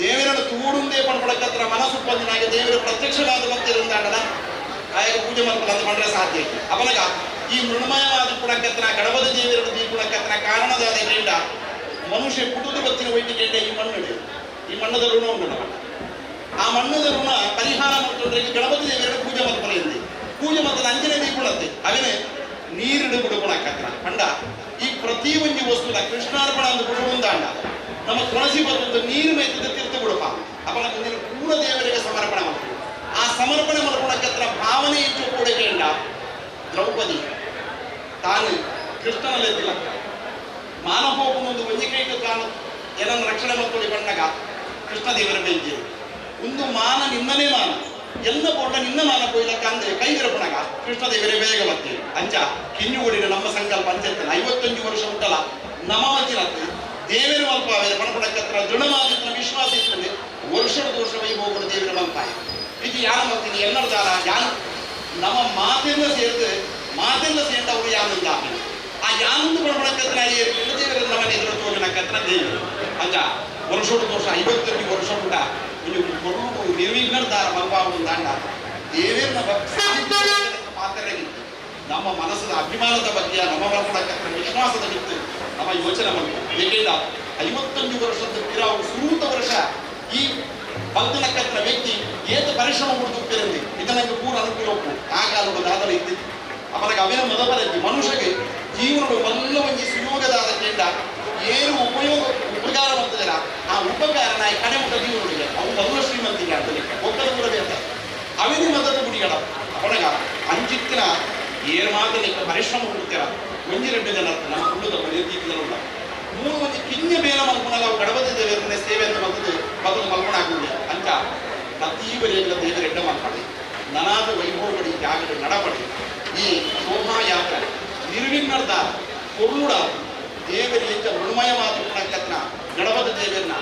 ದೇವರನ್ನು ತೂಡುಂದೇ ಪಡ್ಕೊಳಕ್ಕತ್ರ ಮನಸ್ಸು ಪಂದಿನಾಗೆ ದೇವರು ಪ್ರತ್ಯಕ್ಷವಾದ ಭಕ್ತರಿಂದಾಂಡಲ ಆಯಾಗ ಪೂಜೆ ಮಾಡ್ಕೊಳ್ಳ ಅಂತ ಪಂಡ್ರೆ ಸಾಧ್ಯ ಐತೆ. ಅವನಾಗ ಈ ಮೃಣ್ಮಯವಾದ ಕುಣಕತ್ರ ಗಣಪತಿ ದೇವರನ್ನು ದೀಪುಣಕತ್ರ ಕಾರಣದಾದ ಕೆಂಡ ಮನುಷ್ಯ ಪುಟದ ಬತ್ತಿನ ಒಯ್ಟಿ ಕೆಂಡ ಈ ಮಣ್ಣು ಈ ಮಣ್ಣದ ಋಣ ಉಂಟು ನಮ್ಮ ಆ ಮಣ್ಣದ ಋಣ ಪರಿಹಾರ ಮಾಡ್ಕೊಂಡ್ರೆ ಗಣಪತಿ ದೇವರನ್ನು ಪೂಜೆ ಮಾಡ್ಕೊಳ್ಳಿ ಪೂಜೆ ಮಾಡ್ತದೆ ಅಂಜನೇ ದೀಪುಣತ್ತೆ ಅವನೇ ನೀರಿಡು ಬಿಡುಗುಣಕತ್ರ ಪಂಡ ಈ ಪ್ರತಿ ಒಂಜಿ ವಸ್ತುನ ಕೃಷ್ಣಾರ್ಪಣ ಅಂದು ಬಿಡುವುದಾಂಡ ನಮ್ಮ ತುಳಸಿ ಬಂದು ನೀರು ಮೇಯ್ತದೆ ತೀರ್ಥ ಬಿಡಪ್ಪ ಅವನ ಮುಂದಿನ ಪೂರ್ಣ ದೇವರಿಗೆ ಸಮರ್ಪಣೆ ಮಾಡ್ತೀವಿ. ಆ ಸಮರ್ಪಣೆ ಮಾಡ್ಕೊಳಕತ್ರ ಭಾವನೆ ಹೆಚ್ಚು ಕೂಡಕೆಂಡ ದ್ರೌಪದಿ ತಾನು ಕೃಷ್ಣನಲ್ಲಿದ್ದಿಲ್ಲ ಮಾನವೋಪನೊಂದು ಒಂಜಿ ಕೈಟು ತಾನು ಏನನ್ನು ರಕ್ಷಣೆ ಮಾಡ್ಕೊಳ್ಳಿ ಬಂದಾಗ ಕೃಷ್ಣ ದೇವರ ಬೈದ್ಯರು ಒಂದು ಮಾನ ನಿನ್ನನೇ ಮಾನ ಎಲ್ಲ ಪೋಟ ನಿನ್ನ ಮಾನ ಕೊಯ್ಲಕ್ಕ ಅಂದ್ರೆ ಕೈದಿರಪಣಗ ಕೃಷ್ಣ ದೇವರೇ ಬೇಗ ಬರ್ತೀವಿ ಅಂಚ ಕಿನ್ನುಗುಡಿನ ನಮ್ಮ ಸಂಕಲ್ಪ ಅಂಚೆತ್ತಲ್ಲ 55 ವರ್ಷ ಉಂಟಲ್ಲ ನಮ್ಮ ಮತ್ತಿನತ್ತು ದೇವರು ಮಲ್ಪ ಪಣಪಡಕ್ಕತ್ರ ದೃಢಮಾದಿತ್ರ ವಿಶ್ವಾಸ ಇರ್ತದೆ ವರ್ಷದ ವರ್ಷ ವೈಭೋಗದ ದೇವರ ಮಲ್ಪಾಯ ಇದು ಯಾರು ಮಲ್ತೀನಿ ಎಲ್ಲರ ದಾರ ಯಾರು ನಮ್ಮ ಮಾತಿಂದ ಸೇರಿದು ಮಾತಿಂದ ಸೇರಿದವರು ಯಾನಂದ ಆ ಯಾನಂದು ಪಣಪಡಕ್ಕತ್ರ ದೇವರ ನಮ್ಮ ಎದುರು ತೋಜನಕ್ಕತ್ರ ದೇವರು ಅಂಚ ವರ್ಷದ ವರ್ಷ 55 ವರ್ಷ ಉಂಟ ಒಂದು ಕೊರಡು ನಿರ್ವಿಘ್ನದಾರ ಮಲ್ಪಾವು ದಾಂಡ ದೇವೇರ್ನ ಪಾತ್ರರಾಗಿತ್ತು. ನಮ್ಮ ಮನಸ್ಸಿನ ಅಭಿಮಾನದ ಬಗ್ಗೆ ನಮ್ಮ ಮಲ್ಪಡಕ್ಕತ್ರ ವಿಶ್ವಾಸದ ಬಿತ್ತು ನಮ್ಮ ಯೋಚನೆ ಮಾಡ್ಬೇಕು. ಏಕೆಂದ 55 ವರ್ಷದ ಪಿರಾವು ಸುರೂತ ವರ್ಷ ಈ ಭಕ್ತನಕ್ಕತ್ರ ವ್ಯಕ್ತಿ ಏತ ಪರಿಶ್ರಮ ಕೊಡ್ತಿರಂದಿ ಇದನ್ನಕ್ಕೆ ಪೂರ ಅನುಕೂಲ ಉಪ್ಪು ಆ ಕಾಲದ ದಾದಲ ಇದ್ದಿತ್ತು. ಅವನಿಗೆ ಅವಿನ ಮೊದಲಲ್ಲಿ ಮನುಷ್ಯಗೆ ಜೀವನದ ಮಲ್ಲ ಒಂಜಿ ಸುಯೋಗದಾದ ಕೇಂದ್ರ ಏನು ಉಪಯೋಗ ಉಪಕಾರ ಮಾಡ್ತದಲ್ಲ ಆ ಉಪಕಾರ ನಾಯಿ ಕಡೆ ಮುಟ್ಟ ಜೀವನಕ್ಕೆ ಅವು ಮಲ್ಲ ಶ್ರೀಮಂತಿಗೆ ಅಂತ ಲೆಕ್ಕ ಒಕ್ಕಲು ಕೂಡ ಬೇಕು ಅವಿನ ಮದದ ಗುಡಿಗಳ ಅವನಗ ಅಂಚಿತ್ತಿನ ಏರ್ ಮಾತ್ರ ನಿಕ್ಕ ಪರಿಶ್ರಮ ಕೊಡ್ತೀರ ಒಂಜಿ ರಡ್ಡು ಜನ ನಮ್ಮ ಕುಂಡುದ ಬರೆಯತೀಕಿದರುಲ್ಲ ಮೂರು ಒಂಜಿ ಕಿಂಜ ಮೇಲ ಮಲ್ಪುನಗ ಗಣಪತಿ ದೇವರನ್ನ ಸೇವೆ ಅಂತ ಬಂದದ್ದು ಬದಲು ಮಲ್ಪಣ ಆಗುಲ್ಲ ಅಂಚ ಪ್ರತಿ ಬರೆಯಲ್ಲ ದೇವರ ಎಡ್ಡ ಮಲ್ಪಡೆ ನನಾದ ವೈಭವಗಡಿ ಜಾಗದ ನಡಪಡೆ ಈ ಶೋಭಾಯಾತ್ರೆ ನಿರ್ವಿಘ್ನದ ಕೊರುಡ ದೇವರಿಗೆ ಮೃಣ್ಮಯವಾದ ಪುಣಕತ್ನ ಗಣಪತಿ ದೇವರನ್ನ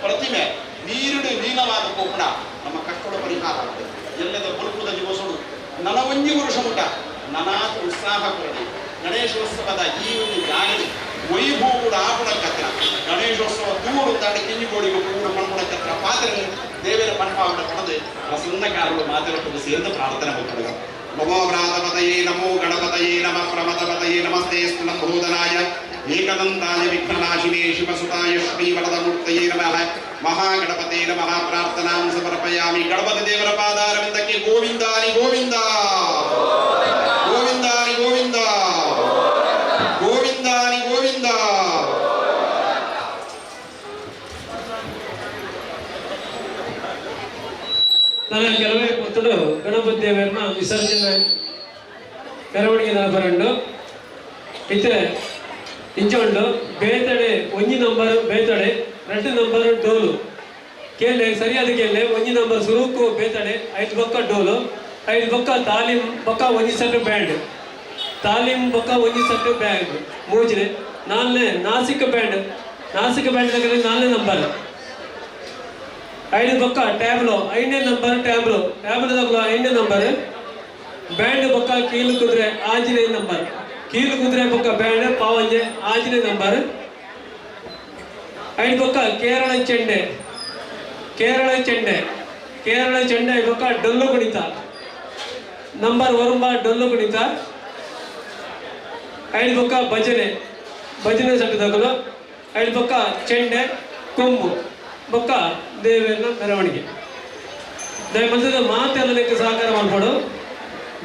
ಪ್ರತಿಮೆ ನೀರುಡು ನೀಲವಾದ ಕೋಪಣ ನಮ್ಮ ಕಷ್ಟದ ಪರಿಹಾರ ಆಗುತ್ತೆ. ಎಲ್ಲದ ಬಲ್ಪುದ ದಿವಸಡು ನನವಂಜಿ ವರುಷ ಮುಟ ನನಾದ ಉತ್ಸಾಹ ಕೊರಡಿ ಗಣೇಶೋತ್ಸವದ ಈ ಒಂದು ಜಾಗಡಿ ವೈಭವ ಆಪುಣಕತ್ರ ಗಣೇಶೋತ್ಸವ ತೂರು ತಾಡಿ ಕಿಂಜಿಗೋಡಿಗೆ ಕೂಡ ಪಣಪುಣಕತ್ರ ಪಾತ್ರ ದೇವರ ಪಣಪಾವಡ ಪಣದು ಪ್ರಸನ್ನ ಕಾರಳು ಮಾತಿರೊಟ್ಟಿಗೆ ಸೇರಿದ ಪ್ರಾರ್ಥನೆ ಮಾಡ್ತಾರೆ. ನಮೋ ಭ್ರಾತಪತಯೇ ನಮೋ ಗಣಪತಯೇ ನಮಃ ಪ್ರಮದಪತಯೇ ನಮಸ್ತೆ ಸ್ತುಲಂಬೋದನಾಯ ಏಕದಂತಾಯ ವಿಘ್ನನಾಶಿನೇ ಶಿವಸುತಾಯ ಶ್ರೀವರದಮೂರ್ತಯೇ ನಮಃ ಮಹಾಗಣಪತೇ ನಮಃ ಪ್ರಾರ್ಥನಾಂ ಸಮರ್ಪಯಾಮಿ. ಗಣಪತಿ ದೇವರ ಪಾದಾರವಿಂದಕ್ಕೆ ಗೋವಿಂದಾನಿ ಗೋವಿಂದ ಗೋವಿಂದಾನಿ ಗೋವಿಂದ ಗೋವಿಂದಾನಿ ಗೋವಿಂದ. ನನ್ನ ಕೆಲವೇ ಪೊತ್ತಡು ಗಣಪತಿ ದೇವರನ್ನ ವಿಸರ್ಜನೆ ಮೆರವಣಿಗೆ ಬರಂಡು ಇತ್ತೆ ಇಂಚ ಉಂಡು ಬೇತಡೆ ಒಂಜಿ ನಂಬರ್ ಬೇತಡೆ ರಡ್ಡು ನಂಬರ್ ಡೋಲು ಕೇಳೆ ಸರಿಯಾದ ಕೇಳೆ ಒಂಜಿ ನಂಬರ್ ಸುರುಕು ಬೇತಡೆ ಐದು ಬೊಕ್ಕ ಡೋಲು ಐದು ಬೊಕ್ಕ ತಾಲೀಮ್ ಬೊಕ್ಕ ಒಂಜಿ ಸೆಟ್ ಬ್ಯಾಂಡ್ ತಾಲೀಮ್ ಬೊಕ್ಕ ಒಂಜಿ ಸೆಟ್ ಬ್ಯಾಂಡ್ ಮೂಜನೆ ನಾಲ್ನೇ ನಾಸಿಕ್ ಬ್ಯಾಂಡ್ ನಾಸಿಕ್ ಬ್ಯಾಂಡ್ ತಗಲಿ ನಾಲ್ನೇ ನಂಬರ್ ಐದು ಬೊಕ್ಕ ಟ್ಯಾಬ್ಲೋ ಐದನೇ ನಂಬರ್ ಟ್ಯಾಬ್ಲೋ ಟ್ಯಾಬ್ಲೋ ತಗಲೋ ಐದನೇ ನಂಬರ್ ಬ್ಯಾಂಡ್ ಬೊಕ್ಕ ಕೀಲು ಕುದುರೆ ಆಜನೇ ನಂಬರ್ ಕೀಲು ಕುದುರೆ ಬೊಕ್ಕ ಬ್ಯಾಂಡ್ ಪಾವಂಜೆ ಆಜನೇ ನಂಬರ್ ಐದು ಬೊಕ್ಕ ಕೇರಳ ಚೆಂಡೆ ಕೇರಳ ಚೆಂಡೆ ಕೇರಳ ಚೆಂಡೆ ಬೊಕ್ಕ ಡೊಲ್ಲು ಕುಣಿತ ನಂಬರ್ ಒರುಂಬ ಡೊಲ್ಲು ಕುಣಿತ ಐದು ಬೊಕ್ಕ ಭಜನೆ ಭಜನೆ ಸೆಟ್ ತಗಲು ಐದು ಬೊಕ್ಕ ಚೆಂಡೆ ಕೊಂಬು ಬೊಕ್ಕ ದೇವರನ್ನ ಮೆರವಣಿಗೆ ದಯಮಂತದ ಮಾತೆಲ್ಲ ಲೆಕ್ಕ ಸಹಕಾರ ಮಾಡ್ಕೊಡು.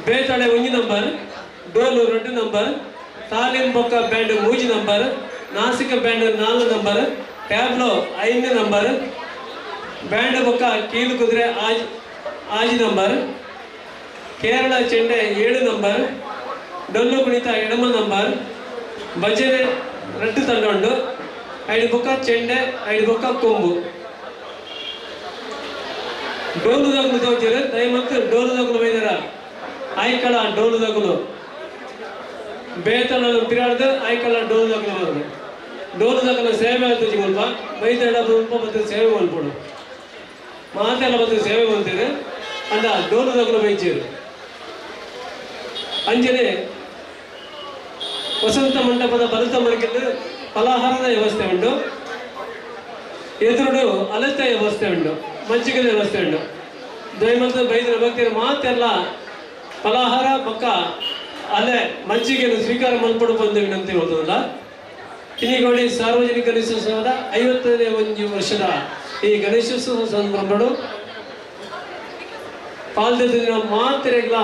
ಬೇತಡೆ ಒಂಜಿ ನಂಬರ್ ಡೋಲು ಎರಡು ನಂಬರ್ ತಾಲೀಮ್ ಬೊಕ್ಕ ಬ್ಯಾಂಡ್ ಮೂಜಿ ನಂಬರ್ ನಾಸಿಕ ಬ್ಯಾಂಡ್ ನಾಲ್ಕು ನಂಬರ್ ಟ್ಯಾಬ್ಲೋ ಐದನೇ ನಂಬರ್ ಬ್ಯಾಂಡ್ ಬೊಕ್ಕ ಕೀಲು ಕುದುರೆ ಆಜ್ ಆಜಿ ನಂಬರ್ ಕೇರಳ ಚೆಂಡೆ ಏಳು ನಂಬರ್ ಡೊಲ್ಲು ಕುಣಿತ ಎಡಮ ನಂಬರ್ ಭಜನೆ ರಡ್ಡು ತಂಡ ಉಂಡು ಐದು ಬೊಕ್ಕ ಚೆಂಡೆ ಐದು ಬೊಕ್ಕ ಕೊಂಬು ಡೋಲು ದಗುಲು ತೋಚಿರು ದಯಮತ್ತು ಡೋಲು ದಗುಲು ಬೈದಾರ ಆಯ್ಕಳ ಡೋಲು ದಗುಲು ಬೇತಳ ತಿರಾಡ್ದು ಆಯ್ಕಳ ಡೋಲು ದಗುಲು ಬರೋದು ಡೋಲು ದಗುಲು ಸೇವೆ ಆಯ್ತು ಮುಲ್ಪ ಬೈದಡ ಮುಲ್ಪ ಮತ್ತು ಸೇವೆ ಮಲ್ಪಡು ಮಾತೆಲ್ಲ ಮತ್ತು ಸೇವೆ ಮಲ್ತೀರಿ ಅಂಡ ಡೋಲು ದಗುಲು ಬೈಚೀರು. ಅಂಜನೆ ವಸಂತ ಮಂಟಪದ ಬಲತ ಮರಕೆಂದು ಫಲಾಹಾರದ ವ್ಯವಸ್ಥೆ ಉಂಟು ಎದುರುಡು ಅಲತೆ ವ್ಯವಸ್ಥೆ ಉಂಟು ಮಜ್ಜಿಗೆದ ವ್ಯವಸ್ಥೆ ಉಂಟು. ದಯಮಂತ ಬೈದರ ಭಕ್ತಿಯರು ಮಾತೆಲ್ಲ ಫಲಾಹಾರ ಬೊಕ್ಕ ಅಲೆ ಮಜ್ಜಿಗೆಯನ್ನು ಸ್ವೀಕಾರ ಮಲ್ಪಡು ಬಂದು ವಿನಂತಿ ಹೇಳ್ತದಲ್ಲ. ಕಿನಿಗೋಡಿ ಸಾರ್ವಜನಿಕ ಗಣೇಶೋತ್ಸವದ 50ನೇ ಒಂದು ವರ್ಷದ ಈ ಗಣೇಶೋತ್ಸವ ಸಂದರ್ಭಗಳು ಪಾಲ್ದಿನ ಮಾತ್ರೆಗಳ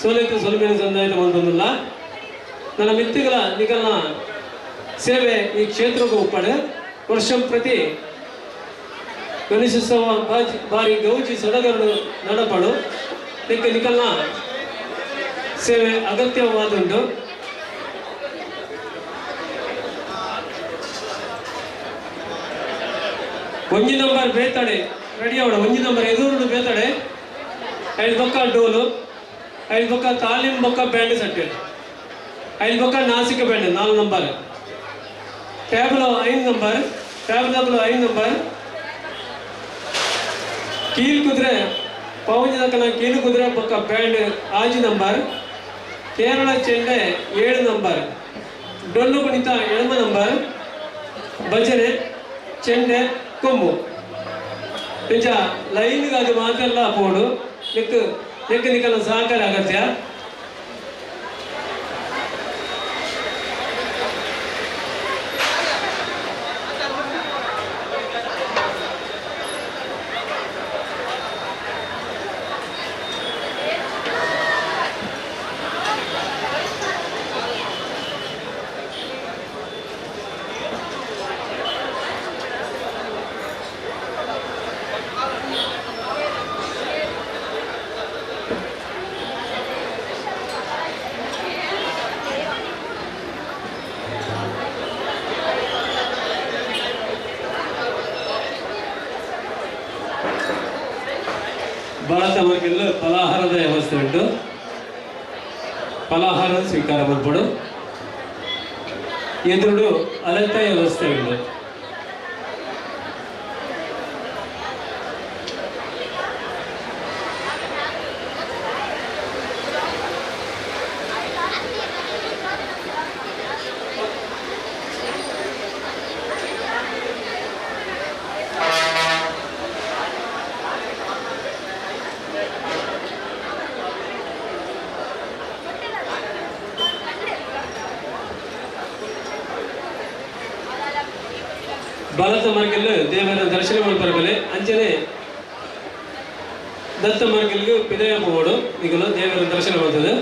ಸೋಲಿತು ಸೊಲ್ಮೆನ ಸಂದಾಯದ ಬಂದಲ್ಲ ನನ್ನ ಮಿತ್ತಿಗಳ ನಿಗಲ್ನ ಸೇವೆ ಈ ಕ್ಷೇತ್ರಕ್ಕೂ ಒಪ್ಪಡೆ ವರ್ಷ ಪ್ರತಿ ಗಣೇಶೋತ್ಸವ ಬಾರಿ ಗೌಜಿ ಸಡಗರಡು ನಡಪಡು ನಿಕ್ಕ ನಿಕಲ್ನ ಸೇವೆ ಅಗತ್ಯವಾದುಂಟು. ಒಂಜಿ ನಂಬರ್ ಬೇತಡೆ ರೆಡಿ ಅವಳು ಒಂಜಿ ನಂಬರ್ ಎದುರು ಬೇತಡೆ ಐದು ಬೊಕ್ಕ ಡೋಲು ಐದು ಬೊಕ್ಕ ತಾಲೀಮ್ ಬೊಕ್ಕ ಬ್ಯಾಂಡ್ ಸೆಟ್ ಐದು ಬೊಕ್ಕ ನಾಸಿಕ ಬ್ಯಾಂಡ್ ನಾಲ್ಕು ನಂಬರ್ ಟ್ಯಾಬ್ಲೋ ಐದು ನಂಬರ್ ಟ್ಯಾಬ್ಲೋ ಐದು ನಂಬರ್ ಕೀಲು ಕುದುರೆ ಪವನ್ ದಕ್ಕನ ಕೀಲು ಕುದುರೆ ಬೊಕ್ಕ ಬ್ಯಾಂಡ್ ಆಜಿ ನಂಬರ್ ಕೇರಳ ಚೆಂಡೆ ಏಳು ನಂಬರ್ ಡೊಳ್ಳು ಕುಣಿತ ಎಳಮ ನಂಬರ್ ಭಜನೆ ಚೆಂಡೆ ಕೊಂಬು ನಿಜ ಲೈನ್ಗೆ ಅದು ಮಾತೆಲ್ಲ ಪೋಡು ನಿಕ್ ನಿಕ್ ನಿಕ್ಕನ ಸಹಕಾರ ಅಗತ್ಯ. ಭಾರತ ವರ್ಗದಲ್ಲಿ ಫಲಾಹಾರದ ವ್ಯವಸ್ಥೆ ಉಂಟು. ಫಲಾಹಾರ ಸ್ವೀಕಾರ ಮಲ್ಪಡು. ಎದುರುಡು ಅಲಂತ ವ್ಯವಸ್ಥೆ ಉಂಟು. ಭಾರತ ಮಾರ್ಗಲ್ಲಿ ದೇವರ ದರ್ಶನ ಮಲ್ಪರಬಲೆ ಅಂಚನೆ ದತ್ತ ಮಾರ್ಗಲ್ಗೆ ಪಿದಯ ಪೋವಡು. ನಿಗಲು ದೇವರ ದರ್ಶನ ಮಾಡ್ತದೆ.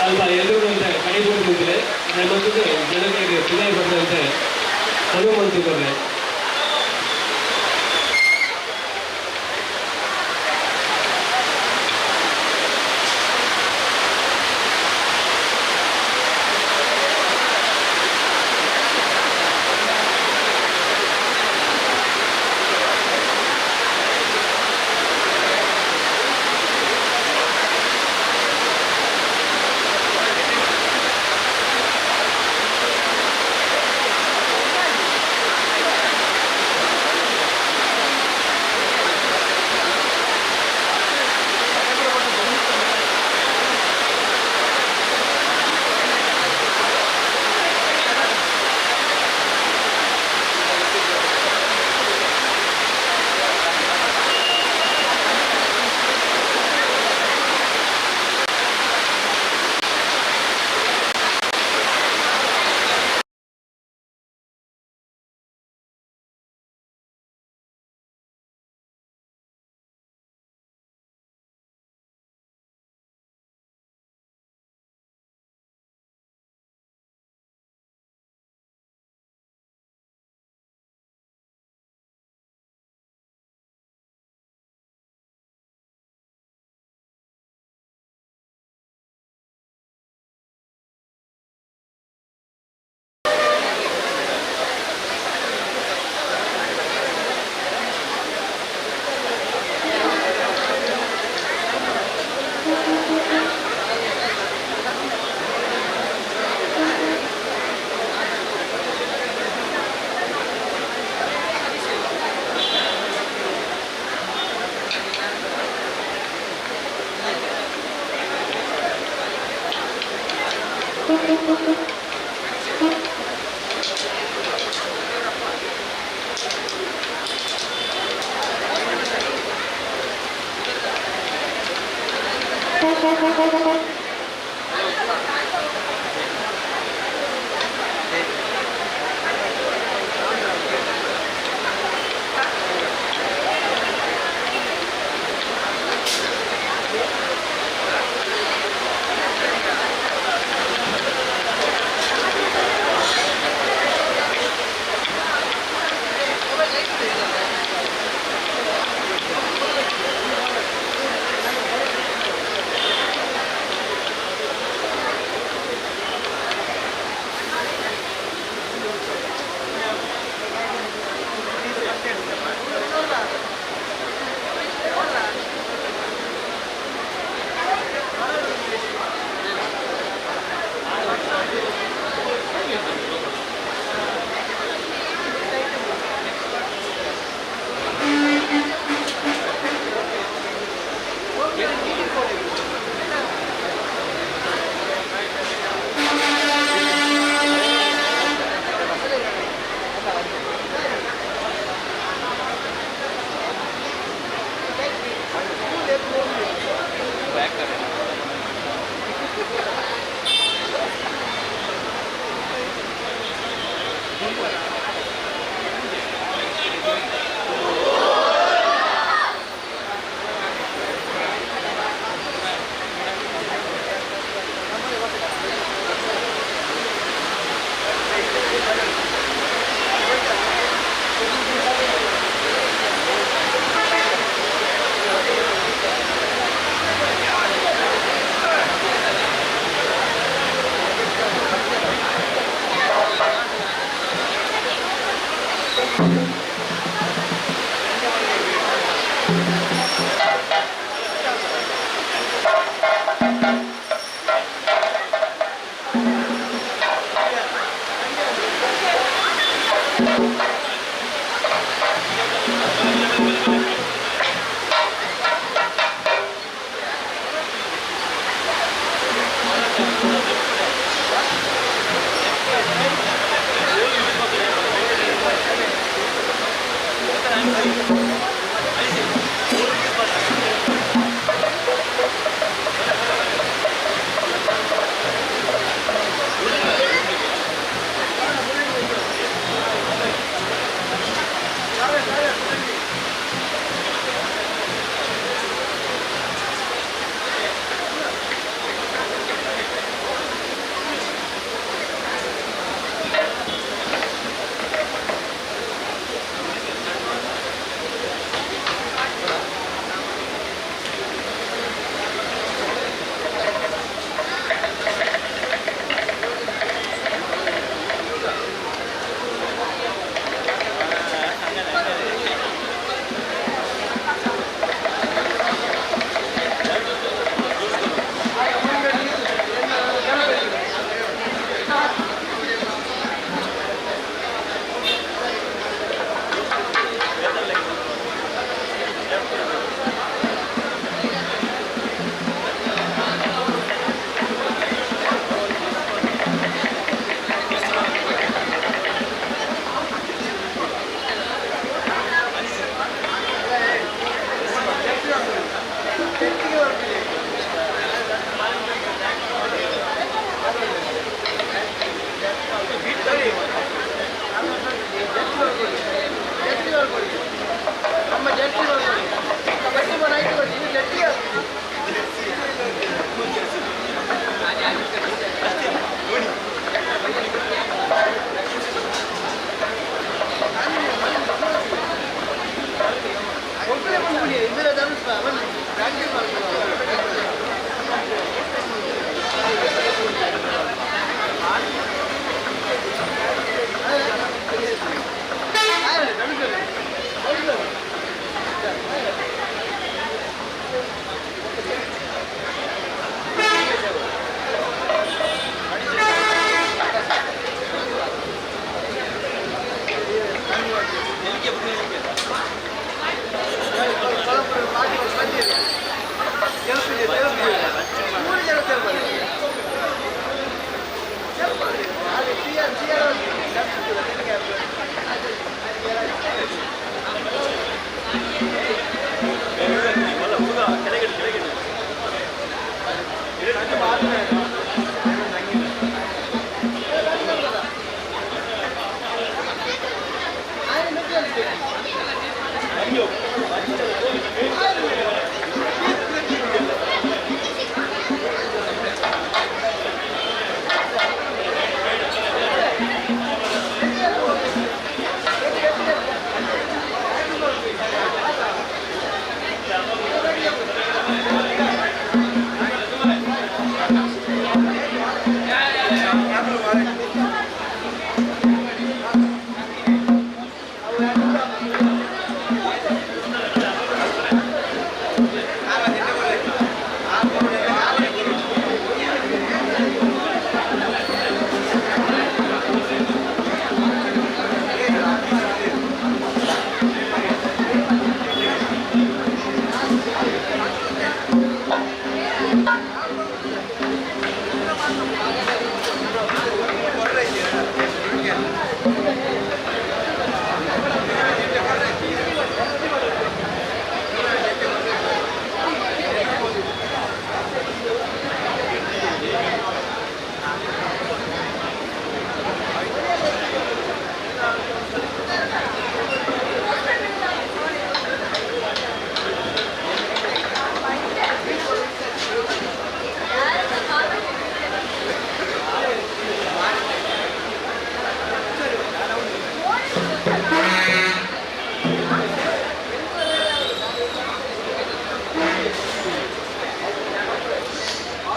ಅಲ್ಪ ಎದುರುಂತೆ ಕಡಿಬೂಡಿದ್ರೆ ನಮ್ಮೊಂದಿಗೆ ಜನರಿಗೆ ಪಿದೈ ಬಂದಂತೆ ಹನುಮಂತಿದ್ದಾರೆ.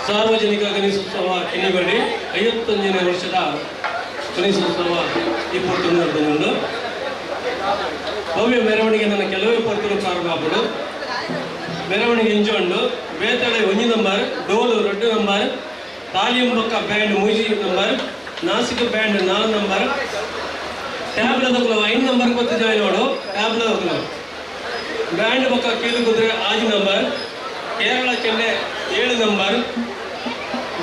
ಸಾರ್ವಜನಿಕ ಗಣೇಶೋತ್ಸವ ಕಿನ್ನಿಗೋಳಿ 51ನೇ ವರ್ಷದ ಗಣೇಶೋತ್ಸವ ಈ ಪೊರ್ತುಡು ನಡೆದುಕೊಂಡು ಭವ್ಯ ಮೆರವಣಿಗೆ ನನ್ನ ಕೆಲವೇ ಪೊರ್ತುಡು ಪ್ರಾರಂಭ ಆಪುಂಡು. ಮೆರವಣಿಗೆ ಇಂಚೊಂಡು ಬೇತಳೆ 1 ನಂಬರ್, ಡೋಲು 2 ನಂಬರ್, ತಾಲಿಯಂಬಕ್ಕ band 3 number, Nasik band 4 number, ಟ್ಯಾಬ್ಲದಕ್ಲು 5 ನಂಬರ್ ಗೊತ್ತು ಜಾಯಿನ್ ನೋಡು ಟ್ಯಾಬ್ಲದಕ್ಲು ಬ್ಯಾಂಡ್ ಬೊಕ್ಕ ಕೀಲು ಕುದುರೆ 6 ನಂಬರ್, ಕೇರಳ ಚೆಂಡೆ 7 ನಂಬರ್,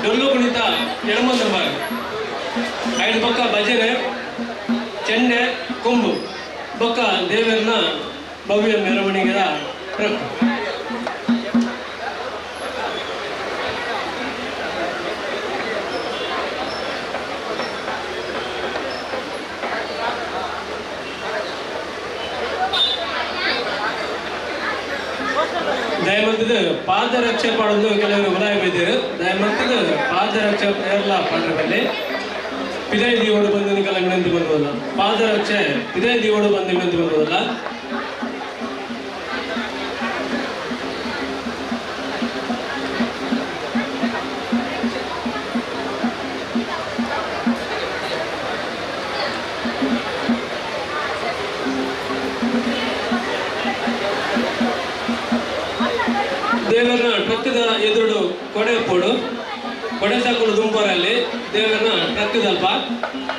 ಡೊಳ್ಳು ಕುಣಿತ 8 ನಂಬರ್, ಐದು ಬೊಕ್ಕ ಭಜನೆ ಚೆಂಡೆ ಕೊಂಬು ಬೊಕ್ಕ ದೇವರನ್ನ ಭವ್ಯ ಮೆರವಣಿಗೆಯ ಟ್ರಕ್. ದಯಮಂತದ ಪಾದರಕ್ಷೆ ಪಾಡೋದು ಕೆಲವರು ಉದಾಯ ಬೈದರು. ದಯಮಂತದ ಪಾದರಕ್ಷೆ ಎಲ್ಲ ಪಾಡ್ರಲ್ಲಿ ಪಿದಾಯಿ ದೇವಡು ಬಂದು ನಿಕಲ ವಿನಂತಿ ಬರ್ಬೋದಲ್ಲ. ಪಾದರಕ್ಷೆ ಪಿದಾಯಿ ದೇವಡು ಬಂದು ವಿನಂತಿ ಬರ್ಬೋದಲ್ಲ. ದೇವರನ್ನ ಟ್ರಕ್ಕದ ಎದುರು ಕೊಡೆ ಪೋಡು ಕೊಡೆ ಸಾಕೊಂಡು ದುಂಪರಲ್ಲಿ ದೇವರನ್ನ ಟ್ರಕ್ಕದಲ್ಪ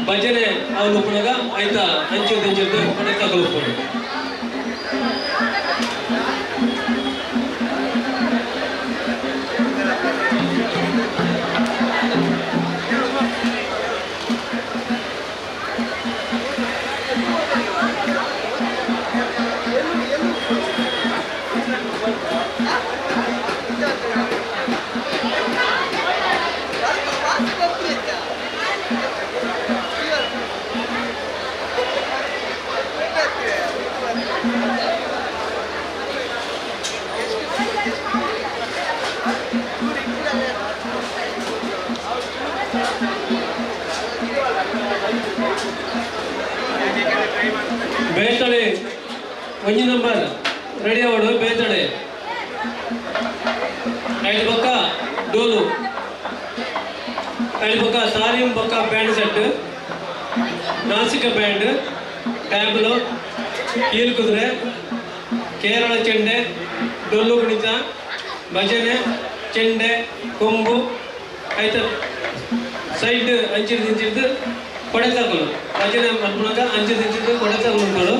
ಭಜನೆ ಅವನು ಪುನಗ ಆಯ್ತಾ ಅಂಚೆ ಅಂಚಿದ್ದು ಕೊಡೆ ಸಾಕಲು ಪೋಡು. ಬೇತಳೆ 1 ನಂಬರ್ ರೆಡಿ ಅವಡು ಬೇತಳೆ ಐದು ಪಕ್ಕ ಡೋಲು ಐದು ಪಕ್ಕ ಸಾರಿಂ ಪಕ್ಕ ಬ್ಯಾಂಡ್ ಸೆಟ್ ನಾಸಿಕ ಬ್ಯಾಂಡ್ ಟ್ಯಾಬ್ಲು ಕೀಲು ಕುದುರೆ ಕೇರಳ ಚೆಂಡೆ ಡೊಳ್ಳು ಕುಣಿತ ಭಜನೆ ಚೆಂಡೆ ಕೊಂಬು ಆಯ್ತ ಸೈಡ್ ಅಂಚಿರ್ದು ಇಂಚಿರ್ದು ಕೊಡೆ ತಗೊಳ್ಳು ಭಜನೆ ಮಲ್ಪುನಗ ಅಂಚಿರ್ದು ಇಂಚಿರ್ದು ಕೊಡೆ ತಗೊಳ್ಳು.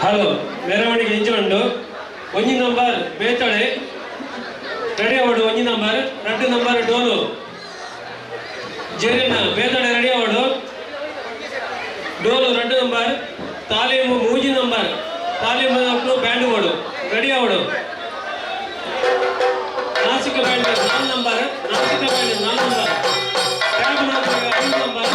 ಹಲೋ ಮೆರವಣಿಗೆ ಇಂಚುಂಡು ಒಂಜಿ ನಂಬರ್ ಬೇತಳೆ ರೆಡಿ ಅವಡು ಒಂಜಿ ನಂಬರ್ ರಡ್ಡು ನಂಬರ್ ಡೋಲು ಜೇರಿನ ಬೇತಳೆ ರೆಡಿ ಅವಡು ಡೋಲು ರಡ್ಡು ನಂಬರ್ ತಾಲೀಮು ಮೂಜಿ ನಂಬರ್ ತಾಲೀಮು ಬ್ಯಾಂಡ್ ಓಡು ರೆಡಿ ಅವಡು ನಾಸಿಕ ಬ್ಯಾಂಡ್ ನಾಲ್ ನಂಬರ್ ನಾಸಿಕ ಬ್ಯಾಂಡ್ ನಾಲ್ ನಂಬರ್ ಟ್ಯಾಬ್ ನಂಬರ್ ಐದು ನಂಬರ್.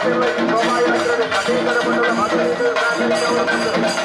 ಮಾತೆಲ್ಲ ಈ ಶೋಭಾಯಾತ್ರೆ ಕಟೀಕರ ಮಠದ ಭಕ್ತರಿಗೆ ಸಹಕರಿಸಿ.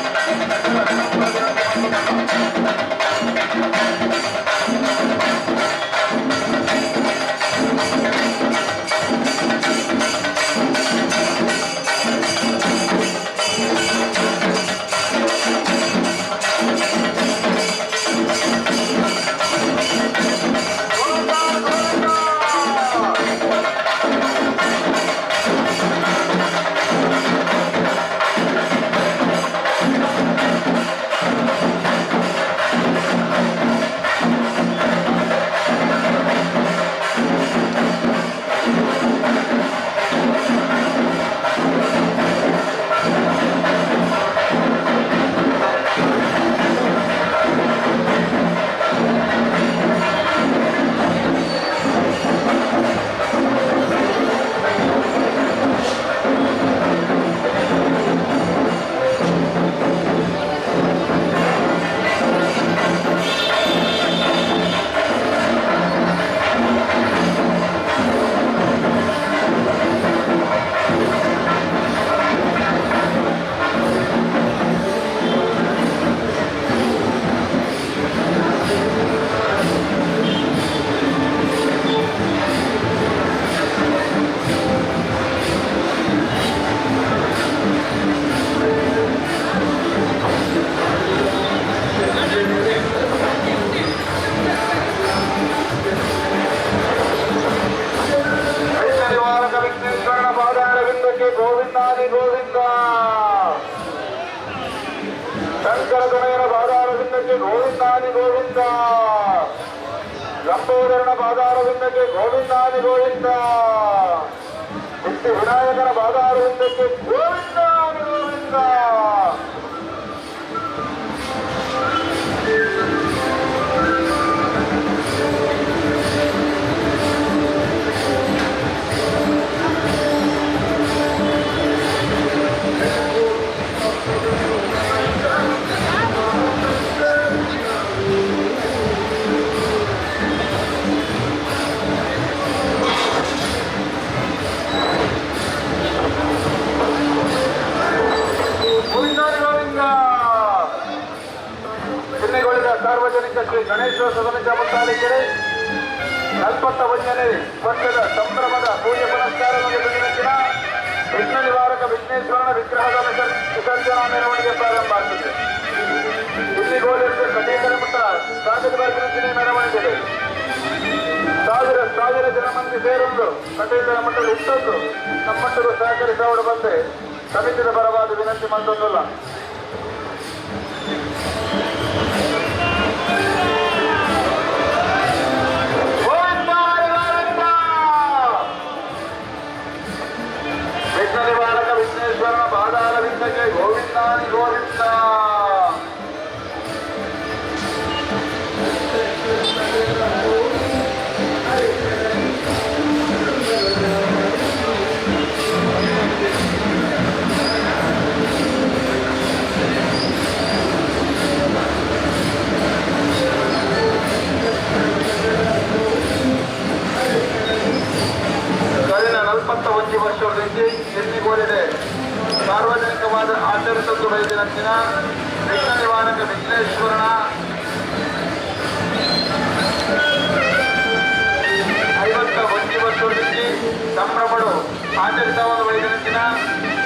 ನಿವಾರಕ ವಿಘ್ನೇಶ್ವರನ ಪಾದಾರವಿಂದಕ್ಕೆ ಗೋವಿಂದಾದಿ ಗೋವಿಂದ. ಶಂಕರ ತನಯನ ಪಾದಾರವಿಂದಕ್ಕೆ ಗೋವಿಂದಾದಿ ಗೋವಿಂದ. ಲಂಬೋದರನ ಪಾದಾರವಿಂದಕ್ಕೆ ಗೋವಿಂದಾದಿ ಗೋವಿಂದ. ಸಿದ್ಧಿ ವಿನಾಯಕನ ಪಾದಾರವಿಂದಕ್ಕೆ ಗೋವಿಂದಾದಿ ಗೋವಿಂದ. ಗೋವಿಂದಾದಿ ಗೋವಿಂದ. ಚಿನ್ನೆಗೊಳಿದ ಸಾರ್ವಜನಿಕ ಶ್ರೀ ಗಣೇಶೋತ್ಸವ ಮುತ್ತಾಲಿಕೆರೆ 41ನೇ ವರ್ಷದ ಸಂಭ್ರಮದ ಪೂಜೆ ಪುನಸ್ಕಾರವನ್ನು ದಿನ ವಿಘ್ನ ನಿವಾರಕ ವಿಘ್ನೇಶ್ವರನ ವಿಗ್ರಹದ ವಿಸರ್ಜನಾ ಮೆರವಣಿಗೆ ಪ್ರಾರಂಭ ಆಗ್ತದೆ. ಇಲ್ಲಿಗೋಲಿರುವ ಕಟೀಕರ ಮಠ ಸ್ವಾಗತ ಬರ್ಪಿನ ಮೆರವಣಿಗೆ ಸಾವಿರ ಸಾವಿರ ಜನ ಮಂದಿ ಸೇರೊಂದು ಕಟೀಕರ ಮಠದ ಇಟ್ಟೊಂದು ನಮ್ಮಟ್ಟಿಗೂ ಸಹಕರಿಸೋಡು ಬಂದೆ ಸಮಿತಿಯ ಪರವಾದ ವಿನಂತಿ ಮಂದೊಂದಲ್ಲ. ವಿಘ್ನ ನಿವಾರಕ ವಿಘ್ನೇಶ್ವರನ ಪಾದಾರವಿಂದಕ್ಕೆ ಗೋವಿಂದಾನಿ ಗೋವಿಂದ. ಕಳೆದ 41 ವರ್ಷದಿಂದ ಎನ್ನಿಗೋಲಿದೆ ಸಾರ್ವಜನಿಕವಾದ ಆಚರಿಸಲು ಬಯಸಿನ ದಿನ ವಿಘ್ನ ನಿವಾರಕ ವಿಘ್ನೇಶ್ವರನ 51 ವರ್ಷದಿಂದ ಸಂಭ್ರಮಡು ಆಚರಿಸಲು ಬಯಸಿನ ದಿನ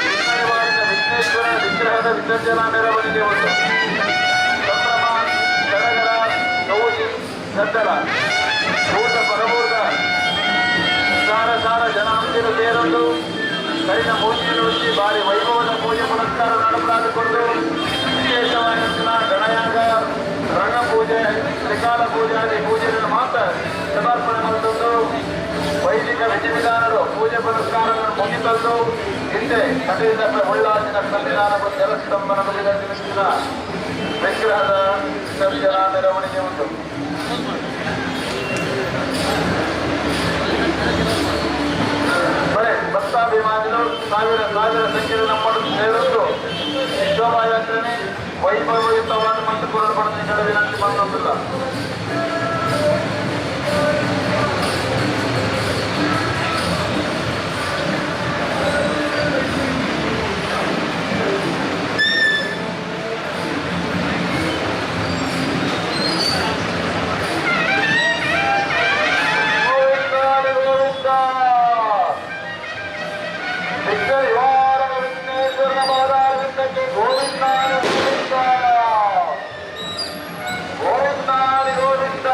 ವಿಘ್ನ ನಿವಾರಕ ವಿಘ್ನೇಶ್ವರನ ವಿಗ್ರಹದ ವಿಸರ್ಜನಾ ಮೆರವಣಿಗೆ ಒಂದು ಸಂಭ್ರಮ, ಸಡಗರ, ಗೌಜಿ, ಗದ್ದಲ, ಭೂತ ಪರಭೂತ ಸಾರ ಸಾರ ಜನ ಮಂದಿರ ಸೇರಲು ಕರಿನ ಪೂಜೆಯನ್ನು ಭಾರಿ ವೈಭವದ ಪೂಜೆ ಪುನಸ್ಕಾರ ನಡೆಸಲಾಗಿಕೊಂಡು ವಿಶೇಷವಾಗಿ ಗಣಯಾಗ, ರಂಗಪೂಜೆ, ತ್ರಿಕಾಲ ಪೂಜೆ ಆದಿ ಪೂಜೆಗಳನ್ನು ಮಾತ್ರ ಸಮರ್ಪಣೆ ಮಾಡಿದ್ದು ವೈದಿಕ ವಿಧಿವಿಧಾನರು ಪೂಜೆ ಪುನಸ್ಕಾರಗಳನ್ನು ಮುಗಿತಂದು ಹಿಂದೆ ಕಟೀಲ ಉಳ್ಳಾಜಿನ ಸನ್ನಿಧಾನ ಜಲಸ್ತಂಭನ ಬಲಿದ ವಿಗ್ರಹದ ವಿಸರ್ಜನಾ ಮೆರವಣಿಗೆ ಉಂಟು. ಬರೆ ಭಕ್ತಾಭಿಮಾನಿಗಳು ಸಾವಿರ ಸಾವಿರ ಸಂಖ್ಯೆಯಲ್ಲಿ ನಮ್ಮನ್ನು ಸೇರಲು ಈ ಶೋಭಾಯಾತ್ರೆ ವೈಭವಯುತವಾದ ಮತ್ತು ಕೊರಡು ವಿನಂತಿ ಮಾಡೋದಿಲ್ಲ. ಅರವಿಂದಕ್ಕೆ ಗೋವಿಂದ ಗೋವಿಂದ ಗೋವಿಂದ ಗೋವಿಂದ.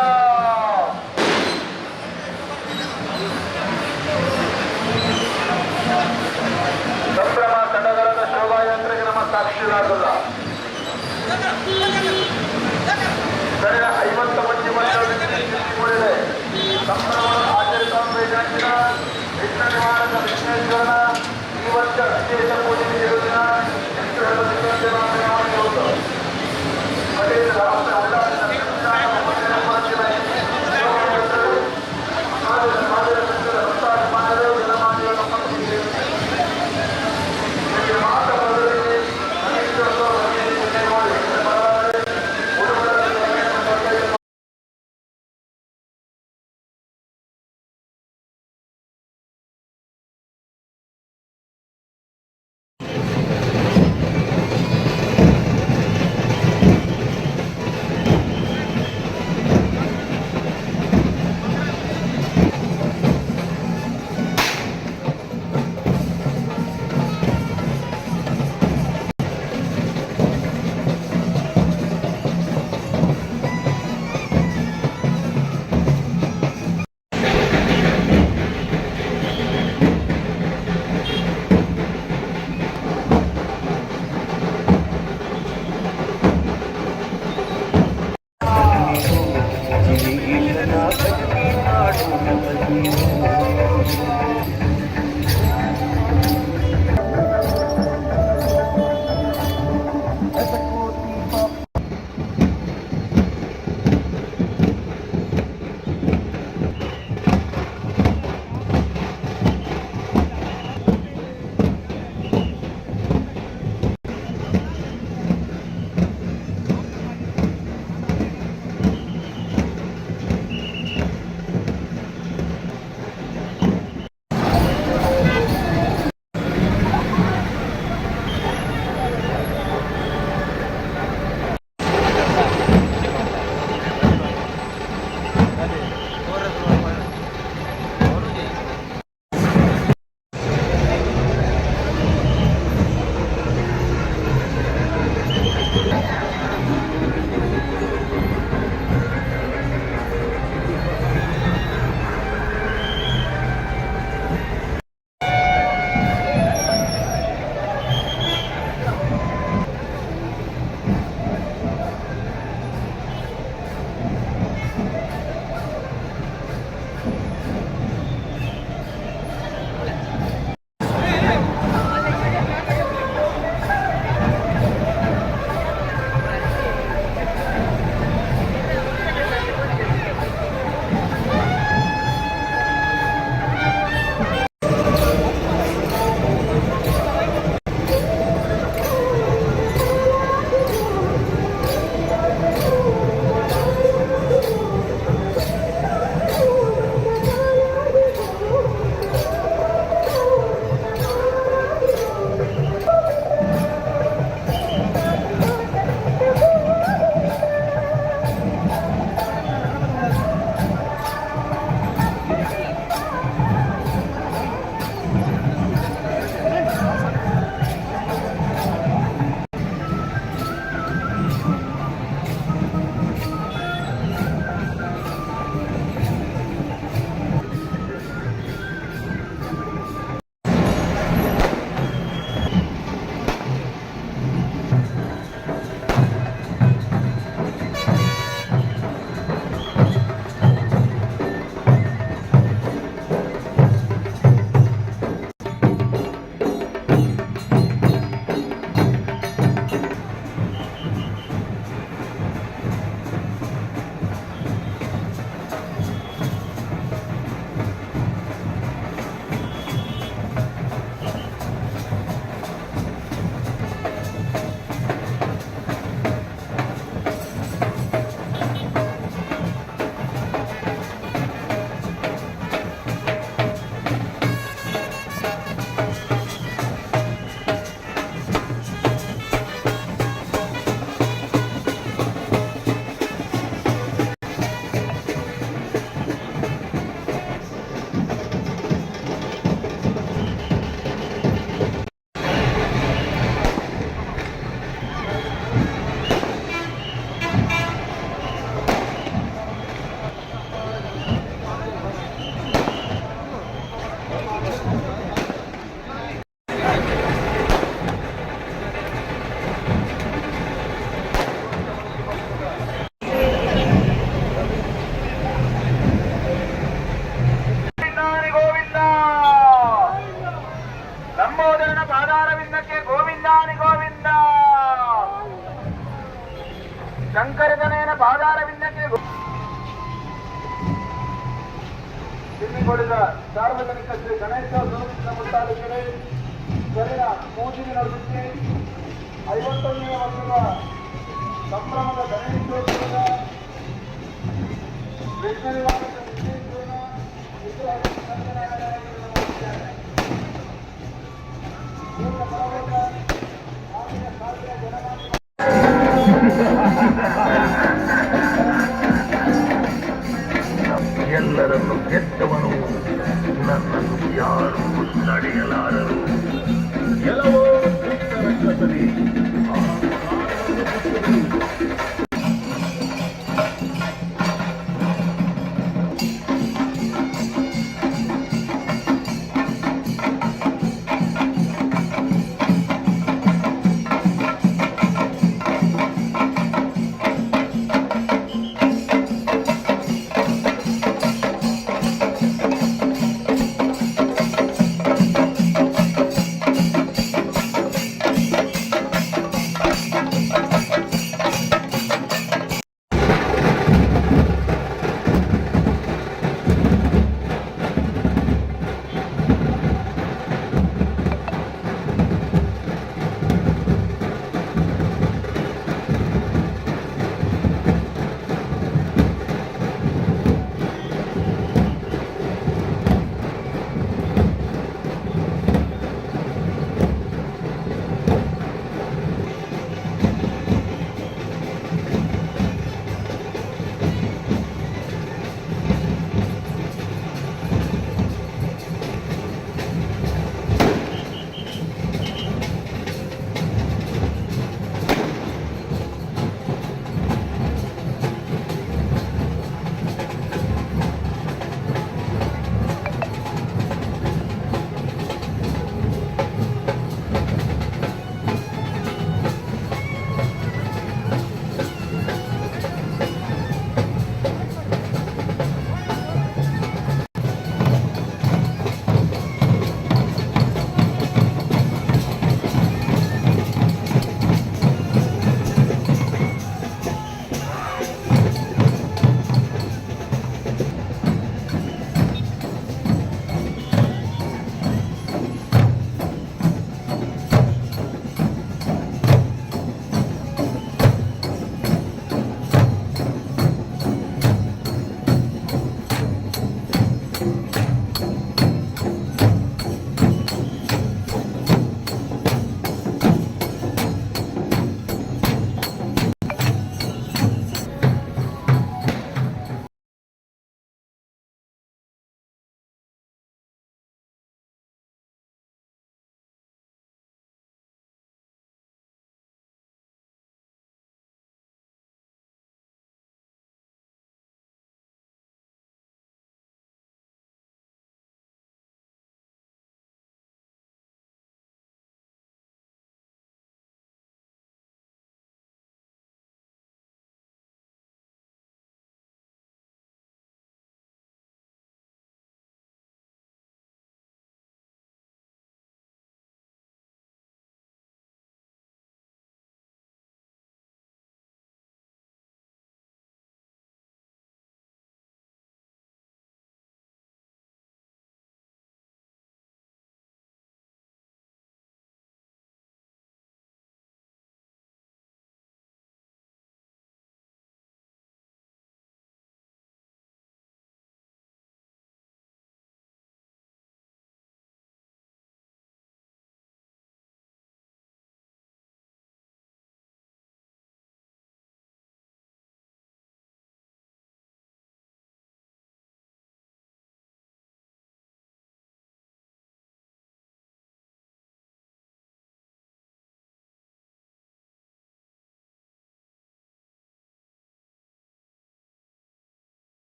ಸಂಭ್ರಮ ಸಡಗರದ ಶೋಭಾಯಾತ್ರೆಗೆ ನಮ್ಮ ಸಾಕ್ಷಿಗಳಾಗಲ್ಲ. ಕಳೆದ 51 ವರ್ಷಗಳಿಂದ ಸಂಭ್ರಮ ಆಚರಿಸುವ ವಿಘ್ನ ನಿವಾರಕ ವಿಘ್ನೇಶ್ವರನ ಈ ವರ್ಷ ವಿಶೇಷ ಪೂಜೆ ದಿನ. ಪಾದಾರವಿಂದಕ್ಕೆ ಗೋವಿಂದಾನಿ ಗೋವಿಂದ. ಶಂಕರದನೇನ ಪಾದಾರವಿಂದಕ್ಕೆ. ಕಿನ್ನಿಗೋಳಿದ ಸಾರ್ವಜನಿಕ ಶ್ರೀ ಗಣೇಶ ಮುಟ್ಟಾಲಿಕೆರೆ ಕರಿನ ಪೂಜೆ ನಡೆಸುತ್ತಿ 51ನೇ ವರ್ಷದ ಸಂಭ್ರಮದ ಗಣೇಶೋತ್ಸವದ ವಿಘ್ನ ನಿವಾರಕ ವಿಘ್ನೇಶ್ವರನ ವಿಗ್ರಹದ ವಿಸರ್ಜನಾ ಮೆರವಣಿಗೆಯನ್ನು ಮಾಡಿದ್ದಾರೆ. ಪೂರ್ಣ ಬಲವಂತ ಆಗಿನ ಸಾವಿರ ಜನಮಾನ್ಯ. ಎಲ್ಲರನ್ನು ಗೆದ್ದವನು, ನನ್ನನ್ನು ಯಾರೂ ತಡೆಯಲಾರರು. ಕೆಲವೋ ದುಷ್ಟ ರಕ್ಕಸರೇ, ಆ ಕಾಡನ್ನು ಬಿಟ್ಟು.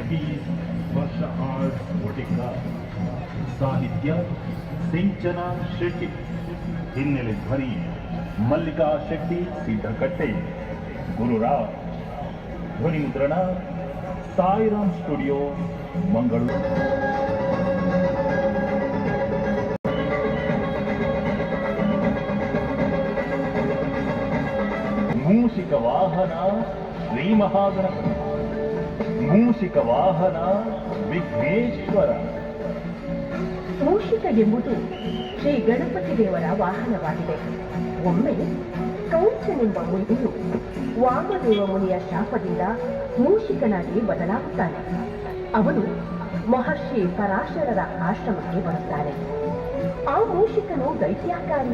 ಗಾಯಕಿ ಸ್ಪರ್ಶ ಆರ್ಟ್ಸ್ ಒಟಿಕಾರ್. ಸಾಹಿತ್ಯ ಸಿಂಚನ ಶೆಟ್ಟಿ, ಹಿನ್ನೆಲೆ ಧ್ವನಿ ಮಲ್ಲಿಕಾ ಶೆಟ್ಟಿ ಸಿದ್ದಕಟ್ಟೆ, ಗುರುರಾಜ್. ಧ್ವನಿ ಮುದ್ರಣ ಸಾಯಿರಾಮ್ ಸ್ಟುಡಿಯೋ, ಮಂಗಳೂರು. ಮೂಷಿಕ ವಾಹನ ಶ್ರೀ ಮಹಾಗಣಪತಿ, ಮೂಷಿಕ ವಾಹನ ವಿಘ್ನೇಶ್ವರ. ಮೂಷಿಕ ಎಂಬುದು ಶ್ರೀ ಗಣಪತಿ ದೇವರ ವಾಹನವಾಗಿದೆ. ಒಮ್ಮೆ ಕೌಂಚನೆಂಬ ಮುನಿಯು ವಾಮದೇವ ಮುನಿಯ ಶಾಪದಿಂದ ಮೂಷಿಕನಾಗಿ ಬದಲಾಗುತ್ತಾನೆ. ಅವನು ಮಹರ್ಷಿ ಪರಾಶರರ ಆಶ್ರಮಕ್ಕೆ ಬರುತ್ತಾನೆ. ಆ ಮೂಷಿಕನು ದೈತ್ಯಾಕಾರಿ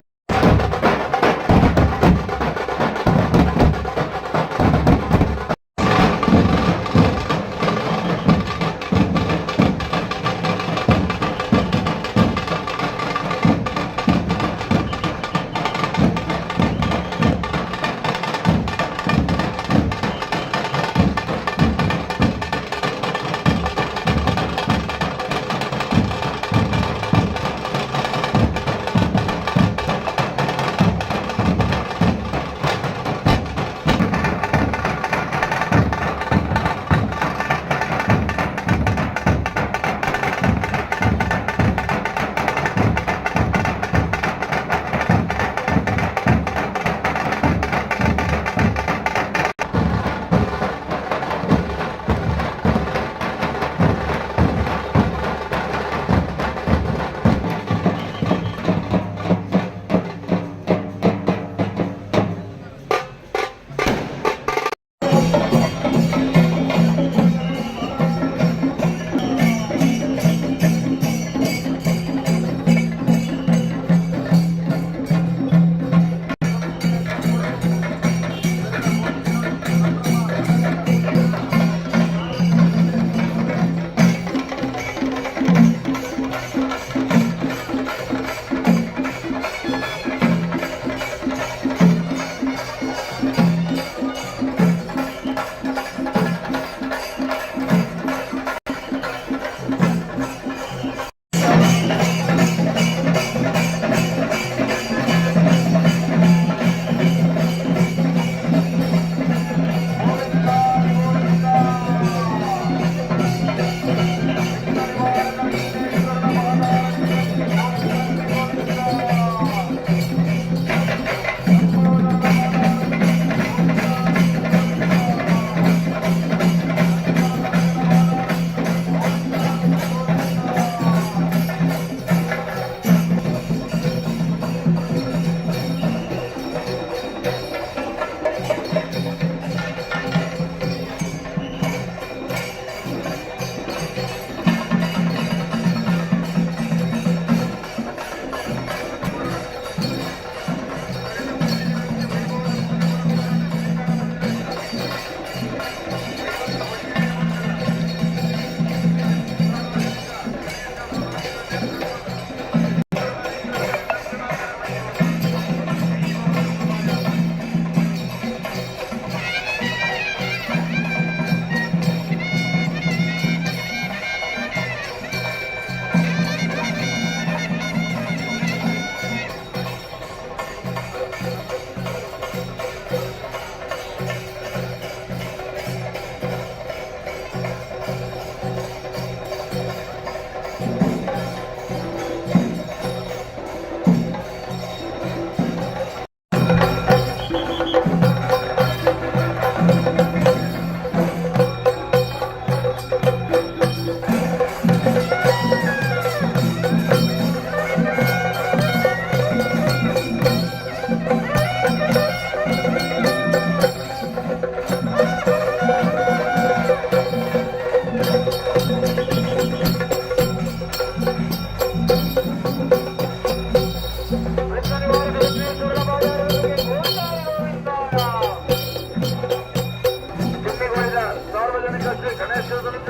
ಸಾರ್ವಜನಿಕ ಶ್ರೀ ಗಣೇಶ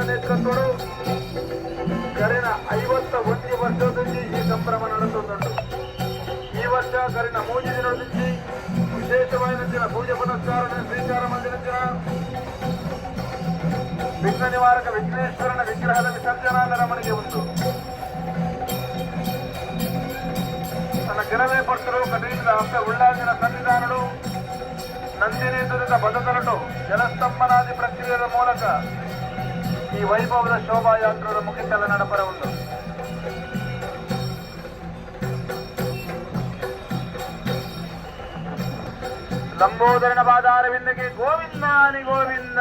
ನೇತೃತ್ವಗಳು ಕರಿನ 51 ವರ್ಷದಲ್ಲಿ ಈ ಸಂಭ್ರಮ ನಡೆಸುವುದುಂಟು. ಈ ವರ್ಷ ಕರಿನ 3 ದಿನದಲ್ಲಿ ವಿಶೇಷವಾದ ದಿನ ಪೂಜೆ ಪುನಸ್ಕಾರ ಸ್ವೀಕಾರ ಮಂದಿರ ದಿನ. ವಿಘ್ನ ನಿವಾರಕ ವಿಘ್ನೇಶ್ವರನ ವಿಗ್ರಹದ ವಿಸರ್ಜನಾ ಮೆರವಣಿಗೆ ಉಂಟು. ತನ್ನ ಕೆಲವೇ ಪರ್ತರು ಕಟೀಲಿನ ಹಂಸ ಉಳ್ಳಾಜಿನ ಸನ್ನಿಧಾನಡು ನಂದಿನಿ ದುರ್ಗ ಬದತಲಟು ಜಲಸ್ತಂಭನಾದಿ ಪ್ರಕ್ರಿಯೆಯ ಮೂಲಕ ಈ ವೈಭವದ ಶೋಭಾಯಾತ್ರೆಯ ಮುಗಿತಲ ನಡಪರ ಉಂಟು. ಲಂಬೋದರನ ಪಾದಾರವಿಂದಕ್ಕೆ ಗೋವಿಂದಾನಿ ಗೋವಿಂದ.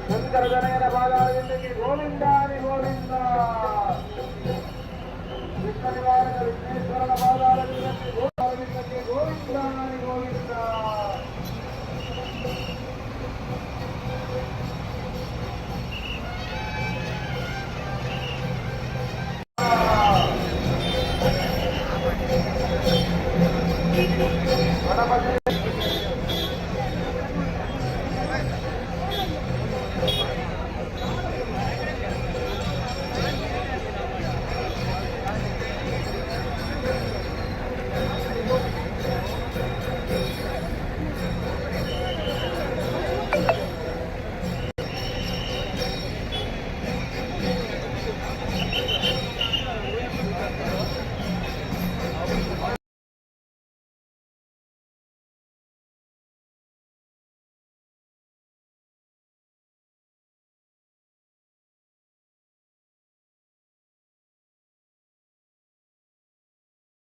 ಶಂಕರ ಜನಯನ ಪಾದಾರವಿಂದಕ್ಕೆ ಗೋವಿಂದಾನಿ ಗೋವಿಂದ. ವಿಘ್ನ ನಿವಾರಕ ವಿಘ್ನೇಶ್ವರನ ಪಾದಾರವಿಂದಕ್ಕೆ ಗೋವಿಂದಕ್ಕೆ ಗೋವಿಂದಾನಿ ಗೋವಿಂದ. ಗಣಪತಿ.